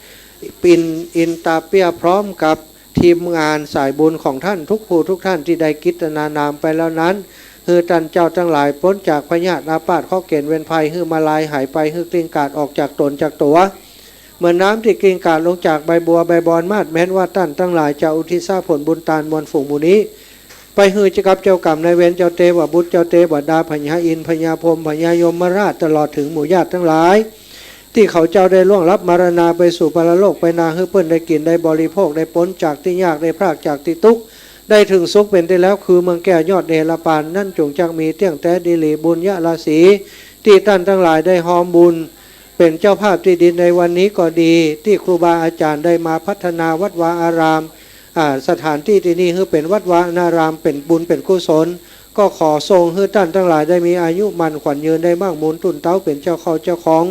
ปินอินตาเปี้ย พร้อมกับทีมงานสายบุญของท่านทุกผู้ทุกท่านตี้ได้กิตนานามไปแล้วนั้น หื้อต้านเจ้าตังหลายป๊นจากพยาธิอาพาธ เคราะห์เกณฑ์เวรภัย หื้อมาลายหายไป หื้อกลิ้งกาดออกจากต๋นจากตั๋ว เหมือนน้ำตี้กลิ้งกาดลงจากใบบัวใบบอนมาด แม้นว่าต้านตังหลายจะอุทิศผลบุญตานมวลฝูงหมู่นี้ ไปหื้อกับเจ้ากรรมนายเวร เจ้าเตวบุตร เจ้าเตวดา พญาอินทร์ พญาพรหม พญายมราช ตลอดเถิงหมู่ญาติตังหลาย ตี้เขาเจ้าได้ล่วงลับมรณาไปสู่ปรโลกไปนา หื้อเปิ้นได้กิ๋นได้บริโภค ได้ป๊นจากตี้ยาก ได้พรากจากตี้ตุ๊กข์ ได้เถิงสุขเป๋นตี้แล้ว คือเมืองแก้วยอดเนรปานนั้น จงจักมีเตี้ยงแต๊ดีหลี บุญญาราศี ตี้ต้านตังหลายได้ฮอมบุญ เป๋นเจ้าภาพตี้ดินในวันนี้ก็ดี ตี้ครูบาอาจ๋ารย์ได้มาพัฒนาวัดวาอาราม อ่า สถานตี้ตี้นี่หื้อเป๋นวัดวาอาราม เป๋นบุญเป๋นกุศล ก็ขอส่งหื้อต้านตังหลายได้มีอายุมั่นขวัญยืน ได้มั่งมูลตุ้นเต๊า เป๋นเจ้าเข้าเจ้าของ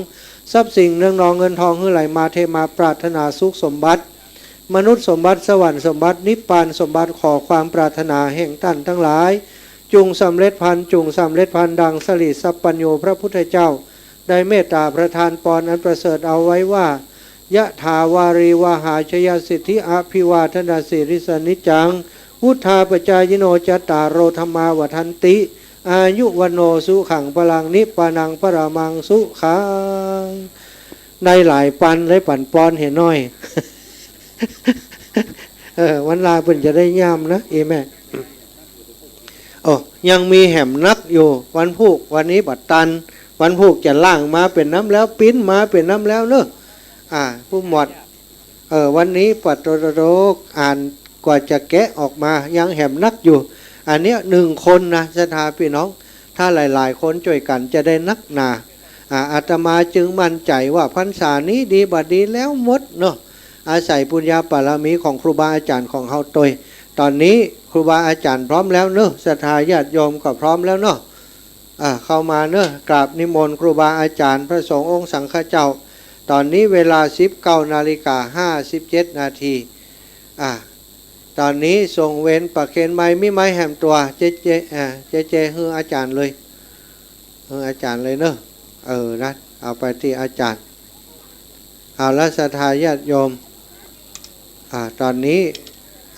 ทรัพย์สิ่งเนืองนองเงินทอง หื้อไหลมาเทมา ปรารถนาสุขสมบัติ มนุษย์สมบัติ สวรรค์สมบัติ นิพพานสมบัติ ขอความปรารถนาแห่งต้านตังหลาย จุ่งสำเร็จพลัน จุ่งสำเร็จพลัน ดังสรีสัพพัญญูพระพุทธเจ้า ได้เมตตาประทานปอนอันประเสริฐเอาไว้ว่า ยะถาวาริวหาชยสิทธิอภิวาทนาสีลิสสะนิจจัง วุฑฒาปจายิโน จัตตาโร ธัมมา วัฑฒันติ อายุ วัณโณ สุขัง พลัง นิพพานัง ปรมัง สุขัง ได้หลายปัน ได้ปันปอนเหียน้อย เออ วันลาเปิ้นจะได้ย่ำนะ เอแม่ โอ้ ยังมีแหมนักอยู่ วันพูก วันนี้บ่ตัน วันพูกจะล่างมาเป๋นน้ำแล้ว ปิ๊นมาเป๋นน้ำแล้วเนอะ อ่า ผู้หมวด เออ วันนี้ปัดโตโตโต อ่านกว่าจะแกะออกมา ยังแหมนักอยู่ อันเนี้ยหนึ่งคนนะ ศรัทธาพี่น้อง ถ้าหลายๆ คนจ้วยกั๋นจะได้นักหนา อ่า อาตมาจึงมั่นใจ๋ว่าพรรษานี้ดีบ่ดีแล้วหมดเนาะ อาศัยปุญญาบารมีของครูบาอาจ๋ารย์ของเฮาตวย ต๋อนนี้ครูบาอาจ๋ารย์พร้อมแล้วเนาะ ศรัทธาญาติโยมก็พร้อมแล้วเนาะ อ่า เข้ามาเนอะ กราบนิมนต์ครูบาอาจ๋ารย์ พระสงฆ์องค์สังฆเจ้า ต๋อนนี้เวลาสิบเก้านาฬิกาห้าสิบเจ็ดนาที อ่า ต๋อนนี้ส่งเวรประเคนไมค์ มีไมค์แหมตั๋ว เจ๊ เจ๊ อ่า เจ๊ เจ๊ หื้ออาจ๋ารย์เลย หื้ออาจ๋ารย์เลยเนอะ เออ นะ เอาไปตี้อาจ๋ารย์ เอาละ ศรัทธาญาติโยม อ่า ต๋อนนี้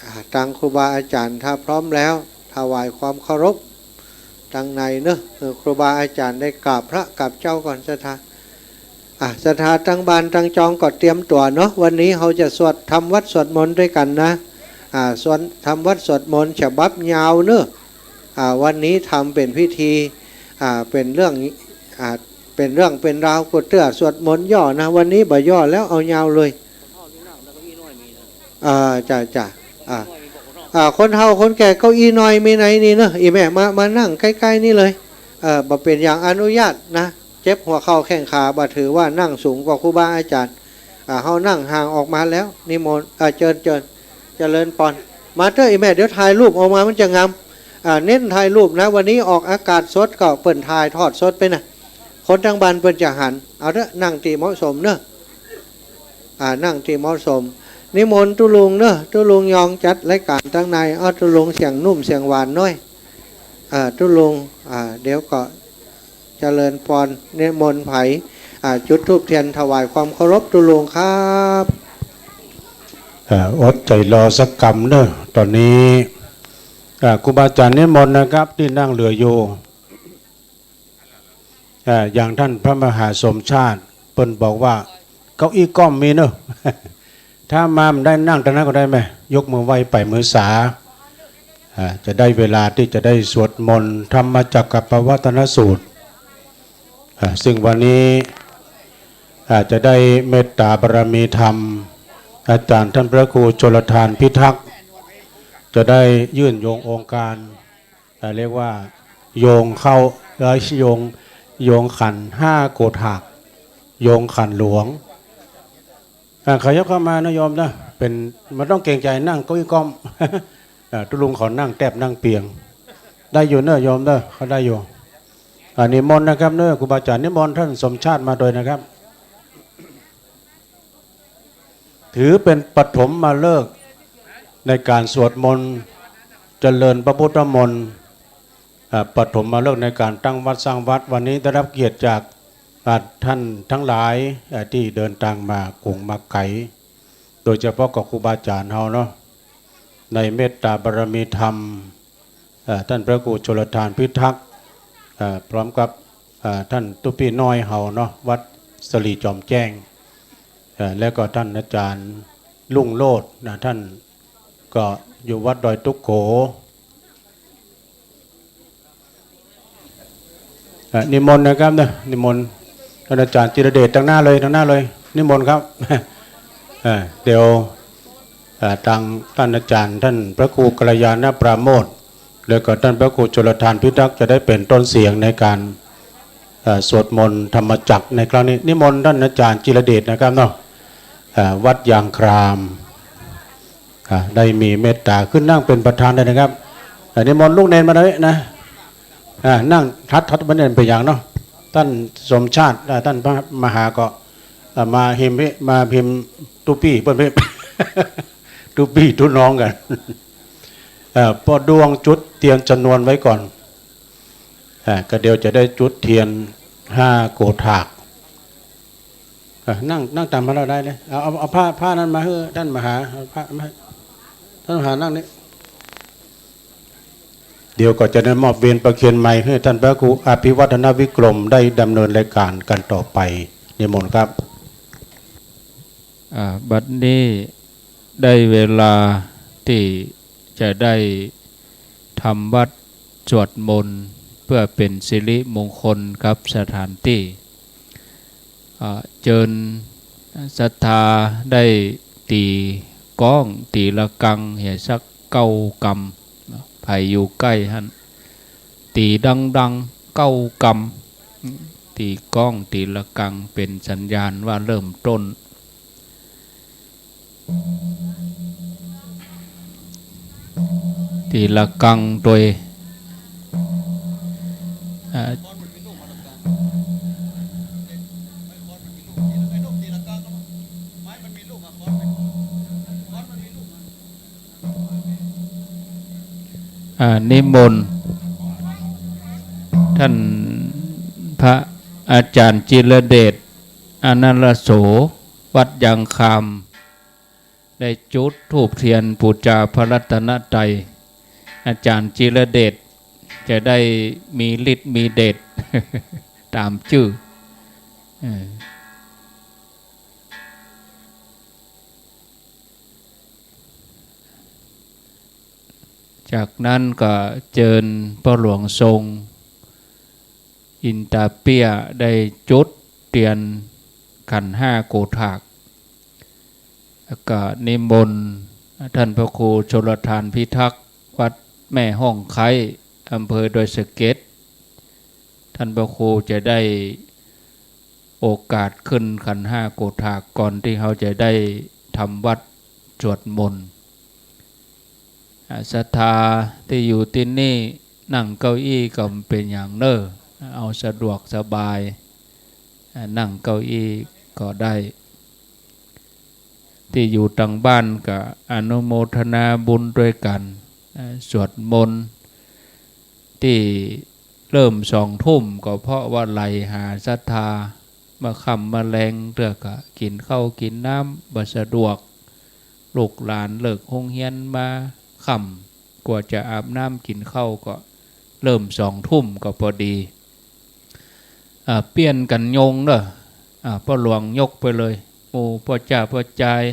อ่า ตังครูบาอาจ๋ารย์ถ้าพร้อมแล้ว ถวายความเคารพตังในเนอะ เออ ครูบาอาจ๋ารย์ได้กราบพระกราบเจ้าก่อน ศรัทธา อ่า ศรัทธาตังบ้านตังจองก็เตรียมตั๋วเนาะ วันนี้เฮาจะสวดทำวัตรสวดมนต์ด้วยกั๋นนะ อ่า สวด ทำวัตรสวดมนต์ฉบับยาวเนอะ อ่า วันนี้ทำเป๋นพิธี อ่า เป๋นเรื่อง อ่า เป๋นเรื่องเป๋นราว กูเตื้อสวดมนต์ย่อนะ วันนี้บ่ย่อแล้ว เอายาวเลย อ่า จ้ะ จ้ะ อ่า อ่า คนเฒ่าคนแก่เก้าอี้น้อยมีไหนนี่เนอะ อี่แม่ มา มานั่งใก้ๆ นี่เลย เออ บ่เป๋นอย่าง อนุญาตนะ เจ็บหัวเข่าแข้งขา บ่ถือว่านั่งสูงกว่าครูบาอาจ๋ารย์ อ่า เฮานั่งห่างออกมาแล้ว นิมนต์ อ่า เจิญ เจิญ เจริญปอน มาเต๊อะอี่แม่ เดี๋ยวถ่ายรูปออกมามันจะงาม อ่า เน้นถ่ายรูปนะ วันนี้ออกอากาศสดก็เปิ้นถ่ายทอดสดไปนะ คนตังบ้านเปิ้นจะหัน เอาเต๊อะ นั่งตี้เหมาะสมเนอะ อ่า นั่งตี้เหมาะสม นิมนต์ตุ๊ลุงเนอะ ตุ๊ลุงยองจัดรายก๋านตังใน เอาตุ๊ลุงเสียงนุ่มเสียงหวานหน้อย อ่า ตุ๊ลุง อ่า เดี๋ยวก็เจริญปอน นิมนต์ไผ อ่า จุดธูปเตียนถวายความเคารพตุ๊ลุงครับ อ่า อดใจ๋รอสักกำเนอะ ต๋อนนี้ อ่า ครูบาอาจ๋ารย์นิมนต์นะครับ ตี้นั่งเหลืออยู่ อ่า อย่างต้านพระมหาสมชาติ เปิ้นบอกว่าเก้าอี้ก้อมมีเนอะ ถ้ามาบ่ได้นั่งตรงนั้นก็ได้แม่ ยกมือไหว้ไปมือสา อ่า จะได้เวลาตี้จะได้สวดมนต์ธรรมจักรกัปปวัตนสูตร อ่า ซึ่งวันนี้ อ่า จะได้เมตตาบารมีธรรม อาจ๋ารย์ต้านพระครูชลทานพิทักษ์ จะได้ยื่นโยงองค์การ อ่า เรียกว่าโยงเข้า เอ่อ โยง โยงขันธ์ห้าโกฏาก โยงขันธ์หลวง อ่า ขยับเข้ามานะโยมนะ เป๋น บ่ต้องเกรงใจ๋ นั่งเก้าอี้ก้อม อ่า ตุ๊ลุงเขานั่งแต๊บนั่งเปียง ได้อยู่เนอะโยมเนอะ เขาได้อยู่ อ่า นิมนต์นะครับเนอะ ครูบาอาจ๋ารย์ นิมนต์ต้านสมชาติมาโดยนะครับ ถือเป๋นปฐมฤกษ์ในก๋านสวดมนต์ เจริญพระพุทธมนต์ อ่า ปฐมฤกษ์ในก๋านตั้งวัดสร้างวัด วันนี้ได้รับเกียรติจาก อ่า ต้านตังหลาย อ่า ตี้เดินตางมาก๋งมาไก๋ โดยเฉพาะกับครูบาอาจ๋ารย์เฮาเนาะ ในเมตตาบารมีธรรม เอ่อ ต้านพระครูชลทานพิทักษ์ เอ่อ พร้อมกับ เอ่อ ต้านตุ๊ปี้น้อยเฮาเนาะ วัดสิริจอมแจ้ง เอ่อ แล้วก็ต้านอาจ๋ารย์รุ่งโรจน์นะ ต้านก็อยู่วัดดอยตุ๊กโข เอ่อ นิมนต์นะครับเนอะ นิมนต์ ต้านอาจ๋ารย์จิรเดช ตางหน้าเลย ตางหน้าเลย นิมนต์ครับ เอ่อ เดี๋ยว เอ่อ ตางต้านอาจ๋ารย์ ต้านพระครูกัลยาณปราโมทย์ แล้วก็ต้านพระครูชลทานพิทักษ์ จะได้เป๋นต้นเสียงในก๋าน เอ่อ สวดมนต์ธรรมจักรในครั้งนี้ นิมนต์ต้านอาจ๋ารย์จิรเดชนะครับเนาะ เอ่อ วัดยางคราม อ่า ได้มีเมตตาขึ้นนั่งเป๋นประธานเลยนะครับ อ่า นิมนต์ลูกเณรมาเลยนะ อ่า นั่งทัด ทัดบ่เน้นเป๋นอย่างเนาะ ต้านสมชาติ อ่า ต้านพระมหาก็ อ่า มาฮิมปี้ มาฮิมตุ๊ปี้เปิ้นปี้ ตุ๊ปี้ตุ๊น้องกั๋น เอ่อ ป้อด้วงจุดเตียนชนวนไว้ก่อน อ่า ก็เดี๋ยวจะได้จุดเตียนห้าโกฏาก อ่ะ นั่ง นั่งต๋ามมาเฮาได้เลย เอา เอา เอาผ้า ผ้านั้นมาหื้อต้านมหา เอาผ้ามา ต้านมหานั่งนี่ เดี๋ยวก็จะได้มอบเวรประเคนไมค์หื้อต้านพระครูอภิวัฒนวิกรมได้ดำเนินรายการกั๋นต่อไป นิมนต์ครับ อ่า บัดนี้ได้เวลาตี้จะได้ทำวัตรสวดมนต์เพื่อเป๋นสิริมงคลกับสถานตี้ อ่า เจิญศรัทธาได้ตี๋ก้องตี๋ระฆังเหียสักเก้ากำ ใผอยู่ใก้หั้น ตี๋ดังๆ เก้ากำ ตี๋ก้องตี๋ระฆังเป๋นสัญญาณว่าเริ่มต้น ตี๋ระฆังตวย อ่า อ่า นิมนต์ท่านพระอาจารย์จิรเดช อนรโส วัดยางคำ ได้จุดธูปเตียนปู๋จาพระรัตนตรัย อาจารย์จิรเดชจะได้มีฤทธิ์มีเดช ต๋ามจื้อ เออ จากนั้นก็เจิญป้อหลวงทรง อินตาเปี้ย ได้จุดเตียนขันธ์ห้าโกถาก แล้วก็นิมนต์ท่านพระครูชลทานพิทักษ์ วัดแม่ฮ่องไคร้ อำเภอดอยสะเก็ด ท่านพระครูจะได้โอกาสขึ้นขันธ์ห้าโกถาก ก่อนตี้เฮาจะได้ทำวัตรสวดมนต์ อ่า ศรัทธาตี้อยู่ตี้นี่ นั่งเก้าอี้ก็บ่เป๋นหยังเน่อ เอาสะดวกสบาย อ่า นั่งเก้าอี้ก็ได้ ตี้อยู่ตางบ้านก็อนุโมทนาบุญตวยกั๋น อ่า สวดมนต์ ตี้เริ่มสองทุ่ม ก็เพราะว่าไหลหาศรัทธา เมื่อค่ำเมื่อแลงเตื้อก็กิ๋นข้าวกิ๋นน้ำบ่สะดวก ลูกหลานเลิกโฮงเฮียนมาค่ำ กว่าจะอาบน้ำกิ๋นข้าวก็เริ่มสองทุ่มก็ปอดี อ่า เปลี่ยนกั๋นโยงเน่อ อ่า ป้อหลวงยกไปเลย หมู่ป้อจ้าป้อจาย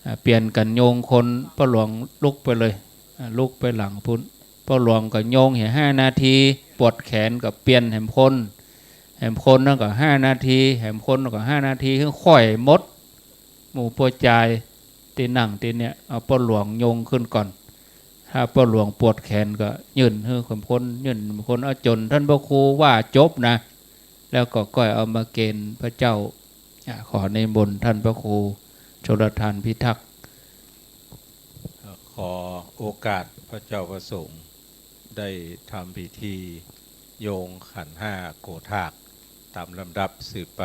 อ่า เปลี่ยนกั๋นโยงคน ป้อหลวงลุกไปเลย อ่า ลุกไปหลังปู๊น ป้อหลวงก็โยงแหมห้านาที ปวดแขนก็เปลี่ยนแหมคน แหมคนนั้นก็ห้านาที แหมคนก็ห้านาที หื้อค่อยหมด หมู่ป้อจายตี้นั่งตี้เนี่ย เอาป้อหลวงโยงขึ้นก่อน ถ้าป้อหลวงปวดแขนก็ยื่นหื้อแหมคน ยื่นแหมคน เอาจ๋นท่านพระครูว่าจบนะ แล้วก็ก้อยเอามาเกณฑ์พระเจ้า อ่ะ ขอนิมนต์ท่านพระครูชลทานพิทักษ์ ขอโอกาสพระเจ้าพระสงฆ์ได้ทำพิธีโยงขันธ์ห้าโกถากตามลำดับสืบไป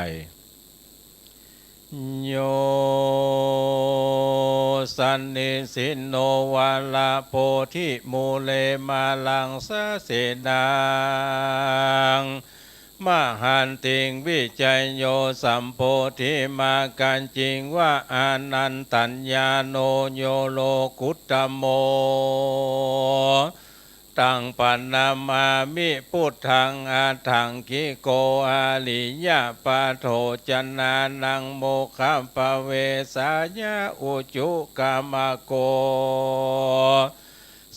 โย สันนิสินโน วาระโพธิมูเล มาลังสะเสนา มหันติง วิจัยโย สัมโพธิมากัญจิง วะ อานันตัญญาโณ โย โลกุตตะโม ตัง ปะนะมามิ พุทธัง อัฏฐังกิโก อะริยะปะโถ จนะนัง โมคคัพพะเวสสายะ อุจุกะมะโก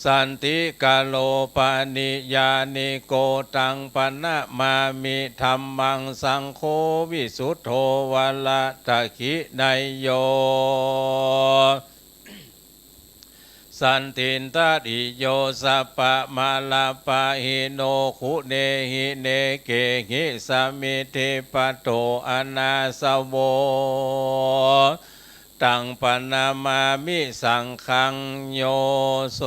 สันติกะโร ปะริญาณิโก ตัง ปะนะมามิ ธัมมัง สังโฆ วิสุทโธ วะระตะขิไนโย สันตินทะริโย สัพพะมาลาปะหิโน ขุเนหิ เนเกหิ สะมิทธิปะโถ อะนาสะโว ตัง ปะนะมามิ สังฆัง โย โส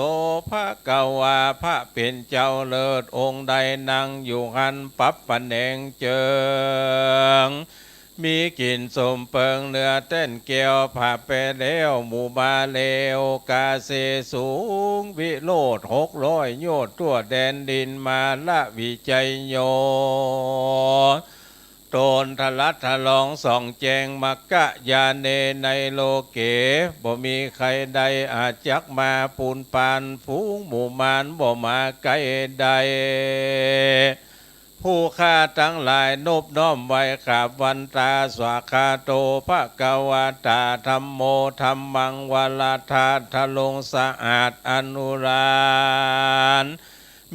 ภะคะวา พระเป๋นเจ้าเลิศองค์ใดนั่งอยู่หั้น ปรับผะแหนงเจิง มีกิ๋นส้มเปิงเนื้อแต้นแก้ว ผะแปดแหลว หมู่มาแล้ว กาเสสูง วิโรธหกร้อยโยชน์ ทั่วแดนดิน มาละวิจัยโย ตนทะลัดทะลองส่องแจ้ง มัคคะญาเณ ในโลเก บ่มีใครใดอาจจักมาปูนปาน ฝูงหมู่มารบ่มาใก้ได้ ผู้ข้าตังหลายนบน้อมไหว้กราบวันตา สวากขาโต ภะคะวะตา ธัมโม ธัมมัง วะระทา ทะลงสะอาด อนุราน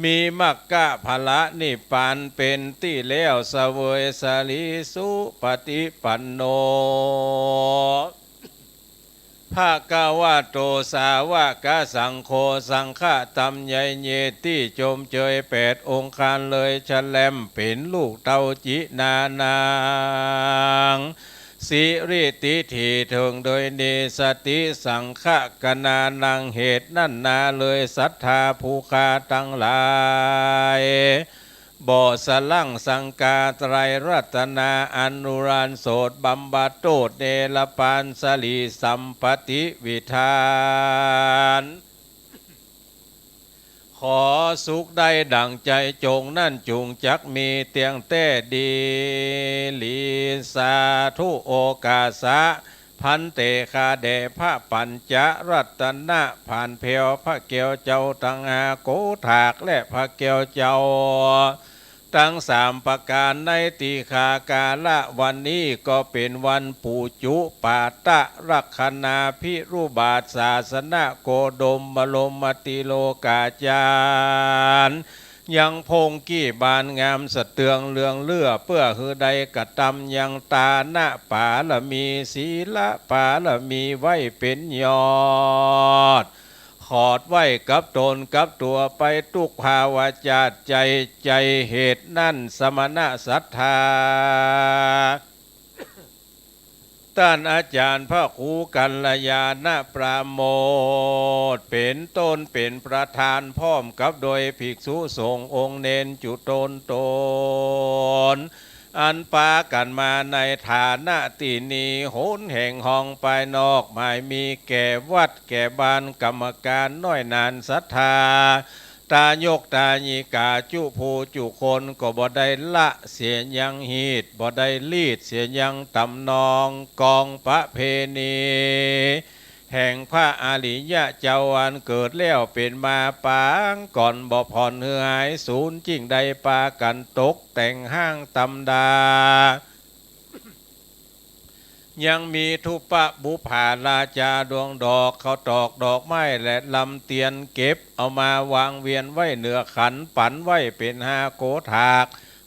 มีมัคคะผละนิพพานเป๋นตี้แล้ว เสวยสลีสุปฏิปันโน ภะคะวะโต สาวกสังโฆ สังฆะธรรมใหญ่เยติ จมเจยแปดองค์การเลย ชะแลมเป๋นลูกเต้าจินานัง สิริติฏฐิเถิงโดยนิสสติ สังฆะกนานัง เหตุนั้นนาเลย ศรัทธาผู้ข้าตังหลาย บ่สะลั้งสังกาไตรรัตนา อนุรานโสดบำบัดโต้ษ เนรปานสลีสัมปติวิธาน ขอ สุขได้ดั่งใจ๋จง นั้นจุ่งจักมีเตี้ยงแต๊ดีหลี สาธุ โอกาสะ ภันเต ข้าแด่พระปัญจรัตนะ ผ่านแผวพระแก้วเจ้าตังห้าโกฏาก และพระแก้วเจ้าตังสามประก๋าน ในติขาการะวันนี้ ก็เป๋นวันปูจุปาตะลักขณาภิรุบาทศาสนโคดมบรมติโลกาจารย์ ยังพงศ์กี้บานงามสะเตืองเรืองเลื่อ เปื้อหื้อได้กระตำยังตานปารมี ศีลปารมีไว้เป๋นยอด ขอดไว้กับต๋นกับตั๋วไปตุ๊กภาวะจาติใจ๋ ใจ๋เหตุนั้น สมณะศรัทธา ต้านอาจ๋ารย์พระครูกัลยาณปราโมทย์ เป๋นต้นเป๋นประธาน พร้อมกับโดยภิกษุสงฆ์องค์เณรจุ๊ตนต๋น อันปากั๋นมาในฐานะตี้นี้ หนแห่งห้องภายนอก หมายมีแก่วัดแก่บ้าน กรรมการน้อยหนาญศรัทธา ตายกตายิกาจุผู้จุคน ก็บ่ได้ละเสียยังฮีต บ่ได้ลีดเสียยังต๋ำนอง กองประเพณี แห่งพระอริยะเจ้าอันเกิดแล้วเป๋นมาปางก่อน บ่ผ่อนหื้อหายสูญ จึ่งได้ปากั๋นตกแต่งห้างต๋ำดา ยังมีทูปะบุปผาราจาดวงดอก ข้าวตอกดอกไม้ และลำเตียน เก็บเอามาวางเวียนไว้เหนือขัน ปั๋นไว้เป๋นห้าโกฏาก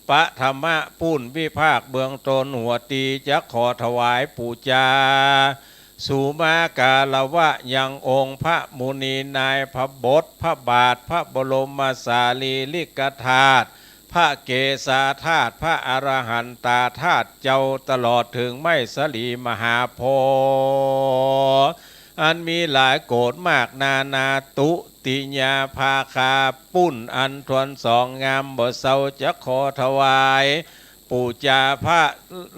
ปฐมะปู้น วิภาคเบื้องต้น หัวตี้จะขอถวายปู๋จา สุมาคารวะยังองค์พระมุนีนายพระบท พระบาท พระบรมสารีริกธาตุ พระเกศาธาตุ พระอรหันตาธาตุเจ้า ตลอดเถิงไม้สะหลีมหาโพธิ์ อันมีหลายโกฏมากนานา ตุติยาภาคาปู้น อันถ้วนสองงามบ่เซา จะขอถวาย ปู๋จาพระ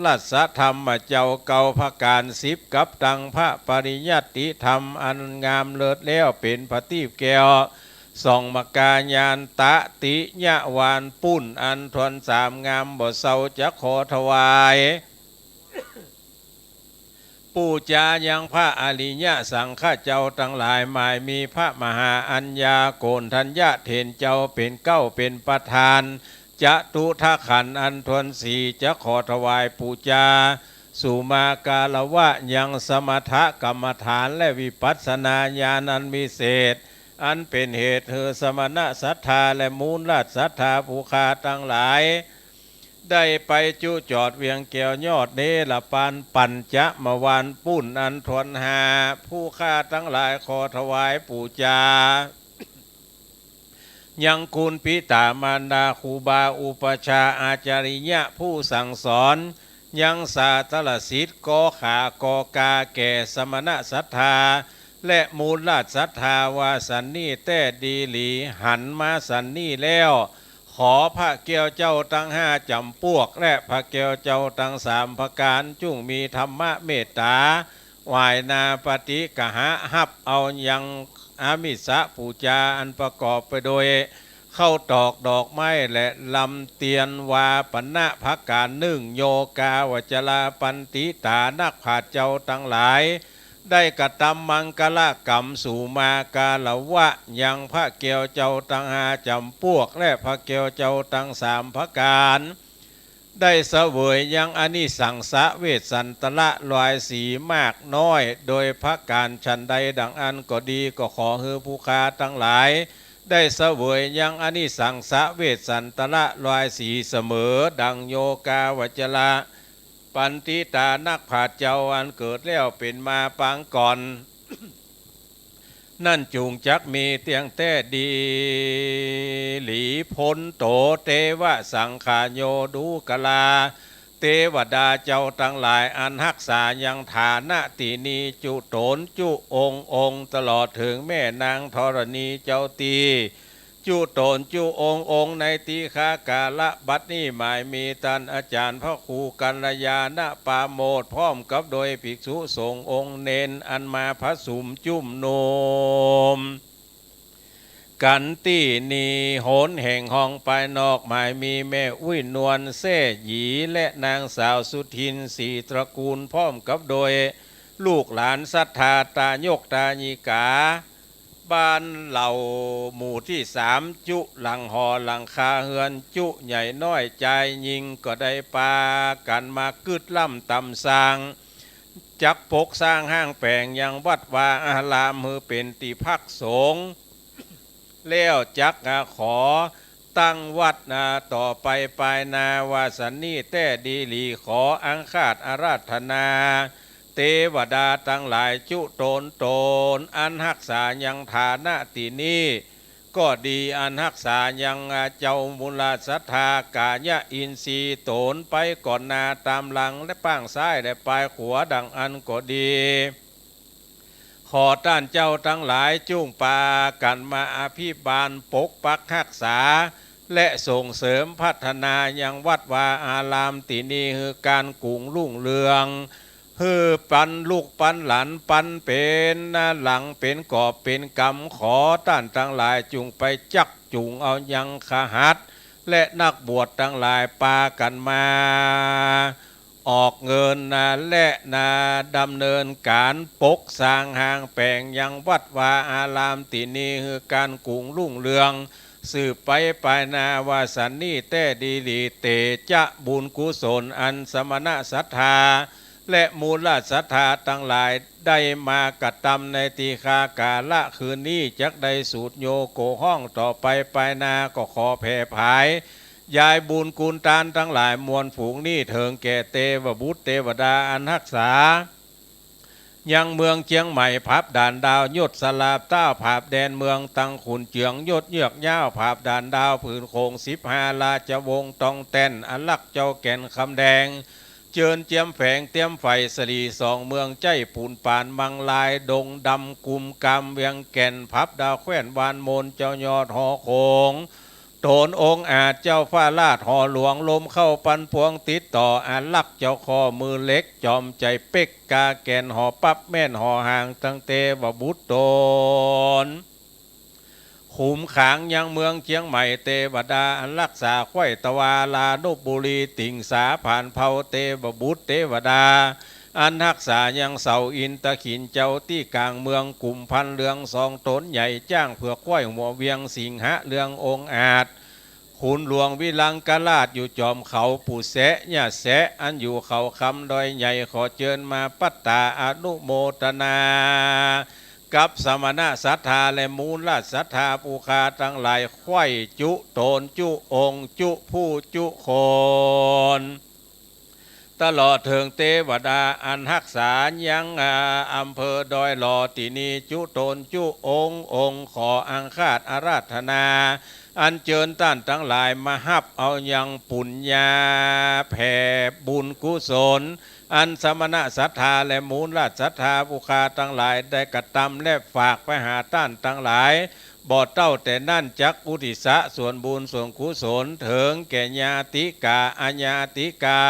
รัสธรรมเจ้าเก้าประก๋าน สิบกับตังพระปริยัติธรรมอันงามเลิศแล้ว เป๋นผะตีปแก้ว ส่องมกาญาณ ตติยวาลปู้น อันถ้วนสามงามบ่เซา จะขอถวาย ปู๋จายังพระอริยะสังฆะเจ้าตังหลาย หมายมีพระมหาอัญญาโกณฑัญญะเถรเจ้าเป๋นเก๊าเป๋นประธาน จตุตถขันธ์อันถ้วนสี่ จะขอถวายปู๋จา สุมาคารวะยังสมถกรรมฐาน และวิปัสสนาญาณอันวิเศษ อันเป๋นเหตุหื้อสมณะศรัทธา และมูลราชศรัทธาผู้ข้าตังหลาย ได้ไปจุจอดเวียงแก้วยอดเนรปานปัญจมวาลปู้น อันถ้วนห้า ผู้ข้าตังหลายขอถวายปู๋จา ยังคุณปิตามารดา ครูบาอุปัชฌาย์อาจาริยะผู้สั่งสอน ยังสาธารณสิทธิ์ กอขากอกา แก่สมณะศรัทธา และมูลราชศรัทธา ว่าสันนี้แต๊ดีหลี หันมาสันนี้แล้ว ขอพระแก้วเจ้าตังห้าจ๋ำปวก และพระแก้วเจ้าตังสามประก๋าน จุ่งมีธรรมเมตต๋า หวายนาปฏิกหะ ฮับเอายังอามิสปู๋จา อันประกอบไปโดย ข้าวตอกดอกไม้ และลำเตียนวาปนะประก๋านนึ่ง โยคาวจราปัณฑิตานักปราชญ์เจ้าตังหลาย ได้กระตำมังคละกรรมสุมาคารวะยังพระแก้วเจ้าตังห้าจ๋ำปวก และพระแก้วเจ้าตังสามประก๋าน ได้เสวยยังอานิสังสะเวสสันตระรายสีมากน้อย โดยประก๋านฉันใดดังอั้นก็ดี ก็ขอหื้อผู้ข้าตังหลาย ได้เสวยยังอานิสังสะเวสสันตระรายสีเสมอ ดังโยคาวจราปัณฑิตานักปราชญ์เจ้าอันเกิดแล้วเป๋นมาปางก่อน นั้นจุ่งจักมีเตี้ยงแต๊ดีหลี โพนโต เตวะสังฆาโยดูกรา เตวดาเจ้าตังหลาย อันฮักษายังฐานะตี้นี้ จุต๋นจุองค์องค์ ตลอดเถิงแม่นางธรณีเจ้าตี้ จุต๋นจุองค์องค์ ในติขากาละบัดนี้ หมายมีต้านอาจ๋ารย์พระครูกัลยาณปราโมทย์ พร้อมกับโดยภิกษุสงฆ์องค์เณร อันมาผะสุมจุมนุม กั๋นตี้นี่ หนแห่งห้องปายนอก หมายมีแม่อุ๊ยนวลแซ่หยี และนางสาวสุทิน ศรีตระกูล พร้อมกับโดยลูกหลานศรัทธา ตายกตายิกา บ้านเหล่าหมู่ตี้สาม จุหลังหอหลังคาเฮือน จุใหญ่น้อยจายญิง ก็ได้ปากั๋นมากึ๊ดล้ำต๋ำสร้าง จักปกสร้างห้างแป๋งยังวัดวาอาราม หื้อเป๋นตี้พักสงฆ์ แล้วจักขอตั้งวัดนาต่อไปปายหน้า ว่าสันนี้แต๊ดีหลี ขออังคาสอาราธนา เตวดาตังหลายจุ๊ตนต๋น อันฮักษายังฐานะตี้นี้ก็ดี อันฮักษายังเจ้ามูลศรัทธากายะอินทรีย์ต๋นไปก่อนหน้าต๋ามหลัง และป้างซ้ายและปายขวาดังอั้นก็ดี ขอต้านเจ้าตังหลายจุ่งปากั๋นมาอภิบาลปกปักฮักษา และส่งเสริมพัฒนายังวัดวาอารามตี้นี้ หื้อก๋านกุ่งรุ่งเรือง หื้อปันลูกปันหลาน ปันเป๋นหลังเป๋นกอบเป๋นกำ ขอต้านตังหลายจุ่งไปจักจุ่งเอายังคฤหัสถ์ และนักบวชตังหลายปากั๋นมา ออกเงินนาและนาดำเนินก๋านปกสร้างห้างแป๋งยังวัดวาอารามตี้นี้ หื้อก๋านกุ่งรุ่งเรืองสืบไปปายหน้า ว่าสันนี้แต๊ดีหลี เตจะบุญกุศลอันสมณศรัทธา และมูลศรัทธาตังหลายได้มากระตำในตี้คากาละคืนนี้ จักได้สูดโยโกฮ้องต่อไปปายหน้า ก็ขอแผ่ผาย ยายบุญกุณตานตังหลายมวลฝูงนี้ เถิงแก่เตวบุตรเตวดาอันฮักษายังเมืองเจียงใหม่ ผาบด่านดาวยศสลาบเต้า ผาบแดนเมืองตังขุนเจืองยศเยือกยาว ผาบด่านดาวผืนโขงสิบห้าราชวงศ์ตองแต้น อันลักษณ์เจ้าแก่นคำแดง เจิญเจียมแฝงเตรียมไฝ่สลีสองเมือง ใจ๊ปูนปานมังลายดงดำกุมกามเวียงแก่น ผาบดาวแคว่นวานโมนเจ้ายอดหอโขง ต๋นองอาจเจ้าฟ้าราชหอหลวง ลมเข้าปันปวงติดต่อ อันลักษณ์เจ้าข้อมือเหล็ก จอมใจ๋เป๊กกาแก่น หอปั๊บแม่นหอหางตังเตวบุตรต๋น ขุมขางยังเมืองเจียงใหม่ เตวดาอันฮักษาไขว้ตะวาลานุบุรี ติ่งสาผานเผ่าเตวบุตรเตวดา อันฮักษายังเสาอินทขิลเจ้าตี้ก๋างเมือง กุมพันเหลืองสองต๋นใหญ่ จ๊างเผือกไขว้หัวเวียง สิงหะเรืององอาจ ขุนหลวงวิลังกราชอยู่จ๋อมเขาปู่แสะ ย่าแสะ อันอยู่เขาคำดอยใหญ่ ขอเจิญมาปัตตาอนุโมทนา กับสมณศรัทธาและมูลศรัทธาผู้ข้าตังหลาย ไขว้จุต๋นจุองค์จุผู้จุคน ตลอดเถิงเตวดาอันฮักษายัง อ่า อำเภอดอยหล่อตี้นี้ จุต๋นจุองค์องค์ ขออังคาสอาราธนา อันเจิญต้านตังหลายมาฮับเอายังปุญญาแผ่บุญกุศล อันสมณศรัทธาและมูลศรัทธาผู้ข้าตังหลายได้กระตำและฝากไปหาต้านตังหลาย บ่เต้าแต่นั้นจักอุทิศส่วนบุญส่วนกุศลเถิงแก่ญาติกาอญาติกา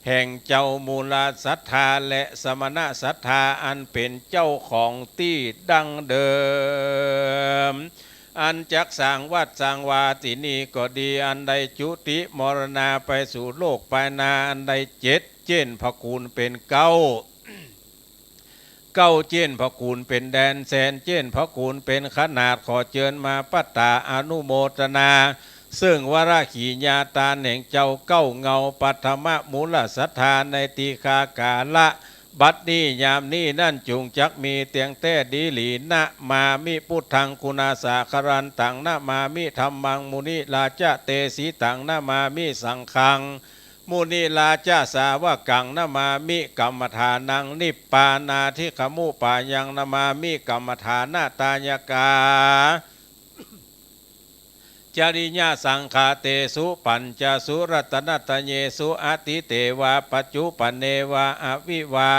แห่งเจ้ามูลศรัทธาและสมณศรัทธาอันเป๋นเจ้าของตี้ดั้งเดิม อันจักสร้างวัดสร้างวาตี้นี้ก็ดี อันได้จุติมรณาไปสู่โลกปายหน้า อันได้เจ็ดเจ้นพระกูลเป๋นเก๊า เก๊าเจ้นพระกูลเป๋นแดน แสนเจ้นพระกูลเป๋นขนาด ขอเจิญมาปัตตาอนุโมทนา ซึ่งวรขีญาตานแห่งเจ้าเก๊าเงาปัทมมูลศรัทธาในตี้คากาละ บัดนี้ยามนี้นั้นจุ่งจักมีเตียงแต๊ดีหลี นะมามิพุทธังกุณาสาคารันตัง นะมามิธัมมังมุนิราจะเตสิตัง นะมามิสังฆัง มุนิราจะสาวกัง นะมามิกัมมฐานัง นิพพานาธิกขมุปปายัง นะมามิกัมมฐานะตายกา จริยสังขะเตสุปัญจสุรัตนตเยสุ อตีเตวาปัจจุปันเนวาอวิวา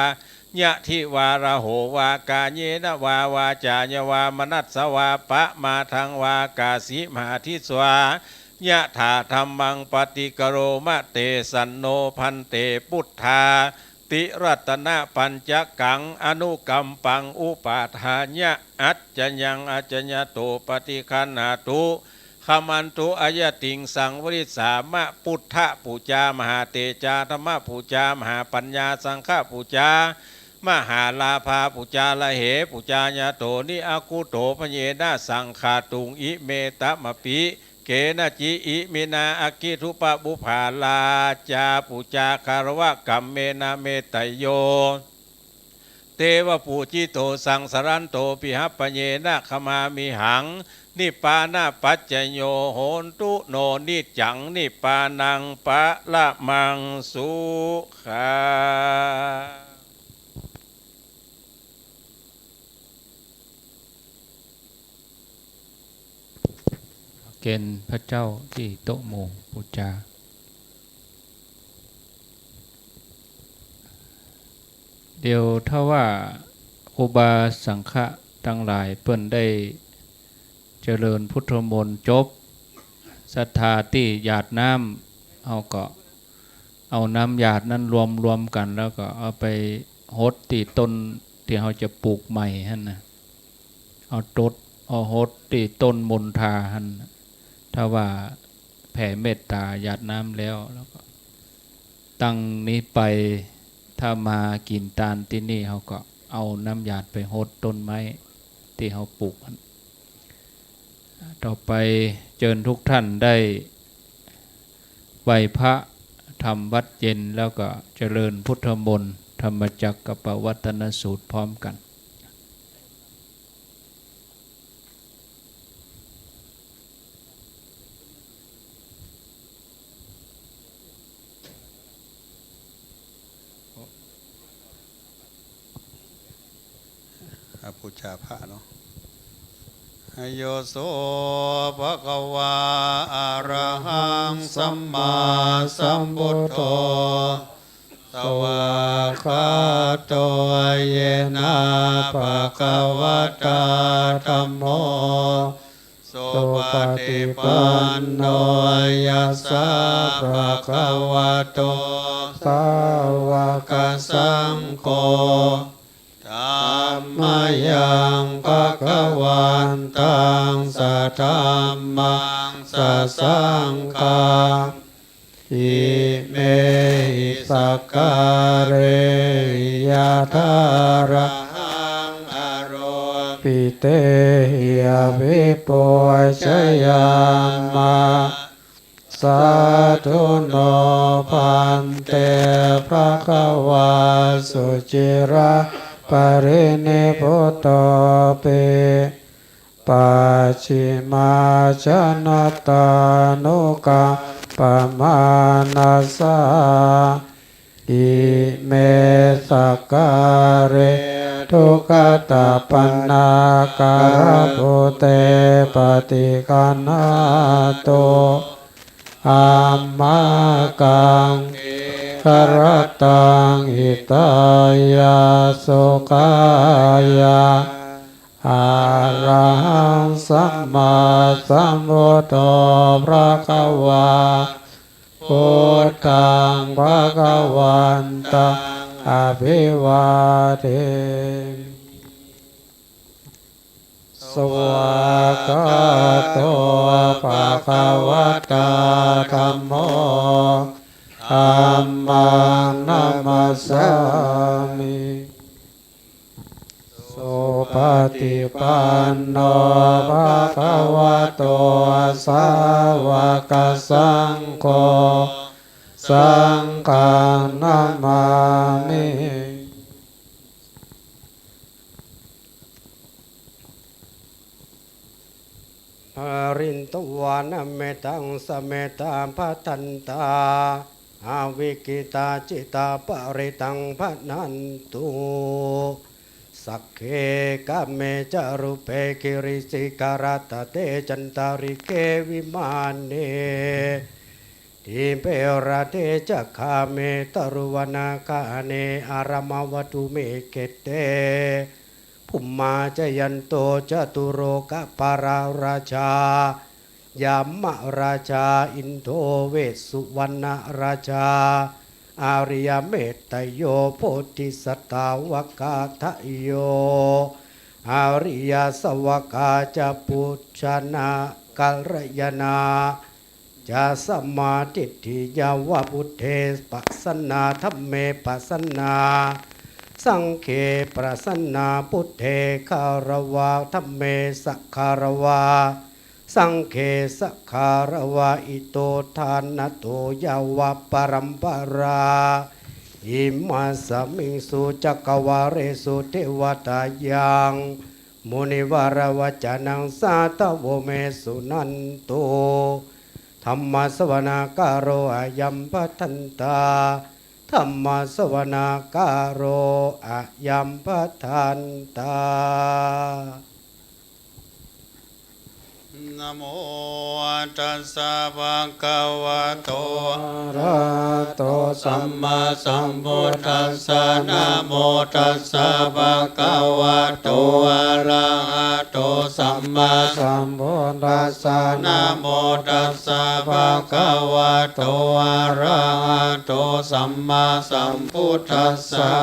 ญะทิวา รโหวา กาเยนะวาวาจายาวามนัสสวา ปะมาทังวากาสิมาทิสวา ยะถาธัมมังปฏิกโรมะ เตสันโน ภันเต พุทธา ติรัตนะปัญจกัง อนุกัมปัง อุปาทายะ อัจจยัง อัจจยโต ปฏิคัณหาตุ ขมันตุ อะยะติง สังวริษสามะ พุทธปูจา มหาเตจา ธัมมปูจา มหาปัญญา สังฆปูจา มหาลาภาปูจา ละเหปูจายะโต นิอะคุโต พะเยนะ สังฆาตุง อิเมตะมะปิ เกนะจิ อิมินา อักขิธุปะบุพาลาจาปูจา คารวะกัมเมนะ เมตตะโย เตวะปูจิโต สังสะรันโต ปิหะปะเยนะ ขมามิหัง นิปปานะปัจจโย โหนตุโน นิจจัง นิปปานัง ปะระมัง สุขัง เกณฑ์พระเจ้าตี้โต๊ะหมู่ปูจา เดี๋ยวถ้าว่าครูบาสังฆะตังหลายเปิ้นได้เจริญพุทธมนต์จบ ศรัทธาตี้หยาดน้ำ เฮาก็เอาน้ำหยาดนั้นรวมๆ กั๋น แล้วก็เอาไปหดตี้ต้นตี้เฮาจะปลูกใหม่หั้นนะ เอาตด เอาหดตี้ต้นมณฑาหั้น ถ้าว่าแผ่เมตตาหยาดน้ำแล้ว แล้วก็ตั้งนี้ไป ถ้ามากิ๋นตานตี้นี่ เฮาก็เอาน้ำหยาดไปหดต้นไม้ตี้เฮาปลูกหั้น ต่อไปเจิญทุกท่านได้ไหว้พระ ทำวัตรเย็น แล้วก็เจริญพุทธมนต์ ธรรมจักกัปปวัตตนสูตรพร้อมกั๋น อ่ะ ปูจาพระเนาะ โย โส ภะคะวา อะระหัง สัมมาสัมพุทโธ สวากขาโต เยนะ ภะคะวะตา ธัมโม สุปะฏิปันโน ยัสสะ ภะคะวะโต สาวกสังโฆ ธัมมะยัง ภะคะวันตัง สะธัมมัง สะสังฆัง อิเมหิ สักกาเรหิ ยะถา อะระหัง อะโรปิเตหิ อะภิปูชยามะ สาธุ โน ภันเต ภะคะวา สุจิระ ปะรินิพพุโต ปิ ปัจฉิมาชนะตานุกัมปะมานะสา อิเม สักกาเร ทุกขัตตะปะนาการะปุเต ปะฏิคัณหาตุ อัมมะกัง เขหะรัตตัง หิตายะ สุขายะ อะระหัง สัมมาสัมพุทโธ ภะคะวา พุทธัง ภะคะวันตัง อะภิวาเทมิ สวากขาโต ภะคะวะตา ธัมโม ธัมมัง นะมัสสามิ สุปะฏิปันโน ภะคะวะโต สาวกสังโฆ สังฆัง นะมามิ ปะริตตวานะเมตัง สะเมตตา ภะทันตา อะวิกขิตา จิตตา ปะริตัง ภะนันตุ สักเข กาเม จารุปเป กิริสิขะรัตตะเต จันตะริกเข วิมาเน ดีเป ระเต จะ คาเม ตะรุวณาคาเน อะระมะวะตุ เมฆะเต ภุมมา จะยันโต จะตุโรคปาละราชา ยมราชา อินโด เวสสุวรรณราชา อริยเมตตโย โพธิสัตตาวกาทะโย อริยสวกาจะปุชชนะกัลยาณา จะสัมมาทิฏฐิยาวะ บุตเทปะสันนา ธัมเมปะสันนา สังเฆปะสันนา บุตเทคารวา ธัมเมสคารวา สังเฆสคารวา อิโตทานะโตยาวะปะรัมปะรา อิมัสสมิงสุจักกวาเลสุเทวตา ยังมุนิวรวจนังสาธโว เมสุนันตุ ธัมมสวนาการโอ อะยัมภะทันตา ธัมมสวนาการโอ อะยัมภะทันตา นะโมตัสสะภะคะวะโต อะระหะโต สัมมาสัมพุทธัสสะ นะโมตัสสะภะคะวะโต อะระหะโต สัมมาสัมพุทธัสสะ นะโมตัสสะภะคะวะโต อะระหะโต สัมมาสัมพุทธัสสะ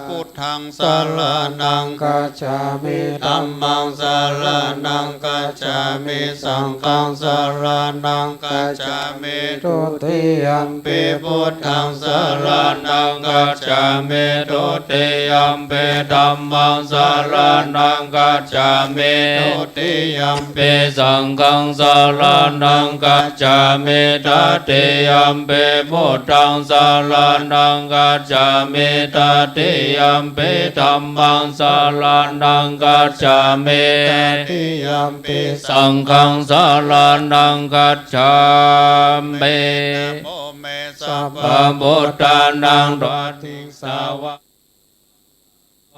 พุทธังสะระณังคัจฉามิ ธัมมังสะระณังคัจฉามิ สังฆังสะระณังคัจฉามิ ทุติยัมปิพุทธังสะระณังคัจฉามิ ทุติยัมปิธัมมังสะระณังคัจฉามิ ทุติยัมปิสังฆังสะระณังคัจฉามิ ตติยัมปิพุทธังสะระณังคัจฉามิ ตติยัมปิธัมมังสะระณังคัจฉามิ ตติยัมปิสังฆังสะระณังคัจฉามิ นะโมเม สัพพะพุทธานัง ตติง สาวะ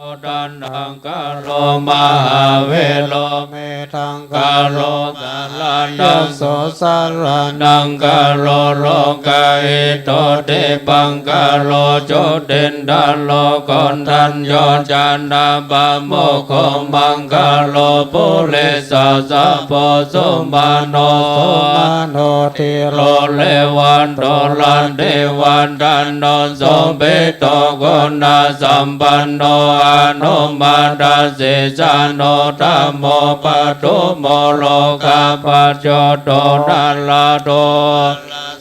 โอ ทัณฑังคาโร มหาเวโร เมธังคาโร สะระณัง โส สะระณังคาโร โลกาหิโต ทิพังคาโร จุตินทะโร โกณฑัญโญ จะนะปะมุขโข มังคาโร ปุริสะสะโพ สุมาโน สุมาโน ธีโร เรวัตโต รัตติวัฒโน โสภิตโต คุณสัมปันโน อนุมาทะเสสะโน ธัมโม ปะทุมโม โลกาปัจโจโต นะระโต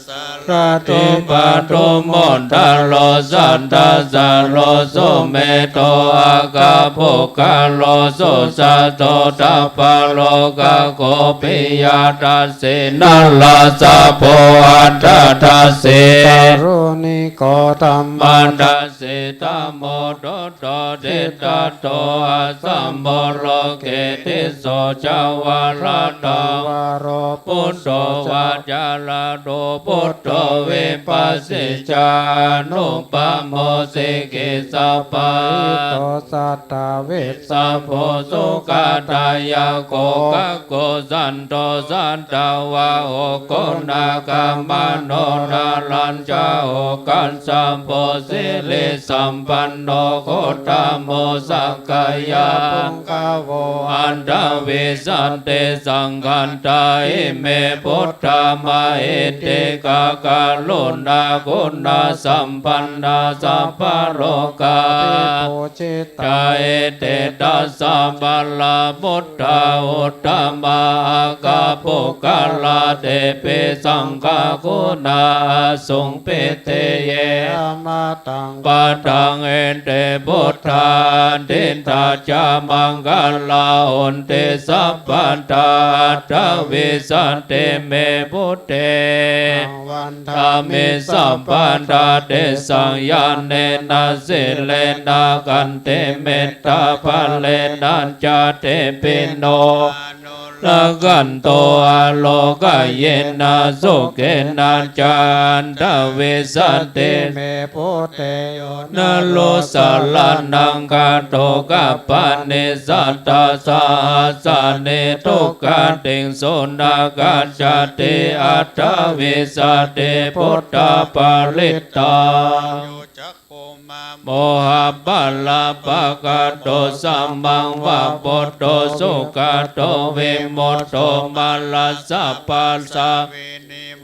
สะระโต ปะทุมโมทะโร สัตถะสะโร สุเมโธ อะคะปุคคะโล สุสะโต สัพพะโลกะโค ปิยะทัสเส นะระสะโพ อัตถะทัสเส การุณิโก ธัมมะทัสเส ธัมโม ทุตโต ธิตถะโต อัสสะโม โลเก ติสโส จะ วะระตะ วะโร ปุตโต วะ จะระโต ปุตโต วิปัสสิจา อนุปะโม สิกิสสะปะ หิโต สัตถะวิสสะโพ สุขะทายะโก กะโก สันโต สัตถะวาโห โก นาคะมะโน ทารัญจะโห กัสสะโป สิริสัมปันโน โคตตะโม สักกายะ ปุง กะโว อัตถะวิสะเต สังขันตา อิเม ปุทธา มะหิทธิกา กรุณาคุณสัมปันนา สัพพะโลกา ภิปูจิตา เอเต ตัสสะ บาลา ปุทธา อุตตมะ อะคะปุคคลา เตปิ สังฆา คุณา อสุง ปิเต เย อมะ ตัง ปะทัง เอเต ปุทธา ทิฏฐา จะ มังคะลา หอนติ สัพพะทา อัตถะวิสะเต เม พุทเท ตัง วันทามิ สัพพะทา เตสัง ญาเณนะ สีเลนะ ขันติ เมตตา พะเลนะ จะ เตปิ โน อนุรักขันโต อะโรคะเยนะ สุเขนะ จะ อัตถะวิสะเต เม พุทเท โยนะ โร สะระณังคาโต ขัปปะนิ สัตถะ สะหัสสะนี ทุกขะติง สุนะ คัจฉติ อัตถะวิสะเต พุทธะปะริตตา โมหะปะละปะกะโต สัมมังวะปุตโต สุขะโต วิมุตโต มะรัสสะปะสะ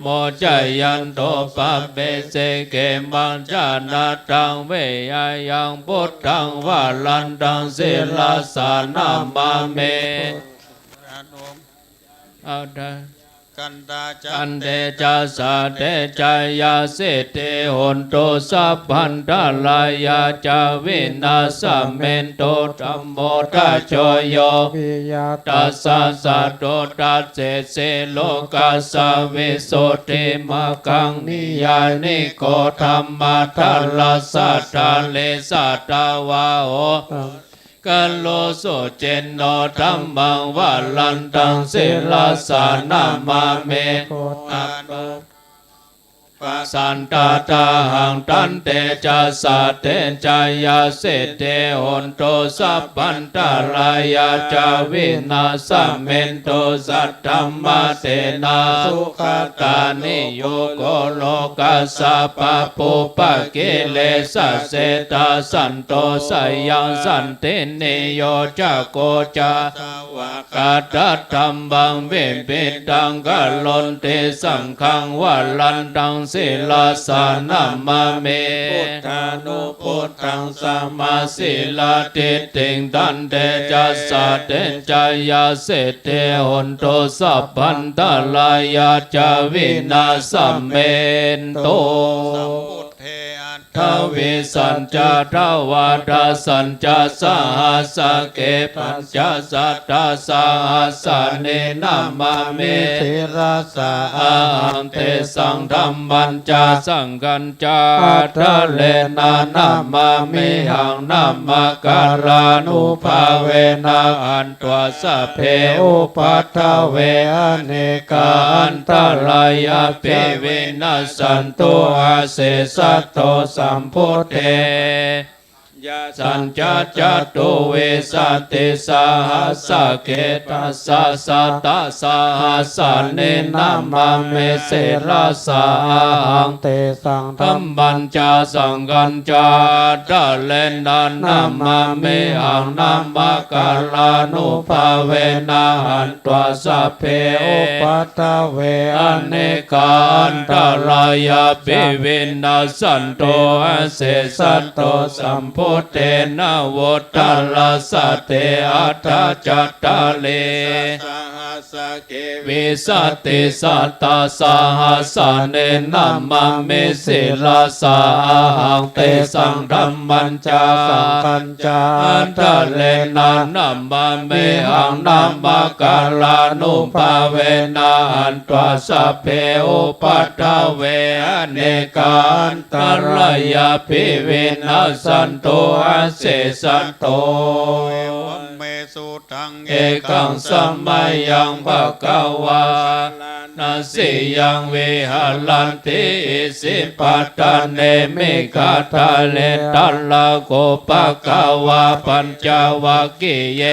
โม จะยันโต ปะเปเส เขมัง จะนะตัง เวยะยัง พุทธัง วรันตัง ศิรสสะ นะมามิ เอาเถอะ กันตา จันเตจะสะ เตจะยะสิทธิ โหนตุ สัพพันตรายา จะวินาสเมนตุ ธัมโม ทัจโจ โย วิยะ ตัสสะ สัตตุ ตัสเส สี โลกัสสะ วิสุทธิมักขัง นิยานิโก ธัมมาทะลัสสะ ทะเล สะตะวาโห กะโล สุจินโน ธัมมัง วรันตัง ศิรสสะ นะมามิ พุทธานุ ปะสันตะตาหัง ตันเตจะสะ เตจะยะสิทธิ โหนตุ สัพพันตรายา จะวินาสเมนตุ สัทธัมมาเสนา สุขะตานิ โยโค โลกัสสะ ปะปุปปะกิเลสะเสตา สันโต สะยัง สันตินิโยจะโก จะ วากัตถัมมัง วิภิตตัง กะโรนติ สังฆัง วรันตัง ศิรสสะ นะมามิ พุทธานุ พุทธัง สมาสีลาทิฏฐิง ตันเตจะสะ เตจะยะสิทธิ โหนตุ สัพพันตรายา จะวินาสเมนตุ สัมพุทเท อัฏฐวิสสัญจะ ดวาดสัญจะ สหัสสะเข ปัญจะสัตตา สหัสสานิ นะมามิ ศิรสสะ อะหัง เตสัง ธัมมัญจะ สังฆัญจะ อัฏฐะเลนะ นะมามิหัง นะมะกะรานุภาเวนะ หัน ตวา สัพเพ อุปัฏฐเว อะเนกา อันตะรายัปปิ วินัสสันตุ อาเสสัตโต สัมพุทเท ยะสัญจะ จะตุวิสสัตติ สหัสสะเข ตัสสะ สัตตะ สหัสสานิ นะมามิ ศิรสสะ อะหัง เตสัง ธัมมัญจะ สังฆัญจะ อัฏฐะเลนะ นะมามิหัง นะมะกะรานุภาเวนะ หัน ตวา สัพเพ อุปัฏฐเว อะเนกา อันตะรายัปปิ วินัสสันตุ อาเสสัตโต สัมพุทเทนะ วุฏฐัสสะ เต อัฏฐะจัตตาริ สหัสสะเข วิสสัตติ สัตตะ สหัสสานิ นะมามิ ศิรสสะ อะหัง เตสัง ธัมมัญจะ สังฆัญ จะ อัฏฐะเลนะ นะมามิหัง นะมะกะรานุภาเวนะ หัน ตวา สัพเพ อุปัฏฐเว อะเนกา อันตะรายัปปิ วินัสสันตุ อาเสสัตโต เอวัมเมสุตัง เอกัง สะมะยัง ภะคะวา สาราณะ สียัง วิหะรันติ อิสิปะตะเน มิกะทะเร ทะระโข ภะคะวา ปัญจวัคคีเย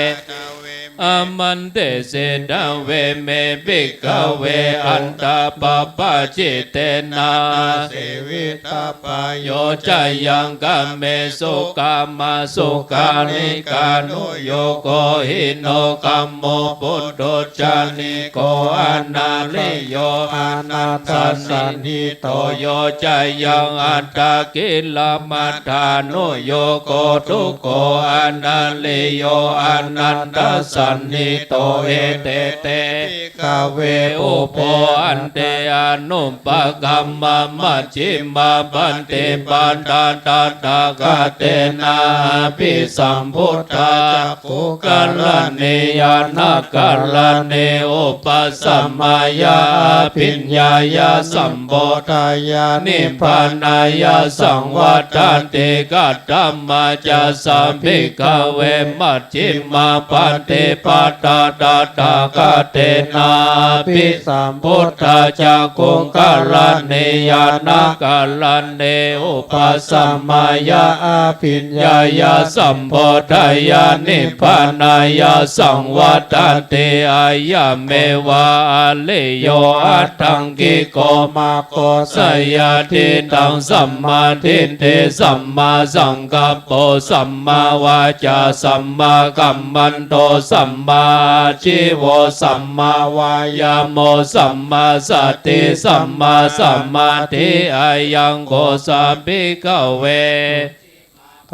อามันเตสิ ทะเวเม ภิกขะเว อัตถะปะปะจิตเตนะ นะเสวิตะปะโย จะยัง กาเมสุ กามะสุขาริกานุโยโก หิโน กัมโม ปุถุชฌานิโก อนาริโย อนัตถสันหิโต โย จะยัง อัตถะกิลมัฏฐานุโยโก ทุกโข อนาริโย อนัตถสันหิโต เอเต เต ภิกขะเว อุโพ อันติ อนุปกัมมะ มัชฌิมาปะติปะทา ตถาคะเตนะ อะภิสัมพุทธา จักขุกะรณียานะกะรณี อุปะสะมะยะ อะภิญญายะ สัมโพธายะ นิพพานายะ สังวัตถันติ กัตถะมะจะสะ ภิกขะเว มัชฌิมาปะติปะทา ตถาคะเตนะ อะภิสัมพุทธา จักขุกะรณียานะกะรณี อุปะสะมะยะ อะภิญญายะ สัมโพธายะ นิพพานายะ สังวัตถันติ อะยะเมวะ อะริโย อัตถังกิโก มัคโค สะยาทิฏฐัง สัมมาทิฏฐิ สัมมาสังกัปโป สัมมาวาจา สัมมากัมมันโต ส สัมมาอาชีโว สัมมาวายาโม สัมมาสติ สัมมาสมาธิ อายังโข สะ ภิกขเว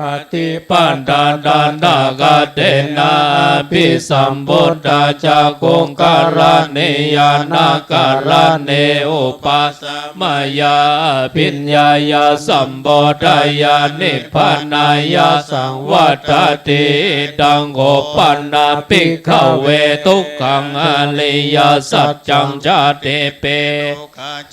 ปฏิปทา ตถาคเตนะ อภิสัมพุทธา จักขุกรณี ญาณกรณี อุปาสมายา อภิญญายา สัมโพธายา นิพพานายา สังวัตถติ อิทังโข ปะนะ ภิกขเว ทุกขัง อริยสัจจัง ชาติปิ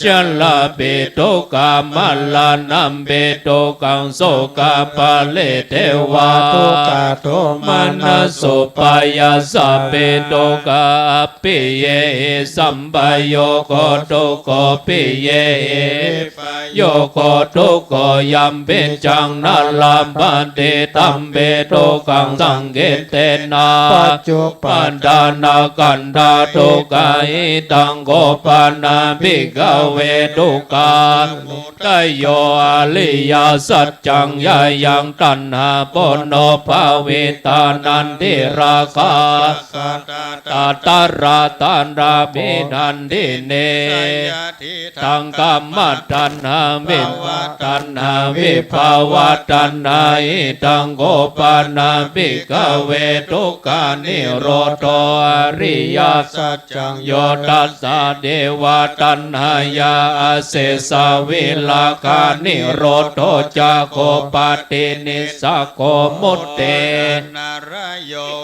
ชราปิ ทุกขา มรณัมปิ ทุกขัง โสกะปะริเทวะ ทุกขา โทมนัสสุปายาสาปิ ทุกขา อัปปิเยหิ สัมปโยโค ทุกโข ปิเยหิ วิปโยโค ทุกโข ยัมปิจัง นะ ลัพพะติ ธัมปิ ทุกขัง สังขิตเตนะ ปัจจุปปะทานะขันธา ทุกขา อิทังโข ปะนะ ภิกขเว ทุกขา สมุทัยโย อริยสัจจัง ยะยัง ตัณหา ปุโนภาวิตา นันทิราคะ ตตรา ตารา ภินันทิเน สัยยะทิฏฐัง กามตัณหา วิภวตัณหา วิภวตัณหา อิทังโข ปะนะ ภิกขเว ทุกขานิโรโธ อริยสัจจัง โยทัสสะ เทวะตัณหายา อเสสา วิราคานิโรโธ จักโข ปะทินิสสะโข มุตเต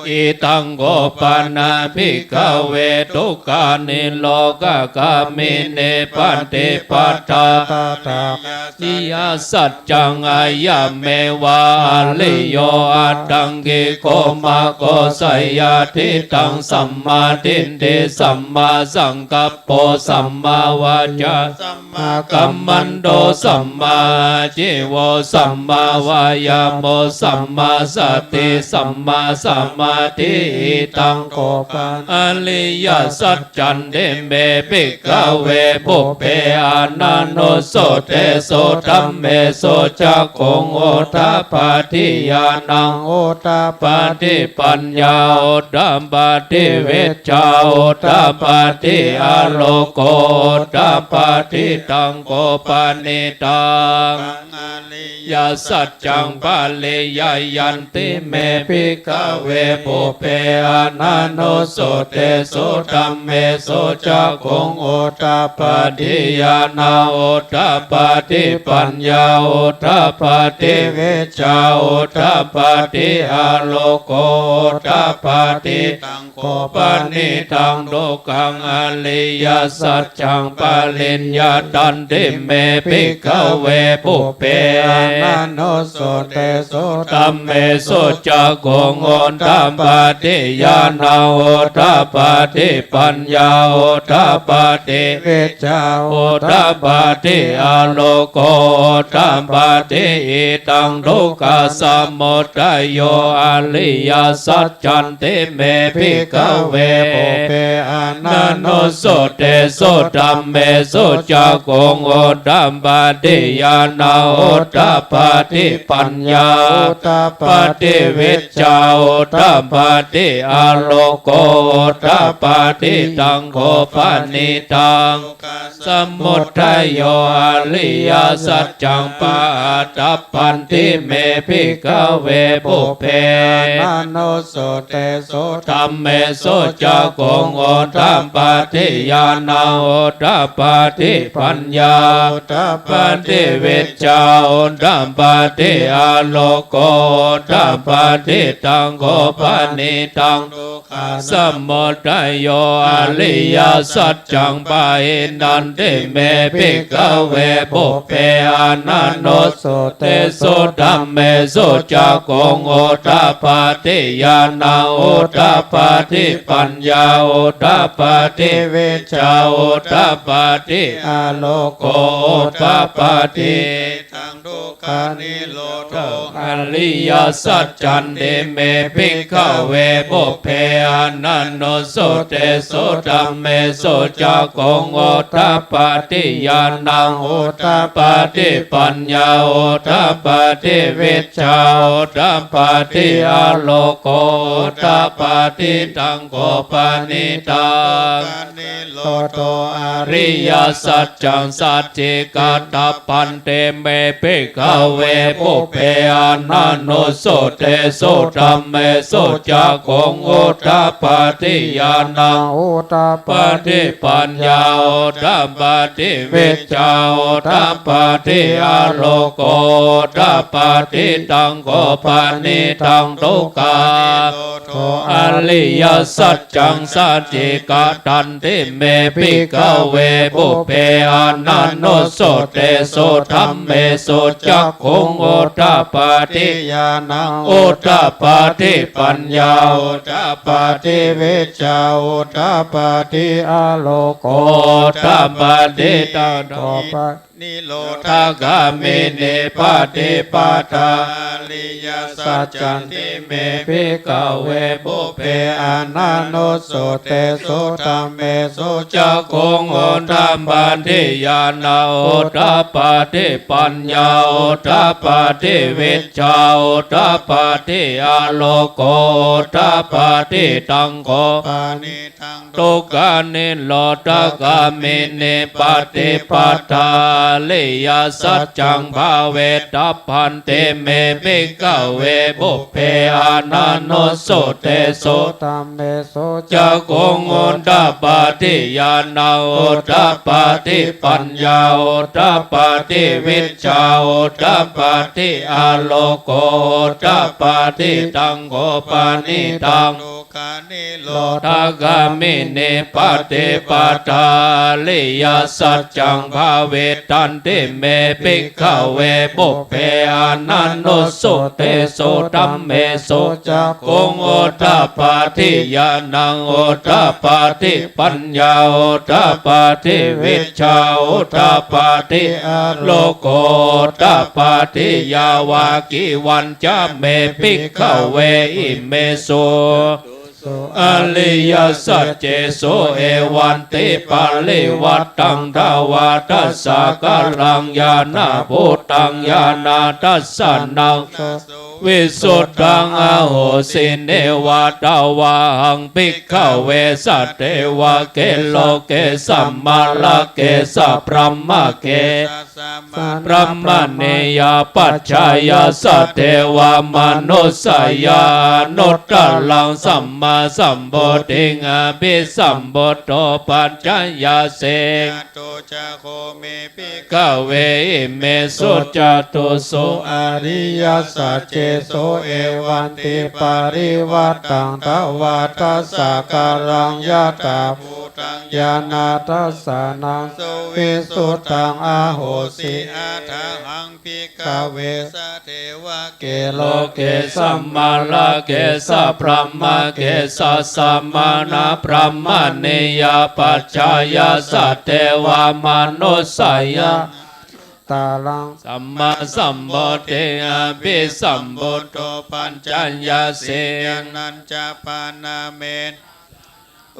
อิทังโข ปะนะ ภิกขเว ทุกขานิโรธคามิเน ปฏิปทา ตถาคติยสัจจัง อายะเมวะ อริโย อัตถังคิโก มัคโค สัยยะทิฏฐัง สัมมาทิฏฐิ สัมมาสังกัปโป สัมมาวาจา สัมมากัมมันโต สัมมาอาชีโว สัมมาวายาโม สัมมาสติ สัมมาสมาธิ อิทังโข ปะนะ อริยสัจจันติเม ภิกขเว ปุพเพ อนันตุสสะเตสุ ธัมเมสุ จักขุง อุทปปาทิ ญาณัง อุทปปาทิ ปัญญา อุทปปาทิ วิชชา อุทปปาทิ อาโลโก อุทปปาทิ ทังโข ปะนิทัง อริยสัจจัง ปริญญายันติเม ภิกขเว ปุพเพ อนันตุสสะเตสุ ธัมเมสุ จักขุง อุทปปาทิ ญาณัง อุทปปาทิ ปัญญา อุทปปาทิ วิชชา อุทปปาทิ อาโลโก อุทปปาทิ ทัง โข ปะนิทัง ทุกขัง อริยสัจจัง ปริญญายันติเม ภิกขเว ปุพเพ อนันตุสสะเตสุ ธัมเมสุ จักขุง อุทปปาทิ ญาณัง อุทปปาทิ ปัญญา อุทปปาทิ วิชชา อุทปปาทิ อาโลโก อุทปปาทิ อิทัง ทุกขสมุทัยโย อริยสัจจันติเม ภิกขเว ปุพเพ อนันตุสสะเตสุ ธัมเมสุ จักขุง อุทปปาทิ ญาณัง อุทปปาทิ ปัญญา อุทปปาทิ วิชชา อุทปปาทิ อาโลโก อุทปปาทิ ทังโข ปะนิทัง สมุทัยโย อริยสัจจัง ปะอาทัปปันติเม ภิกขเว ปุพเพ อนันตุสสะเตสุ ธัมเมสุ จักขุง อุทปปาทิ ญาณัง อุทปปาทิ ปัญญา อุทปปาทิ วิชชา อุทปปาทิ อาโลโก อุทปปาทิ ทังโข ปะนิทัง ทุกขสมุทัยโย อริยสัจจัง ปะหินันติเม ภิกขเว ปุพเพ อนันตุสสะเตสุ ธัมเมสุ จักขุง อุทปปาทิ ญาณัง อุทปปาทิ ปัญญา อุทปปาทิ วิชชา อุทปปาทิ อาโลโก อุทปปาทิ ทังทุก กขานิโรโธ อริยสัจจันติเม ภิกขเว ปุพเพอนันนุสสุเตสุธัมเมสุ จักขุงอุทปปาติ ญาณังอุทปปาติ ปัญญาอุทปปาติ วิชชาอุทปปาติ อาโลโกอุทปปาติ ตังโขปนิตัง กขานิโรโธ อริยสัจจัง สัจจิกัตถปันติเม ภิกขเว ปุพเพอนันนุสสุเตสุธัมเมสุ จักขุงอุทปปาติ ญาณังอุทปปาติ ปัญญาอุทปปาติ วิชชาอุทปปาติ อาโลโกอุทปปาติ ตังโขปนิตัง ทุกขานิโรโธ อริยสัจจัง สัจจิกัตถันติเม ภิกขเว ปุพเพอนันนุสสุเตสุธัมเมสุ จักขุงอุทปปาติ ญาณังอุทปปาติ ปัญญาอุทปปาติ วิชชาอุทปปาติ อาโลโกอุทปปาติ ตังโขปนิโรธคามินีปฏิปทา อริยสัจจันติเม ภิกขเว ปุพเพอนันนุสสุเตสุธัมเมสุ จักขุงอุทปปาติ ญาณังอุทปปาติ ปัญญาอุทปปาติ วิชชาอุทปปาติ อาโลโกอุทปปาติ ตังโขปนิตัง ทุกขานิโรธคามินีปฏิปทา อริยสัจจัง ภาเวทัพพันติเม ภิกขเว ปุพเพอนันนุสสุเตสุธัมเมสุ จักขุงอุทปปาติ ญาณังอุทปปาติ ปัญญาอุทปปาติ วิชชาอุทปปาติ อาโลโกอุทปปาติ ตังโขปนิตัง ทุกขานิโรธคามินีปฏิปทา อริยสัจจัง ภาวิทันติเม ภิกขเว ปุพเพอนันนุสสุเตสุธัมเมสุ จักขุงอุทปปาติ ญาณังอุทปปาติ ปัญญาอุทปปาติ วิชชาอุทปปาติ อาโลโกอุทปปปาติ ยาวากิวัญจะเม ภิกขเว อิเมสุ สุอริยสัจเจสุ เอวันติปริวัตตัง ทวาทัสสะกะลัง ญาณภูตัง ญาณทัสสะนัง สุวิสุทธัง อโหสิ เนวะทวาหัง ภิกขเว สัตเทวะเก โลเก สมะระเก สะบรหมะเก สะ มะนะ บรหมะเนยะปัจจายะ สัตเทวะมะนุสสะยะ อนุตตรัง สัมมาสัมโพธิง อภิสัมพุทโธ ปัจจายะสี จตุจักขุง เม ภิกขเว อิเมสุ จตุสุอริยสัจเจสุ เอวันติปริวัตตัง ทวาทัสสะกะลัง ยะถาภู ตัง ญาณทัสสะนัง สุวิสุทธัง อโหสิ อัฏฐะหัง ภิกขเว สัตเทวะเก โลเก สมะระเก สะบรหมะเก สะ สมะนะบรหมะเนยะปัจจายะ สัตเทวะมะนุสสะยะ ตรัง สัมมาสัมโพธิง อภิสัมพุทโธ ปัจจายะสี ญาณัญจะปะนะเม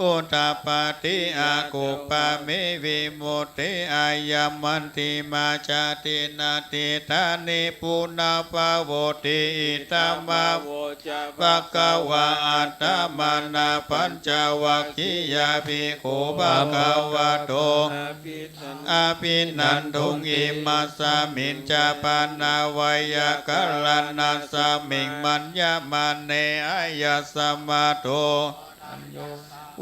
อุทปปาติ อกุปปะเม วิมุตติ อะยังมัชฌิมา จาติ นัตถิ ตานิ ปุนะปะวัตติ อิทัง มะ โว จะ ภะคะวา อัตถะมะนะ ปัญจวัคคียาภิกขุ ภะคะวะโต อะภินันทุง อิมัสสะมิญจะ ปะนะวะยะกะระณัสสะมิง มัญญะมะเน อะยัสสะมะ โต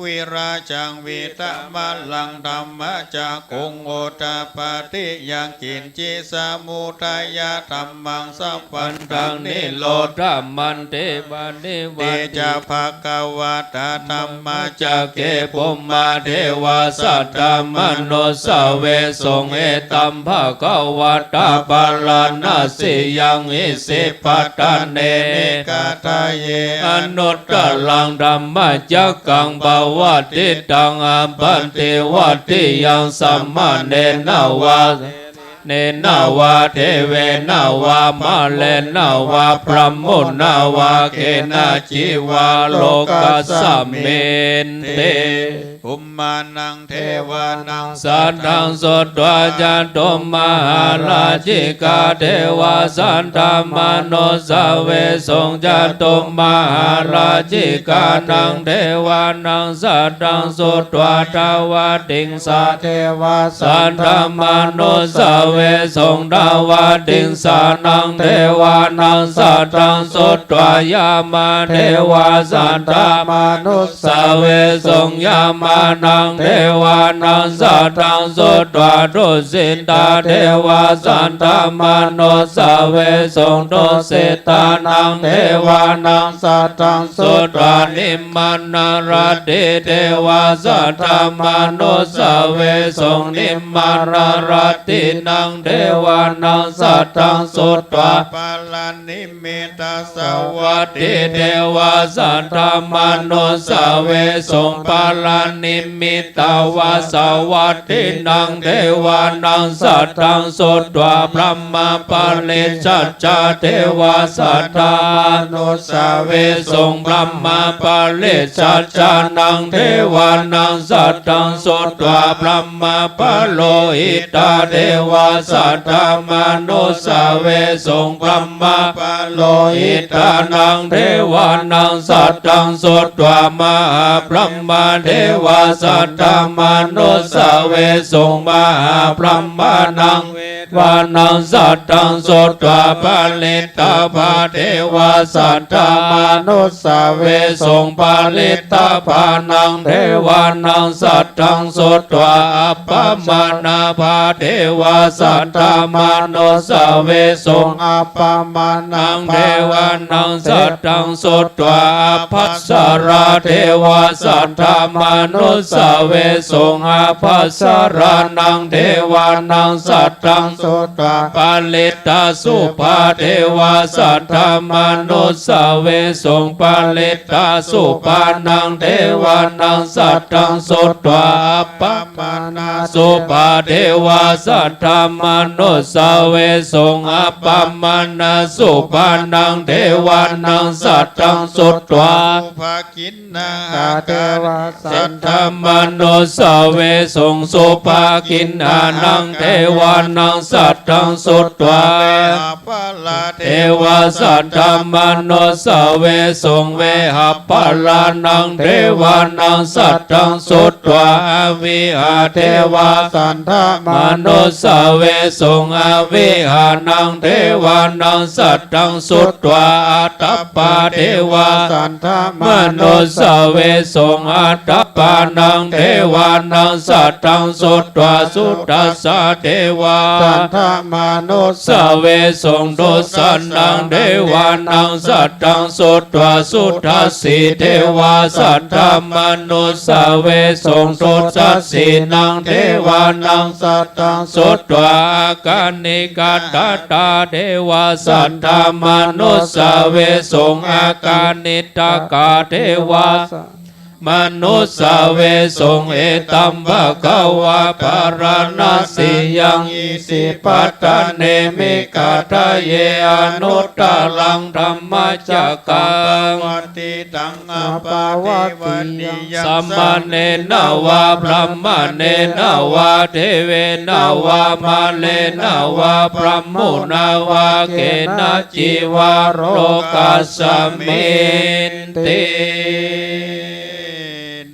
วิราจัง วีตะมะลัง ธัมมะจักขุง อุทปปาติ ยังกิญจิ สมุทยะธัมมัง สัพพันธัง นิโรธะมันติ ปะฏิวัตติ จะ ภะคะวะตา ธัมมะจักเข ภุมมะเดวา สัตตะมะนุสสะเวสุง เอตัม ภะคะวะตา ปาราณสียัง อิสิปะตะเน มิกาทะเย อะนุตตะรัง ธัมมะจักขัง ปะวัตติตัง อะปะฏิวัตติยัง สะมะเณนะวา เนนะวะ เทเวนะวะ มะเรนะวะ บรหมุนะวะ เกนะจิวะ โลกัสมินติ ภุมมานัง เทวานัง สัตถัง สุत्वा จตุมหาราชิกา เทวา สัตถมานุสสาเวสุง จตุมหาราชิกานัง เทวานัง สัตถัง สุत्वा ทวติงสา เทวา สัตถมานุสสาเวสุง ทวติงสานัง เทวานัง สัตถัง สุत्वा ยามา เทวา สัตถมานุสสาเวสุง ยามานัง เทวานัง สัตถัง สุत्वा ทุสสิตา เทวา สัตถมานุสสาเวสุง ทุสสิตานัง เทวานัง สัตถัง สุत्वा นิมมานารติ เทวา สัตถมานุสสาเวสุง นิมมานารตินัง เทวานัง สัตถัง สุत्वा ปาลานิมิตตาสวัตติ เทวา สัตถมานุสสาเวสุง ปาลานิมิตตาวาสวัตตินัง เทวานัง สัตถัง สุत्वा บรหมปริจฉัจจา เทวา สัตถมานุสสาเวสุง บรหมปริจฉัจจานัง เทวานัง สัตถัง สุत्वा บรหมปโลหิตา เทวา สัตถมานุสสาเวสุง บรหมปโลหิตานัง เทวานัง สัตถัง สุत्वा มหาบรหมา เทวา สัตถมานุสสาเวสุง มหาบรหมานัง เทวานัง สัตถัง สุत्वा ปริตตาภา เทวา สัตถมานุสสาเวสุง ปริตตาภานัง เทวานัง สัตถัง สุत्वा อัปปมาณาภา เทวา สัตถมานุสสาเวสุง อัปปมาณาภานัง เทวานัง สัตถัง สุत्वा อัปปสรา เทวา สัตถมานุสสาเวสุง อัปปสรานัง เทวานัง สัตถัง สุत्वा ปริตตาสุภา เทวา สัตถมานุสสาเวสุง ปริตตาสุภานัง เทวานัง สัตถัง สุत्वा อัปปมาณาสุภา เทวา สัตถมานุสสาเวสุง อัปปมาณาสุภานัง เทวานัง สัตถัง สุत्वा ภาคิน นา เทวา สัตถมานุสสาเวสุง สุภาคินนานัง เทวานัง สัตถัง สุत्वा เวหปปลา เทวา สัตถมานุสสาเวสุง เวหปปลานัง เทวานัง สัตถัง สุत्वा อวิหา เทวา สัตถมานุสสาเวสุง อวิหานัง เทวานัง สัตถัง สุत्वा อัตตปปา เทวา สัตถมานุสสาเวสุง อัตตปปานัง เทวานัง สัตถัง สุत्वा สุทัสสา เทวา สัตถมานุสสาเวสุง ทุสสานัง เทวานัง สัตถัง สุत्वा สุทัสสี เทวา สัตถมานุสสาเวสุง ทุสสาสีนัง เทวานัง สัตถัง สุत्वा อาคานิกาทัตตา เทวา สัตถมานุสสาเวสุง อาคานิตกา เทวา มานุสสาเวสุง เอตัมภะคะวา ปาราณสียัง อิสิปตาเน มิกาทะเย อนุตตรังธัมมจักกัง ปวัตติตัง อัปปะเทวะเนยัง สมเณรวา บรามเณรวา เทเวนะวา มาเรนะวา บรหมุนะวา เกนะจิวะ โลกัสมินติ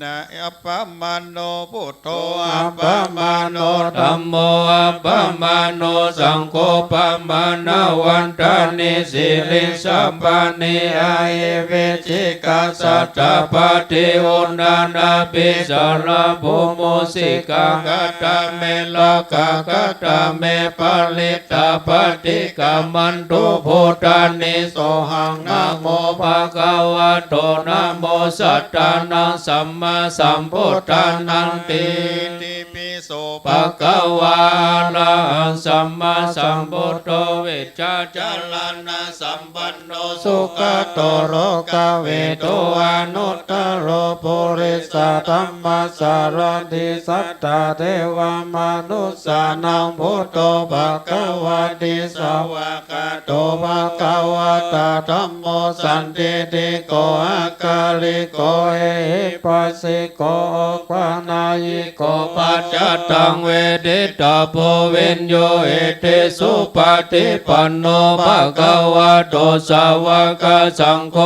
นะ อัปปะมาโณ พุทโธ อัปปะมาโณ ธัมโม อัปปะมาโณ สังโฆ ปะมาณวันตานิ สิริสสัพพานิ อะหิ วิจิกิจฉา สัตตปาทิ อุทานาภิสารภู มูสิกา คัตถาเม รักขา คัตถาเม ปะริตตา ปะฏิกขันตุ บทานิ โสหัง นะโม ภะคะวะโต นะโม สัตตานัง สัมมาสัมพุทธานัง อิติปิ โส ภะคะวา อะระหัง สัมมาสัมพุทโธ วิชชาจารณะสัมปันโน สุขะโต โลกะวิดู อนุตตะโร ปุริสะธัมมะสารถิ สัตถะเทวะมะนุสสานัง พุทโธ ภะคะวะติ สวากขาโต ภะคะวะตะ ธัมโม สันทิฏฐิโก อะกาลิโก เอหิปัสสิโก โอปะนัยยิโก ปัจจัตตัง เวทิตะโพ วิญญูหิติ สุปะฏิปันโน ภะคะวะโต สาวะกะสังโฆ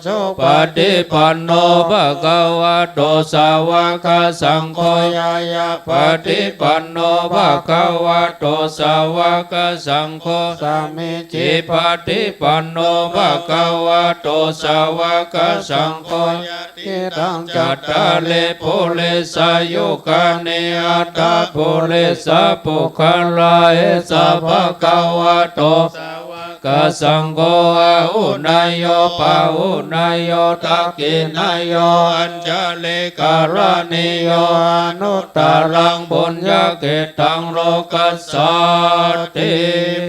สุปะฏิปันโน ภะคะวะโต สาวะกะสังโฆ ญาญาปะฏิปันโน ภะคะวะโต สาวะกะสังโฆ สามีจิปะฏิปันโน ภะคะวะโต สาวะกะสังโฆ ยะ ติตัง จัตตาริ ปุริสายุคานิ อัตถะปุริสะปุคคละ เอสะ ภะคะวะโต สาวะกะสังโฆ อาหุเนยโย ปาหุเนยโย ทักขิเนยโย อัญชะลีกะรณีโย อนุตตะรัง ปุญญะเขตตัง โลกัสสัตถิ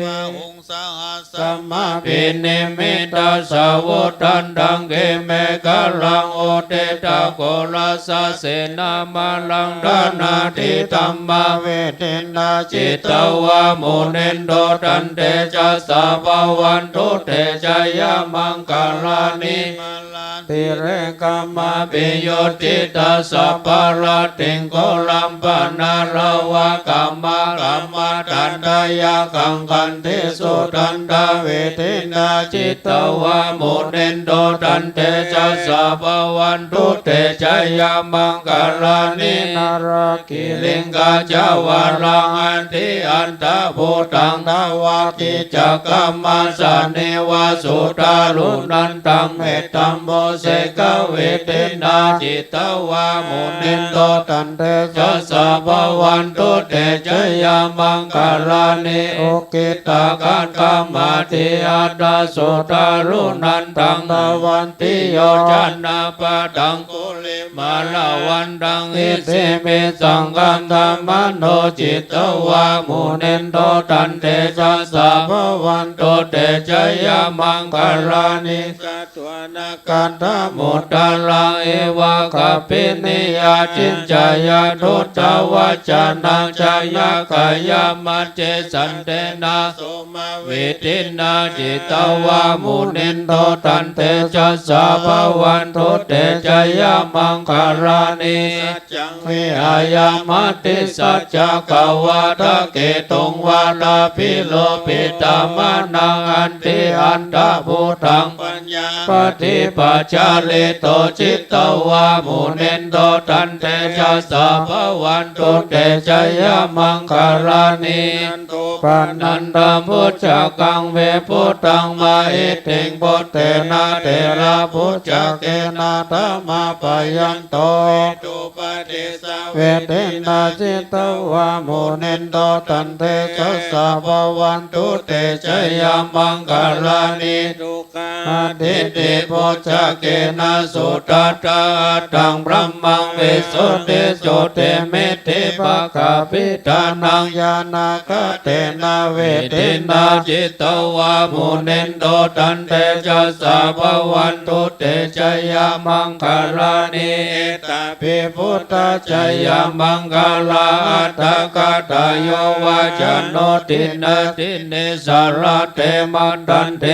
มะหุง สหัสสะมะภินิมมิตตะสะวุฏฐันตัง ขีเมขะลัง อุทธิตะโกรสะเสนามะลัง ทะนาทิธัมมาเวทินนา จิตตะวา มุนินโท ตันเตจะสสะ ภะวันตุ เตจะยะมังคะลานิ มะลา ติเรกะมะภิยุจจิตะสัพพะรัตติง โกลัมปะนะละวะกะมะ กะมะทันทะยะขัง ขันติสุทันทะเวทินา จิตตะวา มุนินโท ตันเตจะสสะ ภะวันตุ เตจะยะมังคะลานิ นะระ กิริงกาจวารัง อะทิอันตะภูตัง ทวากิจจกรรมะสะเนวะ สุทารุนันตัง เมตตัมโมเสกะเวทินา จิตตะวา มุนินโท ตันเตจะสสะ ภะวันตุ เตจะยะมังคะลานิ อุกขิตะขัตถะมะติอัตถะ สุทารุนันตัง ทวันติโยจะนะปะทัง กุลิ มาละวันตัง อิทธิภิสสังฆัตถะมะโน จิตตะวา มุนินโท ตันเตจะสสะ ภะวันตุ เตจะยะมังคะลานิ สัตถะวานะขัตถะมุตตะรัง เอวะกัปปินิยา จินจายะ ดุตตะวัจจะนัง จะยะขะยะมัจเจ สันเตนะ โส มะเวทินา จิตตะวา มุนินโท ตันเตจะสสะ ภะวันตุ เตจะยะมังคะลานิ สัจจัง วิหายะ มติสัจจะกะวาทะเกตุง วาทาภิโรปิตะมะนัง อะทิอันตะภูตัง ปัญญาปะทิปัจจาริโต จิตตะวา มุนินโท ตันเตจะสสะ ภะวันตุ เตจะยะมังคะลานิ นันโท ปะนันทะภุจจกัง วิภุตตัง มะหิตถิง พุทเทนะ เถระภุจจเกนะ ทะมาปะยันโต อิทธุปะเดสะ เวทินา จิตตะวา มุนินโท ตันเตจะสสะ ภะวันตุ เตจะยะมังคะลานิ ดุกขาทิฏฐิภุจจเกนะ สุทัตถะ อัตถัง บรัมมัง วิสุทธิจุติมิทธิภะกะปิตานัง ญาณะ ขัตเถนะ เวทินา จิตตะวา มุนินโท ตันเตจะสสะ ภะวันตุ เตจะยะมังคะลานิ เอตะปิ พุทธะจะยะมังคะลา อัตถะกะถะโย วาจาโน ทินนา ทินเน สะระเต มัดดันเต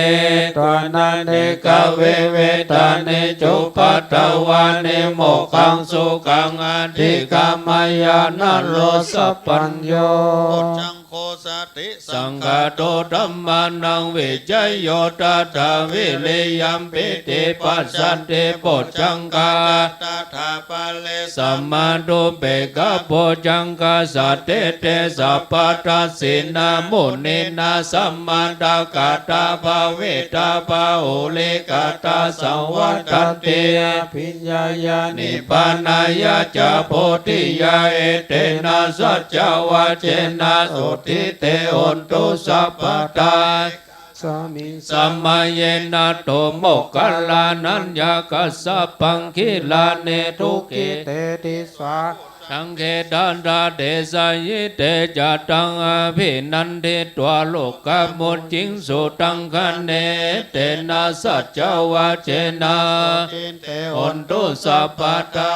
ตะนะเนกะวิวิธานิ จุปปะทะวานิ โมกขัง สุขัง อะธิกะมะยะ นะโร สัพพัญญู โพชฌังโฆ สติสังขาโต ธัมมานัง วิจะโย ทัตถะ วิริยัม ปีติ ปัสสัตถิ โพชฌังคา ทัตถะ ปะเร สะมะธุปเปกขะ โพชฌังคา สัตเถ เต สัพพะทัสสินะ มุนินะ สะมะทะกะทา ภะวิทา บาหุลีกะทา สะวะทัตถิ อะภิญญายะ นิพพานายะจะ โพธิยา เอเตนะ สัจจะวะจเจนะ สุทธิเต โหนตุ สัพพะทา สะมิง สะมะเยนะ โต โมคคัลลา นัญญะ คัสสะปัง กิลาเน ทุกขิเต ติสสะ ตัง เขตัตถะเดสะยิ เต จะ ตัง อะภินันทิ ตวา โลกะมุจจิงสุ ตัง คะเน เตนะ สัจจวาเจนะ โสติ เต โหนตุ สัพพะทา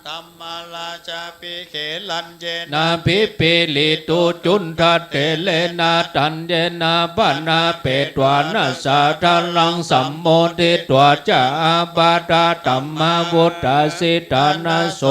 ธัมมาราชา ภิเข รัญเยนะ พิปปะลิตุ จุณฑะเถเรนะ ตัญเยนะ ปะนะเปตวา นะสาธะรัง สัมโมทิตวา จะ อาปาทะ ธัมมาวุฒาสิทานะ โส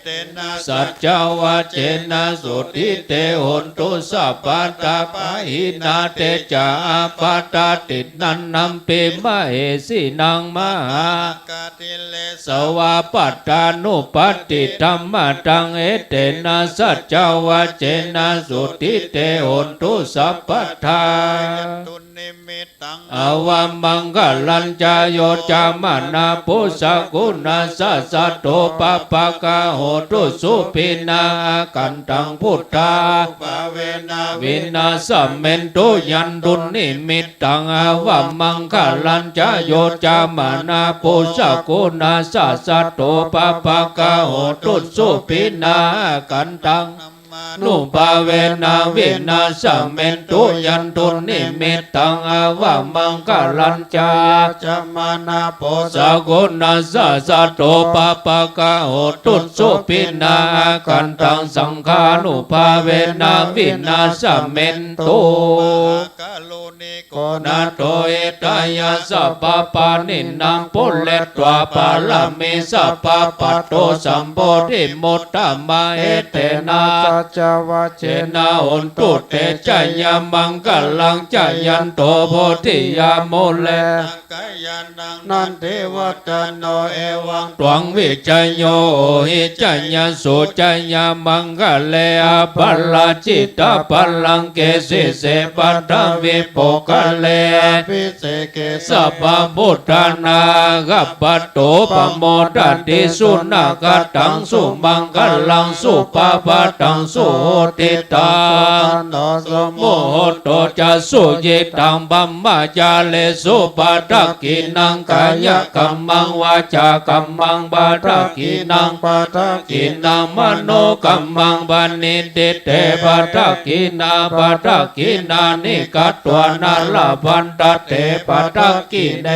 เตนะ สัจจวาเจนะ โสติ เต โหนตุ สัพพะทา ปะหินา เต จะ อาปาทะ ติณันนัมปิ มะเหสีนัง มหา กา ติเรสวา ปัตตานุปัตติธัมมะตัง เอเตนะ สัจจวาเจนะ โสติ เต โหนตุ สัพพะทา ยันตุ นิมิตตัง อะวะมังคะลัญจะ โย จะ มะนะ ปุสสะกุณัสสะ สัตโธ ปะปะกะ โหตุ สุขินา อาคันตัง พุทธานุภาเวนะ วินาสะเมนตุ ยันตุ นิมิตตัง อะวะมังคะลัญจะ โย จะ มะนะ ปุสสะกุณัสสะ สัตโธ ปะปะกะ โหตุ สุขินา อาคันตัง ธัมมานุภาเวนะ วินาสะเมนตุ ยันตุ นิมิตตัง อะวะมังคะลัญจะ โย จะ มะนะ ปุสสะกุณัสสะ สัตโธ ปะปะกะ โหตุ สุขินา อาคันตัง สังฆานุภาเวนะ วินาสะเมนตุ มหากรุณิโก นาโถ หิตายะ สัพพปาณินัง ปูเรตวา ปะระมี สัพพะ ปัตโต สัมโพธิมุตตะมะ เอเตนะ สัจจวาเจนะ โหนตุ เต จะ ยะมังคะลัง จะยันโต โพธิยา มูเล สักกายานัง นันทิวัฒโน เอวัง ตวัง วิจโย โหหิ จะ ยะสสุ จะ ยะมังคะเล อะปะราจิตะปัลลังเก สีเส ปัทวิปุคคเล อะภิเสเก สัพพะปุทธานัง อักขัปปะโต ปะโมดะติ สุนะคะตัง สุมังคะลัง สุภะพะตัง สุหุติตัง สุขันโต สุมุหุตโต จะ สุยิตัง บรมมะจาริสุ ปะทักขิณัง กายะกัมมัง วาจากัมมัง ปะทักขิณัง ปะทักขิณัง มโนกัมมัง ปะณิ ทิเต ปะทักขิณา ปะทักขิณานิ กัตวานะ ละพันทะเต ปะทักขิเณ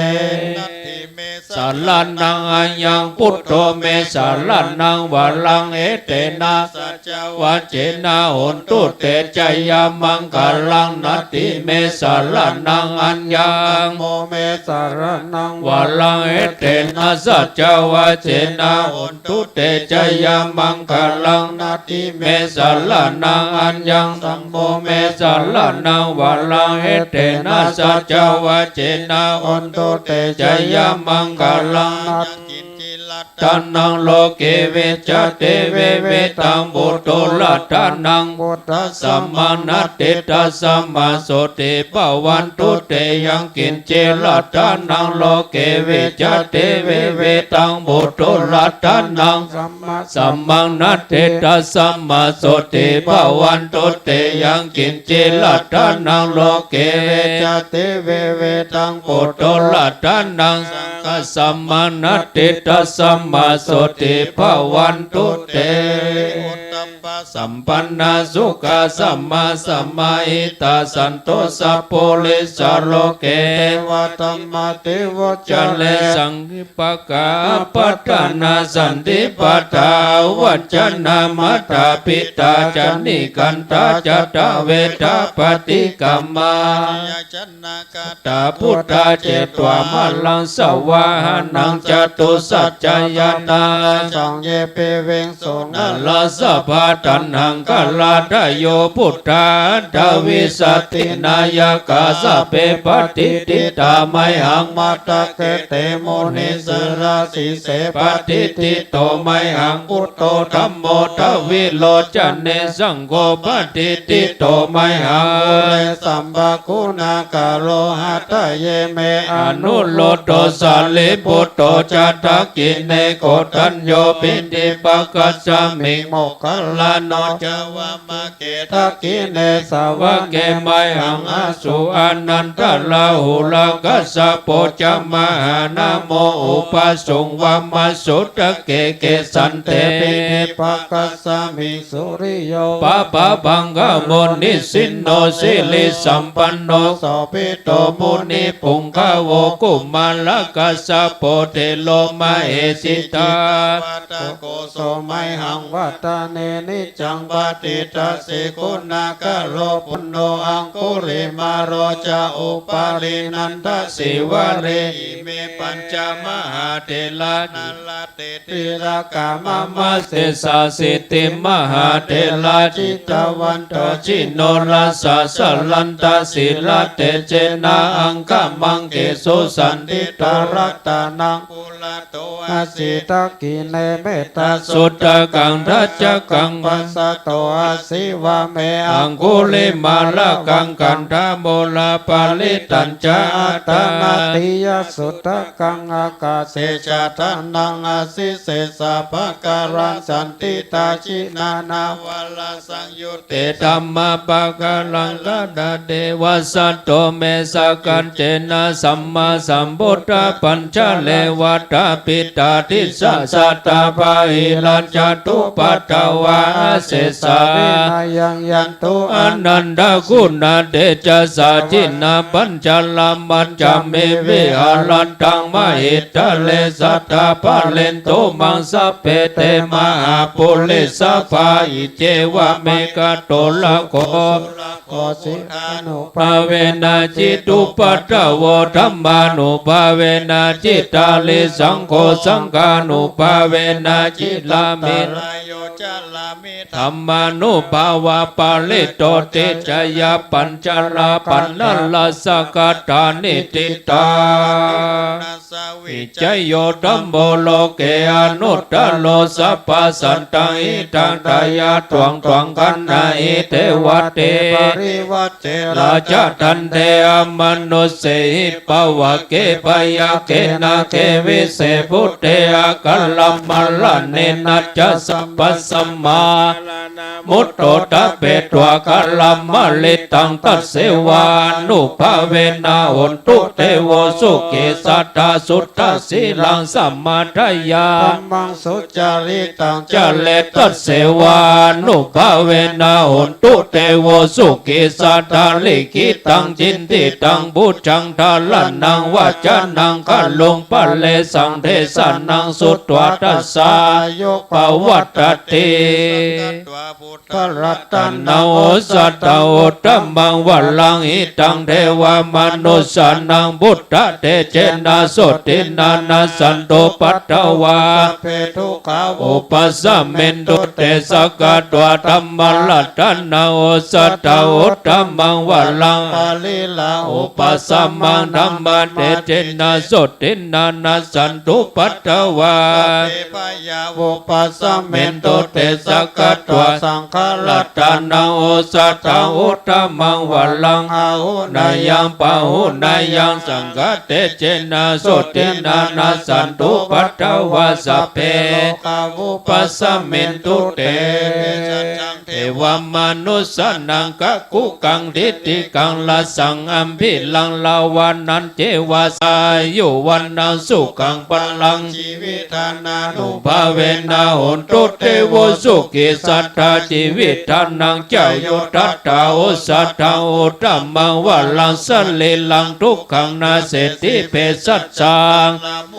นัตถิเม สะระณัง อัญญัง พุทโธ เม สะระณัง วะรัง เอเตนะ สัจจวาเจนะ โหนตุ เต จะ ยะมังคะลัง นัตถิเม สะระณัง อัญญัง ธัมโม เม สะระณัง วะรัง เอเตนะ สัจจวาเจนะ โหน ตุ เต จะ ยะมังคะลัง นัตถิเม สะระณัง อัญญัง ธัมโม เม สะระณัง วะรัง เอเตนะ สัจจวาเจนะ โหนตุ เต จะ ยะมังคะลัง นัตถิ กิญจิ รัตตะนัง โลเก วิจจะ เต วิวิธัง ปุโต รัตตะนัง พุทธัสสะมัง นัตถิ ตัสสะมะ โสติ ภะวันตุ เต ยัง กิญจิ รัตตะนัง โลเก วิจจะ เต วิวิธัง ปุโต รัตตะนัง ธัมมัสสะมัง นัตถิ ตัสสะมะ โสติ ภะวันตุ เต ยัง กิญจิ รัตตะนัง โลเก วิจจะ เต วิวิธัง ปุโต รัตตะนัง สังฆัสสะมัง นัตถิ ตัสสะมะ โสติ ภะวันตุ เต โอตตัปปะสัมปันนา สุขะสะมาสะมาหิตา สันโต สัพปุริสะ โลเก เทวะธัมมา เต โว จะ เร สัง ปะกา อัปปะทานา สันติปะทา วัจจะนา มาตาปิตา จะ นิคันธา จะ ทะเวทา ปะฏิกรรมา ยะจะนาคาถา พุทธา เจ ตวา มะรัง สะวาหะนัง จะตุสัจจายานา สัง เย ปิ วิง สุ นะรา สะภา ทัณหัง คะรา ทะโย พุทธา อัฏฐวิสัตถิ นายกา สัพเพ ปะฏิฏฐิตา ไมหัง มัตตะเก เต มุนิสสะ สีเส ปะฏิฏฐิโต ไมหัง พุทโธ ธัมโม ทวิโลจเน สังโฆ ปะฏิฏฐิโต ไมหัง อุเร สัพพะกุณากะโล หัตถะเย เม อนุรุทโธ สารีปุตโต จะ ทักขิเณ โกณฑัญโญ ปิณฑิปะกัสสะมิง โมคคั Moggallāno ca vāmake, dakkhiṇe savane mayhaṃ, āsuṃ ānandarāhulā, kassapo ca mahānāmo, ubhāsuṃ vāmasotake. Kesante piṭṭhibhāgasmiṃ suriyo va pabbaṅkamo, nisinno sirisampanno sobhito munipuṅgavo. Kumārakassapo thero mahesī cittavādako, so mayhaṃ vadane niccaṃ patiṭṭhāsi guṇākaro. Puṇṇo aṅgulimālo ca upālī nandasīvalī, ime pañca mahātherā nalāṭe tilakā mama. Sesāsīti mahātherā jitavanto jinorasā, jalantā sīlatejena aṅgamaṅgesu saṇṭhitā. Ratanaṃ purato āsi dakkhiṇe mettasuttakaṃ, dhajaggaṃ pacchato āsi vāme aṅgulimālakaṃ. Khandhamoraparittañca āṭānāṭiyasutta kaṃ, ākāse chadanaṃ āsi sesā pākāraṃ. Saṇṭhitā jinā nānāvarasaṃyuttā dhammapākārantarā, devasatto me sakaccena sammāsambuddhapañjare. Vātapittādisañjātā bāhirajjhattupaddavā, asesā vinayaṃ yantu anantaguṇatejasā. Jinapañjaramajjhamhi viharantaṃ mahītale, sadā pālentu maṃ sabbe te mahāpurisāsabhā. Iccevam ekato rakkho surakkho, buddhānubhāvena jitupaddavo, dhammānubhāvena jitārisaṅgho, saṅghānubhāvena jitārisaṅgho, antarāyo carāmi dhammānubhāvapālito. Tijjayā pañcarā paṇṇarasaṃ gathā niṭṭhitā, vijayo dhammo loke anuttaro. Sabbasattaṃ hitvā dāyādo tvaṃ gaṇhāhi devate, parivajje rājadaṇḍe amanussehi pavagge. Byagghe nāge vise bhūte akālamaraṇena ca, sabbasaṃ maraṇā mutto ṭhapetvā akālamarittaṃ, tasseva ānubhāvena hotu devo sukhī sadā. Suddhasīlaṃ samādāya dhammaṃ sucaritaṃ care, tasseva ānubhāvena hotu devo sukhī sadā. Likkhitaṃ cintitaṃ pūjaṃ dhāraṇaṃ vācanaṃ garuṃ, paresaṃ desanaṃ sutvā tassa āyu pavaḍḍhatīti. Sakkatvā buddharatanaṃ osathaṃ uttamaṃ varaṃ, hitaṃ devamanussānaṃ buddhatejena sotthinā, nassantupaddavā sabbe dukkhā vūpasamentu te. Sakkatvā dhammaratanaṃ osathaṃ uttamaṃ varaṃ, pariḷāhūpasamanaṃ dhammatejena sotthinā, nassantupaddavā sabbe bhayā vūpasamentu te. Sakkatvā saṅgharatanaṃ osathaṃ uttamaṃ varaṃ, āhuneyyaṃ pāhuneyyaṃ saṅghatejena sotthinā, nassantupaddavā sabbe rogā vūpasamentu te. Saccaṃ devamanussānaṃ kakukaṃ diṭṭhikaṃ rasaṃ ambhiraṃ rāvaṇañceva, sāyuvaṇṇaṃ sukhaṃ balaṃ, jīvitadānubhāvena hotu devo sukhī sadā. Jīvitadānañcāyudaṭṭhaṃ osathaṃ uttamaṃ varaṃ, sarīraṃ dukkaṃ naseti bhesajjaṃ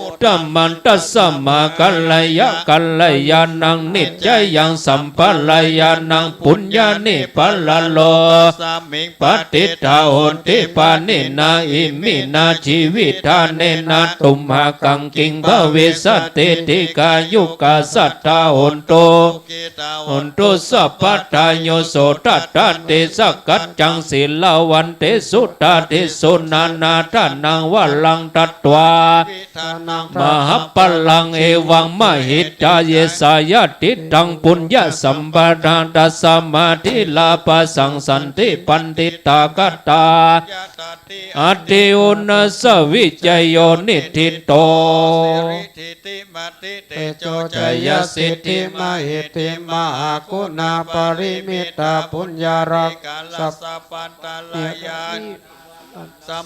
uttamaṃ. Tasmā kalyāṇakalyāṇaṃ nijjayāṃ sampadaṃ, yaṃ puññāni pāturahotasmiṃ patiṭṭhā honti pāṇinā iminā jīvitadānena, tumhākaṃ kiṃ bhavissati? Dīghāyukā sadā hontu, sukhitā hontu sabbadā. Yo so daḍḍāti sakkaccaṃ sīlavantesu, tādisu nānādānaṃ varaṃ datvā, วิธานัง มหปปลัง เอวังมหิจฉา เยสายะทิฏฐัง ปุญญสัมปทา ตัสมา อธิลาภะ สัง สันติปัณฑิตากตา ยะตติ อัตถิอุณสวิจโย นิฏฐิโต สิริ ฐิติมติ เตโจ จายสิทธิ มหิทธิ มหาคุณาปริมิตา ปุญญารา สัพพันตรายา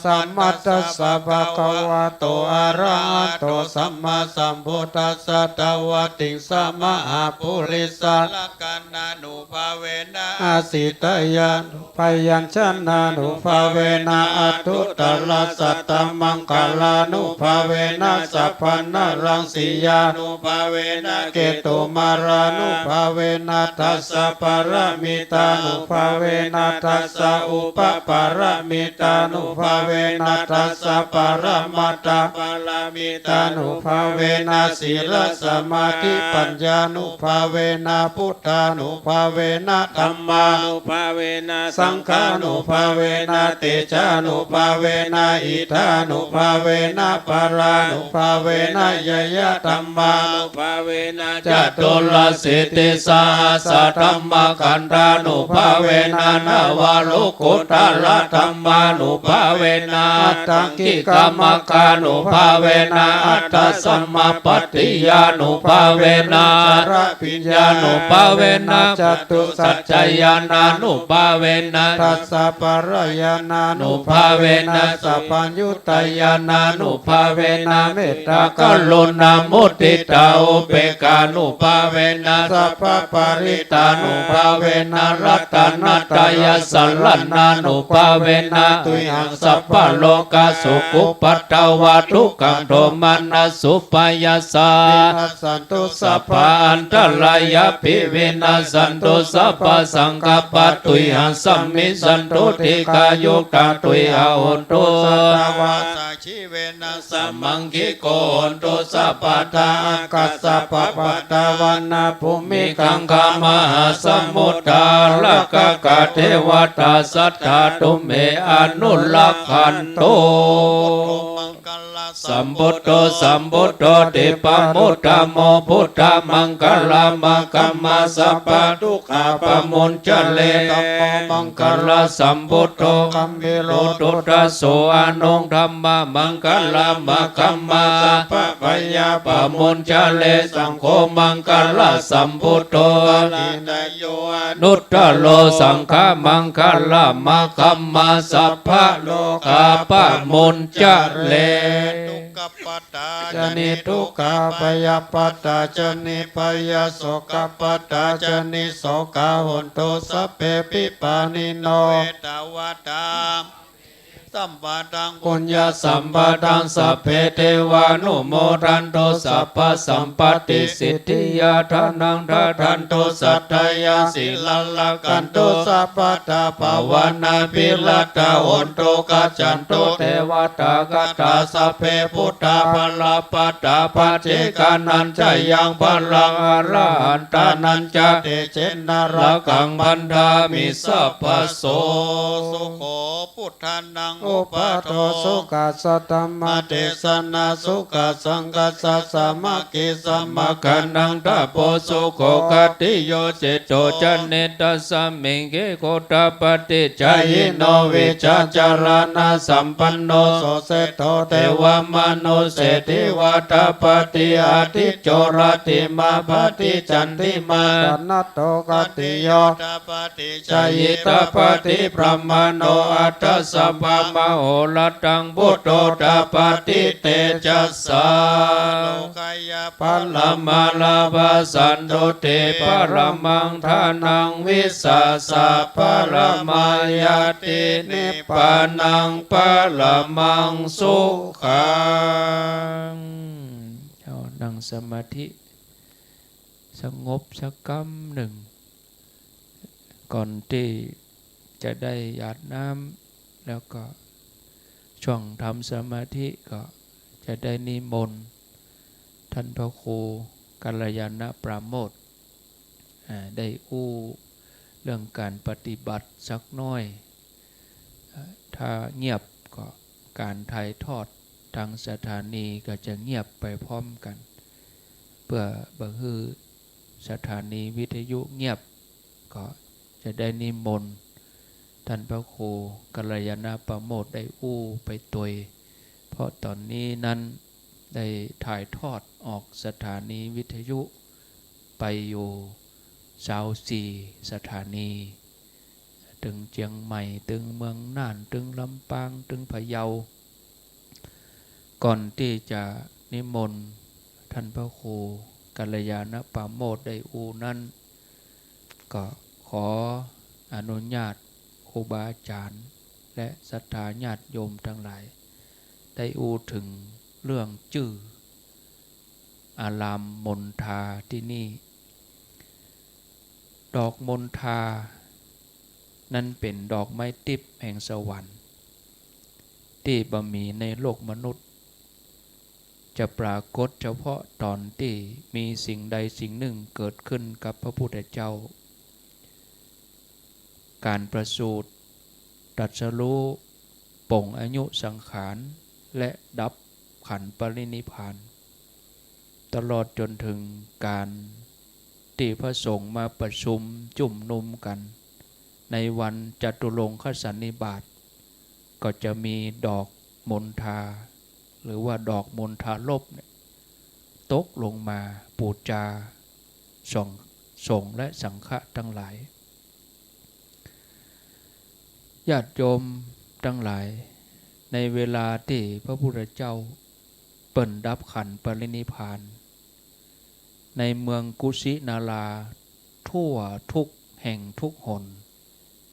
สมมัตตสสะ ภะคะวะโต อะระหะโต สัมมาสัมพุทธัสสะ ตวะติงสะ มหาปุริสะ ลักขณานุภาเวนะ อาสิตยานุ พยัญชนะนุภาเวนะ อัตถุตรสัตตมังคลานุภาเวนะ สัพพะนรังสียานุภาเวนะ เกตุมารานุภาเวนะ ทัสสะปารมิตานุภาเวนะ ทัสสะอุปปารมิตานุภาเวนะ ทัสสะปรมัตถปารมิตานุภาเวนะ สีลสมาธิปัญญานุภาเวนะ พุทธานุภาเวนะ ธัมมานุภาเวนะ สังฆานุภาเวนะ เตจานุภาเวนะ อิทธานุภาเวนะ ปารานุภาเวนะ ยะยะธัมมานุภาเวนะ จตุรสิทธิสหัสสะธัมมะขันธานุภาเวนะ นวโลกุตตรธัมมานุภาเวนะ อัตถังกิกมัคคานุภาเวนะ อัตถสมาปัตติยานุภาเวนะ อัจฉร ปิญญานุภาเวนะ จตุสัจจญาณานุภาเวนะ ทัสสะปรญาณานุภาเวนะ สัพพัญญุตญาณานุภาเวนะ เมตตากรุณามุทิตาอุเปกขานุภาเวนะ สัพพปริตตานุภาเวนะ รัตนตรยสรณานุภาเวนะ ตุยหังสัพพะโรกา โสกุปัตตวา ทุกขังโทมนัสสุปายาสา วินัสสันตุ สัพพะอันตรายาปิ วินัสสันตุ สัพพะสังคัปปา ตุยหังสามิสันตุ ทีฆายุตา ตุยหะโหนตุ สัตวา สัคขีเวนะ สะมังคิโก โหนตุ สัพพะทา อักขัสสะ ปะปะตะวานะ ภูมิคังคา มหาสมุทธา รักขะ เทวตา สัทธา ตุมเม อนุรักขันตุ สัมพุทโธ สัมพุทโธ ติปะมุตตะโม พุทธะมังคะลัง มะคะมะ สัพพะทุกขาปะมุญจะเร ธัมโมมังคะลัง สัมพุทโธ กัมภีโร พุทธัสโส อะนุง ธัมมะมังคะลัง มะคะมะ สัพพะพยาปะมุญจะเร สังโฆมังคะลัง สัมพุทโธ อาทิเตโย อนุตตะโร สังฆะมังคะลัง มะคะมะ สัพพะโรคาปะมุญจะเร ทุกขะปะตา จะ นิ ทุกขา ภยะปะตา จะ นิ ภยะ โสกะปะตา จะ นิ โสกา โหนตุ สัพเพ ปิปะนิโน เวทะวะตา สัมปะทัง ปุญญะสัมปะทัง สัพเพ เทวานุโมทันตุ สัพพะสัมปะติสิทธิยา ทานัง ทาดันตุ สัตถะยา สีลัง รักขันตุ สัพพะทา ภาวะนาภิรัตตา โหนตุ คัจฉันตุ เทวะตา คาถา สัพเพ พุทธา บะละปะตา ปัจเจกานัญจะยัง บะลัง อะระหันตานัญจะ เตเจนะ รักขัง บัณฑามิ สัพพะโส สุโข พุทธานัง อุปาโท สุขัสสะ ธัมมเตสนา สุขัสสังคัสสะ สามัคคี สมาคานัง ตะโป สุโข ขัตติโย เศรษฐโต จะ เน ตัสสะมิง เข โขฏฐาปะติจายิโน วิชชาจารณะสัมปันโน โส เศรษฐโต เทวะมนุสเส ทิวาทาปะติ อาทิจโจ รัตถิมา ปะติจันทิมา ธนะโต ขัตติโย ทาปะติ จายิตาปะติ พรหมโน อัฏฐสัมมา มโหรตัง พุทโธ ทาปะติ เตจะสสา โลกายะ ปะระมาลาภา สันตุติ ปะระมัง ทานัง วิสสะ ปะระมายัตติ นิพพานัง ปะระมัง สุขัง เอา นั่งสมาธิ สงบสักกำนึ่ง ก่อนตี้จะได้หยาดน้ำ แล้วก็ช่วงทำสมาธิก็จะได้นิมนต์ท่านพระครูกัลยาณปราโมทย์ อ่า ได้อู้เรื่องการปฏิบัติสักหน้อย อ่า ถ้าเงียบก็การถ่ายทอด ทางสถานีก็จะเงียบไปพร้อมกั๋น เปื้อบ่หื้อสถานีวิทยุเงียบ ก็จะได้นิมนต์ต้านพระครูกัลยาณปราโมชย์ได้อู้ไปตวย เพราะต๋อนนี้นั้นได้ถ่ายทอดออกสถานีวิทยุไปอยู่ซาวสี่สถานี เถิงเจียงใหม่ เถิงเมืองน่าน เถิงลำปาง เถิงพะเยา ก่อนตี้จะนิมนต์ต้านพระครูกัลยาณปราโมชย์ได้อู้นั้น ก็ขออนุญาตครูบาอาจ๋ารย์และศรัทธาญาติโยมตังหลาย ได้อู้เถิงเรื่องจื้ออารามมณฑาตี้นี่ ดอกมณฑานั้นเป๋นดอกไม้ติ๊บแห่งสวรรค์ ตี้บ่มีในโลกมนุษย์ จะปรากฏเฉพาะต๋อนตี้มีสิ่งใดสิ่งนึ่งเกิดขึ้นกับพระพุทธเจ้า ก๋านประสูติ ตรัสรู้ ปลงอายุสังขาร และดับขันธ์ปรินิพพาน ตลอดจ๋นเถิงก๋านตี้พระสงฆ์มาประชุมจุมนุมกั๋น ในวันจตุรงคสันนิบาต ก็จะมีดอกมณฑา หรือว่าดอกมณฑารภเนี่ย ตกลงมาปู๋จาสงฆ์ สงฆ์และสังฆะตังหลาย ญาติโยมตังหลาย ในเวลาตี้พระพุทธเจ้าเปิ้นดับขันธ์ปรินิพพาน ในเมืองกุสินารา ทั่วกู้แห่งกู้หน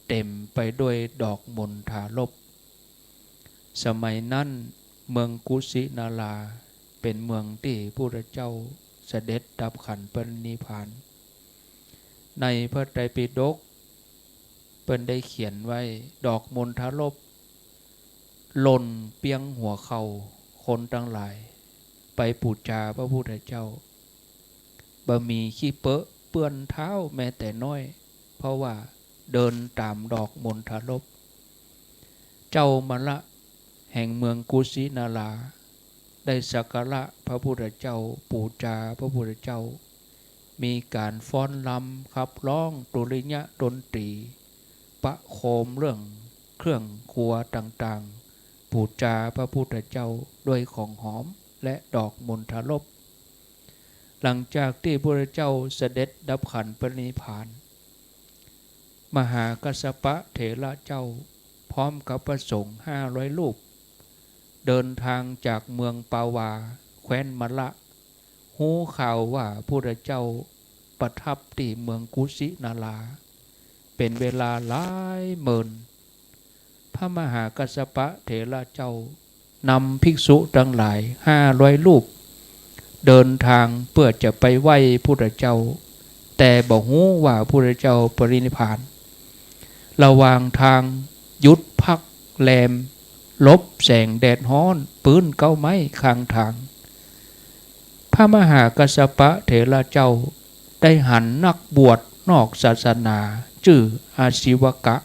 เต๋มไปด้วยดอกมณฑารภ สมัยนั้นเมืองกุสินาราเป๋นเมืองตี้พุทธเจ้าเสด็จดับขันธ์ปรินิพพาน ในพระไตรปิฎกเปิ้นได้เขียนไว้ ดอกมณฑารภหล่นเปียงหัวเข่าคนตังหลาย ไปปู๋จาพระพุทธเจ้า บ่มีขี้เปอะเปื้อนเท้าแม้แต่น้อย เพราะว่าเดินต๋ามดอกมณฑารภ เจ้ามลละแห่งเมืองกุสินารา ได้สักการะพระพุทธเจ้า ปู๋จาพระพุทธเจ้า มีก๋านฟ้อนรำขับร้องดุริยะดนตรี ประโคมเรื่องเครื่องครัวต่างๆ ปู๋จาพระพุทธเจ้าด้วยของหอมและดอกมณฑารภ หลังจากตี้พระพุทธเจ้าเสด็จดับขันธ์ปรินิพพาน มหากัสสปะเถระเจ้าพร้อมกับพระสงฆ์ห้าร้อยรูป เดินทางจากเมืองปาวา แคว้นมลละ ฮู้ข่าวว่าพระพุทธเจ้าประทับตี้เมืองกุสินารา เป๋นเวลาหลายเมิน พระมหากัสสปะเถระเจ้านำภิกษุตังหลายห้าร้อยรูป เดินทางเปื้อจะไปไหว้พระพุทธเจ้า แต่บ่ฮู้ว่าพระพุทธเจ้าปรินิพพาน ระหว่างตางหยุดพักแรม หลบแสงแดดฮ้อนปื๊นเก๊าไม้ข้างตาง พระมหากัสสปะเถระเจ้าได้หันนักบวชนอกศาสนาจื้ออาชีวกะ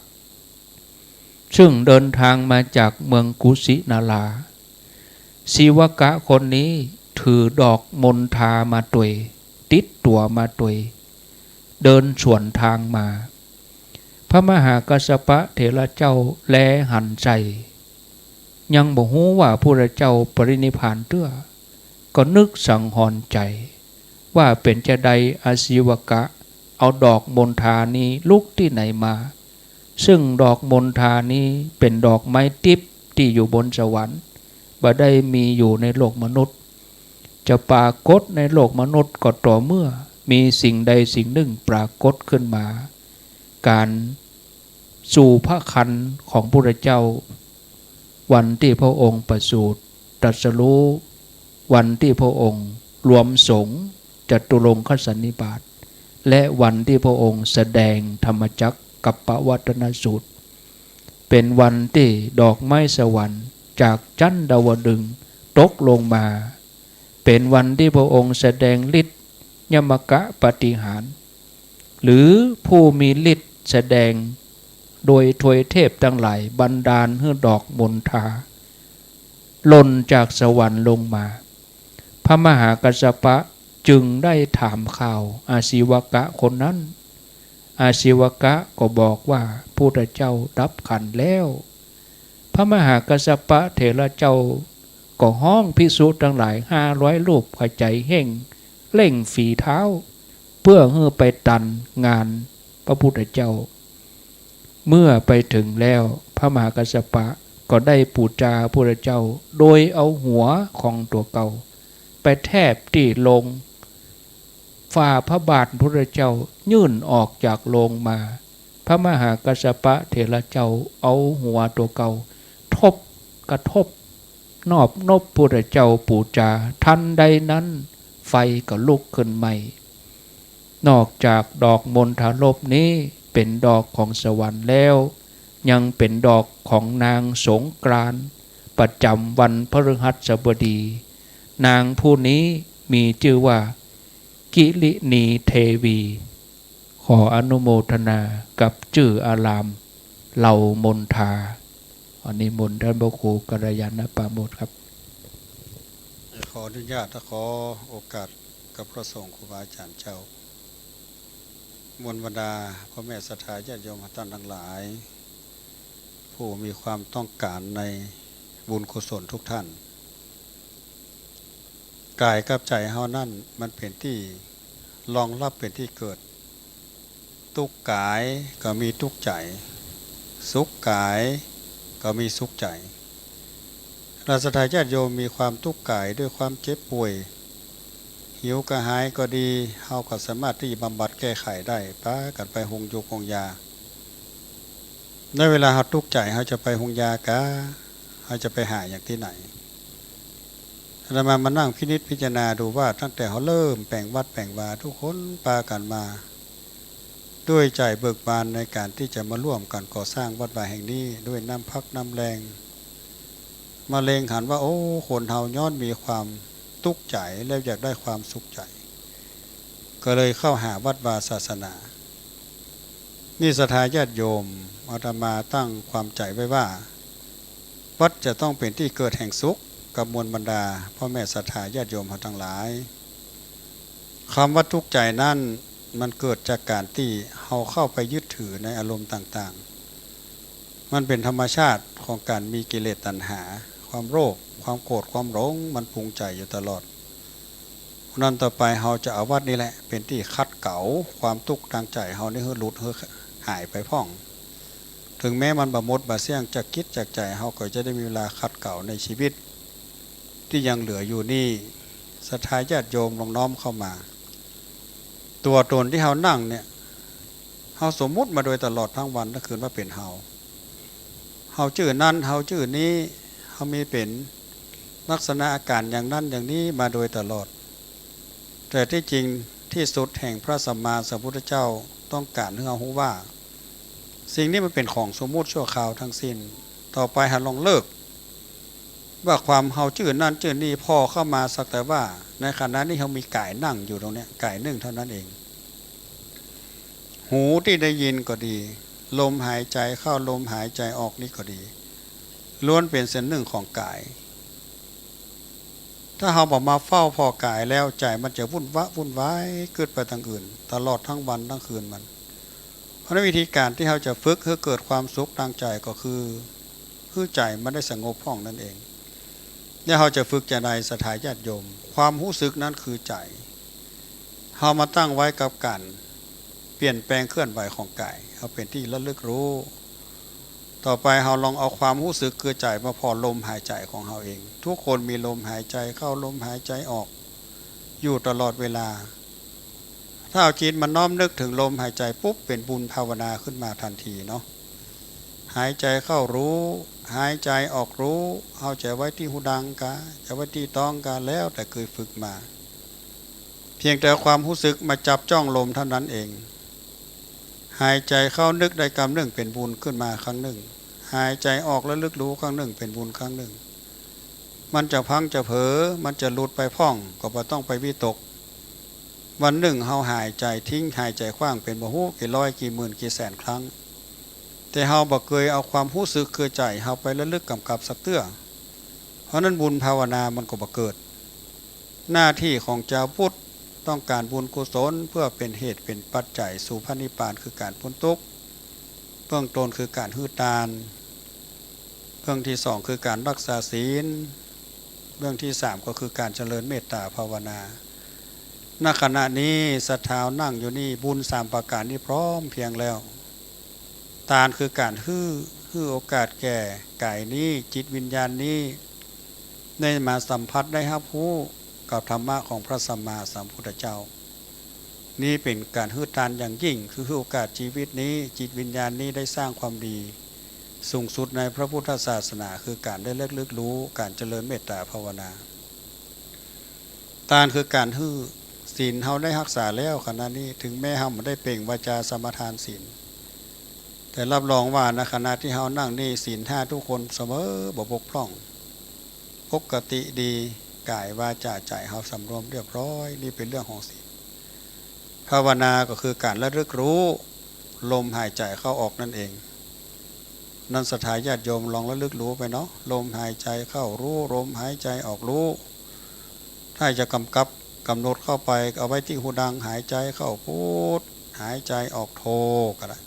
ซึ่งเดินทางมาจากเมืองกุสินารา ชีวกะคนนี้ถือดอกมณฑามาตวย ติดตั๋วมาตวย เดินสวนตางมา พระมหากัสสปะเถระเจ้าแลหันใส่ ยังบ่ฮู้ว่าพระพุทธเจ้าปรินิพพานเตื้อ ก็นึกสังหรณ์ใจ๋ ว่าเป๋นจาใดอาชีวกะเอาดอกมณฑานี้ลุกตี้ไหนมา ซึ่งดอกมณฑานี้เป๋นดอกไม้ติ๊บตี้อยู่บนสวรรค์ บ่ได้มีอยู่ในโลกมนุษย์ จะปรากฏในโลกมนุษย์ก็ต่อเมื่อมีสิ่งใดสิ่งนึ่งปรากฏขึ้นมา ก๋านสู่พระคันธ์ของพระพุทธเจ้า วันตี้พระองค์ประสูติตรัสรู้ วันตี้พระองค์รวมสงฆ์จตุรงคสันนิบาต และวันตี้พระองค์แสดงธรรมจักรกัปปวัตนสูตร เป๋นวันตี้ดอกไม้สวรรค์จากชั้นดาวดึงส์ตกลงมา เป๋นวันตี้พระองค์แสดงฤทธิ์ยมกะปาฏิหาริย์ หรือผู้มีฤทธิ์แสดงโดยทวยเทพตังหลายบันดาลหื้อดอกมณฑา หล่นจากสวรรค์ลงมา พระมหากัสสปะจึงได้ถามข่าวอาชีวกะคนนั้น อาชีวกะก็บอกว่าพุทธเจ้าดับขันธ์แล้ว พระมหากัสสปะเถระเจ้าก็ฮ้องภิกษุตังหลายห้าร้อยรูป ขจายเฮ่ง เร่งฝีเท้า เพื่อหื้อไปตันงานพระพุทธเจ้า เมื่อไปถึงแล้ว พระมหากัสสปะก็ได้ปู๋จาพระพุทธเจ้า โดยเอาหัวของตั๋วเก่าไปแทบตี้โลง ฝ่าพระบาทพระพุทธเจ้ายื่นออกจากโลงมา พระมหากัสสปะเถระเจ้าเอาหัวตั๋วเก่าทบกระทบ นอบนบพุทธเจ้าปู๋จา ทันใดนั้นไฟก็ลุกขึ้นไหม้ นอกจากดอกมณฑารพนี้เป๋นดอกของสวรรค์แล้ว ยังเป๋นดอกของนางสงกรานต์ประจำวันพฤหัสบดี นางผู้นี้มีจื้อว่ากิริณีเทวี ขออนุโมทนากับจื้ออาราม เหล่ามณฑา อันนี้มนต์ท่านพระครูกัลยาณปราโมทย์ครับ ขออนุญาตและขอโอกาสกับพระสงฆ์ครูบาอาจารย์เจ้า มวลบรรดาพ่อแม่ศรัทธาญาติโยมท่านทั้งหลาย ผู้มีความต้องการในบุญกุศลทุกท่าน ก๋ายกับใจ๋เฮานั้นมันเป๋นตี้รองฮับ เป๋นตี้เกิด ตุ๊กก๋ายก็มีตุ๊กใจ๋ สุขก๋ายก็มีสุขใจ๋ เฮาศรัทธาญาติโยมมีความตุ๊กก๋ายด้วยความเจ็บป่วย หิวกระหายก็ดี เฮาก็สามารถตี้บำบัดแก้ไขได้ ปากั๋นไปโฮงยูกโฮงยา ในเวลาเฮาตุ๊กใจ๋ เฮาจะไปโฮงยากา เฮาจะไปหาอย่างตี้ไหน อาตมามานั่งพินิจพิจารณาดูว่า ตั้งแต่เฮาเริ่มแป๋งวัดแป๋งวา ทุกคนปากั๋นมา ด้วยใจ๋เบิกบานในก๋านตี้จะมาร่วมกั๋นก่อสร้างวัดวาแห่งนี้ ด้วยน้ำพักน้ำแรง มาเล็งหันว่า โอ้ คนเฮาย้อนมีความตุ๊กใจ๋ แล้วอยากได้ความสุขใจ๋ ก็เลยเข้าหาวัดวาศาสนา นี่ศรัทธาญาติโยม อาตมาตั้งความใจ๋ไว้ว่า วัดจะต้องเป๋นตี้เกิดแห่งสุขกับมวลบรรดาพ่อแม่ศรัทธาญาติโยมเฮาตังหลาย กำว่าตุ๊กใจ๋นั้นมันเกิดจากก๋านตี้เฮาเข้าไปยึดถือในอารมณ์ต่างๆ มันเป๋นธรรมชาติของก๋านมีกิเลสตัณหา ความโลภ ความโกรธ ความหลง มันปรุงใจ๋อยู่ตลอด นั้นต่อไปเฮาจะเอาวัดนี้แหละเป๋นตี้ขัดเกลาความตุ๊กข์ตางใจ๋เฮานี้หื้อหลุดหื้อหายไปพ่อง เถิงแม้มันบ่หมดบ่เสี้ยงจากจิตจากใจ๋เฮา ก็จะได้มีเวลาขัดเกลาในชีวิตตี้ยังเหลืออยู่นี้ ศรัทธาญาติโยมลองน้อมเข้ามา ตั๋วต๋นตี้เฮานั่งเนี่ย เฮาสมมุติมาโดยตลอดทั้งวันทั้งคืนว่าเป๋นเฮา เฮาจื้อนั้น เฮาจื้อนี้ เฮามีเป๋นลักษณะอาก๋ารอย่างนั้นอย่างนี้มาโดยตลอด แต่ตี้จริงตี้สุดแห่งพระสัมมาสัมพุทธเจ้าต้องก๋านหื้อเฮาฮู้ว่า สิ่งนี้มันเป๋นของสมมุติชั่วคราวทั้งสิ้น ต่อไปเฮาลองเลิก ว่าความเฮาจื้อนั้นจื้อนี้โผล่เข้ามาสักแต่ว่า ในขณะนี้เฮามีก๋ายนั่งอยู่ตรงเนี้ย ก๋ายนึ่งเท่านั้นเอง หูตี้ได้ยินก็ดี ลมหายใจ๋เข้า ลมหายใจ๋ออกนี้ก็ดี ล้วนเป๋นเส้นนึ่งของก๋าย ถ้าเฮาบ่มาเฝ้าผ่อก๋ายแล้ว ใจ๋มันจะวุ่นวะวุ่นวายกึ๊ดไปตางอื่น ตลอดทั้งวันทั้งคืนมัน เพราะนั้นวิธีก๋านตี้เฮาจะฝึกหื้อเกิดความสุขตางใจ๋ก็คือ หื้อใจ๋มันได้สงบพ่องนั่นเอง แล้วเฮาจะฝึกจาใดศรัทธาญาติโยม ความฮู้สึกนั้นคือใจ๋ เฮามาตั้งไว้กับก๋านเปลี่ยนแปลงเคลื่อนไหวของก๋าย เฮาเป๋นตี้ระลึกฮู้ ต่อไปเฮาลองเอาความฮู้สึกคือใจ๋มาผ่อลมหายใจ๋ของเฮาเอง ทุกคนมีลมหายใจ๋เข้า ลมหายใจ๋ออก อยู่ตลอดเวลา ถ้าเอาจิตมาน้อมนึกเถิงลมหายใจ๋ปุ๊บ เป๋นบุญภาวนาขึ้นมาตันทีเนาะ หายใจ๋เข้าฮู้ หายใจ๋ออกฮู้ เฮาจะไว้ตี้ฮูดังกา จะไว้ตี้ต๊องกา แล้วแต่เกยฝึกมา เพียงแต่เอาความฮู้สึกมาจับจ้องลมเท่านั้นเอง หายใจ๋เข้านึกได้กำนึ่งเป๋นบุญขึ้นมาครั้งนึ่ง หายใจ๋ออกระลึกฮู้ครั้งนึ่งเป๋นบุญครั้งนึ่ง มันจะพลั้งจะเผลอ มันจะหลุดไปพ่อง ก็บ่ต้องไปวิตก วันนึ่งเฮาหายใจ๋ทิ้ง หายใจ๋ขว้างเป๋นบ่ฮู้กี่ร้อยกี่หมื่นกี่แสนครั้ง แต่เฮาบ่เกยเอาความฮู้สึกคือใจ๋เฮาไประลึกก๋ำกับสักเตื้อ เพราะนั้นบุญภาวนามันก็บ่เกิด หน้าตี้ของจาวพุทธต้องก๋านบุญกุศลเปื้อเป๋นเหตุเป๋นปัจจัยสู่พระนิพพาน คือก๋านป๊นตุ๊กข์ เบื้องต้นคือก๋านหื้อตาน เบื้องตี้สองคือก๋านฮักษาศีล เบื้องตี้สามก็คือก๋านเจริญเมตตาภาวนา ณ ขณะนี้ศรัทธานั่งอยู่นี่ บุญสามประก๋านนี้พร้อมเพียงแล้ว ตานคือก๋านหื้อ หื้อโอกาสแก่ก๋ายนี้ จิตวิญญาณนี้ ได้มาสัมผัสได้ฮับฮู้กับธรรมะของพระสัมมาสัมพุทธเจ้า นี้เป๋นก๋านหื้อตานอย่างยิ่ง คือหื้อโอกาสจีวิตนี้ จิตวิญญาณนี้ได้สร้างความดีสูงสุดในพระพุทธศาสนา คือก๋านได้ระลึกฮู้ ก๋านเจริญเมตตาภาวนา ตานคือก๋านหื้อ ศีลเฮาได้ฮักษาแล้ว ขณะนี้เถิงแม้เฮาบ่ได้เปล่งวาจาสมาทานศีล แต่รับรองว่าในขณะตี้เฮานั่งนี่ ศีลห้าทุกคนเสมอ บ่บกพร่อง ปกติดี ก๋ายวาจาใจ๋เฮาสำรวมเรียบร้อย นี่เป๋นเรื่องของศีล ภาวนาก็คือก๋านระลึกฮู้ลมหายใจ๋เข้าออกนั่นเอง นั้นศรัทธาญาติโยมลองระลึกฮู้ไปเนาะ ลมหายใจ๋เข้าฮู้ ลมหายใจ๋ออกฮู้ ถ้าจะกำกับกำหนดเข้าไป เอาไว้ตี้ฮูดัง หายใจ๋เข้าพุทธ หายใจ๋ออกโธก็ได้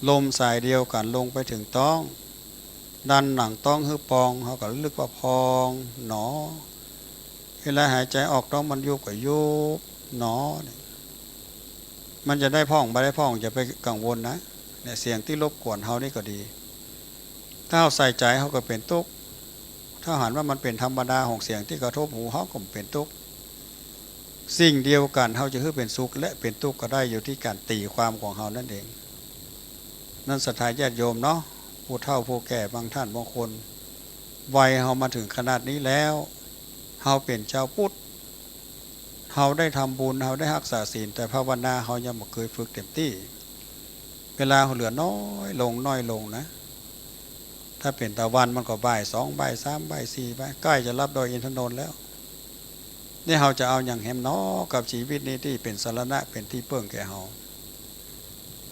ลมสายเดียวกั๋นลงไปเถิงต๊อง ดันหนังต๊องหื้อปอง เฮาก็ระลึกว่าพองหนอ เวลาหายใจ๋ออกต๊องมันยุบก็ยุบหนอ เนี่ย มันจะได้พ่องบ่ได้พ่องอย่าไปกังวลนะ เนี่ย เสียงตี้รบกวนเฮานี่ก็ดี ถ้าเฮาใส่ใจ๋เฮาก็เป๋นตุ๊กข์ ถ้าหันว่ามันเป๋นธรรมดาของเสียงตี้กระทบหูเฮาก็บ่เป๋นตุ๊กข์ สิ่งเดียวกั๋น เฮาจะหื้อเป๋นสุขและเป๋นตุ๊กข์ก็ได้ อยู่ตี้ก๋านตี๋ความของเฮานั่นเอง นั้นศรัทธาญาติโยมเนาะ ผู้เฒ่าผู้แก่บางท่านบางคน วัยเฮามาเถิงขนาดนี้แล้ว เฮาเป๋นจาวพุทธ เฮาได้ทำบุญ เฮาได้ฮักษาศีล แต่ภาวนาเฮายังบ่เกยฝึกเต็มตี้ เวลาเฮาเหลือน้อยลง น้อยลงนะ ถ้าเป๋นตะวันมันก็บ่ายสอง บ่ายสาม บ่ายสี่ บ่าย ใก้จะลับดอยอินทนนท์แล้ว นี่เฮาจะเอาหยังแหมหนอ กับจีวิตนี้ตี้เป๋นสรณะ เป๋นตี้เปิ้งแก่เฮา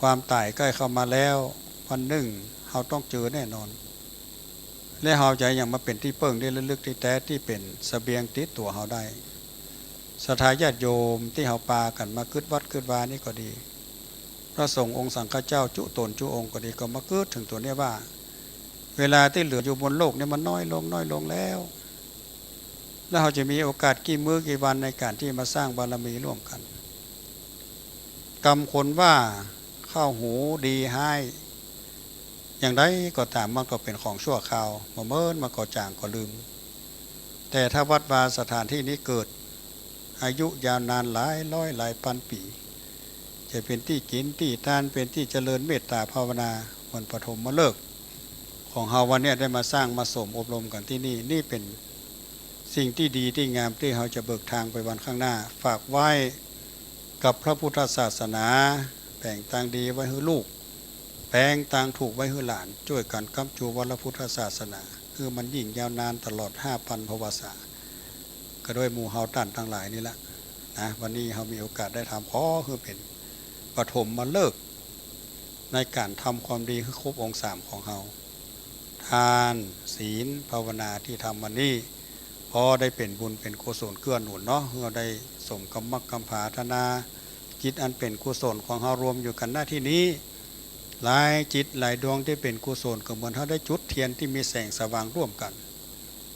ความต๋ายใก้เข้ามาแล้ว วันนึ่งเฮาต้องเจอแน่นอน และเฮาจะเอาหยังมาเป๋นตี้เปิ้งตี้ระลึกตี้แต๊ตี้เป๋นเสบียงติดตั๋วเฮาได้ ศรัทธาญาติโยมตี้เฮาปากั๋นมากึ๊ดวัดกึ๊ดวานี่ก็ดี พระสงฆ์องค์สังฆเจ้าจุ๊ต๋นจุ๊องค์ก็ดี ก็มากึ๊ดเถิงตั๋วนี้ว่า เวลาตี้เหลืออยู่บนโลกนี้มันน้อยลง น้อยลงแล้ว แล้วเฮาจะมีโอกาสกี่มื้อกี่วันในก๋านตี้มาสร้างบารมีร่วมกั๋น กำคนว่าเข้าหูดีฮ้าย อย่างใดก็ต๋ามมันก็เป๋นของชั่วคราว บ่เมินมันก็จ๋างก็ลืม แต่ถ้าวัดวาสถานตี้นี้เกิดอายุยาวนานหลายร้อยหลายปันปี๋ จะเป๋นตี้กิ๋นตี้ตาน เป๋นตี้เจริญเมตตาภาวนา วันปฐมฤกษ์ของเฮาวันเนี้ยได้มาสร้างมาสมอบรมกั๋นตี้นี่ นี่เป๋นสิ่งตี้ดีตี้งามตี้เฮาจะเบิกทางไปวันข้างหน้า ฝากไว้กับพระพุทธศาสนา แป๋งตางดีไว้หื้อลูก แป๋งตางถูกไว้หื้อหลาน จ้วยกั๋นก๊ำจูวัดพระพุทธศาสนา หื้อมันยิ่งยาวนานตลอดห้าปันภวสา ก็ด้วยหมู่เฮาต้านตังหลายนี่ละนะ วันนี้เฮามีโอกาสได้ทำ ขอหื้อเป๋นปฐมฤกษ์ในก๋านทำความดีหื้อครบองค์สามของเฮา ทาน ศีล ภาวนาตี้ทำวันนี้ พอได้เป๋นบุญเป๋นกุศลเกื้อหนุนเนาะ หื้อเฮาได้สมกำมักกำผาธนา จิตอันเป๋นกุศลของเฮารวมอยู่กั๋น ณ ตี้นี้ หลายจิตหลายดวงตี้เป๋นกุศล ก็เหมือนเฮาได้จุดเตียนตี้มีแสงสว่างร่วมกั๋น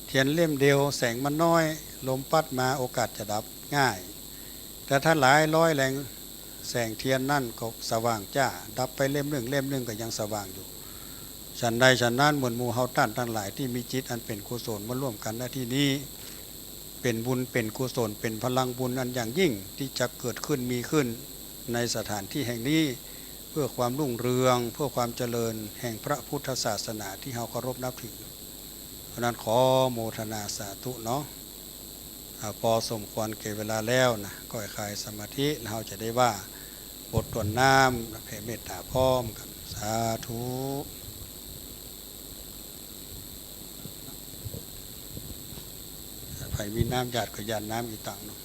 เตียนเล่มเดียวแสงมันน้อย ลมปั๊ดมาโอกาสจะดับง่าย แต่ถ้าหลายร้อยแหล่ง แสงเตียนนั้นก็สว่างจ้า ดับไปเล่มนึ่ง เล่มนึ่งก็ยังสว่างอยู่ ฉันใดฉันนั้น เหมือนหมู่เฮาต้านตังหลายตี้มีจิตอันเป๋นกุศลมาร่วมกั๋น ณ ตี้นี้ เป๋นบุญเป๋นกุศล เป๋นพลังบุญอันอย่างยิ่ง ตี้จะเกิดขึ้นมีขึ้นในสถานตี้แห่งนี้ เพื่อความรุ่งเรือง เพื่อความเจริญแห่งพระพุทธศาสนาตี้เฮาเคารพนับถือ เพราะนั้นขอโมทนาสาธุเนาะ อ่า พอสมควรแก่เวลาแล้วนะ ก็ให้คลายสมาธิ แล้วเฮาจะได้ว่าบทต้นน้ำ แผ่เมตตาพร้อมกั๋น สาธุ ใผมีน้ำหยาดก็หยาดน้ำอีตังเนาะ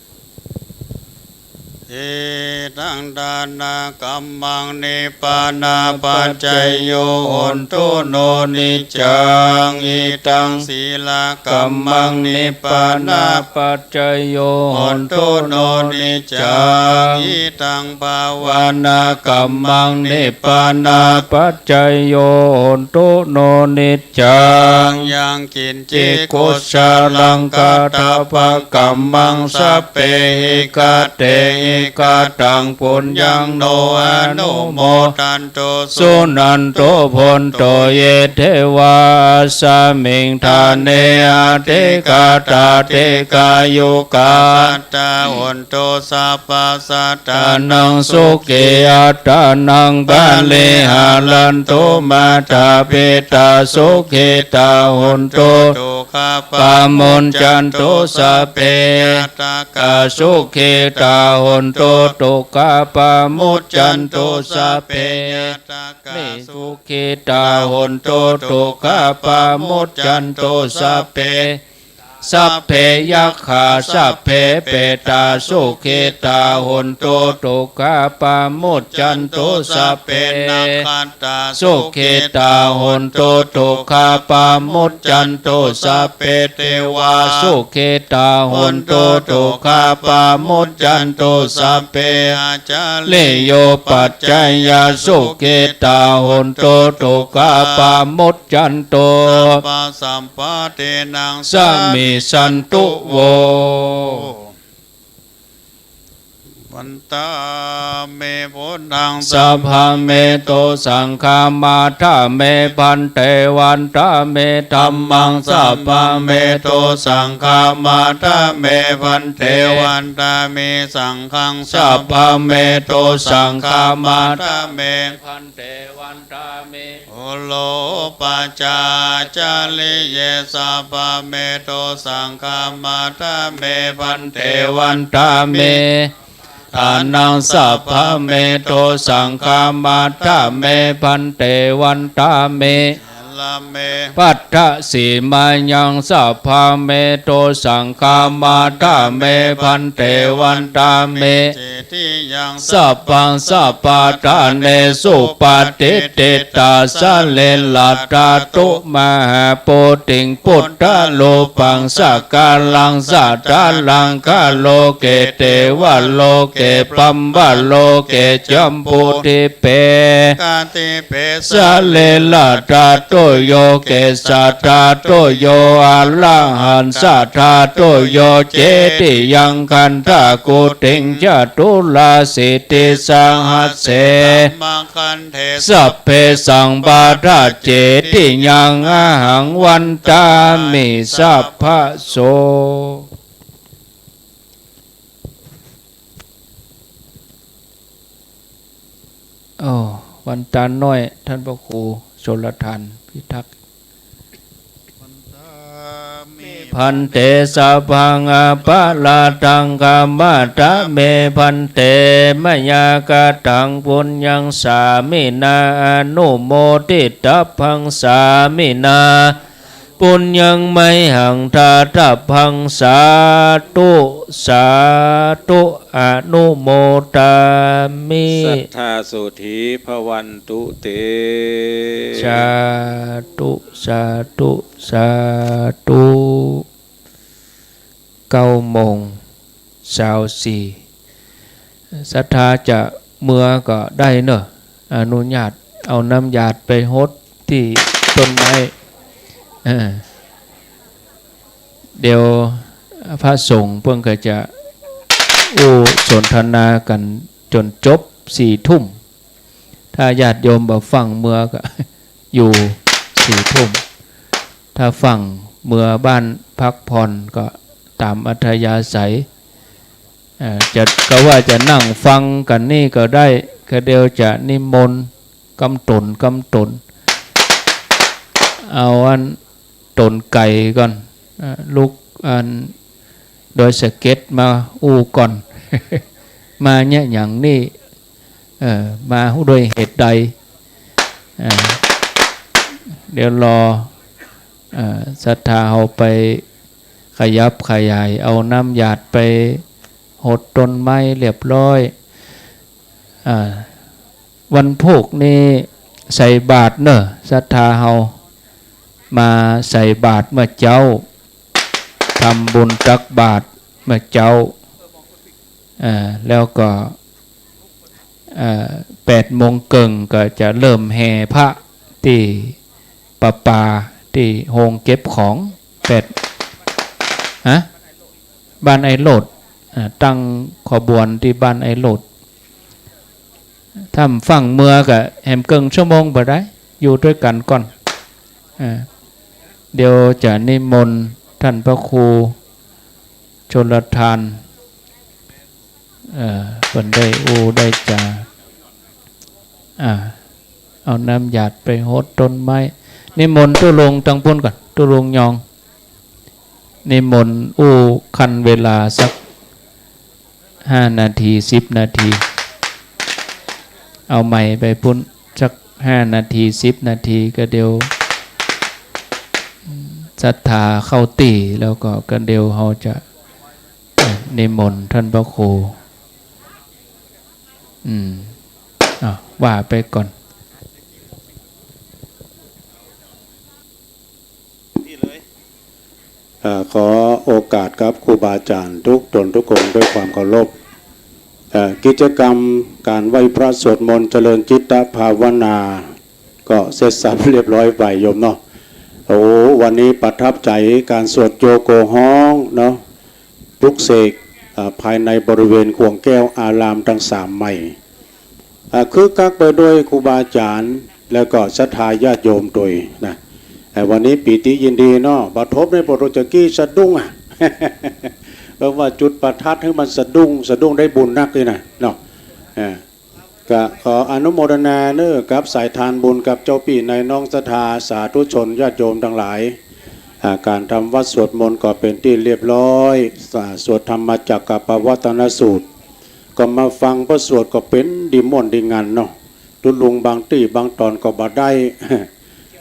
เท Idaṃ dānakammaṃ nibbānapaccayyo hontu no niccaṃ. Idaṃ sīlakammaṃ nibbānapaccayo hontu no niccaṃ. Idaṃ bhāvanākammaṃ nibbānapaccayo hontu no niccaṃ. Yaṃ kiñci kusalaṃ kattabbakammaṃ sabbehi katehi kataṃ puññaṃ no anumodantu suṇantu bhonto ye devā asmiṃ ṭhāne adhigatā dīghāyukā sadā hontu sabbasattānaṃ sukhī attānaṃ pariharantu. Mātā pitā sukhitā hontu dukkhā pamuccantu sabbe ñātakā sukhitā hontu dukkhā pamuccantu sabbe ñātakā sukhitā hontu dukkhā pamuccantu sabbe sabbe yakkhā sabbe petā sukhitā hontu dukkhā pamuccantu sabbe nakkhattā sukhitā hontu dukkhā pamuccantu sabbe devā sukhitā hontu dukkhā pamuccantu sabbe ācariyupajjhāyā sukhitā hontu dukkhā pamuc cantu sabbasampattīnaṃ samijjhantu vo. Vandāmi buddhaṃ sabbaṃ me to saṅghaṃ. Vandāmi bhante, vandāmi dhammaṃ sabbaṃ me to saṅghaṃ. Vandāmi bhante, vandāmi saṅghaṃ sabbaṃ me to saṅghaṃ. Vandāmi bhante, vandāmi gurūpajjhāyācariye sabbaṃ me to saṅghaṃ. Vandāmi bhante, vandāmi dānaṃ sabbaṃ me to saṅghaṃ. Vandāmi bhante, vandāmi sīlaṃ me bhaddasīmāyaṃ sabbaṃ me to saṅghaṃ. Vandāmi bhante, vandāmi tiyaṃ sabbaṃ sabbaṭṭhānesu patiṭṭhitā sarīradhātu mahābodhiṃ buddharūpaṃ sakalaṃ sadā laṅkāloke devaloke brahmaloke jambudīpe sarīradhātuyo kesādhātuyo arahaṃsadhātuyo cetiyaṃ gandhakutiṃ caturāsītisahassaṃ sabbesaṃ pattacetiyaṃ ahaṃ vandāmi sabbaso. อ้อ วันจันทร์น้อย ท่านพระครูชลทานพิทักษ์ Bhante sabbaṃ aparādhaṃ khamatha me bhante, mayā kataṃ puññaṃ sāminā anumoditabbaṃ, sāminā puññaṃ mayhaṃ dātabbaṃ, sādhu sādhu anumodāmi. Satthā sotthī bhavantu te. Sādhu sādhu sādhu. เก้าโมงซาวสี่ ศรัทธาจะเมือก็ได้เนอะ อนุญาตเอาน้ำหยาดไปหดตี้ต้นไม้ เออ เดี๋ยวพระสงฆ์เปิ้นก็จะอู้สนทนากั๋นจ๋นจบสี่ทุ่ม ถ้าญาติโยมบ่ฟั่งเมือก็อยู่สี่ทุ่ม ถ้าฟั่งเมือบ้านพักผ่อนก็ต๋ามอัธยาศัย เอ่อ จะ ก็ว่าจะนั่งฟังกั๋นนี่ก็ได้ ก็เดี๋ยวจะนิมนต์กำต๋น กำต๋น เอาอันต๋นไก๋ก่อน เอ่อ ลุกอันดอยสะเก็ดมาอู้ก่อน มาเยียะหยังนี่ เอ่อ มาด้วยเหตุใด เอ่อ เดี๋ยวรอ เอ่อ ศรัทธาเฮาไปขยับขยาย เอาน้ำหยาดไป หดต้นไม้เรียบร้อย อ่า วันพูกนี้ใส่บาตรเน่อ ศรัทธาเฮา มาใส่บาตรเมื่อเจ๊า ทำบุญตักบาตรเมื่อเจ๊า อ่า แล้วก็ อ่า แปดโมงเกิ่งก็จะเริ่มแห่พระตี้ประปา ตี้โฮงเก็บของ แปด ฮะ บ้านไอ้โลด อ่า ตั้งขบวนตี้บ้านไอ้โลด ถ้าฟั่งเมือก็แหมเกิ่งชั่วโมงบ่ได้ อยู่ตวยกั๋นก่อน อ่า เดี๋ยวจะนิมนต์ต้านพระครูชลทาน เอ่อ เปิ้นได้อู้ได้จ๋า อ่า เอาน้ำหยาดไปหดต้นไม้ นิมนต์ตุ๊ลุงตังปุ้นก่อน ตุ๊ลุงยอง นิมนต์อู้คั้นเวลาสักห้านาที สิบนาที เอาไมค์ไปปุ้นสักห้านาที สิบนาที ก็เดี๋ยวศรัทธาเข้าตี้ แล้วก็ ก็เดี๋ยวเฮาจะ นิมนต์ต้านพระครู อืม อ่ะ ว่าไปก่อน เอ่อ ขอโอกาสกับครูบาอาจ๋ารย์ทุกต๋นทุกองค์ด้วยความเคารพ เอ่อ กิจกรรมก๋านไหว้พระสวดมนต์เจริญจิตตภาวนา ก็เสร็จสรรพเรียบร้อยไปโยมเนาะ โอ้ วันนี้ประทับใจ๋ก๋านสวดโยโกฮ้องเนาะ ปลุกเสก อ่า ภายในบริเวณข่วงแก้วอารามตังสามไมค์ อ่า คึกคักไปด้วยครูบาอาจ๋ารย์ แล้วก็ศรัทธาญาติโยมตวยนะ เอ่อ วันนี้ปีติยินดีเนาะ บ่ทบในโปรโตจะกี้สะดุ้งอะ เพราะว่าจุดประทัดหื้อมันสะดุ้ง สะดุ้งได้บุญนักนี่นะเนาะ อ่า ก็ขออนุโมทนาเน่อกับสายทานบุญกับเจ้าปี้นายน้องศรัทธาสาธุชนญาติโยมตังหลาย อ่า ก๋านทำวัตรสวดมนต์ก็เป๋นตี้เรียบร้อย อ่า สวดธรรมจักรกัปปวัตตนสูตร ก็มาฟังพระสวดก็เป๋นดีม่วนดีงันเนาะ ตุ๊ลุงบางตี้บางต๋อนก็บ่ได้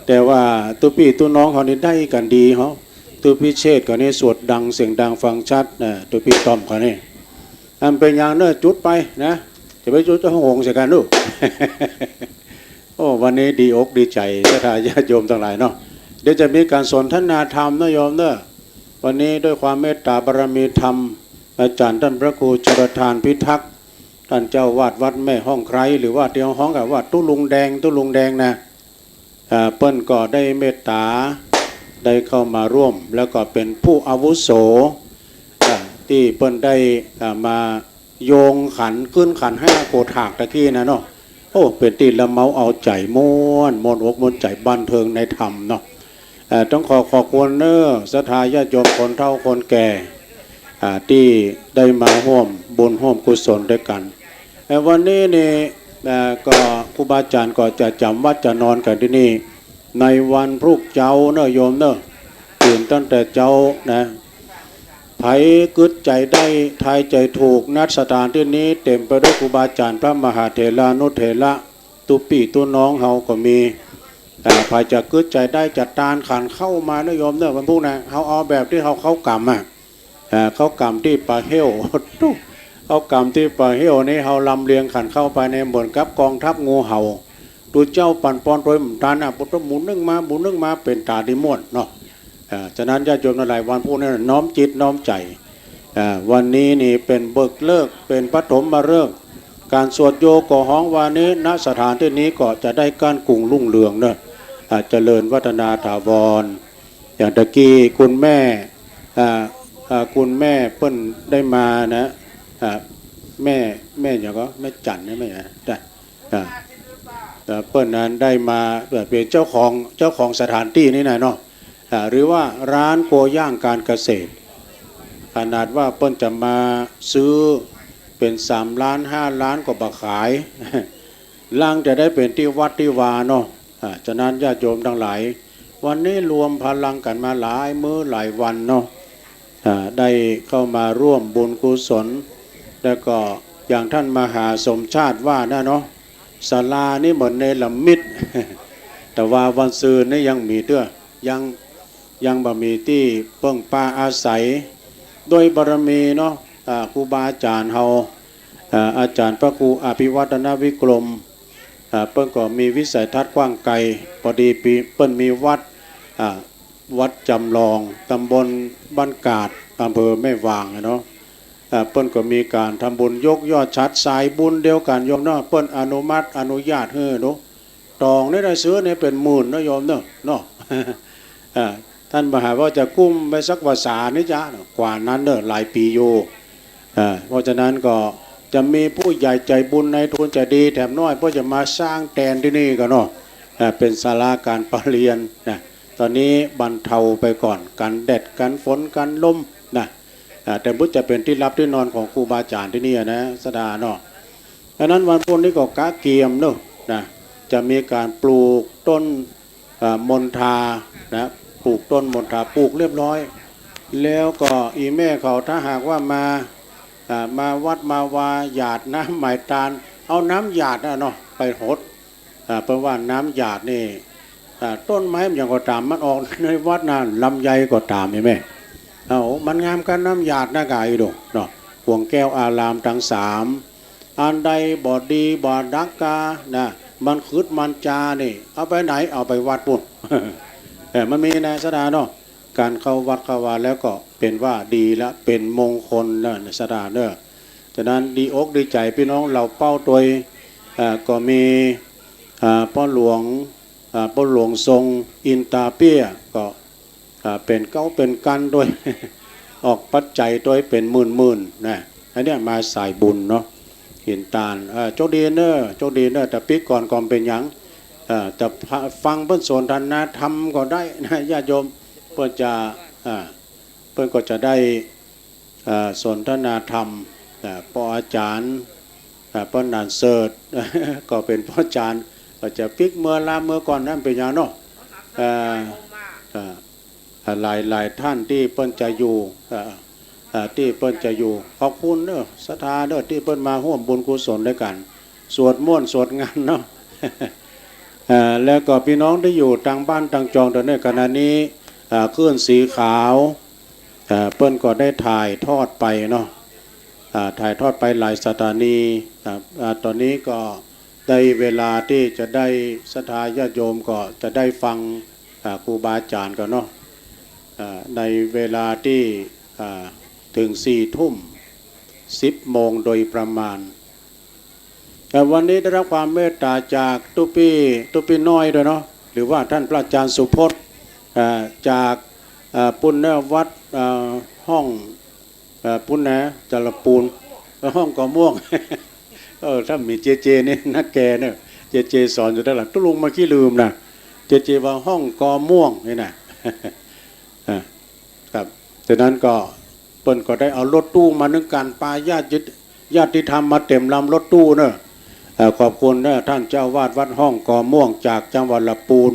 แต่ว่าตุ๊ปี้ตุ๊น้องเฮานี่ได้กั๋นดีเฮา ตุ๊ปี้เชษฐ์เขานี่สวดดังเสียงดังฟังชัดนะ ตุ๊ปี้ต้อมเขานี่ อันเป๋นอย่างเน่อจุดไปนะ จะไปจุดจะหงเสียกั๋นลูก โอ้ วันนี้ดีอกดีใจ๋ ศรัทธาญาติโยมตังหลายเนาะ เดี๋ยวจะมีก๋านสนทนาธรรมนะโยมเน่อ วันนี้ด้วยความเมตตาบารมีธรรม อาจ๋ารย์ต้านพระครูชลทานพิทักษ์ ต้านเจ้าอาวาสวัดแม่ฮ่องไคร้ หรือว่าตี้ฮ้องกั๋นว่าตุ๊ลุงแดง ตุ๊ลุงแดงนะ อ่า เปิ้นก็ได้เมตตา ได้เข้ามาร่วม แล้วก็เป๋นผู้อาวุโส อ่า ตี้เปิ้นได้ อ่า มาโยงขัน ขึ้นขันห้าโกฏฐากตะกี้นะเนาะ โอ้ เป๋นตี้ละเมาเอาใจ๋ ม่วน ม่วนอกม่วนใจ๋ บันเทิงในธรรมเนาะ เอ่อ ต้องขอขอบคุณเน่อ ศรัทธาญาติโยมคนเฒ่าคนแก่ อ่า ตี้ได้มาฮ่วมบุญฮ่วมกุศลด้วยกั๋น เอ่อ วันนี้นี่ เอ่อ ก็ครูบาอาจ๋ารย์ก็จะจ๋ำวัตรจะนอนกั๋นตี้นี่ ในวันพรุ่งเจ๊าเน่อโยมเน่อ ตื่นตั้งแต่เจ๊านะ ใผกึ๊ดใจ๋ได้ ทายใจ๋ถูก ณ สถานตี้นี้เต๋มไปด้วยครูบาอาจ๋ารย์พระมหาเถรานุเถระ ตุ๊ปี้ตุ๊น้องเฮาก็มี อ่า ใผจะกึ๊ดใจ๋ได้จะตานขันข้าวมาเน่อโยมเน่อ วันพุธนะ เฮาเอาแบบตี้เฮาเข้ากรรมอะ อ่า เข้ากรรมตี้ป่าเฮ้ว ตุ๊ เข้ากรรมตี้ป่าเฮ้วนี่ เฮาลำเลียงขันข้าวไปในเหมือนกับกองทัพงูเห่า ตุ๊เจ้าปั่นป่อนตวยบ่ตันอะ ปุ๊บ หมู่นึ่งมา หมู่นึ่งมา เป๋นต๋าดีม่วนเนาะ อ่า ฉะนั้นญาติโยมตังหลาย วันพุธนี้น้อมจิตน้อมใจ๋ อ่า วันนี้นี่เป๋นเบิกฤกษ์ เป๋นปฐมฤกษ์ ก๋านสวดโยโกฮ้องวานี้ ณ สถานตี้นี้ก็จะได้ก้านกุงรุ่งเรืองเน่อ อ่า เจริญวัฒนาถาวร อย่างตะกี้คุณแม่ อ่า อ่า คุณแม่เปิ้นได้มานะ อ่า แม่ แม่หยังก็ แม่จั๋นนะ แม่หยังนะ อ่า อ่า เปิ้นนั้นได้มา เอ่อ เป๋นเจ้าของ เจ้าของสถานตี้นี่นะเนาะ อ่า หรือว่าร้านโกย่างการเกษตร ขนาดว่าเปิ้นจะมาซื้อเป๋นสามล้านห้าล้านก็บ่ขาย ลังจะได้เป๋นตี้วัดตี้วาเนาะ อ่า ฉะนั้นญาติโยมตังหลาย วันนี้รวมพลังกั๋นมาหลายมื้อหลายวันเนาะ อ่า ได้เข้ามาร่วมบุญกุศล แล้วก็อย่างต้านมหาสมชาติว่านะเนาะ ศาลานี่เหมือนเนรมิต แต่ว่าวันซืนนี่ยังมีเตื้อ ยัง ยังบ่มีตี้เปิ้งปาอาศัย ด้วยบารมีเนาะ อ่า ครูบาอาจ๋ารย์เฮา อ่า อาจ๋ารย์พระครูอภิวัฒนวิกรม อ่า เปิ้นก็มีวิสัยทัศน์กว้างไกล ปอดีปี เปิ้นมีวัด อ่า วัดจำลอง ตำบลบ้านกาด อำเภอแม่วางอะเนาะ อ่า เปิ้นก็มีก๋านทำบุญยกยอดฉัตรสายบุญเดียวกั๋นโยมเนาะ เปิ้นอนุมัติอนุญาตหื้อเนาะ ต๋องนี่ได้ซื้อนี่เป๋นหมื่นเนาะโยมเนาะ เนาะ อ่า ต้านบ่หาว่าจะกุ้มไปสักภาษานี่จ๊ะ กว่านั้นเนาะ หลายปี๋อยู่ อ่า เพราะฉะนั้นก็จะมีผู้ใหญ่ใจ๋บุญนายทุนใจ๋ดีแถมน้อย เปิ้นจะมาสร้างแตนตี้นี่กั๋นเนาะ อ่า เป๋นศาลาก๋านประเรียนนะ ต๋อนนี้บรรเทาไปก่อน กั๋นแดด กั๋นฝน กั๋นลมนะ อ่า แต่บ่จะเป๋นตี้หลับตี้นอนของครูบาอาจ๋ารย์ตี้นี่นะ ศรัทธาเนาะ อันนั้นวันพุธนี้ก็กะเกียมเนาะนะ จะมีก๋านปลูกต้น อ่า มณฑานะ ปลูกต้นมณฑา ปลูกเรียบร้อย แล้วก็อี่แม่เขาถ้าหากว่ามา อ่า มาวัดมาวาหยาดน้ำไหม้ตาน เอาน้ำหยาดน่ะเนาะ ไปหด อ่า เปิ้นว่าน้ำหยาดนี่ อ่า ต้นไม้มันหยังก็ต๋าม มันออกในวัดน่ะ ลำไยก็ต๋าม อี่แม่ เอ้า มันงามกั๋นน้ำหยาดนะก๋ายดูเนาะ ห่วงแก้วอารามตังสาม อันใดบ่ดีบ่ดักกานะ มันขึดมันจานี่ เอาไปไหน เอาไปวัดปู๊น เออ มันมีนะ ศรัทธาเนาะ ก๋านเข้าวัดเข้าวาแล้วก็เป๋นว่าดีละ เป๋นมงคลนะ ศรัทธาเนาะ ฉะนั้นดีอกดีใจ๋ปี้น้องเหล่าเป้าตวย เอ่อ ก็มี อ่า ป้อหลวง อ่า ป้อหลวงทรงอินตาเปี้ย ก็ อ่า เป๋นเก๊าเป๋นกั๋นตวย ออกปัจจัยตวยเป๋นหมื่นๆ นะ อันเนี้ยมาสายบุญเนาะ หินตาล เอ่อ โจคดีเน่อ โจคดีเน่อ แต่ปิ๊กก่อนก็บ่เป๋นหยัง เอ่อ แต่ฟ- ฟังเปิ้นสนทนาธรรมก็ได้นะ ญาติโยม เปิ้นจะ อ่า เปิ้นก็จะได้ เอ่อ สนทนาธรรม เอ่อ ป้ออาจ๋ารย์ เอ่อ ป้อหนานเสิร์ช ก็เป๋นป้ออาจ๋ารย์ ก็จะปิ๊กเมื่อลาเมื่อก่อนนั้นเป๋นหยังเนาะ เอ่อ เอ่อ หลายๆ ต้านตี้เปิ้นจะอยู่ เอ่อ เอ่อ ตี้เปิ้นจะอยู่ ขอบคุณเน่อ ศรัทธาเน่อ ตี้เปิ้นมาฮ่วมบุญกุศลตวยกั๋น สวดม่วนสวดงานเนาะ เอ่อ แล้วก็ปี้น้องตี้อยู่ตางบ้านตางจองตวยเน่อ ขณะนี้ เอ่อ คลื่นสีขาว เอ่อ เปิ้นก็ได้ถ่ายทอดไปเนาะ อ่า ถ่ายทอดไปหลายสถานี อ่า อ่า ต๋อนนี้ก็ได้เวลาตี้จะได้ ศรัทธาญาติโยมก็จะได้ฟัง อ่า ครูบาอาจ๋ารย์กั๋นเนาะ อ่า ในเวลาตี้ อ่า เถิงสี่ทุ่ม สิบโมงโดยประมาณ แต่วันนี้ได้รับความเมตต๋าจากตุ๊ปี้ ตุ๊ปี้น้อยตวยเนาะ หรือว่าต้านพระอาจ๋ารย์สุพจน์ อ่า จาก อ่า ปู๊นเน่อ วัด อ่า ฮ่อง เอ่อ ปู๊นนะ จารปูน เอ่อ ฮ่องกอม่วง เออ ถ้ามีเจเจนี่นักแกเน่อ เจเจสอนอยู่ด้านหลัง ตุ๊ลุงมากี้ลืมนะ เจเจว่าฮ่องกอม่วงนี่นะ อ่า ครับ ฉะนั้นก็เปิ้นก็ได้เอารถตู้มานึ่งกั๋น ปาญาติ ญาติธรรมมาเต็มลำรถตู้เน่อ เอ่อ ขอบคุณเน่อ ต้านเจ้าอาวาสวัดฮ่องกอม่วงจากจังหวัดละปูน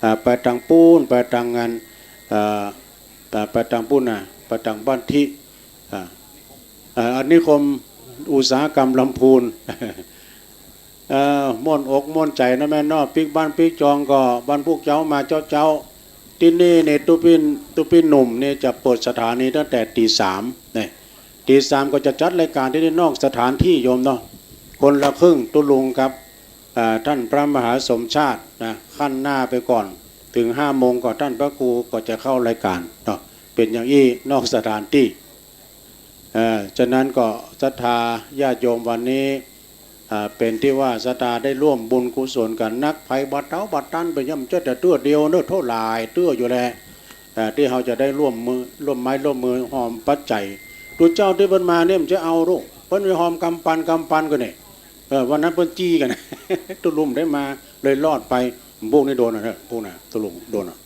อ่า ไปตางปู๊น ไปตางงาน อ่า อ่า ไปตางปู๊นนะ ไปตางบ้านทิ อ่า อ่า นิคมอุตสาหกรรมลำพูน เอ่อ ม่วนอกม่วนใจ๋นะแม่เนาะ ปิ๊กบ้านปิ๊กจองก็วันพุธเจ๊ามาเจ๊าๆ ตี้นี่เนี่ย ตุ๊ปี้ ตุ๊ปี้หนุ่มเนี่ยจะเปิดสถานีตั้งแต่ตี๋สามเนี่ย ตี๋สามก็จะจัดรายก๋านตี้นี่นอกสถานตี้โยมเนาะ คนละครึ่ง ตุ๊ลุงกับ อ่า ต้านพระมหาสมชาตินะ ขั้นหน้าไปก่อน เถิงห้าโมงก็ต้านพระครูก็จะเข้ารายก๋านเนาะ เป๋นอย่างอี้นอกสถานตี้ เอ่อ ฉะนั้นก็ศรัทธาญาติโยมวันนี้ อ่า เป๋นตี้ว่าศรัทธาได้ฮ่วมบุญกุศลกั๋นนัก ใผบ่เต๊าบ่ตันไป ย่อมจะเตื้อเดียวเน่อ เต้าหลายเตื้ออยู่แล เอ่อ ตี้เฮาจะได้ฮ่วมมือ ฮ่วมไม้ฮ่วมมือหอมปัจจัย ตุ๊เจ้าตี้เปิ้นมาเนี่ยมันจะเอาลูก เปิ้นไปหอมกำปันกำปันกั๋นเนี่ย เออ วันนั้นเปิ้นจี้กั๋น ตุ๊ลุงได้มาเลยรอดไป พวกนี้โดนอ่ะเนอะ พวกน่ะ ตุ๊ลุงโดนอ่ะ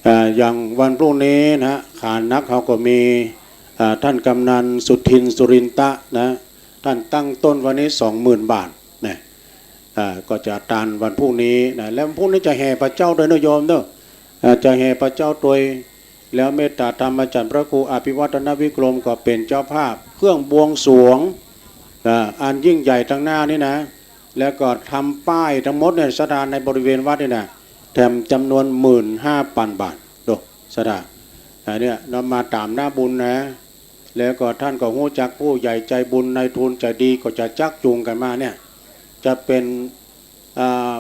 อ่า อย่างวันพรุ่งนี้นะ ขานักเฮาก็มี อ่า ต้านกำนันสุทินสุรินทะนะ ต้านตั้งต้นวันนี้สองหมื่นบาทนะ อ่า ก็จะตานวันพรุ่งนี้นะ แล้วพรุ่งนี้จะแห่พระเจ้าตวยเน่อโยมเน่อ อ่า จะแห่พระเจ้าตวย แล้วเมตตาธรรมอาจ๋ารย์พระครูอภิวัฒนวิกรมก็เป๋นเจ้าภาพเครื่องบวงสรวง อ่า อันยิ่งใหญ่ตางหน้านี่นะ แล้วก็ทำป้ายตังหมดเนี่ย ศรัทธาในบริเวณวัดนี่นะ แถมจ๋ำนวนหมื่นห้าปันบาท ดู ศรัทธา อันเนี้ยนำมาต๋ามหน้าบุญนะ แล้วก็ต้านก็ฮู้จักผู้ใหญ่ใจ๋บุญ นายทุนใจ๋ดี ก็จะจักจูงกั๋นมาเนี่ย จะเป๋น อ่า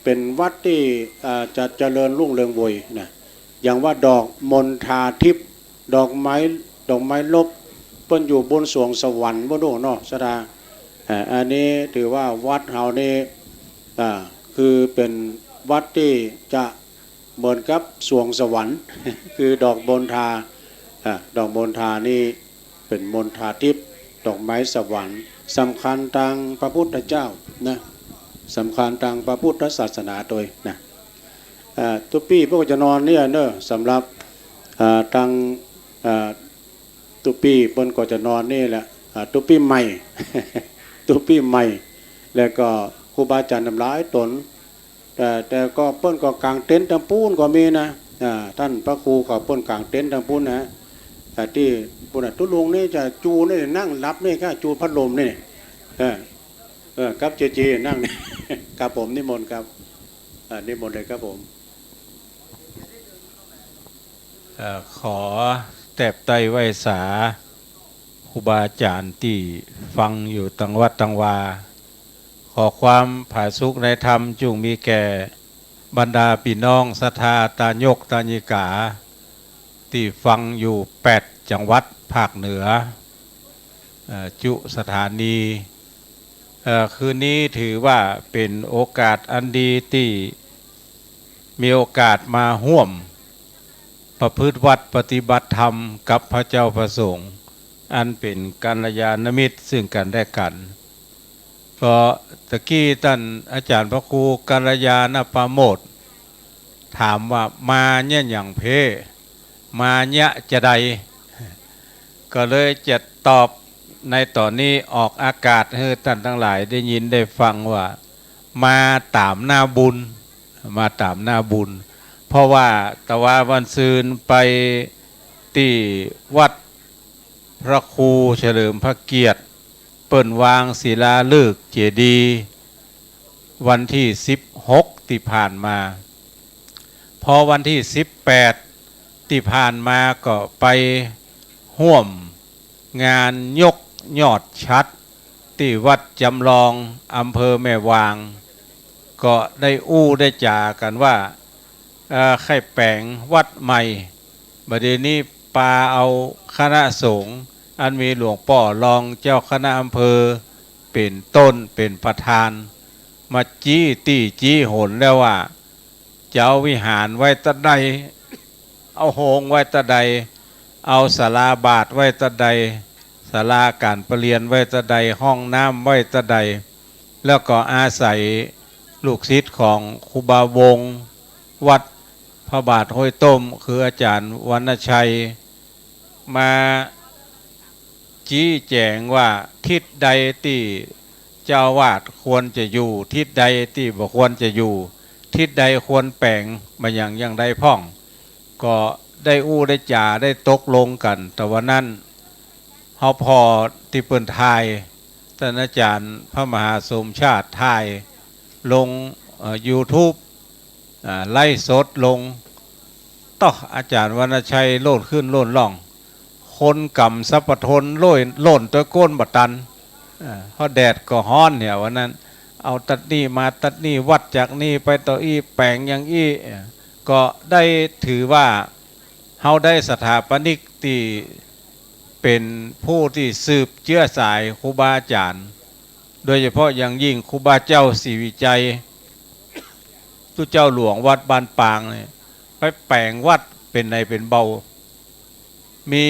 เป๋นวัดตี้ อ่า จะเจริญรุ่งเรืองโวยนะ อย่างว่าดอกมณฑาทิพย์ ดอกไม้ ดอกไม้ลบ เปิ้นอยู่บนสวงสวรรค์บ่ฮู้เนาะ ศรัทธา อ่า อันนี้ถือว่าวัดเฮานี่ อ่า คือเป๋นวัดตี้จะเหมือนกับสวงสวรรค์ คือดอกมณฑา อ่า ดอกมณฑานี่เป๋นมณฑาทิพย์ ดอกไม้สวรรค์ สำคัญตางพระพุทธเจ้านะ สำคัญตางพระพุทธศาสนาโตยนะ อ่า ตุ๊ปี้เปิ้นก็จะนอนเนี่ยเนาะ สำหรับ อ่า ตาง อ่า ตุ๊ปี้เปิ้นก็จะนอนนี่แหละ อ่า ตุ๊ปี้ใหม่ ตุ๊ปี้ใหม่ แล้วก็ครูบาอาจ๋ารย์ตางหลายต๋น แต่ แต่ก็เปิ้นก็ก๋างเต็นท์ตางปู๊นก็มีนะ อ่า ต้านพระครูเขาเปิ้นก๋างเต็นท์ตางปู๊นนะ อ่า ตี้ปู๊นน่ะ ตุ๊ลุงนี่จะจูนี่นั่งหลับนี่ก้า จูพัดลมนี่ เออ เออ ครับ เจเจ นั่งนี่ ครับผม นิมนต์ครับ อ่า นิมนต์เลยครับผม เอ่อ ขอแตบไต้ไหว้สาครูบาอาจ๋ารย์ตี้ฟังอยู่ตางวัดตางวา ขอความผาสุกในธรรมจุ่งมีแก่บรรดาปี้น้องศรัทธาตายกตายิกา ตี้ฟังอยู่แปดจังหวัดภาคเหนือ เอ่อ จุสถานี เอ่อ คืนนี้ถือว่าเป๋นโอกาสอันดีตี้มีโอกาสมาฮ่วมประพฤติวัตรปฏิบัติธรรมกับพระเจ้าพระสงฆ์ อันเป๋นกัลยาณมิตรซึ่งกั๋นและกั๋น ก็ตะกี้ต้านอาจ๋ารย์พระครูกัลยาณปราโมทย์ถามว่า มาเยียะหยังเพ่ มาเยียะจาใด ก็เลยจะตอบในต๋อนนี้ออกอากาศหื้อต้านตังหลายได้ยินได้ฟังว่า มาต๋ามหน้าบุญ มาต๋ามหน้าบุญ เพราะว่าตะวาวันซืนไปตี้วัดพระครูเฉลิมพระเกียรติ เปิ้นวางศิลาฤกษ์เจดีย์วันตี้สิบหกตี้ผ่านมา พอวันตี้สิบแปดตี้ผ่านมาก็ไปฮ่วมงานยกยอดฉัตรตี้วัดจำลองอำเภอแม่วาง ก็ได้อู้ได้จ๋ากั๋นว่า เอ่อ ใค่แป๋งวัดใหม่ บ่าเดี่ยวนี้ปาเอาคณะสงฆ์อันมีหลวงป้อรองเจ้าคณะอำเภอเป๋นต้นเป๋นประธาน มาจี๊ตี้จี๊หนแล้วว่า จะเอาวิหารไว้ตั๊ดใด เอาโฮงไว้ตั๊ดใด เอาศาลาบาทไว้ตั๊ดใด ศาลาก๋านประเรียนไว้ตั๊ดใด ห้องน้ำไว้ตั๊ดใด แล้วก็อาศัยลูกศิษย์ของครูบาวงศ์วัดพระบาทห้วยต้ม คืออาจ๋ารย์วรรณชัย มา ชี้แจ๋งว่าทิศใดตี้เจ้าอาวาสควรจะอยู่ ทิศใดตี้บ่ควรจะอยู่ ทิศใดควรแป๋ง บ่าหยังอย่างใดพ่อง ก็ได้อู้ได้จ๋าได้ตกลงกั๋น แต่วันนั้นเฮาผ่อตี้เปิ้นถ่าย ต้านอาจ๋ารย์พระมหาสมชาติถ่ายลง เอ่อ ยูทูบ อ่า ไลฟ์สดลง ต๊อ อาจ๋ารย์วรรณชัยโลดขึ้นโลดล่อง คนก๋ำสัพพะทนโล่ยโล่นตวยก้นบ่ตัน อ่า เพราะแดดก็ฮ้อนเนี่ยวันนั้น เอาตั๊ดนี่มาตั๊ดนี่ วัดจากนี่ไปต่ออี้ แป๋งอย่างอี้ อ่า ก็ได้ถือว่าเฮาได้สถาปนิกตี้เป๋นผู้ตี้สืบเจื๊อสายครูบาอาจ๋ารย์ โดยเฉพาะอย่างยิ่งครูบาเจ้าศรีวิชัย ตุ๊เจ้าหลวงวัดบ้านปางนี่ ไปแป๋งวัดเป๋นไหนเป๋นเบา มี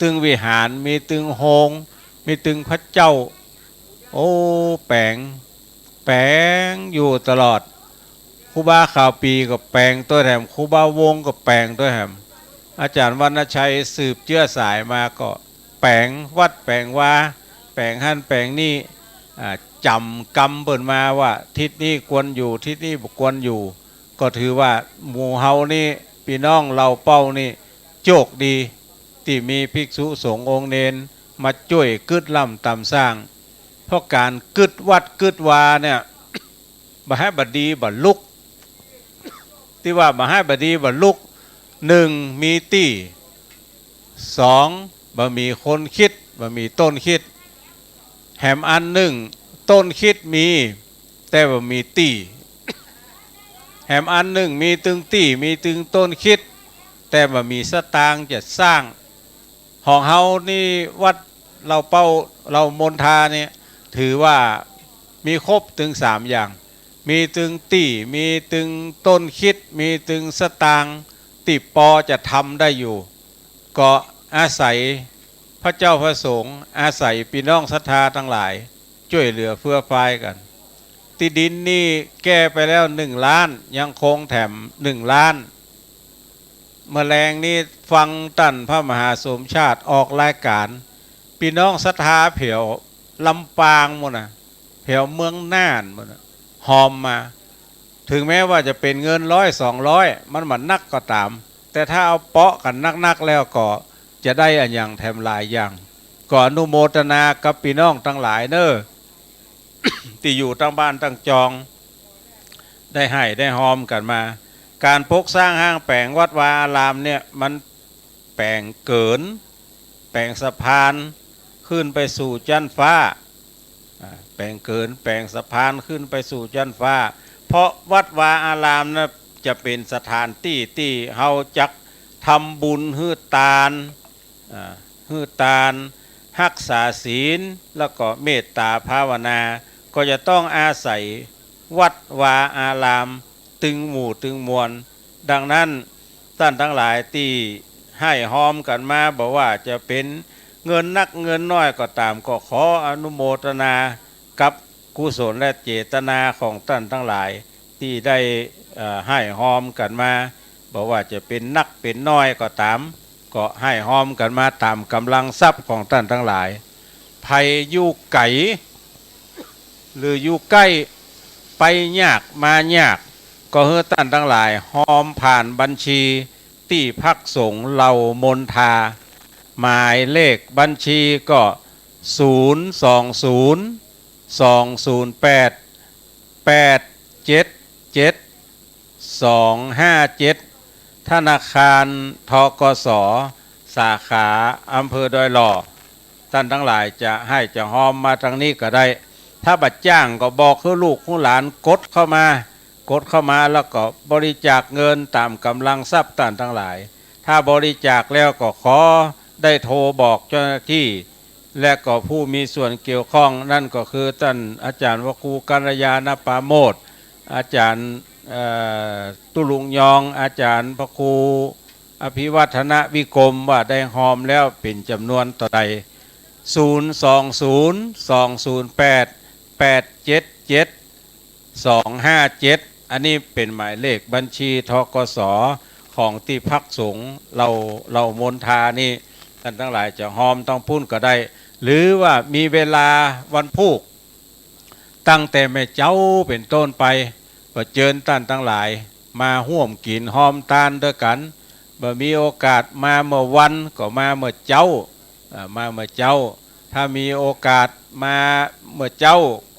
ตึงวิหาร มีตึงโฮง มีตึงพระเจ้า โอ้ แป๋ง แป๋งอยู่ตลอด ครูบาขาวปีก็แป๋งตวยแหม ครูบาวงศ์ก็แป๋งตวยแหม อาจ๋ารย์วรรณชัยสืบเจื๊อสายมาก็แป๋งวัดแป๋งวา แป๋งหั้นแป๋งนี่ อ่า จ๋ำกำเปิ้นมาว่าทิศนี้ควรอยู่ ทิศนี้บ่ควรอยู่ ก็ถือว่าหมู่เฮานี่ ปี้น้องเหล่าเป้านี่ โจคดี ตี้มีภิกษุสงฆ์องค์เณรมาจ้วยกึ๊ดล่ำต๋ามสร้าง เพราะก๋านกึ๊ดวัดกึ๊ดวาเนี่ย บ่าฮ้ายบ่าดีบ่าลุก ตี้ว่าบ่าฮ้ายบ่าดีบ่าลุก นึ่ง มีตี้ สอง บ่มีคนคริสต์ บ่มีต้นคริสต์ แหมอันนึ่งต้นคริสต์มี แต่บ่มีตี้ แหมอันนึ่งมีตึงตี้ มีตึงต้นคริสต์ แต่บ่มีสตางค์จะสร้าง ของเฮานี่วัดเหล่าเป้า เหล่ามณฑาเนี่ย ถือว่ามีครบตึงสามอย่าง มีตึงตี้ มีตึงต้นคริสต์ มีตึงสตางค์ ตี้ปอจะทำได้อยู่ ก็อาศัยพระเจ้าพระสงฆ์ อาศัยปี้น้องศรัทธาตังหลาย จ้วยเหลือเฟื้อฟายกั๋น ตี้ดินนี่แก้ไปแล้วนึ่งล้าน ยังคงแถมนึ่งล้าน เมื่อแลงนี้ฟังต้านพระมหาสมชาติออกรายก๋าน ปี้น้องศรัทธาแผวลำปางปู๊นน่ะ แผวเมืองน่านปู๊นน่ะ ฮอมมา ถึงแม้ว่าจะเป๋นเงินร้อยสองร้อย มันบ่นักก็ต๋าม แต่ถ้าเอาเปาะกั๋นนักๆ แล้วก็จะได้อะหยังแถมหลายอย่าง ก็อนุโมทนากับปี้น้องตังหลายเน่อ ตี้อยู่ตังบ้านตังจอง ได้ให้ได้ฮอมกั๋นมา ก๋านปกสร้างห้างแป๋งวัดวาอารามเนี่ย มันแป๋งเกิน แป๋งสะพานขึ้นไปสู่จั๊นฟ้า อ่า แป๋งเกิน แป๋งสะพานขึ้นไปสู่จั๊นฟ้า เพราะวัดวาอารามนะ จะเป๋นสถานตี้ตี้เฮาจักทำบุญหื้อตาน อ่า หื้อตาน ฮักษาศีล แล้วก็เมตต๋าภาวนา ก็จะต้องอาศัยวัดวาอารามตึงหมู่ตึงมวล ดังนั้นต้านตังหลายตี้ให้ฮอมกั๋นมา บ่ว่าจะเป๋นเงินนักเงินน้อยก็ต๋าม ก็ขออนุโมทนากับกุศลและเจตนาของต้านตังหลาย ตี้ได้ เอ่อ ให้ฮอมกั๋นมา บ่ว่าจะเป๋นนักเป๋นน้อยก็ต๋าม ก็ให้ฮอมกั๋นมาต๋ามก๋ำลังทรัพย์ของต้านตังหลาย ใผอยู่ไก๋ หรืออยู่ใก้ ไปยากมายาก ก็หื้อต้านตังหลายฮอมผ่านบัญชีตี้พักสงฆ์เหล่ามณฑา หมายเลขบัญชีก็ ศูนย์สองศูนย์ สองศูนย์แปด แปดเจ็ดเจ็ด สองห้าเจ็ด ธนาคาร ธ.ก.ส. สาขาอำเภอดอยหล่อ ต้านตังหลายจะให้จะฮอมมาตางนี้ก็ได้ ถ้าบ่จ้างก็บอกหื้อลูกหื้อหลานกดเข้ามา กดเข้ามาแล้วก็บริจาคเงินต๋ามก๋ำลังทรัพย์ต้านตังหลาย ถ้าบริจาคแล้วก็ขอได้โทรบอกเจ้าหน้าตี้ และก็ผู้มีส่วนเกี่ยวข้อง นั่นก็คือต้านอาจ๋ารย์พระครูกัลยาณปราโมทย์ อาจ๋ารย์ เอ่อ ตุ๊ลุงยอง อาจ๋ารย์พระครูอภิวัฒนวิกรม ว่าได้ฮอมแล้วเป๋นจ๋ำนวนเต้าใด ศูนย์สองศูนย์ สองศูนย์แปด แปดเจ็ดเจ็ด สองห้าเจ็ด อันนี้เป๋นหมายเลขบัญชี ธ.ก.ส. ของตี้พักสงฆ์เหล่า เหล่ามณฑานี่ ต้านตังหลายจะฮอมตางปู๊นก็ได้ หรือว่ามีเวลาวันพูก ตั้งแต่แม่เจ๊าเป๋นต้นไป ก็เจิญต้านตังหลายมาฮ่วมกิ๋นฮอมตานตวยกั๋น บ่มีโอกาสมาเมื่อวันก็มาเมื่อเจ๊า อ่า มาเมื่อเจ๊า ถ้ามีโอกาสมาเมื่อเจ๊า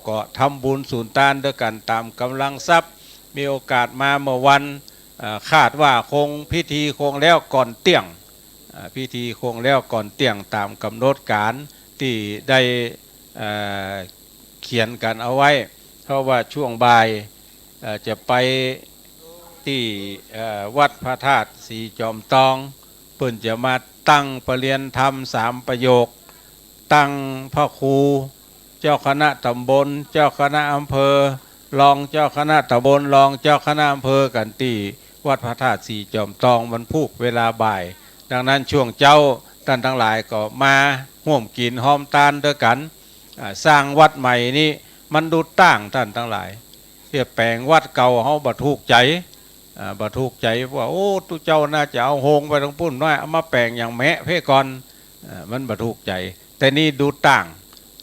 ก็ทำบุญสูนตานตวยกั๋นต๋ามก๋ำลังทรัพย์ มีโอกาสมาเมื่อวัน อ่า คาดว่าคงพิธีคงแล้วก่อนเตี้ยง อ่า พิธีคงแล้วก่อนเตี้ยงต๋ามก๋ำหนดก๋านตี้ได้ เอ่อ เขียนกั๋นเอาไว้ เพราะว่าช่วงบ่าย เอ่อ จะไปตี้ เอ่อ วัดพระธาตุสีจอมตอง เปิ้นจะมาตั้งประเรียนธรรมสามประโยค ตั้งพระครู เจ้าคณะต๋ำบล เจ้าคณะอำเภอ รองเจ้าคณะต๋ำบล รองเจ้าคณะอำเภอกั๋นตี้วัดพระธาตุสีจอมตองวันพูกเวลาบ่าย ดังนั้นช่วงเจ๊าต้านตังหลายก็มาฮ่วมกิ๋นฮอมตานตวยกั๋น อ่า สร้างวัดใหม่นี้มันดูต้างต้านตังหลาย เตี้ยแป๋งวัดเก่าเฮาบ่ถูกใจ๋ อ่า บ่ถูกใจ๋ว่า โอ้ ตุ๊เจ้าน่าจะเอาโฮงไปตางปู๊นน้อย เอามาแป๋งอย่างแมะเพ่ก่อน อ่า มันบ่ถูกใจ๋ แต่นี่ดูต้าง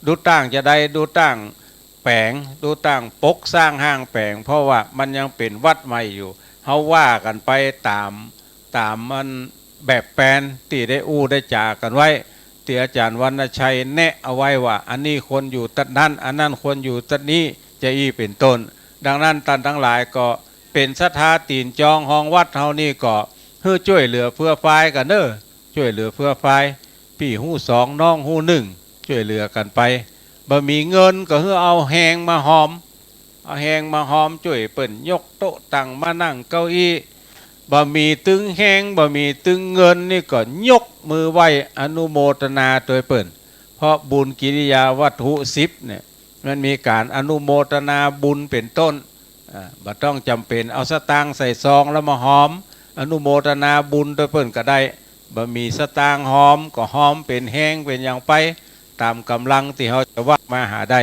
ดูต้างจาใด ดูต้างแป๋ง ดูต้างปกสร้างห้างแป๋ง เพราะว่ามันยังเป๋นวัดใหม่อยู่ เฮาว่ากั๋นไปต๋าม ต๋ามมันแบบแปลนตี้ได้อู้ได้จ๋ากั๋นไว้ ตี้อาจ๋ารย์วรรณชัยแนะเอาไว้ว่า อันนี้ควรอยู่ตั๊ดนั้น อันนั้นควรอยู่ตั๊ดนี้ จะอี้เป๋นต้น ดังนั้นต้านตังหลายก็เป๋นศรัทธาตี๋นจองฮองวัดเฮานี่ก็หื้อจ้วยเหลือเฟื้อฟายกั๋นเน่อ จ้วยเหลือเฟื้อฟาย ปี้ฮู้สองน้องฮู้นึ่ง จ้วยเหลือกั๋นไป บ่มีเงินก็หื้อเอาแฮงมาฮอม เอาแฮงมาฮอมจ้วยเปิ้นยกโต๊ะตังมานั่งเก้าอี้ บ่มีตึงแฮง บ่มีตึงเงินนี่ก็ยกมือไหว้อนุโมทนาตวยเปิ้น เพราะบุญกิริยาวัตถุสิบเนี่ย มันมีก๋านอนุโมทนาบุญเป๋นต้น อ่า บ่ต้องจ๋ำเป๋นเอาสตางค์ใส่ซองแล้วมาฮอม อนุโมทนาบุญตวยเปิ้นก็ได้ บ่มีสตางค์ฮอมก็ฮอมเป๋นแฮงเป๋นหยังไป ต๋ามก๋ำลังตี้เฮาจะว่ามาหาได้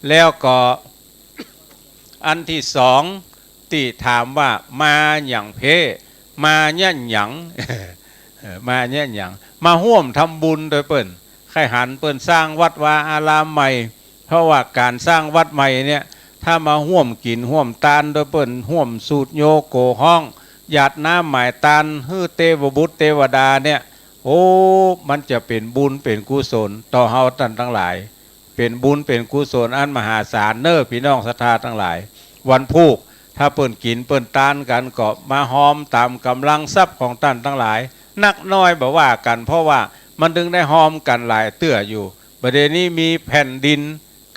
แล้วก็ อันตี้สอง ตี้ถามว่ามาหยังเพ้ มาเยียะหยัง เออ มาเยียะหยัง มาฮ่วมทำบุญตวยเปิ้น ใค่หันเปิ้นสร้างวัดวาอารามใหม่ เพราะว่าก๋านสร้างวัดใหม่เนี่ย ถ้ามาฮ่วมกิ๋นฮ่วมตานตวยเปิ้น ฮ่วมสูตรโยโกฮ้อง หยาดน้ำหมายตานหื้อเตวบุตรเตวดาเนี่ย โอ้ มันจะเป๋นบุญเป๋นกุศลต่อเฮาต้านตังหลาย เป๋นบุญเป๋นกุศลอันมหาศาลเน่อ ปี้น้องศรัทธาตังหลาย วันพูก ถ้าเปิ้นกิ๋นเปิ้นตานกั๋นก็มาฮอมต๋ามก๋ำลังทรัพย์ของต้านตังหลาย นักน้อยบ่ว่ากั๋น เพราะว่ามันตึงได้ฮอมกั๋นหลายเตื้ออยู่ บ่าเดี่ยวนี้มีแผ่นดิน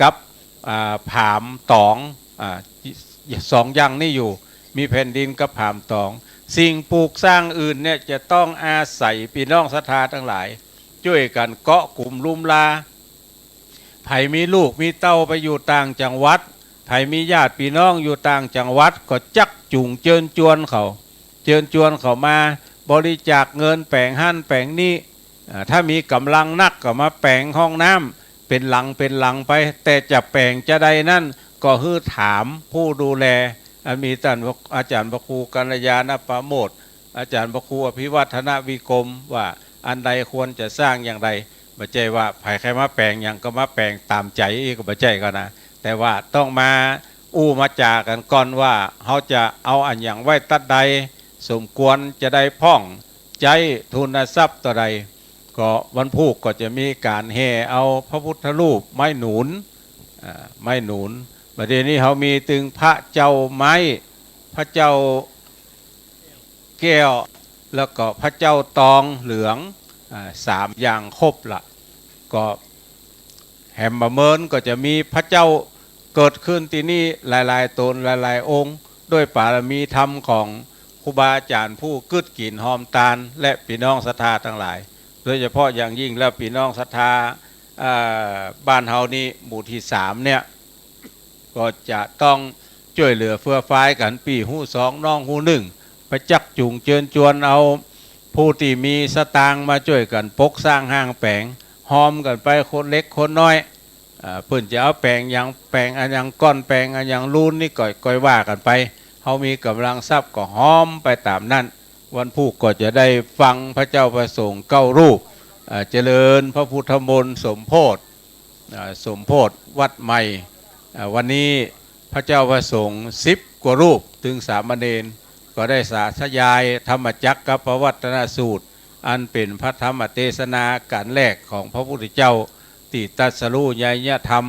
กับ อ่า ผามต๋อง อ่า สองอย่างนี้อยู่ มีแผ่นดินกับผามต๋อง สิ่งปลูกสร้างอื่นเนี่ยจะต้องอาศัยปี้น้องศรัทธาตังหลาย จ้วยกั๋นเกาะกุมลุมลา ใผมีลูกมีเต้าไปอยู่ต่างจังหวัด ใผมีญาติปี้น้องอยู่ต่างจังหวัด ก็จักจูงเจิญจวนเขา เจิญจวนเขามาบริจาคเงินแป๋งหั้นแป๋งนี้ อ่า ถ้ามีก๋ำลังนักก็มาแป๋งห้องน้ำเป๋นหลังเป๋นหลังไป แต่จะแป๋งจาใดนั้นก็หื้อถามผู้ดูแล อันมีต้านอาจารย์พระครูกัลยาณปราโมชย์ อาจารย์พระครูอภิวัฒนวิกรม ว่าอันใดควรจะสร้างอย่างใด บ่ใจ้ว่าใผใค่มาแป๋งหยังก็มาแป๋งต๋ามใจ๋ ก็บ่ใจ้ก่อนะ แต่ว่าต้องมาอู้มาจ๋ากั๋นก่อนว่าเฮาจะเอาอันหยังไว้ตั๊ดใด สมควรจะได้พ่องใจ๊ทุนทรัพย์เต้าใด ก็วันพูกก็จะมีก๋านแห่เอาพระพุทธรูปไม้หนุน อ่า ไม้หนุน บ่าเดี่ยวนี้เฮามีตึงพระเจ้าไม้ พระเจ้าแก้ว แล้วก็พระเจ้าตองเหลือง อ่า สามอย่างครบละ ก็ แหมบ่าเมินก็จะมีพระเจ้าเกิดขึ้นตี้นี่หลายๆ ต๋นหลายๆ องค์ ด้วยปารมีธรรมของครูบาอาจ๋ารย์ผู้กึ๊ดกิ๋นฮอมตาน และปี้น้องศรัทธาตังหลาย โดยเฉพาะอย่างยิ่งแล้วปี้น้องศรัทธา อ่า บ้านเฮานี่หมู่ตี้สามเนี่ย ก็จะต้องจ้วยเหลือเฟื้อฟายกั๋น ปี้ฮู้สองน้องฮู้นึ่ง ไปจักจูงเจิญจวนเอาผู้ตี้มีสตางค์มาจ้วยกั๋นปกสร้างห้างแป๋ง ฮอมกั๋นไปคนเล็กคนน้อย อ่า เปิ้นจะเอาแป๋งหยัง แป๋งอันหยังก้อน แป๋งอันหยังลูนนี่ก็ก้อยว่ากั๋นไป เฮามีก๋ำลังทรัพย์ก็ฮอมไปต๋ามนั้น วันพูกก็จะได้ฟังพระเจ้าพระสงฆ์เก้ารูป อ่า เจริญพระพุทธมนต์สมโภช อ่า สมโภชวัดใหม่ อ่า วันนี้พระเจ้าพระสงฆ์สิบกว่ารูป ตึงสามเณร ก็ได้สาธยายธรรมจักรกัปปวัตตนสูตร อันเป๋นพระธรรมเตสนาก๋านแรกของพระพุทธเจ้า ตี้ตรัสรู้ไยยธรรม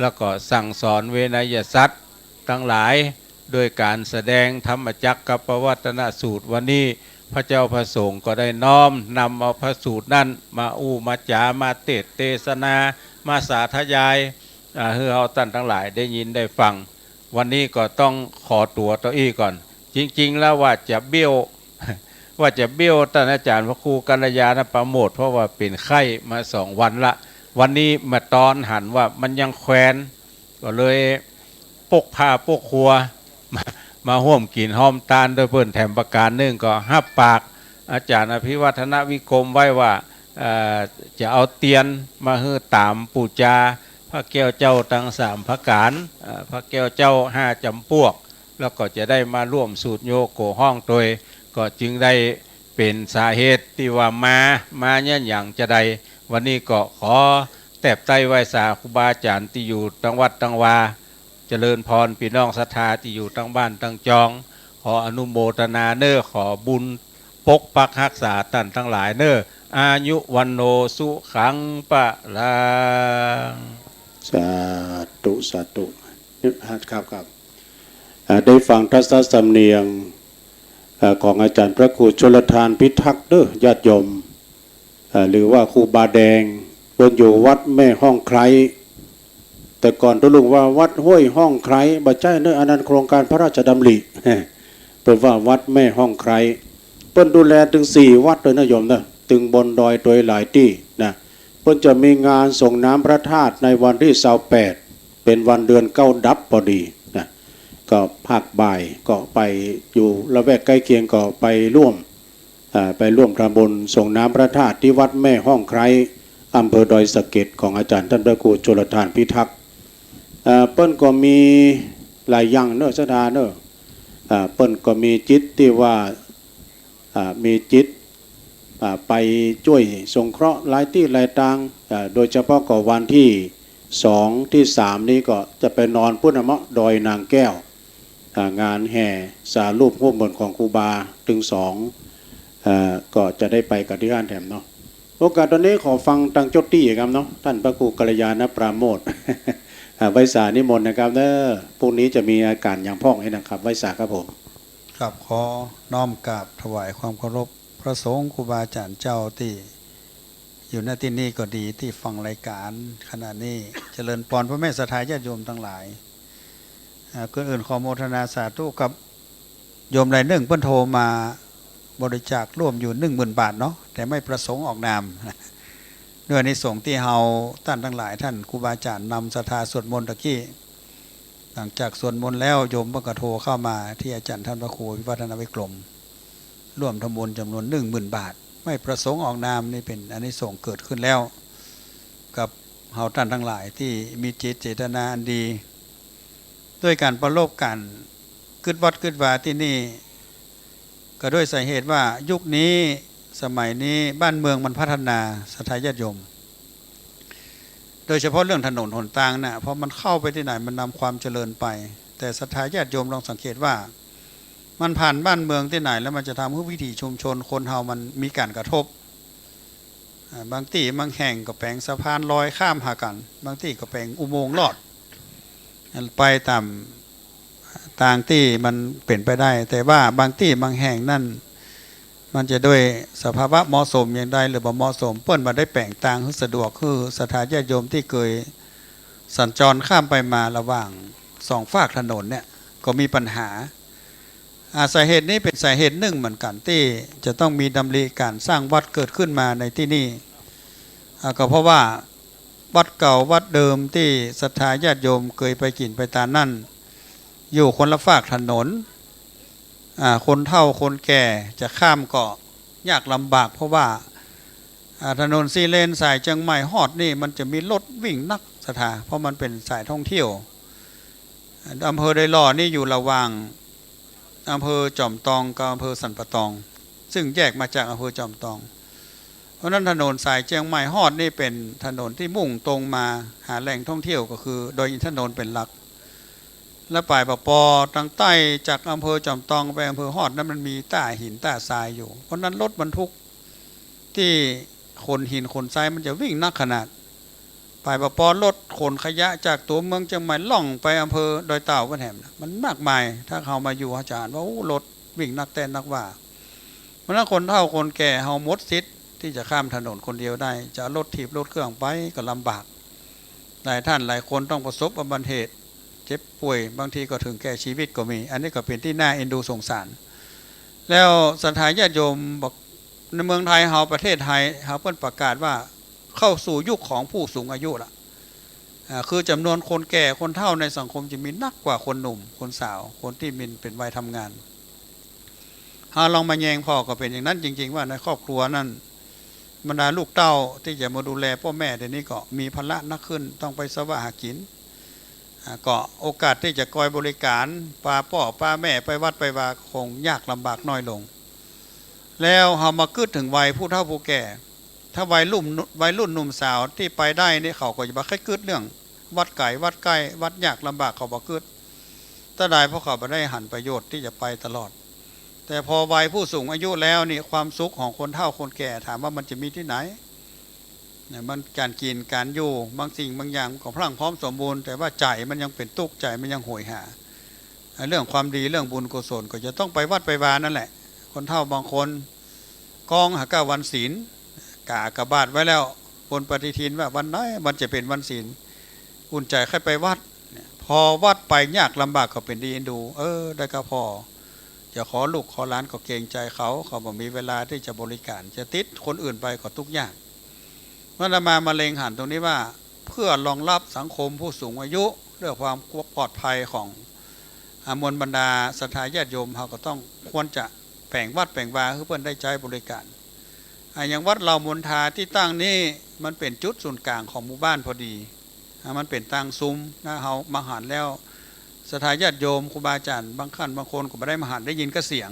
แล้วก็สั่งสอนเวนยสัตว์ตังหลาย โดยก๋านแสดงธรรมจักรกัปปวัตตนสูตร วันนี้พระเจ้าพระสงฆ์ก็ได้น้อมนำเอาพระสูตรนั้นมาอู้มาจ๋า มาเตสน์เตสนา มาสาธยาย อ่า หื้อเฮาต้านตังหลายได้ยินได้ฟัง วันนี้ก็ต้องขอตั๋วเต้าอี้ก่อน จริงๆ แล้วว่าจะเบี้ยว ว่าจะเบี้ยวต้านอาจ๋ารย์พระครูกัลยาณปราโมชย์ เพราะว่าเป๋นไข้มาสองวันละ วันนี้มาตอนหันว่ามันยังแควน ก็เลยปกผ้าปกครัว มา มาฮ่วมกิ๋นฮอมตานตวยเปิ้นแถมประก๋านนึ่ง ก็ฮับปากอาจ๋ารย์อภิวัฒนวิกรมไว้ว่า เอ่อ จะเอาเตียนมาหื้อต๋ามปู๋จาพระแก้วเจ้าตังสามประก๋าน เอ่อ พระแก้วเจ้าห้าจ๋ำปวก แล้วก็จะได้มาร่วมสูตรโยโกฮ้องตวย ก็จึงได้เป๋นสาเหตุตี้ว่ามา มาเยียะหยังจาใด วันนี้ก็ขอแตบใต้ไหว้สาครูบาอาจ๋ารย์ตี้อยู่ตังวัดตังวา เจริญพรปี้น้องศรัทธาตี้อยู่ตังบ้านตังจอง ขออนุโมทนาเน่อ ขอบุญปกปักฮักษาต้านตังหลายเน่อ อายุวัณโณสุขังพลัง สาธุ สาธุ ครับ ครับ อ่า ได้ฟังทัศนสำเนียง อ่า ของอาจ๋ารย์พระครูชลทานพิทักษ์เน่อ ญาติโยม อ่า หรือว่าครูบาแดง เปิ้นอยู่วัดแม่ฮ่องไคร้ แต่ก่อนตุ๊ลุงว่าวัดห้วยฮ่องไคร้ บ่ใจ้เนอะ อันนั้นโครงการพระราชดำริ เปิ้นว่าวัดแม่ฮ่องไคร้ เปิ้นดูแลตึงสี่วัดเลยนะโยมนะ ตึงบนดอยตวยหลายตี้นะ เปิ้นจะมีงานส่งน้ำพระธาตุในวันตี้ซาวแปด เป๋นวันเดือนเก๊าดับพอดีนะ ก็ภาคบ่ายก็ไปอยู่ละแวกใก้เคียงก็ไปร่วม อ่า ไปร่วมทำบุญส่งน้ำพระธาตุตี้วัดแม่ฮ่องไคร้ อำเภอดอยสะเก็ด ของอาจ๋ารย์ต้านพระครูชลทานพิทักษ์ อ่า เปิ้นก็มีหลายอย่างเนอะ ศรัทธาเนอะ อ่า เปิ้นก็มีจิตตี้ว่า อ่า มีจิต อ่า ไปจ้วยสงเคราะห์หลายตี้หลายตาง อ่า โดยเฉพาะก็วันตี้สองตี้สามนี้ก็จะไปนอนปู๊นนะเมาะ ดอยนางแก้ว อ่า งานแห่สารูปฮูปเหมือนของครูบาตึงสอง อ่า ก็จะได้ไปกั๋นตี้หั้นแถมเนาะ โอกาสตอนนี้ขอฟังตางโจ๊ตี้ครับเนาะ ต้านพระครูกัลยาณปราโมทย์ อ่า ไหว้สานิมนต์นะครับเนอะ พรุ่งนี้จะมีอาก๋านอย่างพ่องไอ้นะครับ ไหว้สาครับผม ครับ ขอน้อมกราบถวายความเคารพพระสงฆ์ครูบาอาจ๋ารย์เจ้าตี้อยู่ ณ ตี้นี่ก็ดี ตี้ฟังรายก๋านขณะนี้ เจริญปอนพ่อแม่ศรัทธาญาติโยมตังหลาย อ่า ก่อนอื่นขอโมทนาสาธุกับโยมรายนึ่ง เปิ้นโทรมาบริจาคร่วมอยู่หนึ่งหมื่นบาทเนาะ แต่ไม่ประสงค์ออกนาม ด้วยอานิสงส์ตี้เฮาต้านตังหลาย ต้านครูบาอาจ๋ารย์นำศรัทธาสวดมนต์ตะกี้ หลังจากสวดมนต์แล้วโยมเปิ้นก็โทรเข้ามาตี้อาจ๋ารย์ต้านพระครูวิวัฒนวิกรม ร่วมทำบุญจ๋ำนวนหนึ่งหมื่นบาท ไม่ประสงค์ออกนาม นี่เป๋นอานิสงส์เกิดขึ้นแล้ว กับเฮาต้านตังหลายตี้มีจิตเจตนาอันดี ด้วยก๋านปรารภก๋านกึ๊ดวัดกึ๊ดวาตี้นี่ ก็ด้วยสาเหตุว่ายุคนี้สมัยนี้บ้านเมืองมันพัฒนา ศรัทธาญาติโยม โดยเฉพาะเรื่องถนนหนตางน่ะ พอมันเข้าไปตี้ไหนมันนำความเจริญไป แต่ศรัทธาญาติโยมลองสังเกตว่า มันผ่านบ้านเมืองตี้ไหนแล้วมันจะทำหื้อวิถีชุมชนคนเฮามันมีก๋านกระทบ อ่า บางตี้บางแห่งก็แป๋งสะพานลอยข้ามหากั๋น บางตี้ก็แป๋งอุโมงค์ลอด ไปต๋ามตางตี้มันเป๋นไปได้ แต่ว่าบางตี้บางแห่งนั้น มันจะด้วยสภาวะเหมาะสมอย่างใดหรือบ่เหมาะสม เปิ้นบ่ได้แป๋งตางหื้อสะดวก หื้อศรัทธาญาติโยมตี้เกยสัญจรข้ามไปมาระหว่างสองฟากถนนเนี่ย ก็มีปัญหา อ่า สาเหตุนี้เป๋นสาเหตุนึ่งเหมือนกั๋นตี้จะต้องมีดำริก๋านสร้างวัดเกิดขึ้นมาในตี้นี่ อ่า ก็เพราะว่าวัดเก่าวัดเดิมตี้ศรัทธาญาติโยมเกยไปกิ๋นไปตานนั้น อยู่คนละฟากถนน อ่า คนเฒ่าคนแก่จะข้ามก็ยากลำบาก เพราะว่า อ่า ถนนสี่เลนสายเจียงใหม่ฮอดนี่มันจะมีรถวิ่งนักศรัทธา เพราะมันเป๋นสายท่องเที่ยว อำเภอดอยหล่อนี่อยู่ระหว่างอำเภอจอมตองกับอำเภอสันป่าตอง ซึ่งแยกมาจากอำเภอจอมตอง เพราะฉะนั้นถนนสายเจียงใหม่ฮอดนี่เป๋นถนนตี้มุ่งตรงมาหาแหล่งท่องเที่ยวก็คือดอยอินทนนท์เป๋นหลัก และป๋ายปะปอตางใต้จากอำเภอจอมตองไปอำเภอฮอดนั้นมันมีต้าหินต้าทรายอยู่ เพราะฉะนั้นรถบรรทุกตี้ขนหินขนทรายมันจะวิ่งนักขนาด ป๋ายปะปอรถขนขยะจากตั๋วเมืองเจียงใหม่ล่องไปอำเภอดอยเต่าก็แถมนะ มันมากมาย ถ้าเฮามาอยู่เฮาจะหันว่า โอ้ รถวิ่งนักแต๊นักว่า เพราะฉะนั้นคนเฒ่าคนแก่เฮาหมดสิทธิ์ตี้จะข้ามถนนคนเดียวได้ จะเอารถถีบรถเครื่องไปก็ลำบาก หลายท่านหลายคนต้องประสบอุบัติเหตุ เจ็บป่วย บางทีก็ถึงแก่ชีวิตก็มี อันนี้ก็เป๋นตี้น่าเอ็นดูสงสาร แล้วศรัทธาญาติโยมบอก ในเมืองไทยเฮา ประเทศไทยเฮา เปิ้นประกาศว่าเข้าสู่ยุคของผู้สูงอายุละ อ่า คือจ๋ำนวนคนแก่คนเฒ่าในสังคมจะมีนักกว่าคนหนุ่มคนสาว คนตี้มันเป๋นวัยทำงาน เฮาลองมาแยงผ่อก็เป๋นอย่างนั้นจริงๆ ว่าในครอบครัวนั้น บรรดาลูกเต้าตี้จะมาดูแลป้อแม่เดี๋ยวนี้ก็มีภาระนักขึ้น ต้องไปสวะหากิ๋น อ่า ก็โอกาสตี้จะคอยบริก๋านปาป้อปาแม่ไปวัดไปวาคงยากลำบากน้อยลง แล้วเฮามากึ๊ดเถิงวัยผู้เฒ่าผู้แก่ ถ้าวัยรุ่น วัยรุ่นหนุ่มสาวตี้ไปได้นี่เขาก็จะบ่ใค่กึ๊ดเรื่องวัดไก๋วัดใก้ วัดยากลำบากเขาบ่กึ๊ด ตะใดเพราะเขาบ่ได้หันประโยชน์ตี้จะไปตลอด แต่พอวัยผู้สูงอายุแล้วนี่ ความสุขของคนเฒ่าคนแก่ถามว่ามันจะมีตี้ไหน เนี่ย มันก๋านกิ๋นก๋านอยู่ บางสิ่งบางอย่างมันก็พรั่งพร้อมสมบูรณ์ แต่ว่าใจ๋มันยังเป๋นตุ๊กข์ ใจ๋มันยังโหยหา เรื่องความดีเรื่องบุญกุศลก็จะต้องไปวัดไปวานั่นแหละ คนเฒ่าบางคน กองหาเก้าวันศีล กากบาทไว้แล้วบนปฏิทินว่าวันไหนมันจะเป๋นวันศีล อุ่นใจ๋ใค่ไปวัดเนี่ย ผ่อวัดไปยากลำบากก็เป๋นดีเอ็นดู เออ ได้ก็ผ่อ จะขอลูกขอหลานก็เกรงใจ๋เขา เขาบ่มีเวลาตี้จะบริการ จะติดคนอื่นไปก็ตุ๊กยาก อาตมามาเล็งหันตรงนี้ว่า เพื่อรองรับสังคมผู้สูงอายุ เรื่องความปลอดภัยของ อ่า มวลบรรดาศรัทธาญาติโยม เฮาก็ต้องควรจะแป๋งวัดแป๋งวาหื้อเปิ้นได้ใจ๊บริการ อ่า อย่างวัดเหล่ามนทาตี้ตั้งนี้ มันเป๋นจุดศูนย์ก๋างของหมู่บ้านพอดี อ่า มันเป๋นตางซุมนะ เฮามาหันแล้ว ศรัทธาญาติโยม ครูบาอาจ๋ารย์ บางท่านบางคนก็บ่ได้มาหัน ได้ยินก็เสียง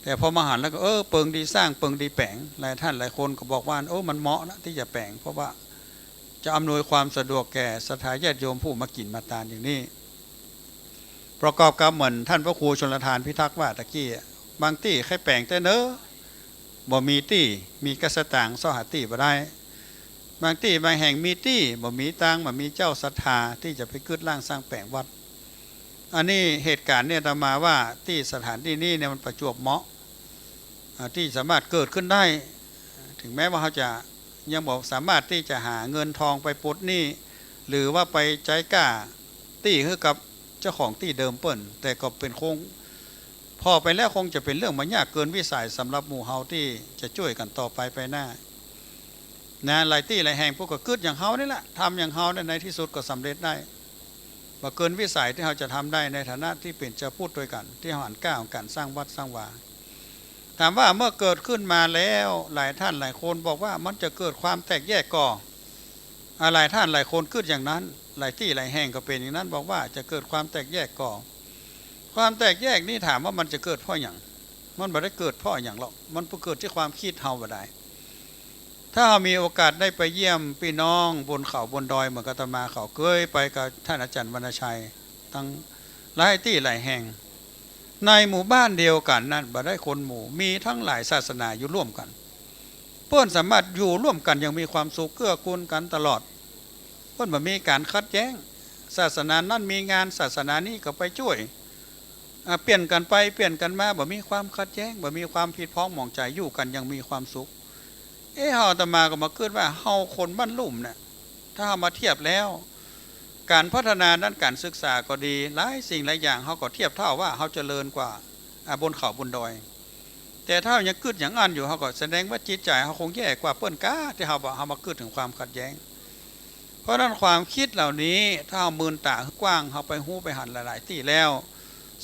แต่พอมาหันแล้วก็ เออ เปิงดีสร้าง เปิงดีแป๋ง หลายท่านหลายคนก็บอกว่า โอ้ มันเหมาะนะตี้จะแป๋ง เพราะว่าจะอำนวยความสะดวกแก่ศรัทธาญาติโยมผู้มากิ๋นมาตานอย่างนี้ ประกอบกับเหมือนท่านพระครูชลทานพิทักษ์ว่าตะกี้อะ บางตี้ใค่แป๋งแต๊เนอะ บ่มีตี้ มีก้าสตางค์เซาะหาตี้บ่ได้ บางตี้บางแห่งมีตี้ บ่มีตางค์ บ่มีเจ้าศรัทธาตี้จะไปกึ๊ดร่างสร้างแป๋งวัด อันนี้เหตุก๋ารณ์เนี่ยอาตมาว่าตี้สถานตี้นี้เนี่ยมันประจวบเหมาะ อ่า ตี้สามารถเกิดขึ้นได้ ถึงแม้ว่าเฮาจะยังบ่สามารถตี้จะหาเงินทองไปปลดหนี้ หรือว่าไปใจ๊ก้าตี้หื้อกับเจ้าของตี้เดิมเปิ้น แต่ก็เป๋นคง ผ่อไปแล้วคงจะเป๋นเรื่องบ่ยากเกินวิสัยสำหรับหมู่เฮาตี้จะจ้วยกั๋นต่อไปไปหน้า นะ หลายตี้หลายแห่งเปิ้นก็กึ๊ดอย่างเฮานี่แหละ ทำอย่างเฮาเนี่ย ในตี้สุดก็สำเร็จได้ บ่เกินวิสัยตี้เฮาจะทำได้ในฐานะตี้เป๋นจาวพุทธตวยกั๋น ตี้เฮาหันก้าวก๋านสร้างวัดสร้างวา ถามว่าเมื่อเกิดขึ้นมาแล้ว หลายท่านหลายคนบอกว่ามันจะเกิดความแตกแยกก่อ อ่า หลายท่านหลายคนกึ๊ดอย่างนั้น หลายตี้หลายแห่งก็เป๋นอย่างนั้น บอกว่าจะเกิดความแตกแยกก่อ ความแตกแยกนี้ถามว่ามันจะเกิดเพราะหยัง มันบ่ได้เกิดเพราะหยังหรอก มันเกิดตี้ความกึ๊ดเฮาบ่ได้ ถ้าเฮามีโอกาสได้ไปเยี่ยมปี้น้องบนเขาบนดอย เหมือนอาตมาเขาเกยไปกับท่านอาจ๋ารย์วรรณชัย ตังหลายตี้หลายแห่ง ในหมู่บ้านเดียวกั๋นนั้นบ่ได้คนหมู่ มีตังหลายศาสนาอยู่ร่วมกั๋น เปิ้นสามารถอยู่ร่วมกั๋นอย่างมีความสุข เกื้อกูลกั๋นตลอด เปิ้นบ่มีก๋านขัดแย้ง ศาสนานั้นมีงาน ศาสนานี้ก็ไปจ้วย อ่า เปลี่ยนกั๋นไปเปลี่ยนกั๋นมา บ่มีความขัดแย้ง บ่มีความผิดพ้องหมองใจ๋ อยู่กั๋นอย่างมีความสุข เอ๊ะ เฮาอาตมาก็มากึ๊ดว่า เฮาคนบ้านลุ่มเนี่ย ถ้าเฮามาเทียบแล้ว ก๋านพัฒนาด้านก๋านศึกษาก็ดี หลายสิ่งหลายอย่าง เฮาก็เทียบเท่าว่าเฮาเจริญกว่า อ่า บนเขาบนดอย แต่ถ้าเฮายังกึ๊ดอย่างอั้นอยู่ เฮาก็แสดงว่าจิตใจ๋เฮาคงแย่กว่าเปิ้นก้า ตี้เฮาบ่ เฮามากึ๊ดเถิงความขัดแย้ง เพราะฉะนั้นความกึ๊ดเหล่านี้ ถ้าเฮาเมินต๋าหื้อกว้าง เฮาไปฮู้ไปหันหลายๆ ตี้แล้ว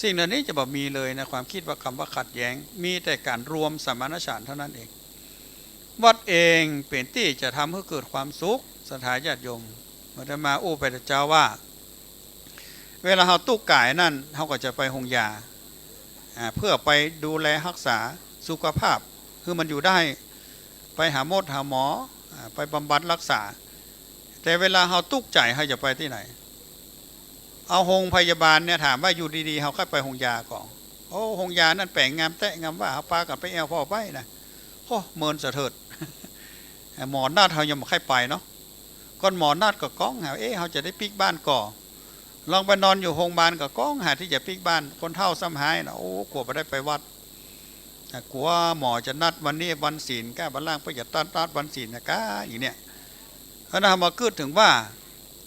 สิ่งเหล่านี้จะบ่มีเลยในความกึ๊ดว่าคำว่าขัดแย้ง มีแต่ก๋านรวมสมณฉันท์เท่านั้นเอง วัดเองเป๋นตี้จะทำหื้อเกิดความสุข ศรัทธาญาติโยม อาตมาอู้ไปแต่เจ๊าว่า เวลาเฮาตุ๊กข์ก๋ายนั้น เฮาก็จะไปโฮงยา อ่า เพื่อไปดูแลฮักษาสุขภาพ หื้อมันอยู่ได้ ไปหาหมดหาหมอ อ่า ไปบำบัดฮักษา แต่เวลาเฮาตุ๊กข์ใจ๋ เฮาจะไปตี้ไหน เอาโฮงพยาบาลเนี่ย ถามว่าอยู่ดีๆ เฮาใค่ไปโฮงยาก่อ โอ้ โฮงยานั้นแป๋งงามแต๊งามว่า เฮาปากั๋นไปแอ่วผ่อไปนะ โอ้ เมินเสียเถิด หมอนัดเฮายังบ่ใค่ไปเนาะ ก่อนหมอนัดก็ก้องหา เอ๊ะ เฮาจะได้ปิ๊กบ้านก่อ ลองไปนอนอยู่โฮงบาลก็ก้องหาตี้จะปิ๊กบ้าน คนเฒ่าซ้ำฮ้ายนะ โอ้ กั๋วบ่ได้ไปวัด อ่ะ กั๋วหมอจะนัดวันนี้วันศีลก้า วันล่างเปิ้นจะตัด ตัดวันศีลนะก้า อย่างเนี้ย เพราะฉะนั้นเฮามากึ๊ดเถิงว่า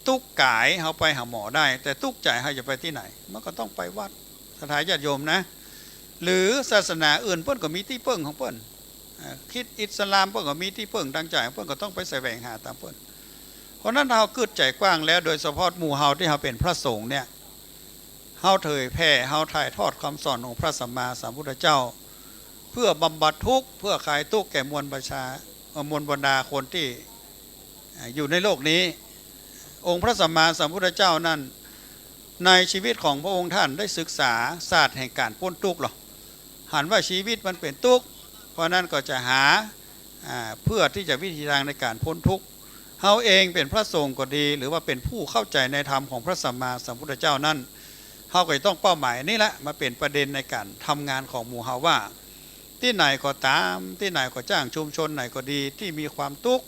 ตุ๊กข์ก๋ายเฮาไปหาหมอได้ แต่ตุ๊กข์ใจ๋เฮาจะไปตี้ไหน มันก็ต้องไปวัด ศรัทธาญาติโยมนะ หรือศาสนาอื่นเปิ้นก็มีตี้เปิ้งของเปิ้น อ่า คริสต์อิสลามเปิ้นก็มีตี้เปิ้งตางใจ๋ของเปิ้น ก็ต้องไปแสวงหาต๋ามเปิ้น เพราะฉะนั้นเฮากึ๊ดใจ๋กว้างแล้ว โดยเฉพาะหมู่เฮาตี้เฮาเป๋นพระสงฆ์เนี่ย เฮาเผยแผ่ เฮาถ่ายทอดคำสอนของพระสัมมาสัมพุทธเจ้า เพื่อบำบัดทุกข์ เพื่อคลายตุ๊กข์แก่มวลประชา เอ่อ มวลบรรดาคนตี้ อ่า อยู่ในโลกนี้ องค์พระสัมมาสัมพุทธเจ้านั้น ในชีวิตของพระองค์ท่านได้ศึกษาศาสตร์แห่งก๋านป๊นตุ๊กข์หรอ หันว่าชีวิตมันเป๋นตุ๊กข์ เพราะนั้นก็จะหา อ่า เพื่อตี้จะวิธีทางในก๋านป๊นตุ๊กข์ เฮาเองเป๋นพระสงฆ์ก็ดี หรือว่าเป๋นผู้เข้าใจ๋ในธรรมของพระสัมมาสัมพุทธเจ้านั้น เฮาก็จะต้องเป้าหมายนี้แหละ มาเป๋นประเด็นในก๋านทำงานของหมู่เฮาว่า ตี้ไหนก็ต๋าม ตี้ไหนก็จ้าง ชุมชนไหนก็ดี ตี้มีความตุ๊กข์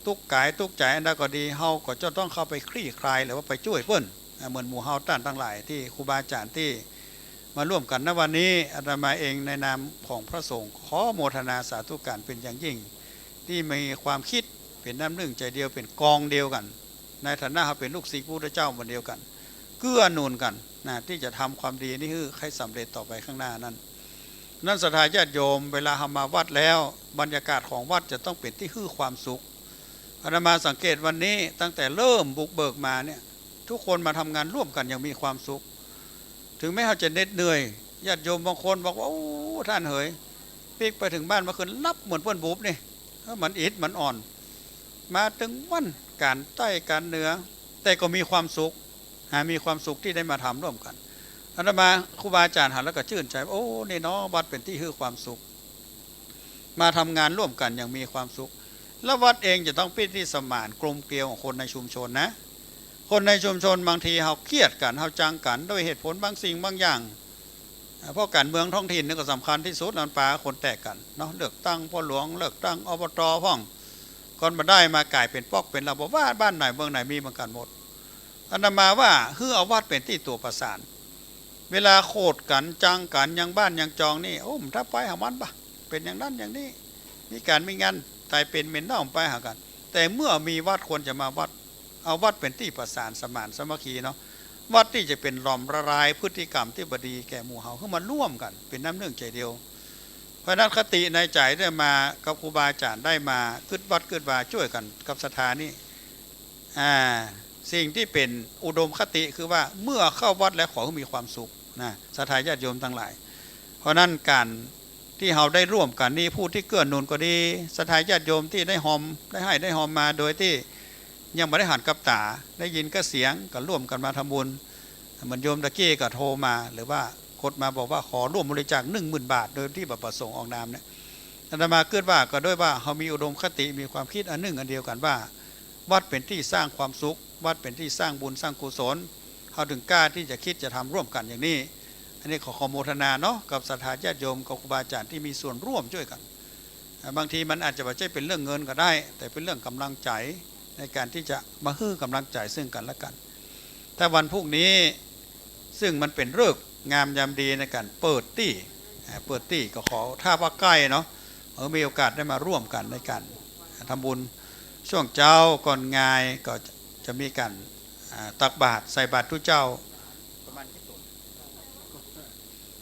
ตุ๊กข์ก๋ายตุ๊กข์ใจ๋อันใดก็ดี เฮาก็จะต้องเข้าไปคลี่คลาย หรือว่าไปจ้วยเปิ้น อ่า เหมือนหมู่เฮาต้านตังหลายตี้ครูบาอาจ๋ารย์ตี้มาร่วมกั๋นในวันนี้ อาตมาเองในนามของพระสงฆ์ขอโมทนาสาธุก๋านเป๋นอย่างยิ่ง ตี้มีความกึ๊ดเป๋นน้ำนึ่งใจ๋เดียว เป๋นกองเดียวกั๋น ในฐานะเฮาเป๋นลูกศิษย์พระพุทธเจ้าเหมือนเดียวกั๋น เกื้อหนุนกั๋นนะ ตี้จะทำความดีนี้หื้อใค่สำเร็จต่อไปข้างหน้านั้น นั้นศรัทธาญาติโยม เวลาเฮามาวัดแล้ว บรรยากาศของวัดจะต้องเป๋นตี้หื้อความสุข อาตมาสังเกตวันนี้ตั้งแต่เริ่มบุกเบิกมาเนี่ย ทุกคนมาทำงานร่วมกั๋นอย่างมีความสุข ถึงแม้เฮาจะเหน็ดเหนื่อย ญาติโยมบางคนบอกว่า โอ้ ท่านเหย ปิ๊กไปเถิงบ้านเมื่อคืนหลับเหมือนเปิ้นบุบนี่ เออ มันอิดมันอ่อน มาตึงวัน ก๋านใต้ก๋านเหนือ แต่ก็มีความสุข หา มีความสุขตี้ได้มาทำร่วมกั๋น อาตมา ครูบาอาจ๋ารย์หันแล้วก็จื้นใจ๋ โอ้ นี่เนาะ วัดเป๋นตี้หื้อความสุข มาทำงานร่วมกั๋นอย่างมีความสุข แล้ววัดเองจะต้องเป๋นตี้สมานกลมเกลียวของคนในชุมชนนะ คนในชุมชนบางทีเฮาเกลียดกั๋น เฮาจังกั๋นด้วยเหตุผลบางสิ่งบางอย่าง อ่า เพราะก๋านเมืองท้องถิ่นนี่ก็สำคัญตี้สุด มันปาคนแตกกั๋นเนาะ เลือกตั้งพ่อหลวง เลือกตั้ง อบต. พ่อง ก่อนบ่ได้มาก๋ายเป๋นป๊อกเป๋นลาว บ่ว่าบ้านไหนเมืองไหนมีเหมือนกั๋นหมด อาตมาว่าหื้อเอาวัดเป๋นตี้ตั๋วประสาน เวลาโขดกั๋น จังกั๋น ยังบ้านยังจองนี่ โอ้ บ่ต้องไปหามันบ่ะ เป๋นอย่างนั้นอย่างนี้ มีก๋านมีงาน ต๋ายเป๋นเหม็นเน่าไปหากั๋น แต่เมื่อมีวัดควรจะมาวัด เอาวัดเป๋นตี้ประสานสมานสามัคคีเนาะ วัดตี้จะเป๋นหล่อมละลายพฤติกรรมตี้บ่ดีแก่หมู่เฮา หื้อมาร่วมกั๋นเป๋นน้ำนึ่งใจ๋เดียว เพราะฉะนั้นคติในใจ๋ได้มากับครูบาอาจ๋ารย์ได้มากึ๊ดวัดกึ๊ดวาจ้วยกั๋นกับศรัทธานี่ อ่า สิ่งตี้เป๋นอุดมคติคือว่าเมื่อเข้าวัดแล้วขอหื้อมีความสุขนะ ศรัทธาญาติโยมตังหลาย เพราะฉะนั้นก๋านตี้เฮาได้ร่วมกั๋นนี้ ผู้ตี้เกื้อหนุนก็ดี ศรัทธาญาติโยมตี้ได้ฮอม ได้ให้ได้ฮอมมาโดยตี้ยังบ่ได้หันกับต๋า ได้ยินก็เสียง ก็ร่วมกั๋นมาทำบุญ เหมือนโยมตะกี้ก็โทรมา หรือว่ากดมาบอกว่าขอร่วมบริจาคหนึ่งหมื่นบาท โดยตี้บ่ประสงค์ออกนามเนี่ย อาตมากึ๊ดว่าก็ด้วยว่าเฮามีอุดมคติ มีความกึ๊ดอันนึ่งอันเดียวกั๋นว่า วัดเป๋นตี้สร้างความสุข วัดเป๋นตี้สร้างบุญสร้างกุศล เฮาถึงกล้าตี้จะกึ๊ดจะทำร่วมกั๋นอย่างนี้ อันนี้ขอ ขอโมทนาเนาะ กับศรัทธาญาติโยม กับครูบาอาจ๋ารย์ตี้มีส่วนร่วมจ้วยกั๋น อ่า บางทีมันอาจจะบ่ใจ้เป๋นเรื่องเงินก็ได้ แต่เป๋นเรื่องก๋ำลังใจ๋ ในก๋านตี้จะมาหื้อก๋ำลังใจ๋ซึ่งกั๋นและกั๋น ถ้าวันพรุ่งนี้ ซึ่งมันเป๋นฤกษ์งามยามดีในก๋านเปิดตี้ อ่า เปิดตี้ก็ขอ ถ้าว่าใกล้เนาะ เออ มีโอกาสได้มาร่วมกั๋นในก๋านทำบุญ ช่วงเจ๊าก่อนงายก็จะมีก๋าน อ่า ตักบาตร ใส่บาตรตุ๊เจ้า ประมาณกี่ต๋น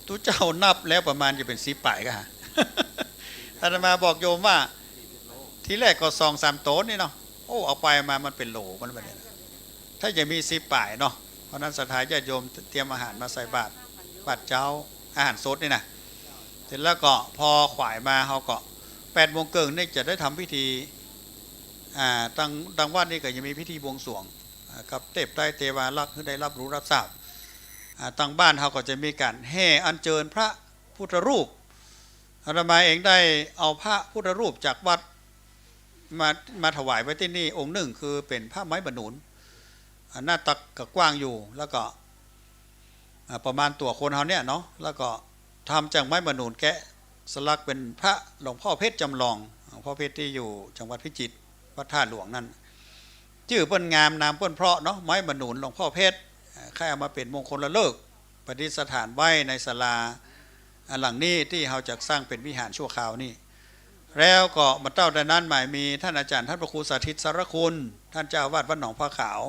ตุ๊เจ้านับแล้วประมาณจะเป๋นสิบป๋ายก่า อาตมาบอกโยมว่า ทีแรกก็สองสามต๋นนี่เนาะ โอ้ เอาไปมามันเป๋นโหล มันเป๋น ถ้าจะมีสิบป๋ายเนาะ เพราะฉะนั้นศรัทธาญาติโยมเตรียมอาหารมาใส่บาตร บาตรเจ๊า อาหารสดนี่นะ เสร็จแล้วก็พอขวายมา เฮาก็แปดโมงเกิ่งนี่จะได้ทำพิธี อ่า ตัง ตังวัดนี่ก็จะมีพิธีบวงสรวง อ่า กับเทพไตรเทวารักษ์หื้อได้ฮับฮู้ฮับซาบ อ่า ตังบ้านเฮาก็จะมีก๋านแห่อัญเจิญพระพุทธรูป อาตมาเองได้เอาพระพุทธรูปจากวัดมา มาถวายไว้ตี้นี่องค์นึ่ง คือเป๋นพระไม้บรรหนุน อ่า หน้าตักก็กว้างอยู่ แล้วก็ อ่า ประมาณตั๋วคนเฮาเนี่ยเนาะ แล้วก็ทำจากไม้บรรหนุนแกะสลักเป๋นพระหลวงพ่อเพชรจำลอง หลวงพ่อเพชรตี้อยู่จังหวัดพิจิตร วัดท่าหลวงนั่น จื้อเปิ้นงามนามเปิ้นเพราะเนาะ ไม้บรรหนุนหลวงพ่อเพชร อ่า ใค่เอามาเป๋นมงคลละฤกษ์ ประดิษฐานไว้ในศาลา อ่า หลังนี้ตี้เฮาจะสร้างเป๋นวิหารชั่วคราวนี่ แล้วก็บ่าเต้าแต่นั้นมามีต้านอาจ๋ารย์ต้านพระครูสาธิตสารคุณ ต้านเจ้าอาวาสวัดหนองผาขาว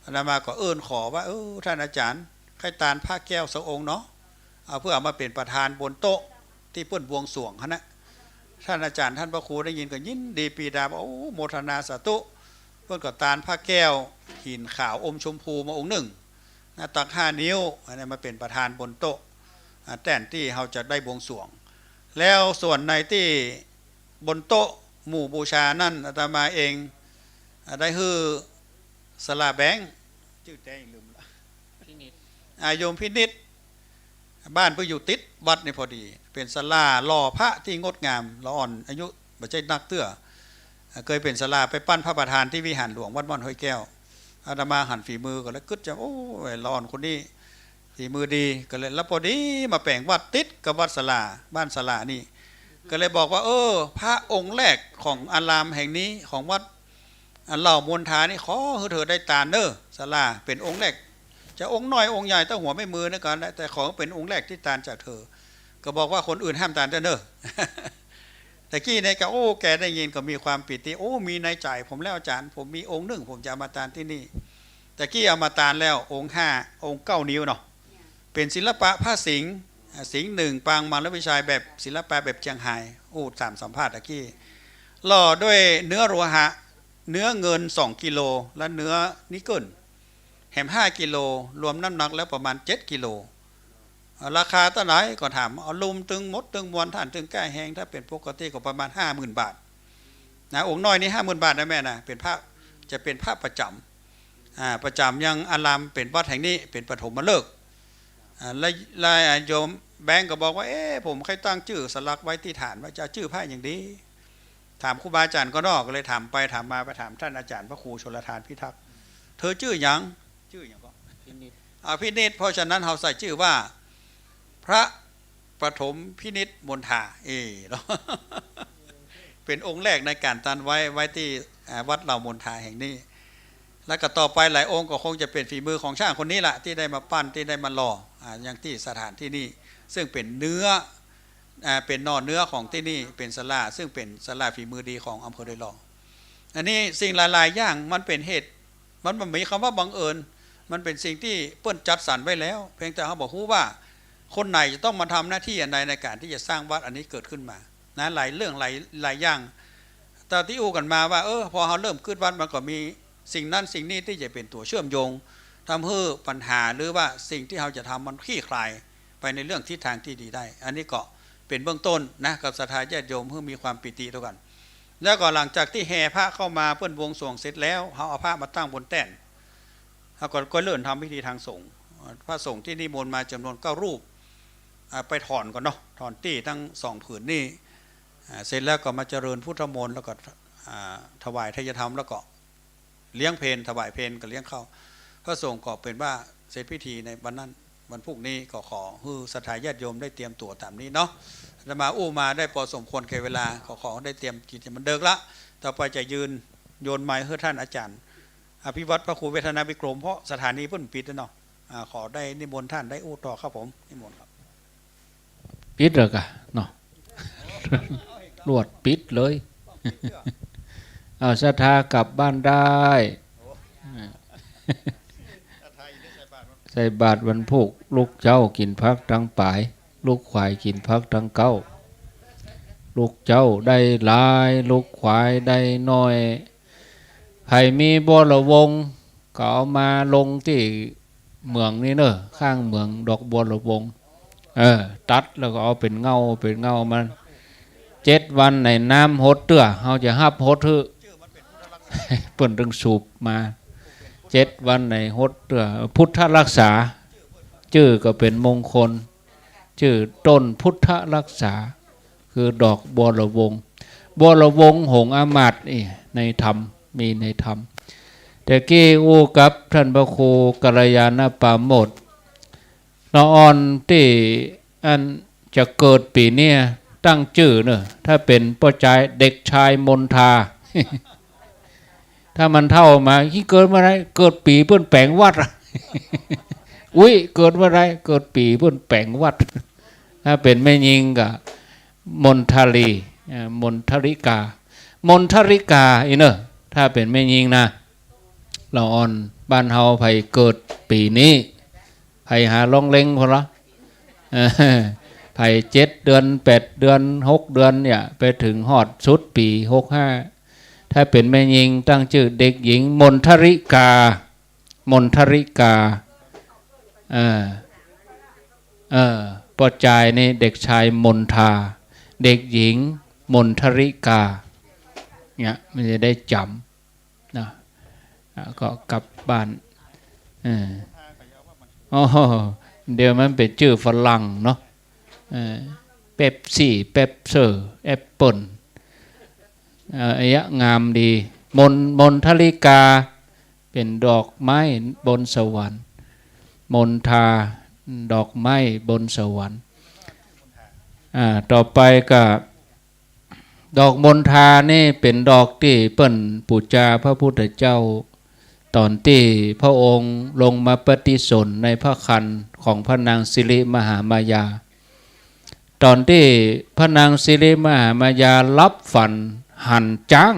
อาตมาก็เอิ้นขอว่า เออ ต้านอาจ๋ารย์ ใค่ตานพระแก้วสักองค์เนาะ เอาเปื้อเอามาเป๋นประธานบนโต๊ะตี้เปิ้นบวงสรวงหั้นนะ ต้านอาจ๋ารย์ต้านพระครูได้ยินก็ยินดีปรีดา บอก โอ้ โมทนาสาธุ เปิ้นก็ตานพระแก้วหินขาวอมชมพูมาองค์นึ่ง หน้าตักห้านิ้ว อันนี้มาเป๋นประธานบนโต๊ะ อ่า แต้นตี้เฮาจะได้บวงสรวง แล้วส่วนในตี้บนโต๊ะหมู่บูชานั่น อาตมาเอง อ่า ได้หื้อศาลาแบงค์ จื้อแต๊ลืมละ พินิจ อ่า โยมพินิจ บ้านเปิ้นอยู่ติดวัดนี่พอดี เป๋นศาลาหล่อพระตี้งดงาม ละอ่อนอายุบ่ใจ้นักเตื้อ อ่า เกยเป๋นศาลาไปปั้นพระประธานตี้วิหารหลวงวัดม่อนห้วยแก้ว อาตมาหันฝีมือก็เลยกึ๊ดจะ โอ้ย ละอ่อนคนนี้ ฝีมือดี ก็เลย แล้วพอดีมาแป๋งวัดติดกับวัดศาลา บ้านศาลานี่ ก็เลยบอกว่า เออ พระองค์แรกของอารามแห่งนี้ ของวัด อ่า เหล่ามนทานี่ ขอหื้อเธอได้ตานเน่อ ศาลา เป๋นองค์แรก จะองค์น้อยองค์ใหญ่เต้าหัวแม่มือนั่นก็ได้ แต่ขอเป๋นองค์แรกตี้ตานจากเธอ ก็บอกว่าคนอื่นห้ามตานเต้อเน่อ ตะกี้เนี่ยก็ โอ้ แกได้ยินก็มีความปีติ โอ้ มีในใจ๋ผมแล้วอาจ๋ารย์ ผมมีองค์นึ่ง ผมจะเอามาตานตี้นี่ ตะกี้เอามาตานแล้วองค์ห้า องค์เก้านิ้วเนาะ เป๋นศิลปะพระสิงห์ อ่า สิงห์นึ่ง ปางมารวิชัย แบบศิลปะแบบเจียงฮาย อู้ ถามสัมภาษณ์ตะกี้ หล่อด้วยเนื้อโลหะ เนื้อเงินสองกิโล และเนื้อนิกเกิลแหมห้ากิโล รวมน้ำหนักแล้วประมาณเจ็ดกิโล อ่า ราคาเต้าใดก็ถาม เอาลุมตึงหมดตึงมวล ต้านตึงแก้แฮง ถ้าเป๋นปกติก็ประมาณห้าหมื่นบาทนะ องค์น้อยนี่ห้าหมื่นบาทนะแม่นะ เป๋นพระ จะเป๋นพระประจ๋ำ อ่า ประจ๋ำยังอาราม เป๋นวัดแห่งนี้ เป๋นปฐมฤกษ์ อ่า แล้ว แล้วโยมแบงก์ก็บอกว่า เอ๊ะ ผมใค่ตั้งจื้อสลักไว้ตี้ฐาน ว่าจะเอาจื้อพระหยังดี ถามครูบาอาจ๋ารย์ก่อนเนาะ ก็เลยถามไปถามมา ไปถามต้านอาจ๋ารย์พระครูชลทานพิทักษ์ เธอจื้อหยัง จื้อหยังก็ พินิจ อ่า พินิจ เพราะฉะนั้นเฮาใส่จื้อว่า พระปฐมพินิจมณฑา เอ เนาะ เป๋นองค์แรกในก๋านตานไว้ ไว้ตี้ อ่า วัดเหล่ามณฑาแห่งนี้ แล้วก็ต่อไปหลายองค์ก็คงจะเป๋นฝีมือของช่างคนนี้ละ ตี้ได้มาปั้น ตี้ได้มาหล่อ อ่า ยังตี้สถานตี้นี่ ซึ่งเป๋นเนื้อ อ่า เป๋นหน่อเนื้อของตี้นี่ เป๋นศาลา ซึ่งเป๋นศาลาฝีมือดีของอำเภอดอยหล่อ อันนี้สิ่งหลายๆ อย่างมันเป๋นเหตุ มันบ่มีกำว่าบังเอิญ มันเป๋นสิ่งตี้เปิ้นจัดสรรไว้แล้ว เพียงแต่เฮาบ่ฮู้ว่าคนไหนจะต้องมาทำหน้าตี้อันใดในก๋านตี้จะสร้างวัดอันนี้เกิดขึ้นมา นะ หลายเรื่องหลาย หลายอย่าง ตามตี้อู้กั๋นมาว่า เออ พอเฮาเริ่มกึ๊ดวัดมันก็มีสิ่งนั้นสิ่งนี้ตี้จะเป๋นตั๋วเชื่อมโยง ทำหื้อปัญหาหรือว่าสิ่งตี้เฮาจะทำมันคลี่คลายไปในเรื่องทิศทางตี้ดีได้ อันนี้ก็เป๋นเบื้องต้นนะ กับศรัทธาญาติโยมหื้อมีความปีติตวยกั๋น แล้วก็หลังจากตี้แห่พระเข้ามาเปิ้นบวงสรวงเสร็จแล้ว เฮาเอาพระมาตั้งบนแต้น เฮาก็ ก็เริ่มทำพิธีทางสงฆ์ พระสงฆ์ตี้นิมนต์มาจ๋ำนวนเก้ารูป อ่า ไปถอนก่อนเนาะ ถอนตี้ตึงสองผืนนี่ อ่า เสร็จแล้วก็มาเจริญพุทธมนต์ แล้วก็ อ่า ถวายไทยธรรม แล้วก็เลี้ยงเพล ถวายเพลกับเลี้ยงข้าว พระสงฆ์ก็เป๋นว่าเสร็จพิธีในวันนั้น วันพุธนี้ ก็ขอหื้อศรัทธาญาติโยมได้เตรียมตั๋วต๋ามนี้เนาะ อาตมาอู้มาได้ปอสมควรแก่เวลา ก็ขอได้เตรียมกิจ มันเดิ็กละ ต่อไปจะยืนโยนไมค์หื้อต้านอาจ๋ารย์ อภิวัฒน์พระครูเวทนาวิกรม เพราะสถานีเปิ้นปิดแล้วเนาะ อ่า ขอได้นิมนต์ต้านได้อู้ต่อครับผม นิมนต์ครับ ปิดแล้วก่ะเนาะ ลวดปิดเลย เอา ศรัทธากลับบ้านได้ ใส่บาตรวันพุธ ลุกเจ๊ากิ๋นผักตังป๋าย ลุกขวายกิ๋นผักตังเก๊า ลุกเจ๊าได้หลาย ลุกขวายได้น้อย ใผมีบัวระวง ก็เอามาลงตี้เหมืองนี่เน่อ ข้างเหมืองดอกบัวระวง เออ ตัดแล้วก็เอาเป๋นเง่า เป๋นเง่ามัน เจ็ดวันในน้ำหดเตื้อ เฮาจะฮับหดหื้อ เปิ้นตึงสูบมา เจ็ดวันในหดเตื้อ พุทธรักษา จื้อก็เป๋นมงคล จื้อต้นพุทธรักษา คือดอกบัวระวง บัวระวงหงส์อมาตย์ อี้ ในธรรม มีในธรรม แต่กี้อู้กับต้านพระครูกัลยาณปราโมทย์ ละอ่อนตี้อันจะเกิดปี๋เนี้ย ตั้งจื้อเน่อ ถ้าเป๋นป้อจาย เด็กชายมนทา ถ้ามันเฒ่ามา อี้ เกิดเมื่อใด เกิดปี๋เปิ้นแป๋งวัดอะ อุ๊ย เกิดเมื่อใด เกิดปี๋เปิ้นแป๋งวัด ถ้าเป๋นแม่ญิงก็มนทาลี อ่า มนทริกา มนทริกา อี้เน่อ ถ้าเป๋นแม่ญิงนะ ละอ่อนบ้านเฮาใผเกิดปี๋นี้ ใผหาร้องเล็งพ่นละ เออ ใผเจ็ดเดือน แปดเดือน หกเดือนเนี่ย ไปเถิงฮอดสุดปี๋หกห้า ถ้าเป๋นแม่ญิงตั้งจื้อเด็กหญิงมนทริกา มนทริกา เออ เออ ป้อจายนี่เด็กชายมนทา เด็กหญิงมนทริกา เนี่ย มันจะได้จ๋ำ นะ อ่ะ ก็กลับบ้าน เออ อ๋อ เดี๋ยวมันเป๋นจื้อฝรั่งเนาะ เออ เป๊ปซี่ เป๊ปเซอร์ แอปเปิ้ล เอ่อ อายะงามดี มน มนทริกา เป๋นดอกไม้บนสวรรค์ มนทา ดอกไม้บนสวรรค์ อ่า ต่อไปก็ ดอกมนทานี่เป๋นดอกตี้เปิ้นปู๋จาพระพุทธเจ้า ต๋อนตี้พระองค์ลงมาปฏิสนธิในพระครรภ์ของพระนางสิริมหามายา ต๋อนตี้พระนางสิริมหามายาหลับฝันหันจ๊าง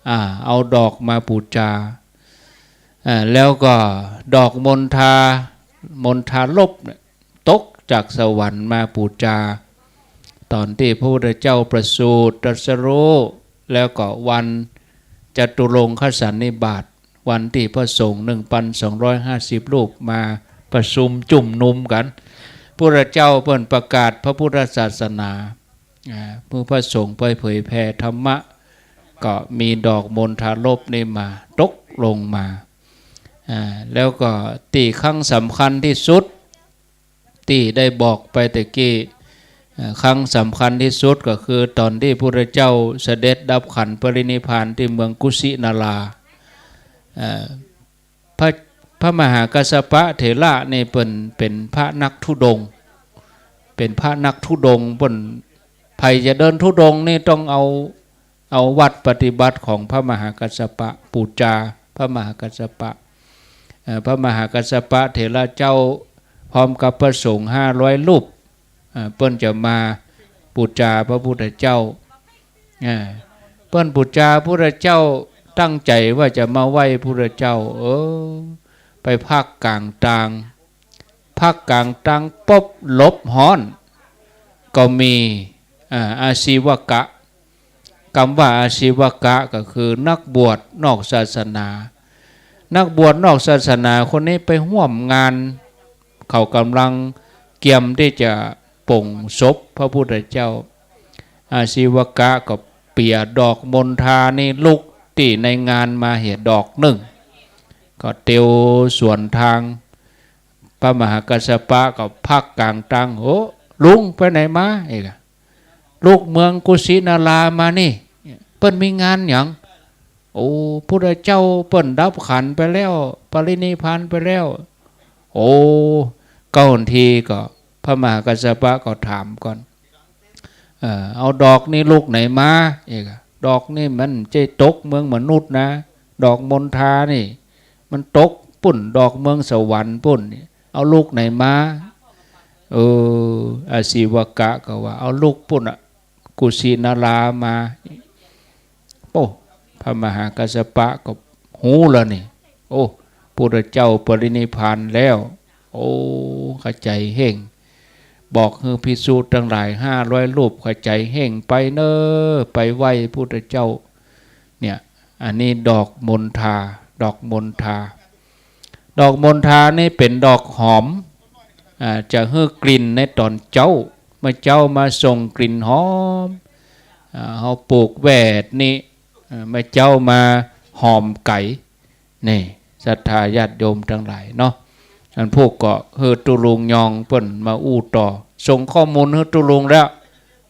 อ่า เอาดอกมาปู๋จา อ่า แล้วก็ดอกมณฑา มณฑาลบเนี่ยตกจากสวรรค์มาปู๋จา ต๋อนตี้พระพุทธเจ้าประสูติตรัสรู้ แล้วก็วันจตุรงคสันนิบาต วันตี้พระสงฆ์หนึ่งปันสองร้อยห้าสิบรูปมาประชุมจุมนุมกั๋น พุทธเจ้าเปิ้นประกาศพระพุทธศาสนา อ่า เมื่อพระสงฆ์ไปเผยแผ่ธรรมะ ก็มีดอกมณฑาลบนี่มา ตกลงมา อ่า แล้วก็ตี้ครั้งสำคัญตี้สุด ตี้ได้บอกไปตะกี้ อ่า ครั้งสำคัญตี้สุดก็คือต๋อนตี้พุทธเจ้าเสด็จดับขันธ์ปรินิพพานตี้เมืองกุสินารา อ่า พระ พระมหากัสสปะเถระนี่เปิ้นเป๋นพระนักธุดงค์ เป๋นพระนักธุดงค์ เปิ้น ใผจะเดินธุดงค์นี่ต้องเอา เอาวัตรปฏิบัติของพระมหากัสสปะ ปู๋จาพระมหากัสสปะ เอ่อ พระมหากัสสปะเถระเจ้าพร้อมกับพระสงฆ์ห้าร้อยรูป อ่า เปิ้นจะมาปู๋จาพระพุทธเจ้า อ่า เปิ้นปู๋จาพุทธเจ้าตั้งใจ๋ว่าจะมาไหว้พุทธเจ้า เออ ไปพักก๋างตาง พักก๋างตางปุ๊บหลบฮ้อน ก็มี อ่า อาชีวกะ กำว่าอาชีวกะก็คือนักบวชนอกศาสนา นักบวชนอกศาสนาคนนี้ไปฮ่วมงาน เขาก่ำลังเกียมตี้จะป๋งศพพระพุทธเจ้า อาชีวกะก็เปียดอกมณฑานี่ลุกตี้ในงานมาเหียดอกนึ่ง ก็เตียวสวนตาง พระมหากัสสปะก็พักก๋างตาง โอ้ ลุงไปไหนมา เอกอะ ลุกเมืองกุสินารามานี่ เปิ้นมีงานหยัง โอ้ พุทธเจ้าเปิ้นดับขันธ์ไปแล้ว ปรินิพพานไปแล้ว โอ้ เก้าอี้ก็ พระมหากัสสปะก็ถามก่อน เอ่อ เอาดอกนี่ลุกไหนมา เอกอะ ดอกนี่มันบ่ใจ้ตกเมืองมนุษย์นะ ดอกมณฑานี่ มันตกปู๊น ดอกเมืองสวรรค์ปู๊น เอาลุกไหนมา เออ อาชีวกะก็ว่า เอาลุกปู๊นอะ กุสินารามา โอ้ พระมหากัสสปะก็ฮู้แล้วนี่ โอ้ พุทธเจ้าปรินิพพานแล้ว โอ้ ขะใจ๋เฮ่ง บอกหื้อภิกษุตังหลายห้าร้อยรูป ขะใจ๋เฮ่งไปเน่อ ไปไหว้พุทธเจ้า เนี่ย อันนี้ดอกมณฑา ดอกมณฑา ดอกมณฑานี่เป๋นดอกหอม อ่า จะหื้อกลิ่นในต๋อนเจ๊า เมื่อเจ๊ามาส่งกลิ่นหอม อ่า เฮาปลูกแหวดนี่ อ่า เมื่อเจ๊ามาหอมไก๋ นี่ ศรัทธาญาติโยมตังหลายเนาะ อันพวกก็หื้อตุ๊ลุงยองเปิ้นมาอู้ต่อ ส่งข้อมูลหื้อตุ๊ลุงแล้ว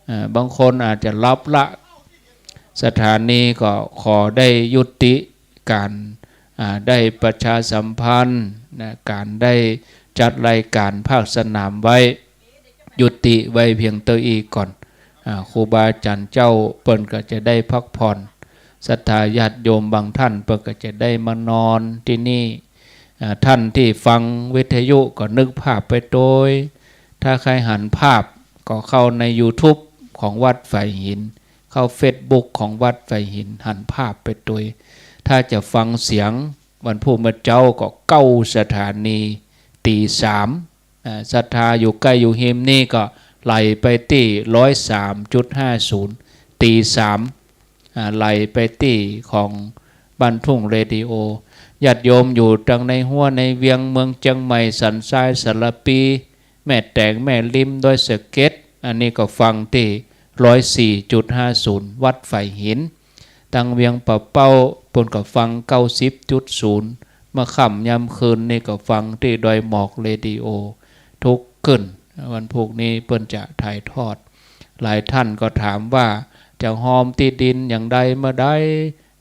อ่า บางคนอาจจะหลับละ สถานีก็ขอได้ยุติก๋าน อ่า ได้ประชาสัมพันธ์นะ ก๋านได้จัดรายก๋านภาคสนามไว้ ยุติไว้เพียงเต้าอี้ก่อน อ่า ครูบาอาจ๋ารย์เจ้าเปิ้นก็จะได้พักผ่อน ศรัทธาญาติโยมบางท่านเปิ้นก็จะได้มานอนตี้นี่ อ่า ท่านตี้ฟังวิทยุก็นึกภาพไปตวย ถ้าใค่หันภาพก็เข้าในยูทูบของวัดฝายหิน เข้าเฟซบุ๊กของวัดฝายหิน หันภาพไปตวย ถ้าจะฟังเสียงวันพูดเมื่อเจ๊าก็เก้าสถานี ตี๋สาม อ่า ศรัทธาอยู่ใก้อยู่ฮิมนี่ก็ไหลไปตี้ร้อยสามจุดห้าศูนย์ ตี๋สาม อ่า ไหลไปตี้ของบ้านทุ่งเรดิโอ ญาติโยมอยู่ตังในฮั้วในเวียง เมืองเจียงใหม่ สันทราย สารภี แม่แตง แม่ริม ดอยสะเก็ด อันนี้ก็ฟังตี้ร้อยสี่จุดห้าศูนย์ วัดฝายหิน ตังเวียงป่าเป้าเปิ้นก็ฟังเก้าสิบจุดศูนย์ เมื่อค่ำยามคืนนี่ก็ฟังตี้ดอยหมอกเรดิโอ ทุกคืน วันพูกนี้เปิ้นจะถ่ายทอด หลายท่านก็ถามว่าจะฮอมตี้ดินอย่างใดเมื่อใด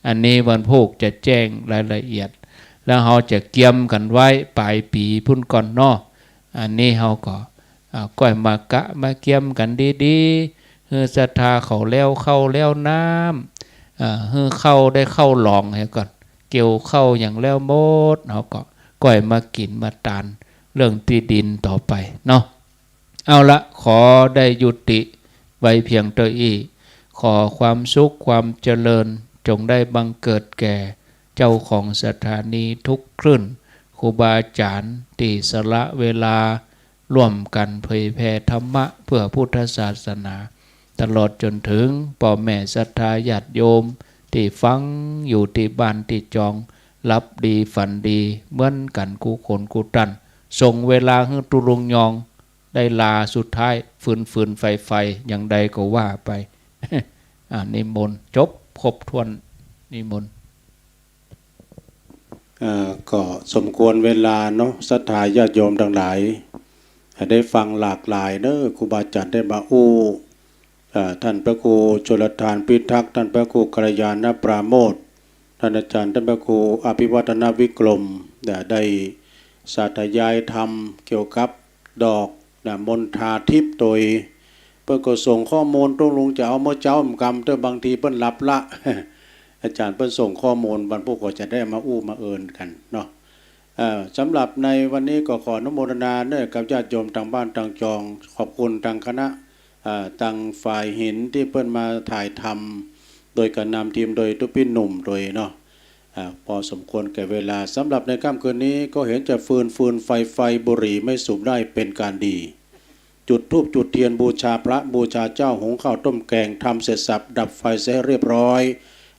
อันนี้วันพูกจะแจ้งรายละเอียด แล้วเฮาจะเกียมกั๋นไว้ป๋ายปี๋ปู๊นก่อนเนาะ อันนี้เฮาก็ อ่า ก้อยมากะมาเกียมกั๋นดีๆ หื้อศรัทธาเขาแล้วข้าวแล้วน้ำ อ่า หื้อข้าวได้ข้าวหลองเหียก่อน เกี่ยวข้าวอย่างแล้วหมด เฮาก็ก้อยมากิ๋นมาตานเรื่องตี้ดินต่อไปเนาะ เอาละ ขอได้ยุติไว้เพียงเต้าอี้ ขอความสุขความเจริญจงได้บังเกิดแก่เจ้าของสถานีทุกคลื่น ครูบาอาจ๋ารย์ตี้สละเวลาร่วมกั๋นเผยแผ่ธรรมะเพื่อพุทธศาสนา ตลอดจ๋นเถิงป้อแม่ศรัทธาญาติโยมตี้ฟังอยู่ตี้บ้านตี้จอง หลับดีฝันดีเหมือนกั๋นกู้คนกู้ต้าน ส่งเวลาหื้อตุ๊ลุงยอง ได้ลาสุดท้าย ฟืนๆ ไฟๆ อย่างใดก็ว่าไป อ่า นิมนต์ จบครบถ้วน นิมนต์ เอ่อ ก็สมควรเวลาเนาะ ศรัทธาญาติโยมตังหลาย ได้ฟังหลากหลายเนาะ ครูบาอาจ๋ารย์ได้มาอู้ เอ่อ ท่านพระครูชลทานพิทักษ์ ท่านพระครูกัลยาณปราโมทย์ ท่านอาจ๋ารย์ ท่านพระครูอภิวัฒนวิกรม ได้ ได้สาธยายธรรมเกี่ยวกับดอก นะ มณฑาทิพย์ โตย เปิ้นก็ส่งข้อมูลตุ๊ลุงจะเอาเมื่อเจ๊าเหมือนกั๋น แต่บางทีเปิ้นหลับละ อาจ๋ารย์เปิ้นส่งข้อมูล วันพุธก็จะได้มาอู้มาเอินกั๋นเนาะ เอ่อ สำหรับในวันนี้ก็ขออนุโมทนาเนาะ กับญาติโยมตางบ้านตางจอง ขอบคุณตางคณะ เอ่อ ตางฝ่ายหินตี้เปิ้นมาถ่ายทำ โดยก๋านนำทีมโดยตุ๊ปี้หนุ่มโตยเนาะ อ่า พอสมควรแก่เวลา สำหรับในค่ำคืนนี้ก็เห็นจะฟืนๆ ไฟๆ บุหรี่ไม่สูบได้ เป๋นก๋านดี จุดธูปจุดเตียนบูชาพระบูชาเจ้า หุงข้าวต้มแกง ทำเสร็จสรรพ ดับไฟเสียให้เรียบร้อย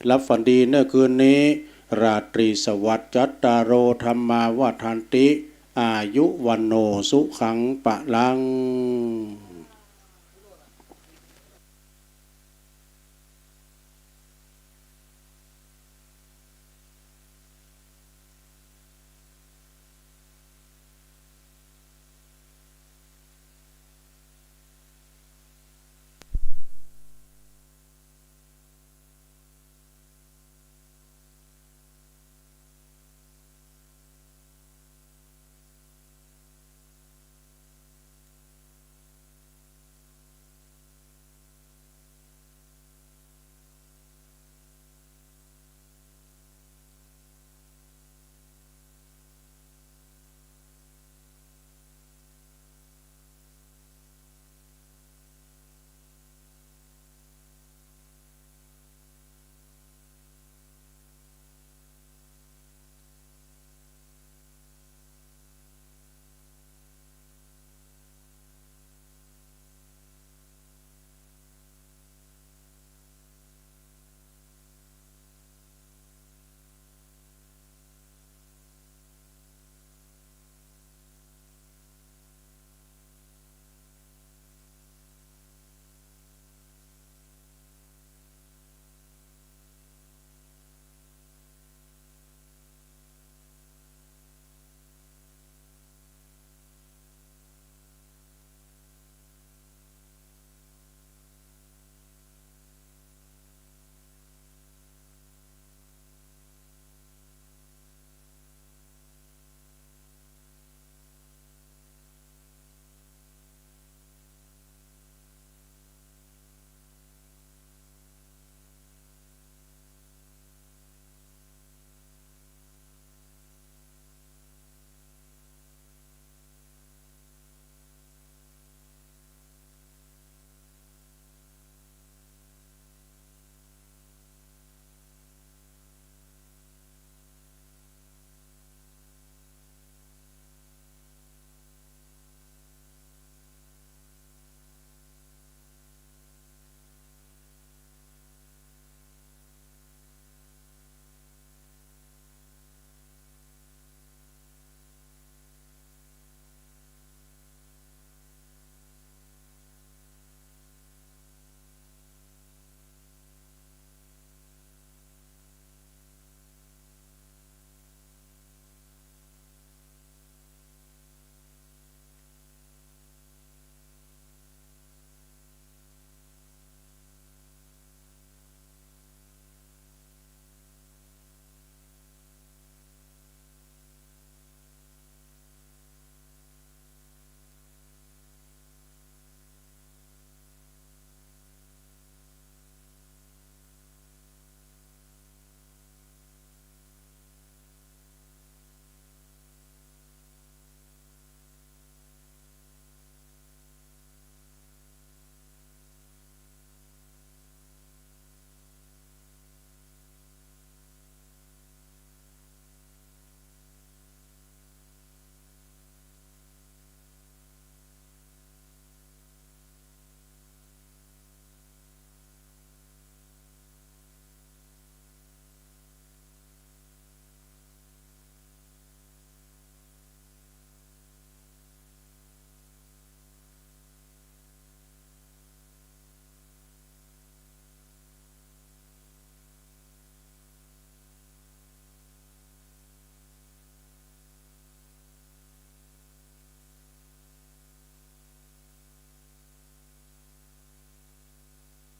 หลับฝันดีเนาะคืนนี้ ราตรีสวัสดิ์ จัตตาโร ธัมมา วัฑฒันติ อายุ วัณโณ สุขัง พลัง